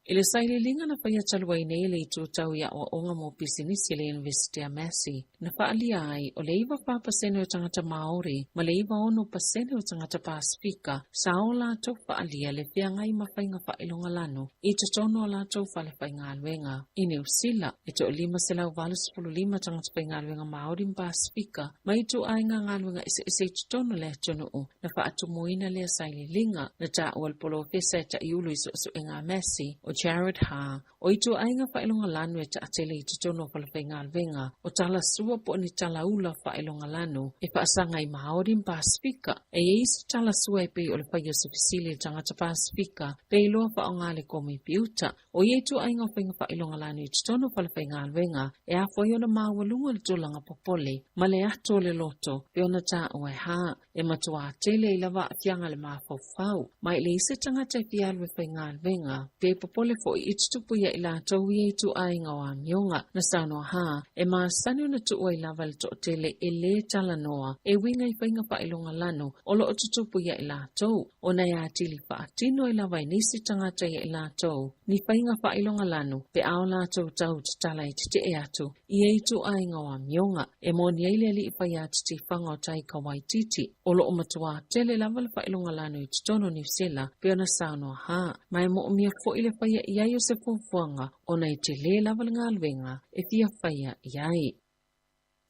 I le sailiiliga na faia talu ai nei e le Itu Tau i Aoaoga mo Pisinisi a le Iunivesite a Massey, na faaalia ai, o le 94% o tagata Māori ma le 96% o tagata Pasefika sa o latou faaalia le feagai ma faiga faailogalanu i totonu o latou fale faigaluega. I Niu Sila, e toa 585 tagata faigaluega Māori ma Pasefika mai ituaiga galuega eseese i totonu o le atunuu na faatumuina lea sailiiliga. Na taua e le polofesa e Ta'iulu i suesuega a Massey, o O Jared Ha, o ituaiga faailogalanu e taatele i totonu o falefaigaluega o talasua po o ni talaula faailogalanu e faasaga i Maori ma Pasifika. E iai isi talasua e pei o le faia o se fesili i le tagata Pasifika pe iloa faaaoga le komepiuta. O ia ituaiga o faiga faailogalanu i totonu o falefaigaluega e afua ai ona maualuga le tulaga popole ma le ato o le loto pei ona taua e Ha. E matuā tele ai lava aafiaga le mafaufau ma e leai se tagata e fia alu e faigaluega pe popole foi i tutupu ia i latou ia ituaiga o amioga. Na saunoa Ha, e masani ona tuu ai lava le toatele e lē talanoa e uiga i faiga faailogalanu o loo tutupu ia i latou, ona e atili faatino ai lava e nisi tagata ia i latou ni faiga faailogalanu pe a o latou tau tatala e tetee atu i ia ituaiga o amioga. E moni ai le alii faiā-titifaga o Taika Waititi, o loo matuā tele lava le faailogalanu i totonu o Niu Sila pei ona saunoa Ha, ma e moomia foi le faia i ai o se fuafuaga ona e telē lava le galuega e fia faia i ai.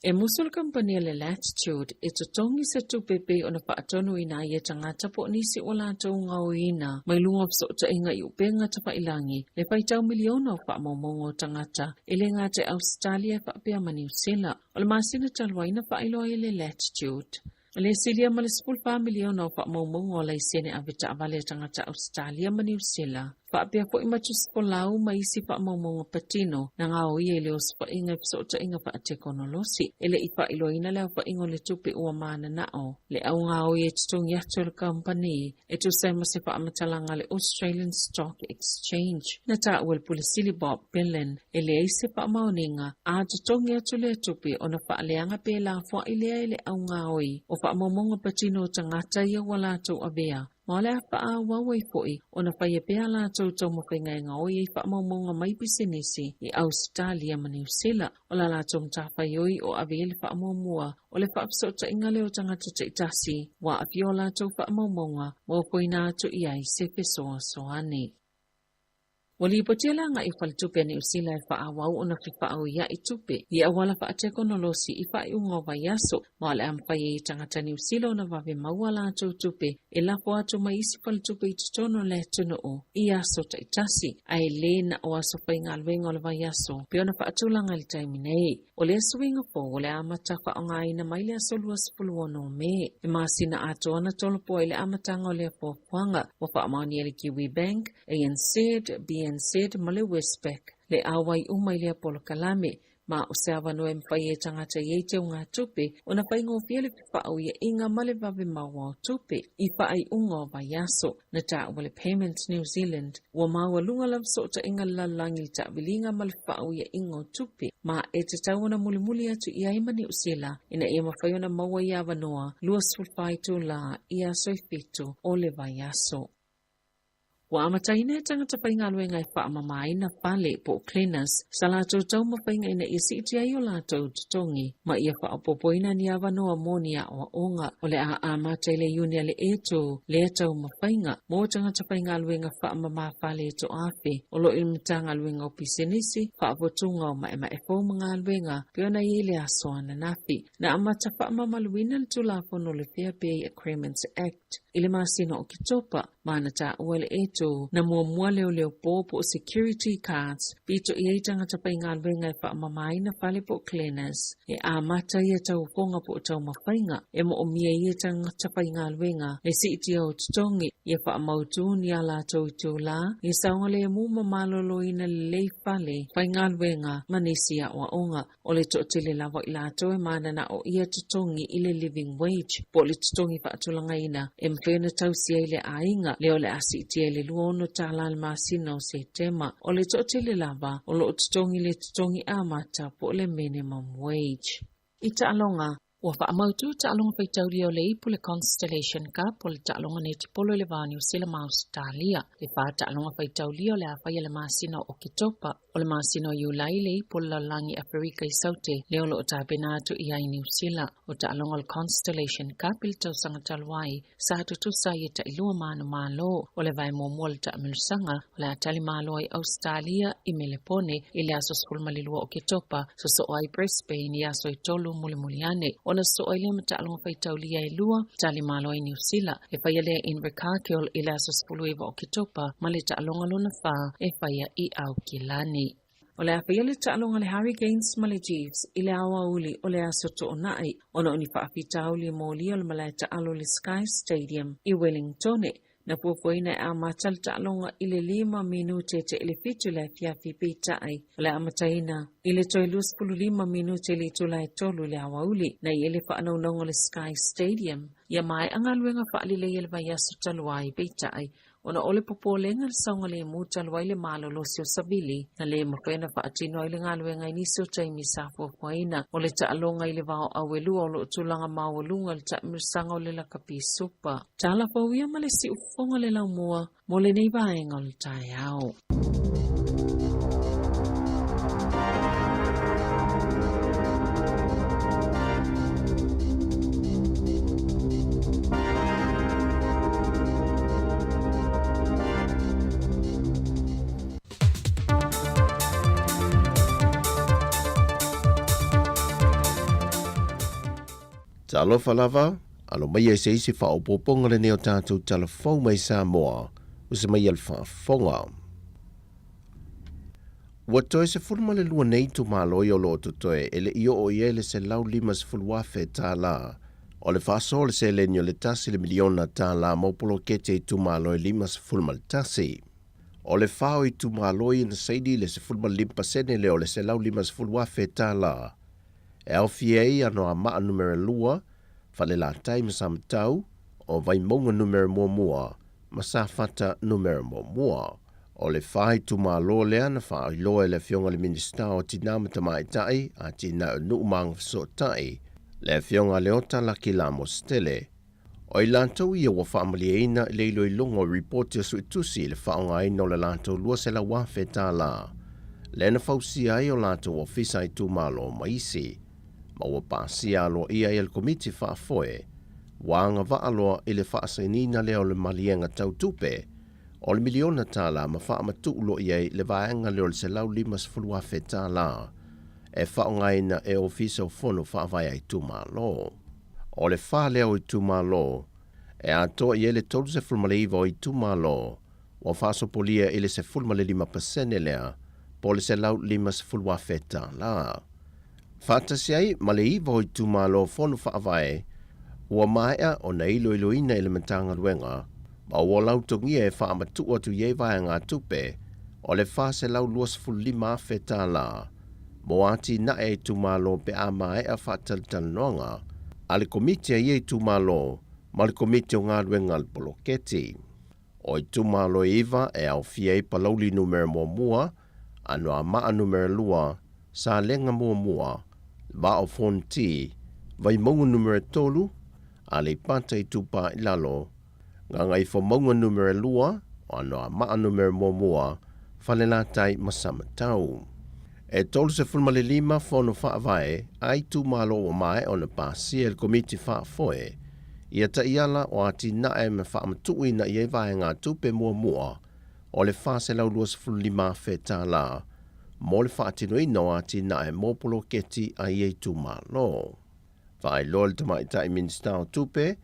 E musu le kamupani a le Latitude e totogi se tupe pei ona faatonuina ai e tagata po o nisi ua latou gaoiina mai luga o fesootaiga i upega tafailangi le faitau miliona o faamaumauga o tagata e le gata i Ausetalia e faapea ma Niu Sila. O le masina talu ai na faailoa ai e le Latitude le silia ma le 14 miliona o faamaumauga o laisene avetaavale a tagata Ausetalia ma Niu Sila, faapea foi ma tusi folau ma isi faamaumauga patino na gaoia i le osofaiga i fesootaiga faatekonolosi. E le i faailoaina le aofaiga o le tupe ua mananao le augaoi e totogi atu e le kamupani e tusa ai ma se faamatalaga a le Australian Stock Exchange. Na taua e le Pule Sili Bob Belan e leai se faamaoniga a totogi atu lea tupe ona faaleaga pe lafoai lea e le augaoi o faamaumauga patino o tagata ia ua latou avea ma o le a faaauau ai foi ona faia pea a latou taumafaiga e gaoi ai faamaumauga mai pisinisi i Ausetalia ma Niu Sila. O la latou matafaioi o ave i ai le faamuamua o le faafesootaiga lea o tagata taitasi ua aafia o latou faamaumauga ma ofoina atu i ai se fesoasoani. Ua lipotia le agai o faletupe a Niu Sila e faaauau ona fefaauia'i tupe i auala faatekonolosi i faaiuga o vaiaso, ma o le a mafai ai e tagata Niu Sila ona vave maua a latou tupe e lafo atu mai isi faletupe i totonu o le atunuu i aso taitasi, ae le na o aso faigaluega o le vaiaso pei ona faatulaga i le taimi nei. O lea suiga fou o le a amata faaaogaina mai le aso 26 o Me, e masina atoa na tolopoa i le amataga o lea fuafuaga. Ua faamaonia e le Kiwibank, ANZ, BNZ ma le Westpac le auai uma i lea polokalame, ma o se avanoa e mafai ai e tagata i ai teugatupe ona faigofie le fefaauiaiga ma le vave maua o tupe i faaiuga o vaiaso. Na taua le Payments New Zealand ua maualuga lava fesootaiga le lalolagi i le taaviliga ma le fefaauiaiga o tupe, ma e tatau ona mulimuli atu i ai ma Niu Sila ina ia mafai ona maua ia avanoa 24 itulā i aso e 7 o le vaiaso. Ua amataina e tagata faigaluega e faamamaina fale po o cleaners sa latou taumafaiga ina ia siitia ai o latou totogi ma ia faaopoopoina ni avanoa mo ni aoaoga. O le a amata i le Iuni a le E3 lea taumafaiga mo tagata faigaluega faamama fale e toaafe o lo o i le Matagaluega o Pisinisi, Faafotuga o Maemae Fou ma Galuega pei ona i ai le aso ananafi. Na amata faamamaluina le Tulafono o le Fair Pay Agreements Act i le masina o Oketopa, ma na taua le E3 na muamua leoleo po po o security guards pito i ai tagata faigaluega e faamamaina fale po o cleaners. E amata ia tauofoga po o taumafaiga e moomia ai e tagata faigaluega le siitia o totogi, ia faamautu ni a latou itulā, ia saogalemu ma maloloina lelei fale faigaluega ma nisi aoaoga. O le toatele lava o i latou e mananao ia totogi i le living wage po o le totogi faatulagaina e mafai ona tausi ai le aiga, lea o le a siitia i le $26 le masina o Setema. O le toatele lava o loo totogi le totogi amata po o le minimum wage. I taaloga, ua faamautu taaloga faitaulia o le ipu le Constellation Cup o le taaloga netipolo i le va o Niu Sila ma Ausetalia. E fa taaloga faitaulia o le a faia le masina o Oketopa. O le masina o Iulai le ipu o le lalolagi Aferika i Saute lea o lo o tapena atu i ai Niu Sila. O taaloga o le Constellation Cup i le tausaga talu ai sa tutusa ai e tailua manumalo. O le vae muamua o le taamilosaga o le a tali malo ai Ausetalia i Melepone i le aso 12 Oketopa, sosoo ai Brisbane i aso e tolu mulimuli ane. Ona sosoo ai lea ma taaloga faitaulia e lua, tali malo ai Niu Sila e faia lea i Invercargill i le aso 19 Oketopa ma le taaloga lona fa e faia i Aukilani. O le a faia le taaloga a le Hurricanes ma le Chiefs i le aoauli o le aso Toonai ona o ni faafitauli e molia o le malae taalo o le Sky Stadium i Wellingtone. Na fuafuaina e amata le taaloga i le 5 minute te i le 7 i le afiafi peitai o le a amataina i le toe 25 minute i le itula e 3 i le aoauli. Na i ai le faanaunauga o le Sky Stadium ia maea galuega faalelei i le vaiaso talu ai peitai ona o le popolega le saogalemu talu ai le malolosi o savili na le mafai ona faatino ai le galuega i nisi o taimi sa fuafuaina. O le taaloga i le vao auelua o lo o tulaga maualuga i le taamilosaga o le lakapi supa. Tala fou ia ma le siufofoga le laumua mo lenei vaega o le taeao. Talofa lava, alo maia i se isi faaopoopoga lenei o tatou tala fou mai Samoa, ua se mai a le faafofoga. Ua toe 12 nei itumalo o lo o totoe e le i oo i ai le $150,000 o le faasoa o le seleni o le $1 miliona mo poloketi a itumalo e 51. O le fa o itumalo ia na saini le 15% lea o le $150,000 e aofia ai Anoamaa numera 2, Falelatai ma Samatau, o Vaimauga numera 1 ma Safata numera 1. O le fa itumalo lea na faailoa e le Afioga i le Minisita o Tinā ma Tamaitai, Atinae o Nuu ma Agafesootai, le Afioga Leota Laki Lamositele. O i latou ia ua faamalieina i le iloiloga o ripoti a suetusi i le faaaogaina o le latou $200,000 lea na fausia ai o latou ofisa itumalo ma isi, ma ua pasia aloaia ai e le Komiti Faafoe ua agavaa loa i le faasainiina lea o le maliega tau tupe o le miliona tala ma faamatuu loa i ai le vaega lea o le $150,000 e faaaogaina e Ofisa o Fono Faavae a Itumalo. O le fa lea o itumalo e atoa i ai le 39 o itumalo ua faasopolia i le 15% lea po o le $150,000. Faatasi ai ma le 9 o itumalo Fono Faavae ua maea ona iloiloina e le Matagaluega ma ua lautogia e faamatuu atu i ai vaegatupe o le $425,000 mo atinae a itumalo pe a maea faatalatalanoaga a le Komiti a ia itumalo ma le Komiti o Galuega a le Poloketi. O itumalo e 9 e aofia ai Palauli numera 1, Anoamaa numera 2, Salega 1, Vaa o Fonoti, Vaimauga numera 3, Aleipata Itupa i Lalo, Gagaifomauga numera 2, o Anoamaa numera 1, Falelatai ma Samatau. E 35 fono faavae a itumalo ua maea ona pasia e le Komiti Faafoe ia taiala o atinae ma faamatuuina i ai vaegatupe muamua o le $425,000 mo le faatinoina o atinae mo poloketi a ia itumalo. Faailoa le Tamaitai Minisita o Tupe,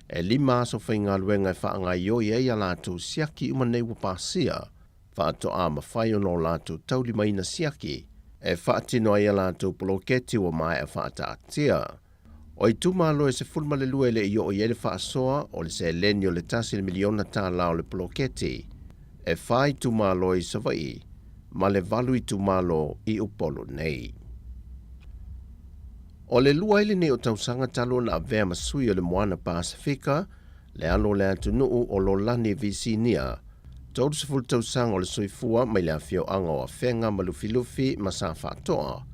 e 5 aso faigaluega e faagaioi ai a latou siaki uma nei ua pasia, faatoa mafai ona o latou taulimaina siaki e faatino ai a latou poloketi ua maea faataatia. O itumalo e 12 e le i oo i ai le faasoa o le seleni o le $1 miliona o le poloketi, e 4 itumalo i Savaii ma le 8 itumalo i Upolu nei. O le lua ai lenei o tausaga talu ona avea ma sui o le Moana Pasifika, le alo o le atunuu o Lolani Visinia, 30 tausaga o le soifua mai le afioaga o Afega ma Lufilufi ma Safaatoa.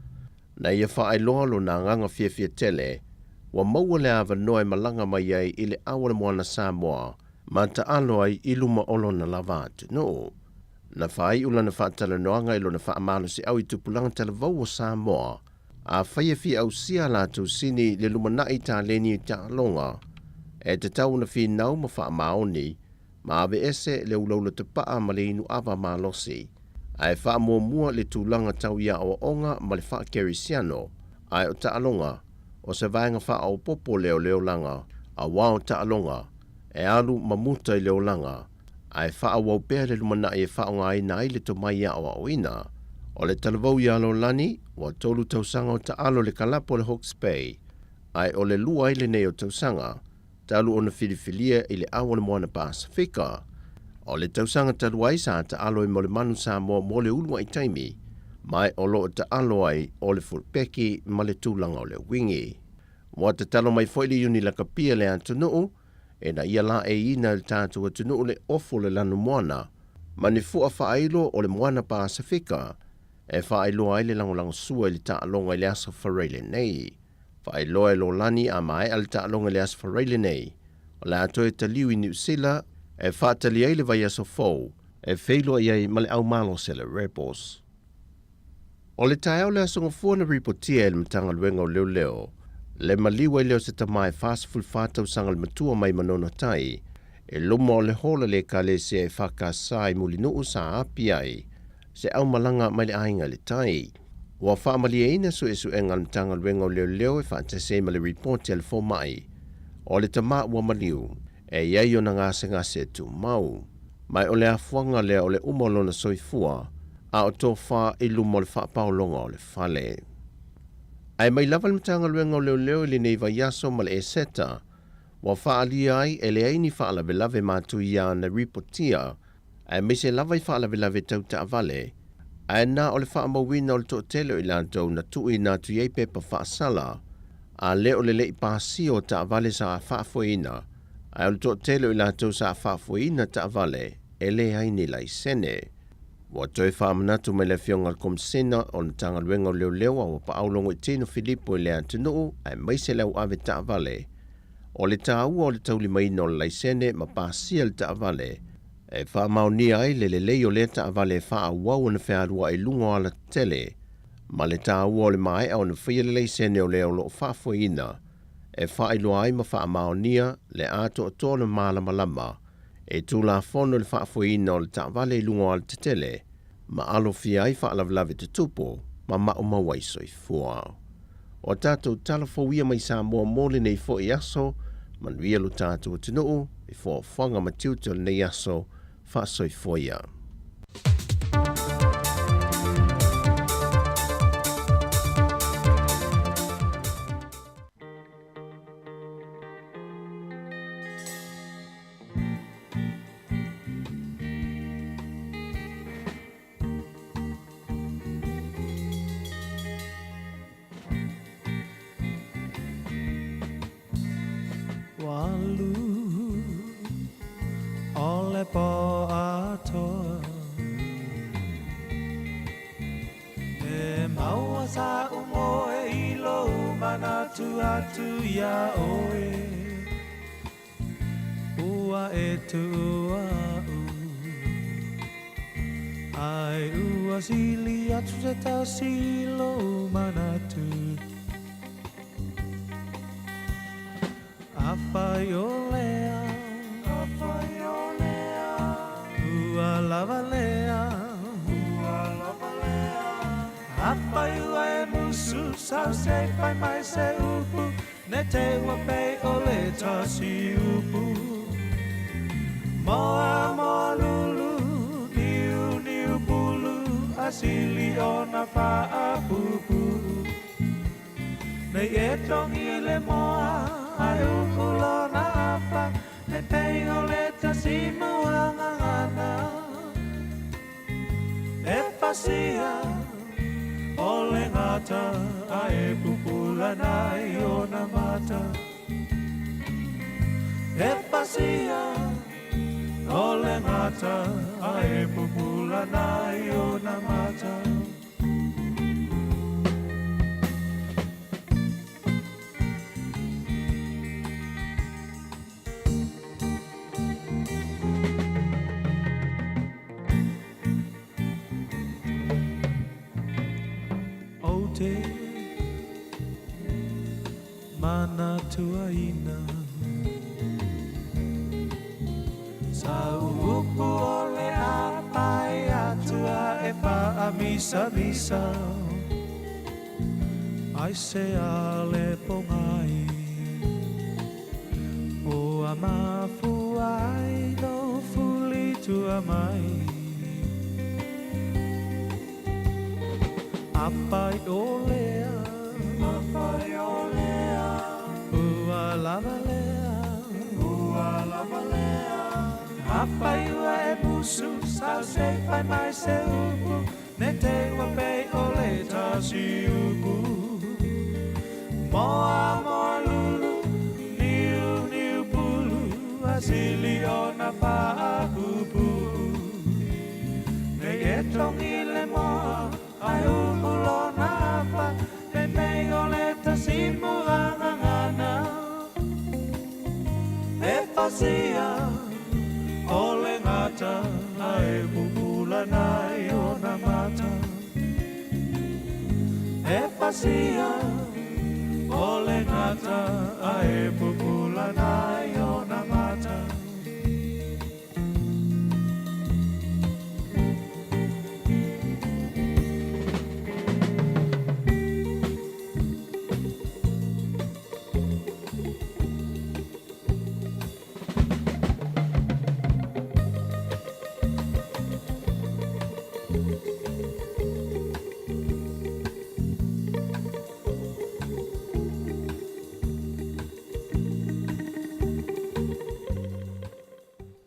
Na ia faailoa lona agaga fiafia tele, ua maua le avanoa e malaga mai ai i le au o le Moana Samoa ma taalo ai i luma o lona lava atunuu. Na faaiu lana faatalanoaga i lona faamalosiau i tupulaga talavou o Samoa, afai e fia ausia a latou sini i le lumanai i taleni i taaloga, e tatau ona finau ma faamaoni, ma aveese le ulaula tapaa ma le inu ava malosi, ae faamuamua le tulaga tau i aoaoga ma le faakerisiano, ae o taaloga, o se vaega faaopoopo lea o le olaga, auā o taaloga, e alu ma muta i le olaga, ae faaauau pea le lumanai e faaaogaina ai le tomai aoaoina. O le talavou iā Lolani, ua 3 tausaga o taalo i le kalapu a le Hawke's Bay, ae o le lua ai lenei o tausaga talu ona filifilia i le au o le Moana Pasefika. O le tausaga talu ai sa taalo ai mo le Manu Samoa mo le uluai taimi, ma o lo o taalo ai o le fulpeki ma le tulaga o le wingi. Ua tatalo mai foi le Iuni Lakapi a le atunuu ina ia laeiina e le tatou atunuu le ofu o le lanumoana ma ni fua faailo o le Moana Pasefika e faailoa ai le lagolagosua i le taaloga i le Aso Faraile lenei. Faailoa e Lolani a maea le taaloga i le Aso Faraile nei, o le a toe taliu i Niu Sila e faatali ai le vaiaso fou e feiloai ai ma le au malosi a le Rebels. O le taeao le Aso Gafua na ripotia e le Matagaluega o Leoleo le maliu ai lea o se tama e 44 tausaga le matua mai Manono Tai i luma o le hola le Ekalesia e FKS i Mulinuu sa api ai se aumalaga mai le aiga i le tai. Ua faamalieina suesuega a le Matagaluega o Leoleo e faatasi ai ma le ripoti a le fomai o le tama ua maliu e i ai ona gasegase tumau. Ma o le afuaga lea o le uma o lona soifua a o tofa i luma o le faapaologa o le fale. Ae mai lava le Matagaluega o Leoleo i lenei vaiaso ma le Eseta, ua faaalia ai e leai ni faalavelave matuia na ripotia, aemaise lava i faalavelave tau taavale, ae na o le faamauina o le toatele o i latou na tuuina atu i ai pepa faasala, a le o le le'i pasia o taavale sa faafoeina, ae o le toatele o i latou sa faafoeina taavale e leai ni laisene. Ua toe faamanatu mai le Afioga i le Komesina o le Matagaluega o Leoleo a ua paau Logoitino Filipo i le atunuu aemaise le au ave taavale, o le taua o le taulimaina o le laisene ma pasia le taavale e faamaonia ai le lelei o lea taavale e faaauau ona fealuai i luga o alatetele, ma le taua o le maea ona faia le laisene o lea o lo o faafoeina e faailoa ai ma faamaonia le atoatoa o le malamalama e tulafono le faafoeina o le taavale i luga o alatetele ma alofia ai faalavelave tutupu ma maumau ai soifua. O tatou tala fou ia mai Samoa mo lenei foi aso, manuia lo tatou atunuu i foafoaga ma tiute o lenei aso, faasoifua ia. Walu o le pō atoa E maua sa'u moe i lou manatu atu iā ʻoe Ua e tuʻu aʻu Ai ua sili atu se tasi i lou manatu Afai o lea Afai o lea Ua lava lea Ua lava lea Afai ua e musu sau se i fai mai se upu Ne te i ua pei o le tasi upu Moa moa lulu niu niu pulu A sili ona faapuupuu Nei e togi le moa ai uku lona afa Ne pei o le tasi muagagana E pasia o le gata a e pupula nai ona mata E pasia o le gata a e pupula nai ona mata. fa'amanatuaina Sa upu o le apai atua e fa'amisamisa Ai se ale pogai Ua mafua ai lou fulitua mai Apai o lea Apai o lea Ua lava lea Ua lava lea Afai ua e musu sau se i fai mai se upu Ne te i ua pei o le tasi upu Moa moa lulu niu niu pulu A sili ona faapuupuu Nei e togi le moa ae uu lona afa E pei o le tasimu a gagana E fasia o le gata ae pupula nai ona mata E fasia o le gata ae pupula nai ona mata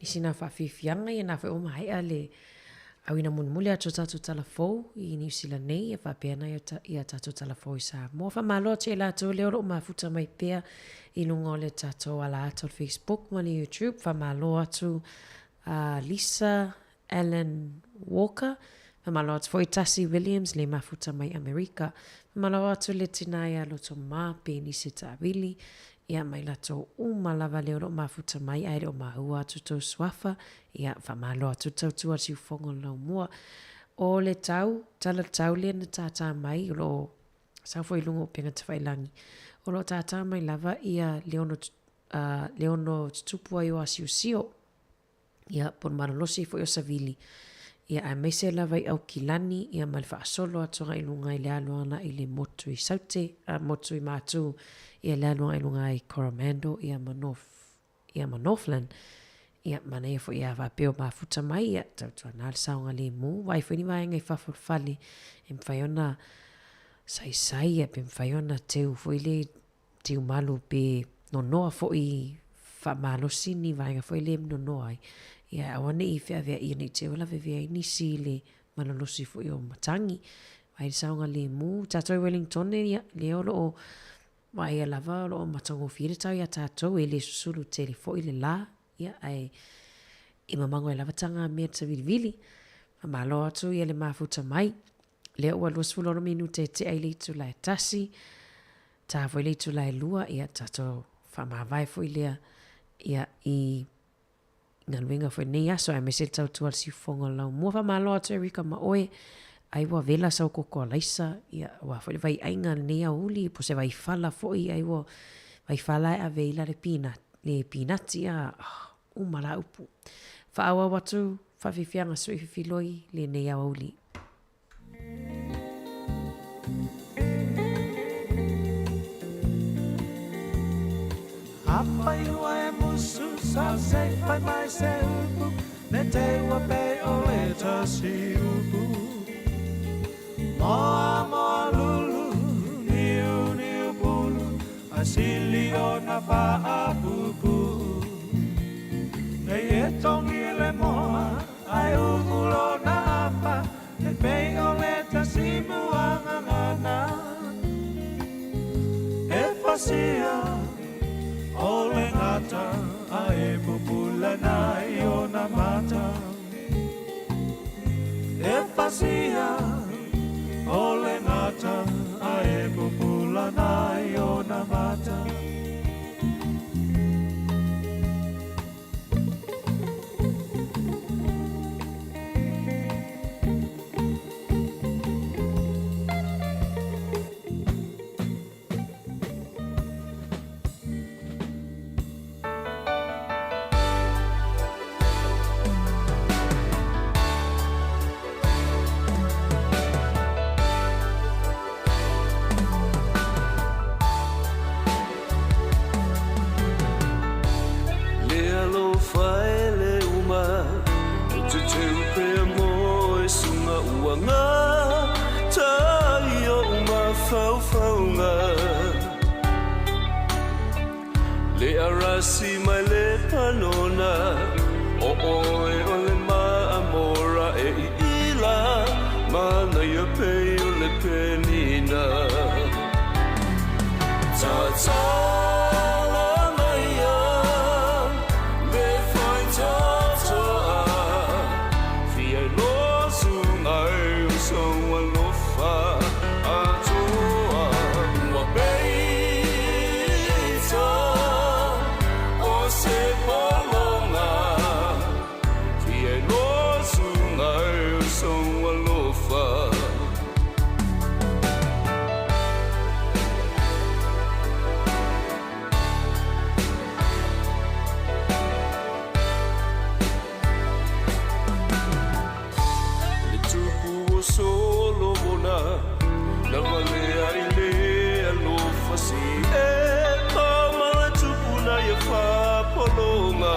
I sina faafiafiaga ia na foi ua maea le auina mulimuli atu o tatou tala fou i Niu Sila nei ia faapea ana ia tatou tala fou i Samoa. Faamalo atu ia latou lea o lo o mafuta mai pea i luga o le tatou ala ata o le Facebook ma le YouTube. Faamalo atu a Lisa Allen Walker. Faamalo atu foi Tasi Williams le mafuta mai Amerika. Faamalo atu le tina ia Lotomā Penise Taavili ia mai latou uma lava lea o lo o mafuta mai ae le o maua atu tou suafa ia faamalo atu le tautua siufogo le laumua. O le tau, tala tau lea na tātā mai o lo o sau foi i luga o upega tafailagi. O lo o tātā mai lava ia le ono, le ono tutupu ai o Asiosio. Ia, po o le malolosi foi o Savili, ia, aemaise lava i Aukilani, ia, ma le faasolo atu agai i luga i le alu agai i le motu i Saute, a, motu i Matū, ia, le alu agai i luga i Coromandel, ia, ma North, ia, ma Northland. Ia, manaia foi a faapea o mafuta mai, ia, tautuana le saogalemu, vaai foi ni vaega i fafo o le fale, e mafai ona saisai, ia, pe mafai ona teu foi le tiumalu pe nonoa foi faamalosi ni vaega foi lea e nonoa ai, ia aua ne i feaveaia ne i te i ua lavevea ai nisi i le malolosi foi o matagi, vaai le saogalemu. Tatou i Wellingtone, ia, lea o lo o vaaia lava o lo o matagofie le tau iā tatou, e le susulu tele foi le lā, ia, ae e mamago ai lava tagamea i le savilivili. Faamalo atu ia le mafuta mai. Lea ua 26 minute e tea i le itula e tasi, ta foi le itula e lua, ia tatou faamavae foi lea ia i galuega foi lenei aso aemaise le tautua a le siufofoga o le laumua. Faamalo atu Erica ma oe, ai ua vela sau koko alaisa, ia aua foi le vaiaiga lenei aoauli, po o se vaifala foi, ai ua vaifala e ave i la le pina, le pinati a, oh, uma la upu. Faaauau atu faafiafiaga sui fifiloi lenei aoauli. Afai ua e musu sau se i fai mai se upu Ne te ua pei o le tasi upu Moa moa lulu niu niu pulu Ae sili ona faapuupuu Nei e togi le moa ae uu lona afa E pei o le tasimu a gagana E fasia o le gata Ae pupula nai ona mata E fasia o le gata Ae pupula nai ona mata. tasi mai le panona O oe o le maamora e i ila Mana ia pei o le penina Tatala maia le faitatoa Fia losu ngai o sou alofa atoa Ua peita o se polonga Fia losu ngai o sou alofa. Le tupu o Solomona Na valea i le alofa si e ma le tupu na ia whapolonga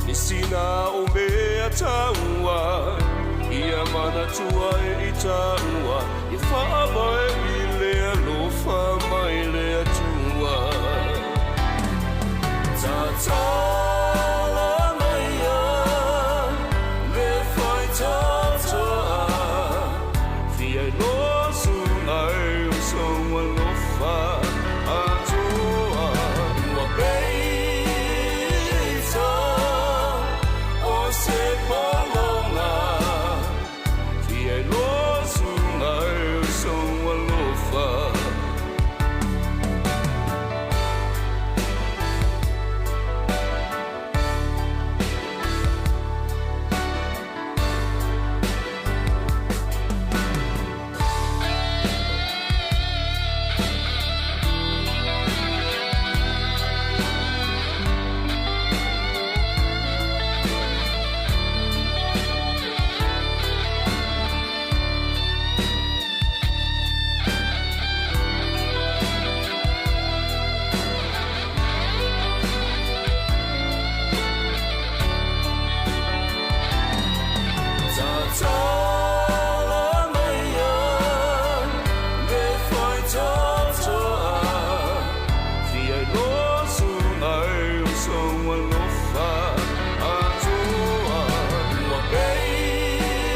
Ni sina o mea taua Ia manatua e i taua I whaabae i le alofa mai le atua. Tatala maia le faitatoa Fia losu ngai o sou alofa atoa Ua peita o se polonga Fia losu ngai o sou alofa. Tatala maia le faitatoa Fia losu ngai o sou alofa atoa Ua peita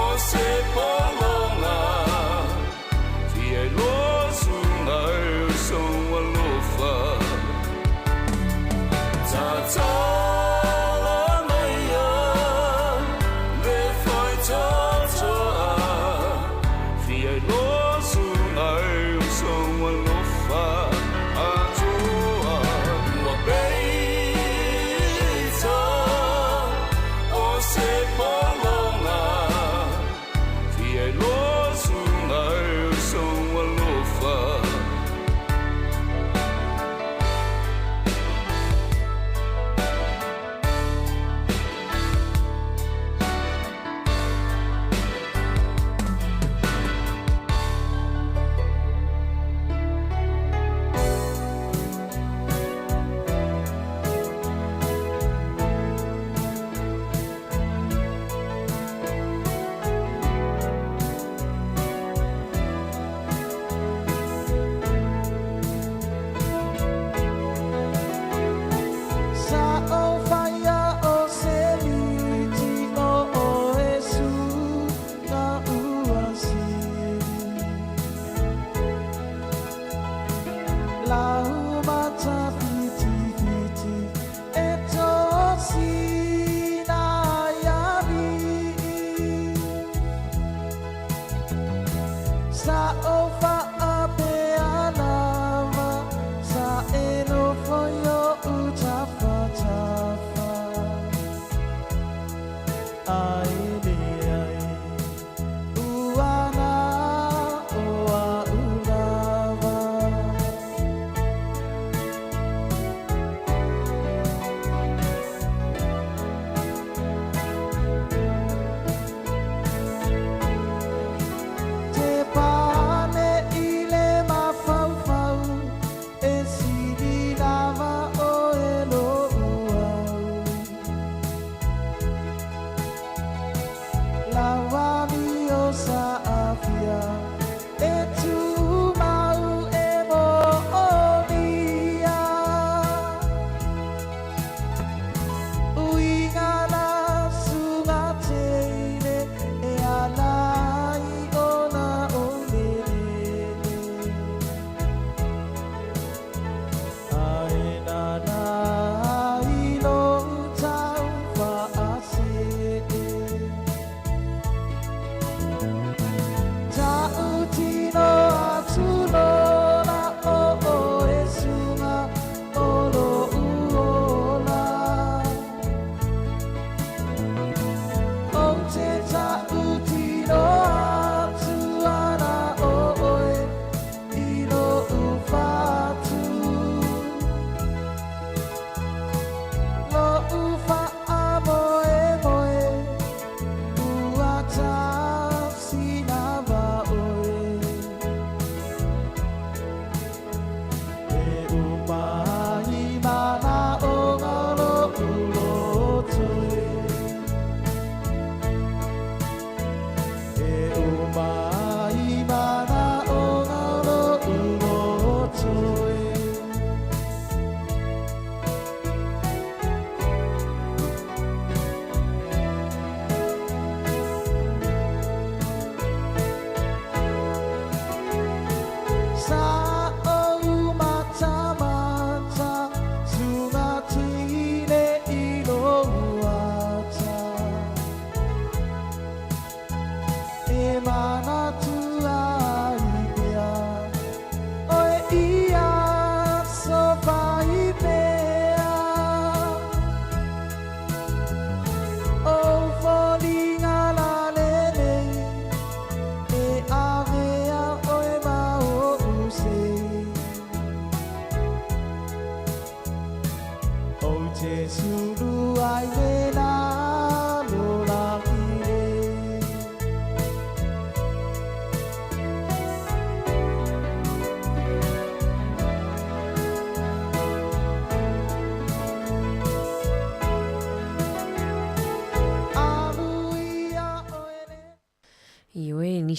o se polonga Fia losu ngai o sou alofa. Tatala maia le faitatoa Fia losu ngai o sou alofa atoa Ua peita o se polonga Fia losu ngai o sou alofa. Sa o whaia o se miti o o esu na ua si. Lau mata fiti fiti e tō sina iavi. Sa o whaa pe alama, sa e no foio u tafa tafa. Ai le ai, uana o a ulava.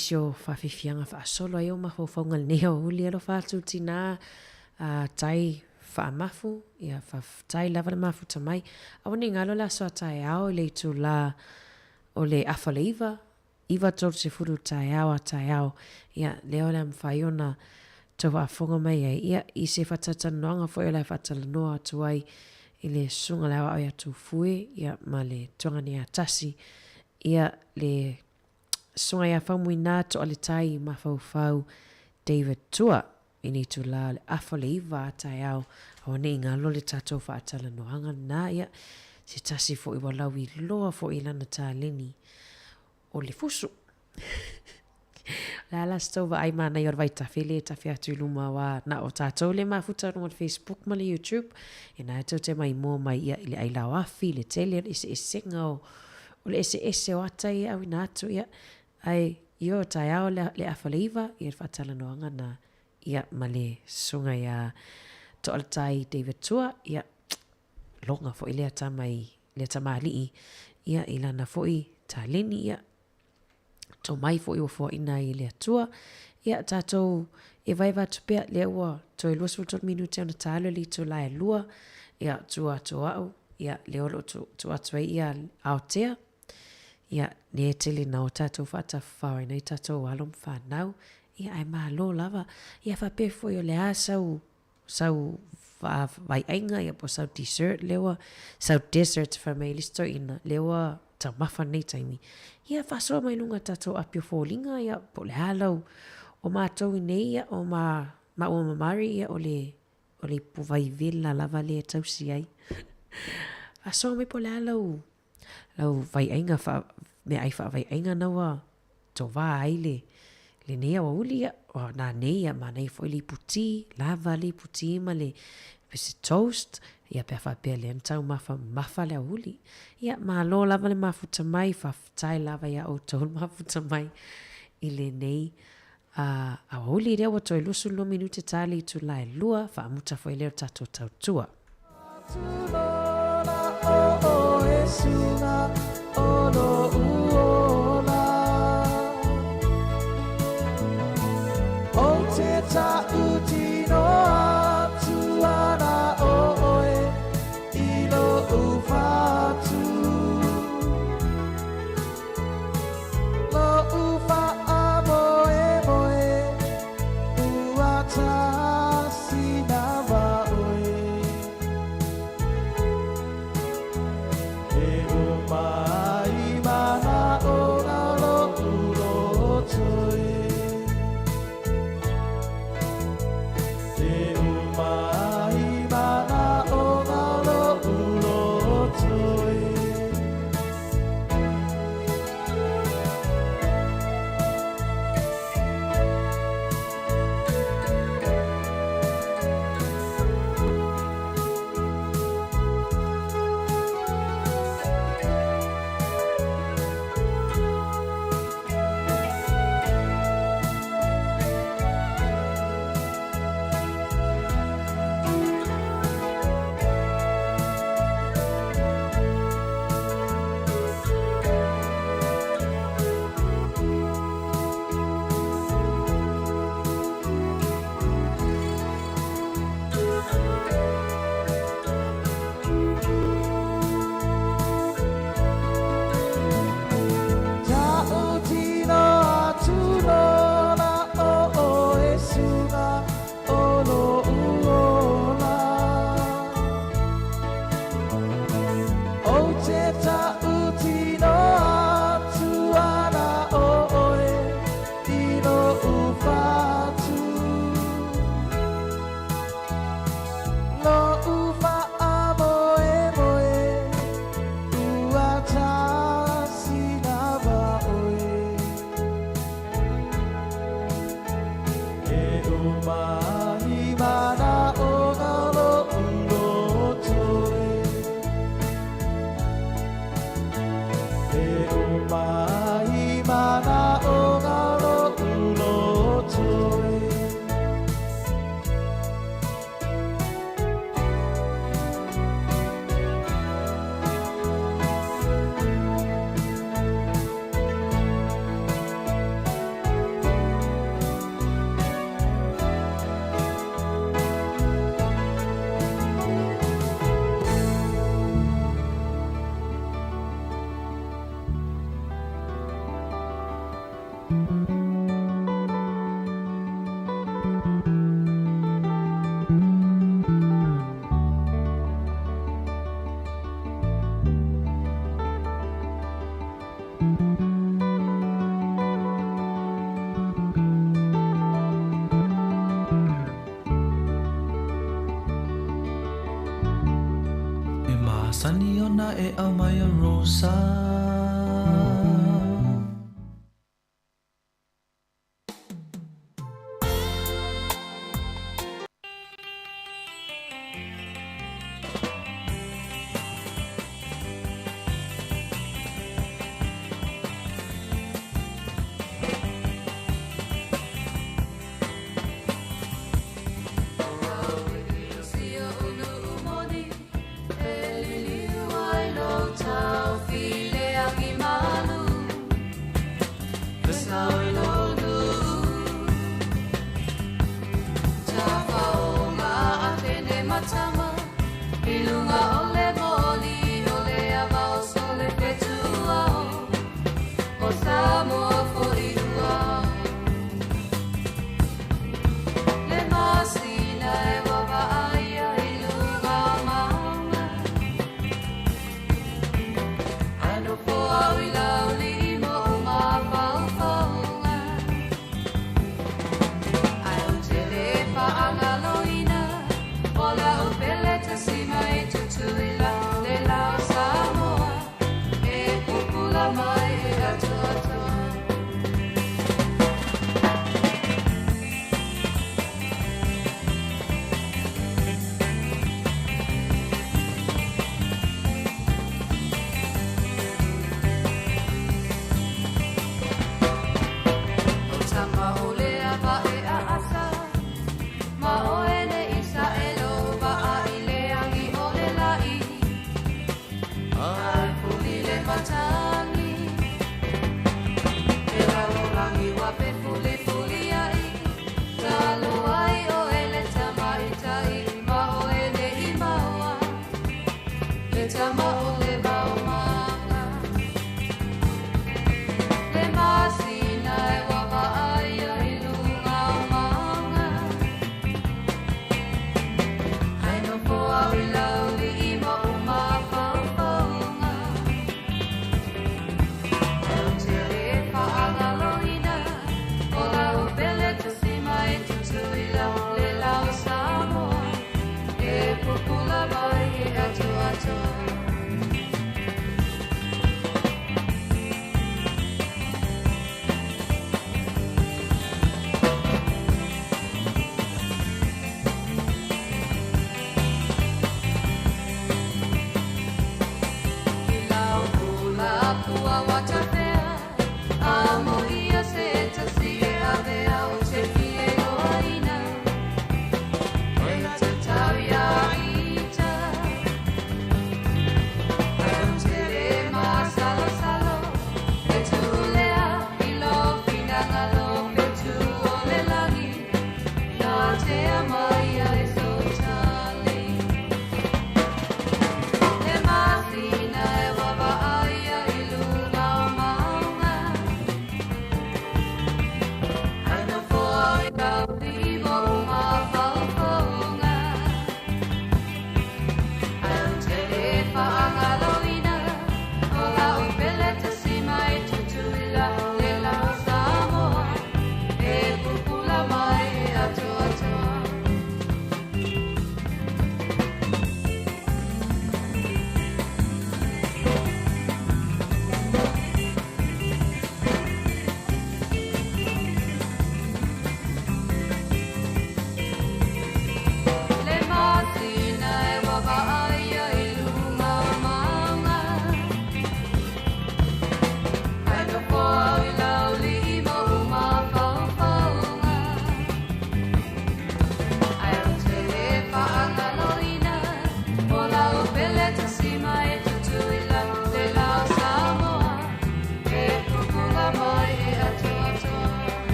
nisi o faafiafiaga faasolo ai o mafaufauga i lenei aoauli. Alofa atu tinā a tai faamafu, ia faafetai lava le mafuta mai. Aua ne i galo le aso a taeao i le itulā o le afa o le iva, 9:30 taeao a taeao, ia lea o le a mafai ona tou faafofoga mai ai, ia i se faatalatalanoaga foi o le a faatalanoa atu ai i le Susuga i le Aoao ia Tufue, ia ma le Tuaganeatasi, ia le Susuga ia Faumuina Toaletai Mafaufau David Tua i le itulā o le afa o le iva a taeao, aua ne i galo le tatou faatalanoaga lena, ia se tasi foi ua lauiloa foi i lana taleni o le fusu. O le a la se tou vaai manaia o le vaitafe lea e tafe atu i luma aua na o tatou lea e mafuta i luga o le Facebook ma le YouTube, ia na e tou te maimoa mai ia i le ailaoafi, le tele o le eseesega o o le eseese o ata ia e auina atu ia ae ioe taeao le le afa o le iva ia le faatalanoaga na ia ma le susuga ia Toaletai David Tua ia loga foi lea tama i lea tamalii ia i lana foi taleni ia tomai foi ua foaina ai e le Atua. Ia, tatou e vaeva atu pea, lea ua toe 23 minute ona ta alu i le itula e lua, ia, tua atu o au, ia, lea o lo o tu, tu atu ai ia Aotea, ia, lea e tele na o tatou faatafafao ai nai tatou alo ma fanau, ia, ae malo lava. Ia, faapea foi o le a sau sau vaiaiga ia po o sau dessert lea ua, sau dessert fai mai le isi toeaina lea ua taumafa lenei taimi. Ia faasoa mai luga o tatou api o foliga ia po o le a lau, o matou i nei ia o ma, maua ma Mari ia o le, o le ipu vai vela lava lea e tausi ai. Faasoa mai po o le a lau, lau vaiaiga faa, meaai faavaiaiga na ua tovā ai le, lenei aoauli, ia, o nanei, ia, manaia foi le ipu ti, lava le ipu ti ma le, se toast, ia pe a faapea lea na taumafa mamafa le aoauli. Ia, malo lava le mafuta mai, faafetai lava iā outou le mafuta mai i lenei aoauli lea ua toe 22 minute ta le itula e lua, faamuta foi lea o le tatou tautua. Masani ona e au mai a Rosa. Tau file angi malu.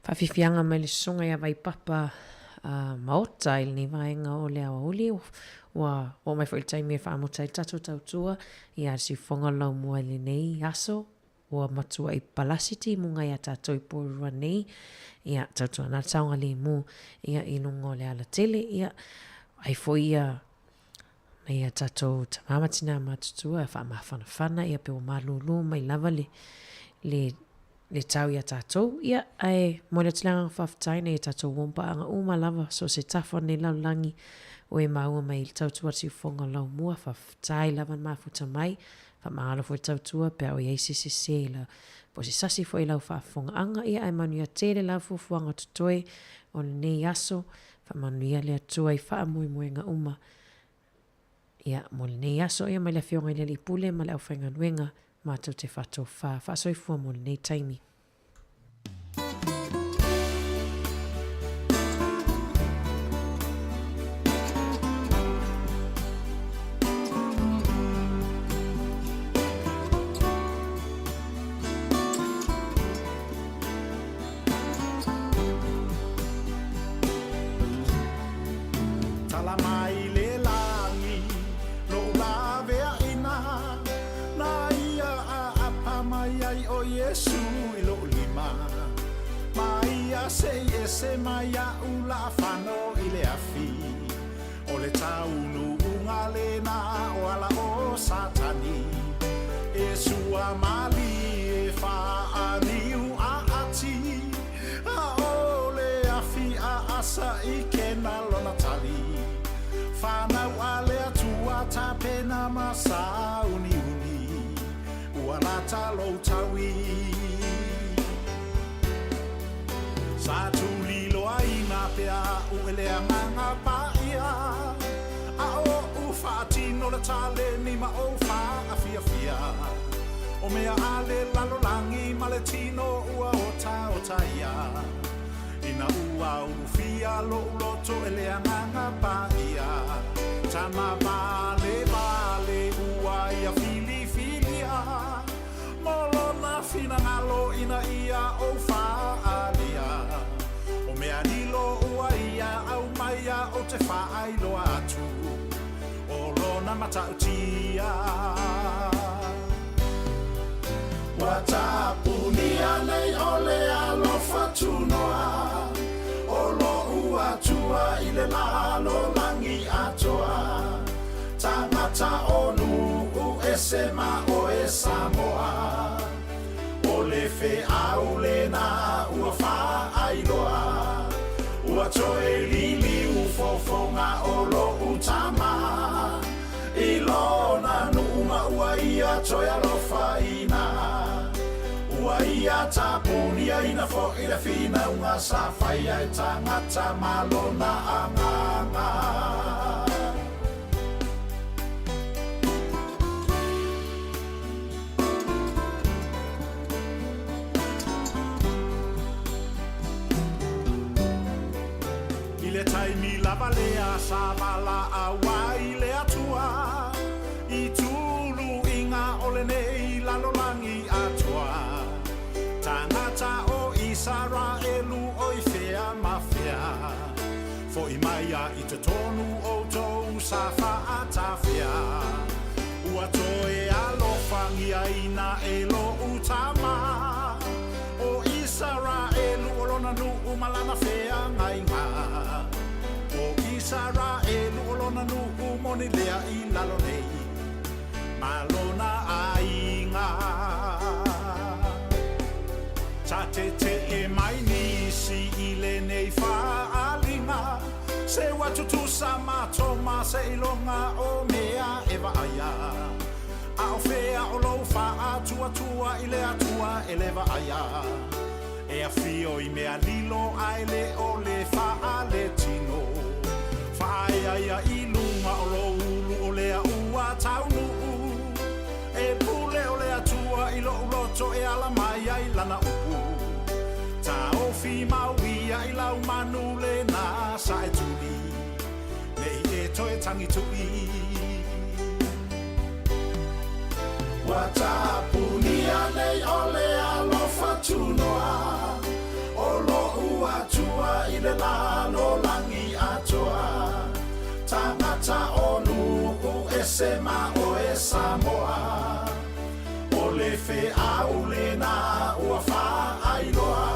Faafiafiaga mai le susuga ia Vaipapa Maota i lenei vaega o le aoauli. Ua oo mai foi le taimi e faamuta ai le tatou tautua ia le siufofoga o le laumua i lenei aso. Ua matuai palasi timuga ia tatou i Porirua nei. Ia tautuana le saogalemu ia i luga o le alatele. Ia ai foi ia nai a tatou tama ma tina matutua e faamafanafana ia pe ua malūlū mai lava le, le, le tau iā tatou. Ia, ae momoli atu le agaga faafetai nai a tatou uo ma paaga uma lava, so o se tafa o lenei lalolagi o e maua mai i le tautua a le siufofoga o Laumua, faafetai lava le mafuta mai, faamagalo foi le tautua pe a o i ai se sese i lau, po o se sasi foi i lau faafofogaaga, ia ae manuia tele lau fuafuaga totoe o lenei aso, Faamanuia le Atua i faamoemoega uma ia mo lenei aso ia mai le Afioga i le Alii Pule ma le aufaigaluega matou te faatofa faasoifua mo lenei taimi. Tala mai le lagi, lou laveaina, Na ia aapa mai ai ʻo Iesū i loʻu lima, Ma ia ia sei ese mai a'u la'afano i le afi. O le taunu'uga lena o ala o Satani. E sua mali e fa'aniu a'ati. A o le afi a'asa i kena lona tali. Whanau a le atua tapena ma sa uni uni. Ua lata lou taui. Sa tuli loa ina pea u ele anganga pa ia. A o u whaatino le tale ni ma o wha a fia fia. O mea ale lalolangi ma le tino ua o ta o ta ia. Ina ua ulufia lo uloto ele anganga pa ia. Tama vale vale ua ia fili filia. Molona finangalo ina ia o whaalia. O mea lilo ua ia au maia o te whaailoa atu. O lona matautia. Ua tapunia nei o le alofa tunoa. O lo'u atua i le lalolangi atoa. Tagata o nu'u ese ma oe Samoa. O le fe'au lena ua fa'ailoa. Ua toe liliu fofoga o lo'u tama. I lona nu'u ma ua ia toe alofaina. Ua ia tapunia ina fo'i le finauga sa faia e tagata ma lona agaga. I le taimi lava lea sa valaau ai le Atua. I tuluiga o lenei lalolagi atoa. Tagata o Isaraelu o i fea ma fea. Fo'i mai a i totonu outou sa fa'atafea. Ua toe alofagiaina e lo'u tama. O Isaraelu o lona nu'u ma lana feagaiga. O Isaraelu o lona nu'u moni lea i lalo nei. Ma lona aiga. Sa tete'e mai nisi i lenei fa'aliga. Se ua tutusa matou ma se'iloga o mea e va'aia. A o fea o lou fa'atuatua i le Atua e le va'aia. E afio i mea lilo ae le o le fa'aletino. Fa'aeaia i luga o lou ulu o lea ua taunu'u. E pule o le Atua i lo'u loto e ala mai ai lana upu. Taofi mau ia i lau manu lena sa e tuli. Nei e toe tangi tui. Ua tapunia nei o le alofa tunoa. O lo'u Atua i le lalolagi atoa. Tagata o nu'u ese ma oe Samoa. O le fe'au lena ua fa'ailoa.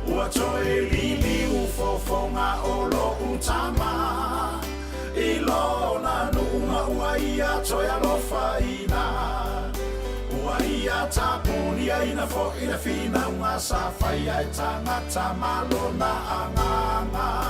Ua toe liliu fofoga o lo'u tama. I lona nu'u ma ua ia toe alofaina. Ua ia tapunia ina fo'i le finauga sa faia e tagata ma lona agaga.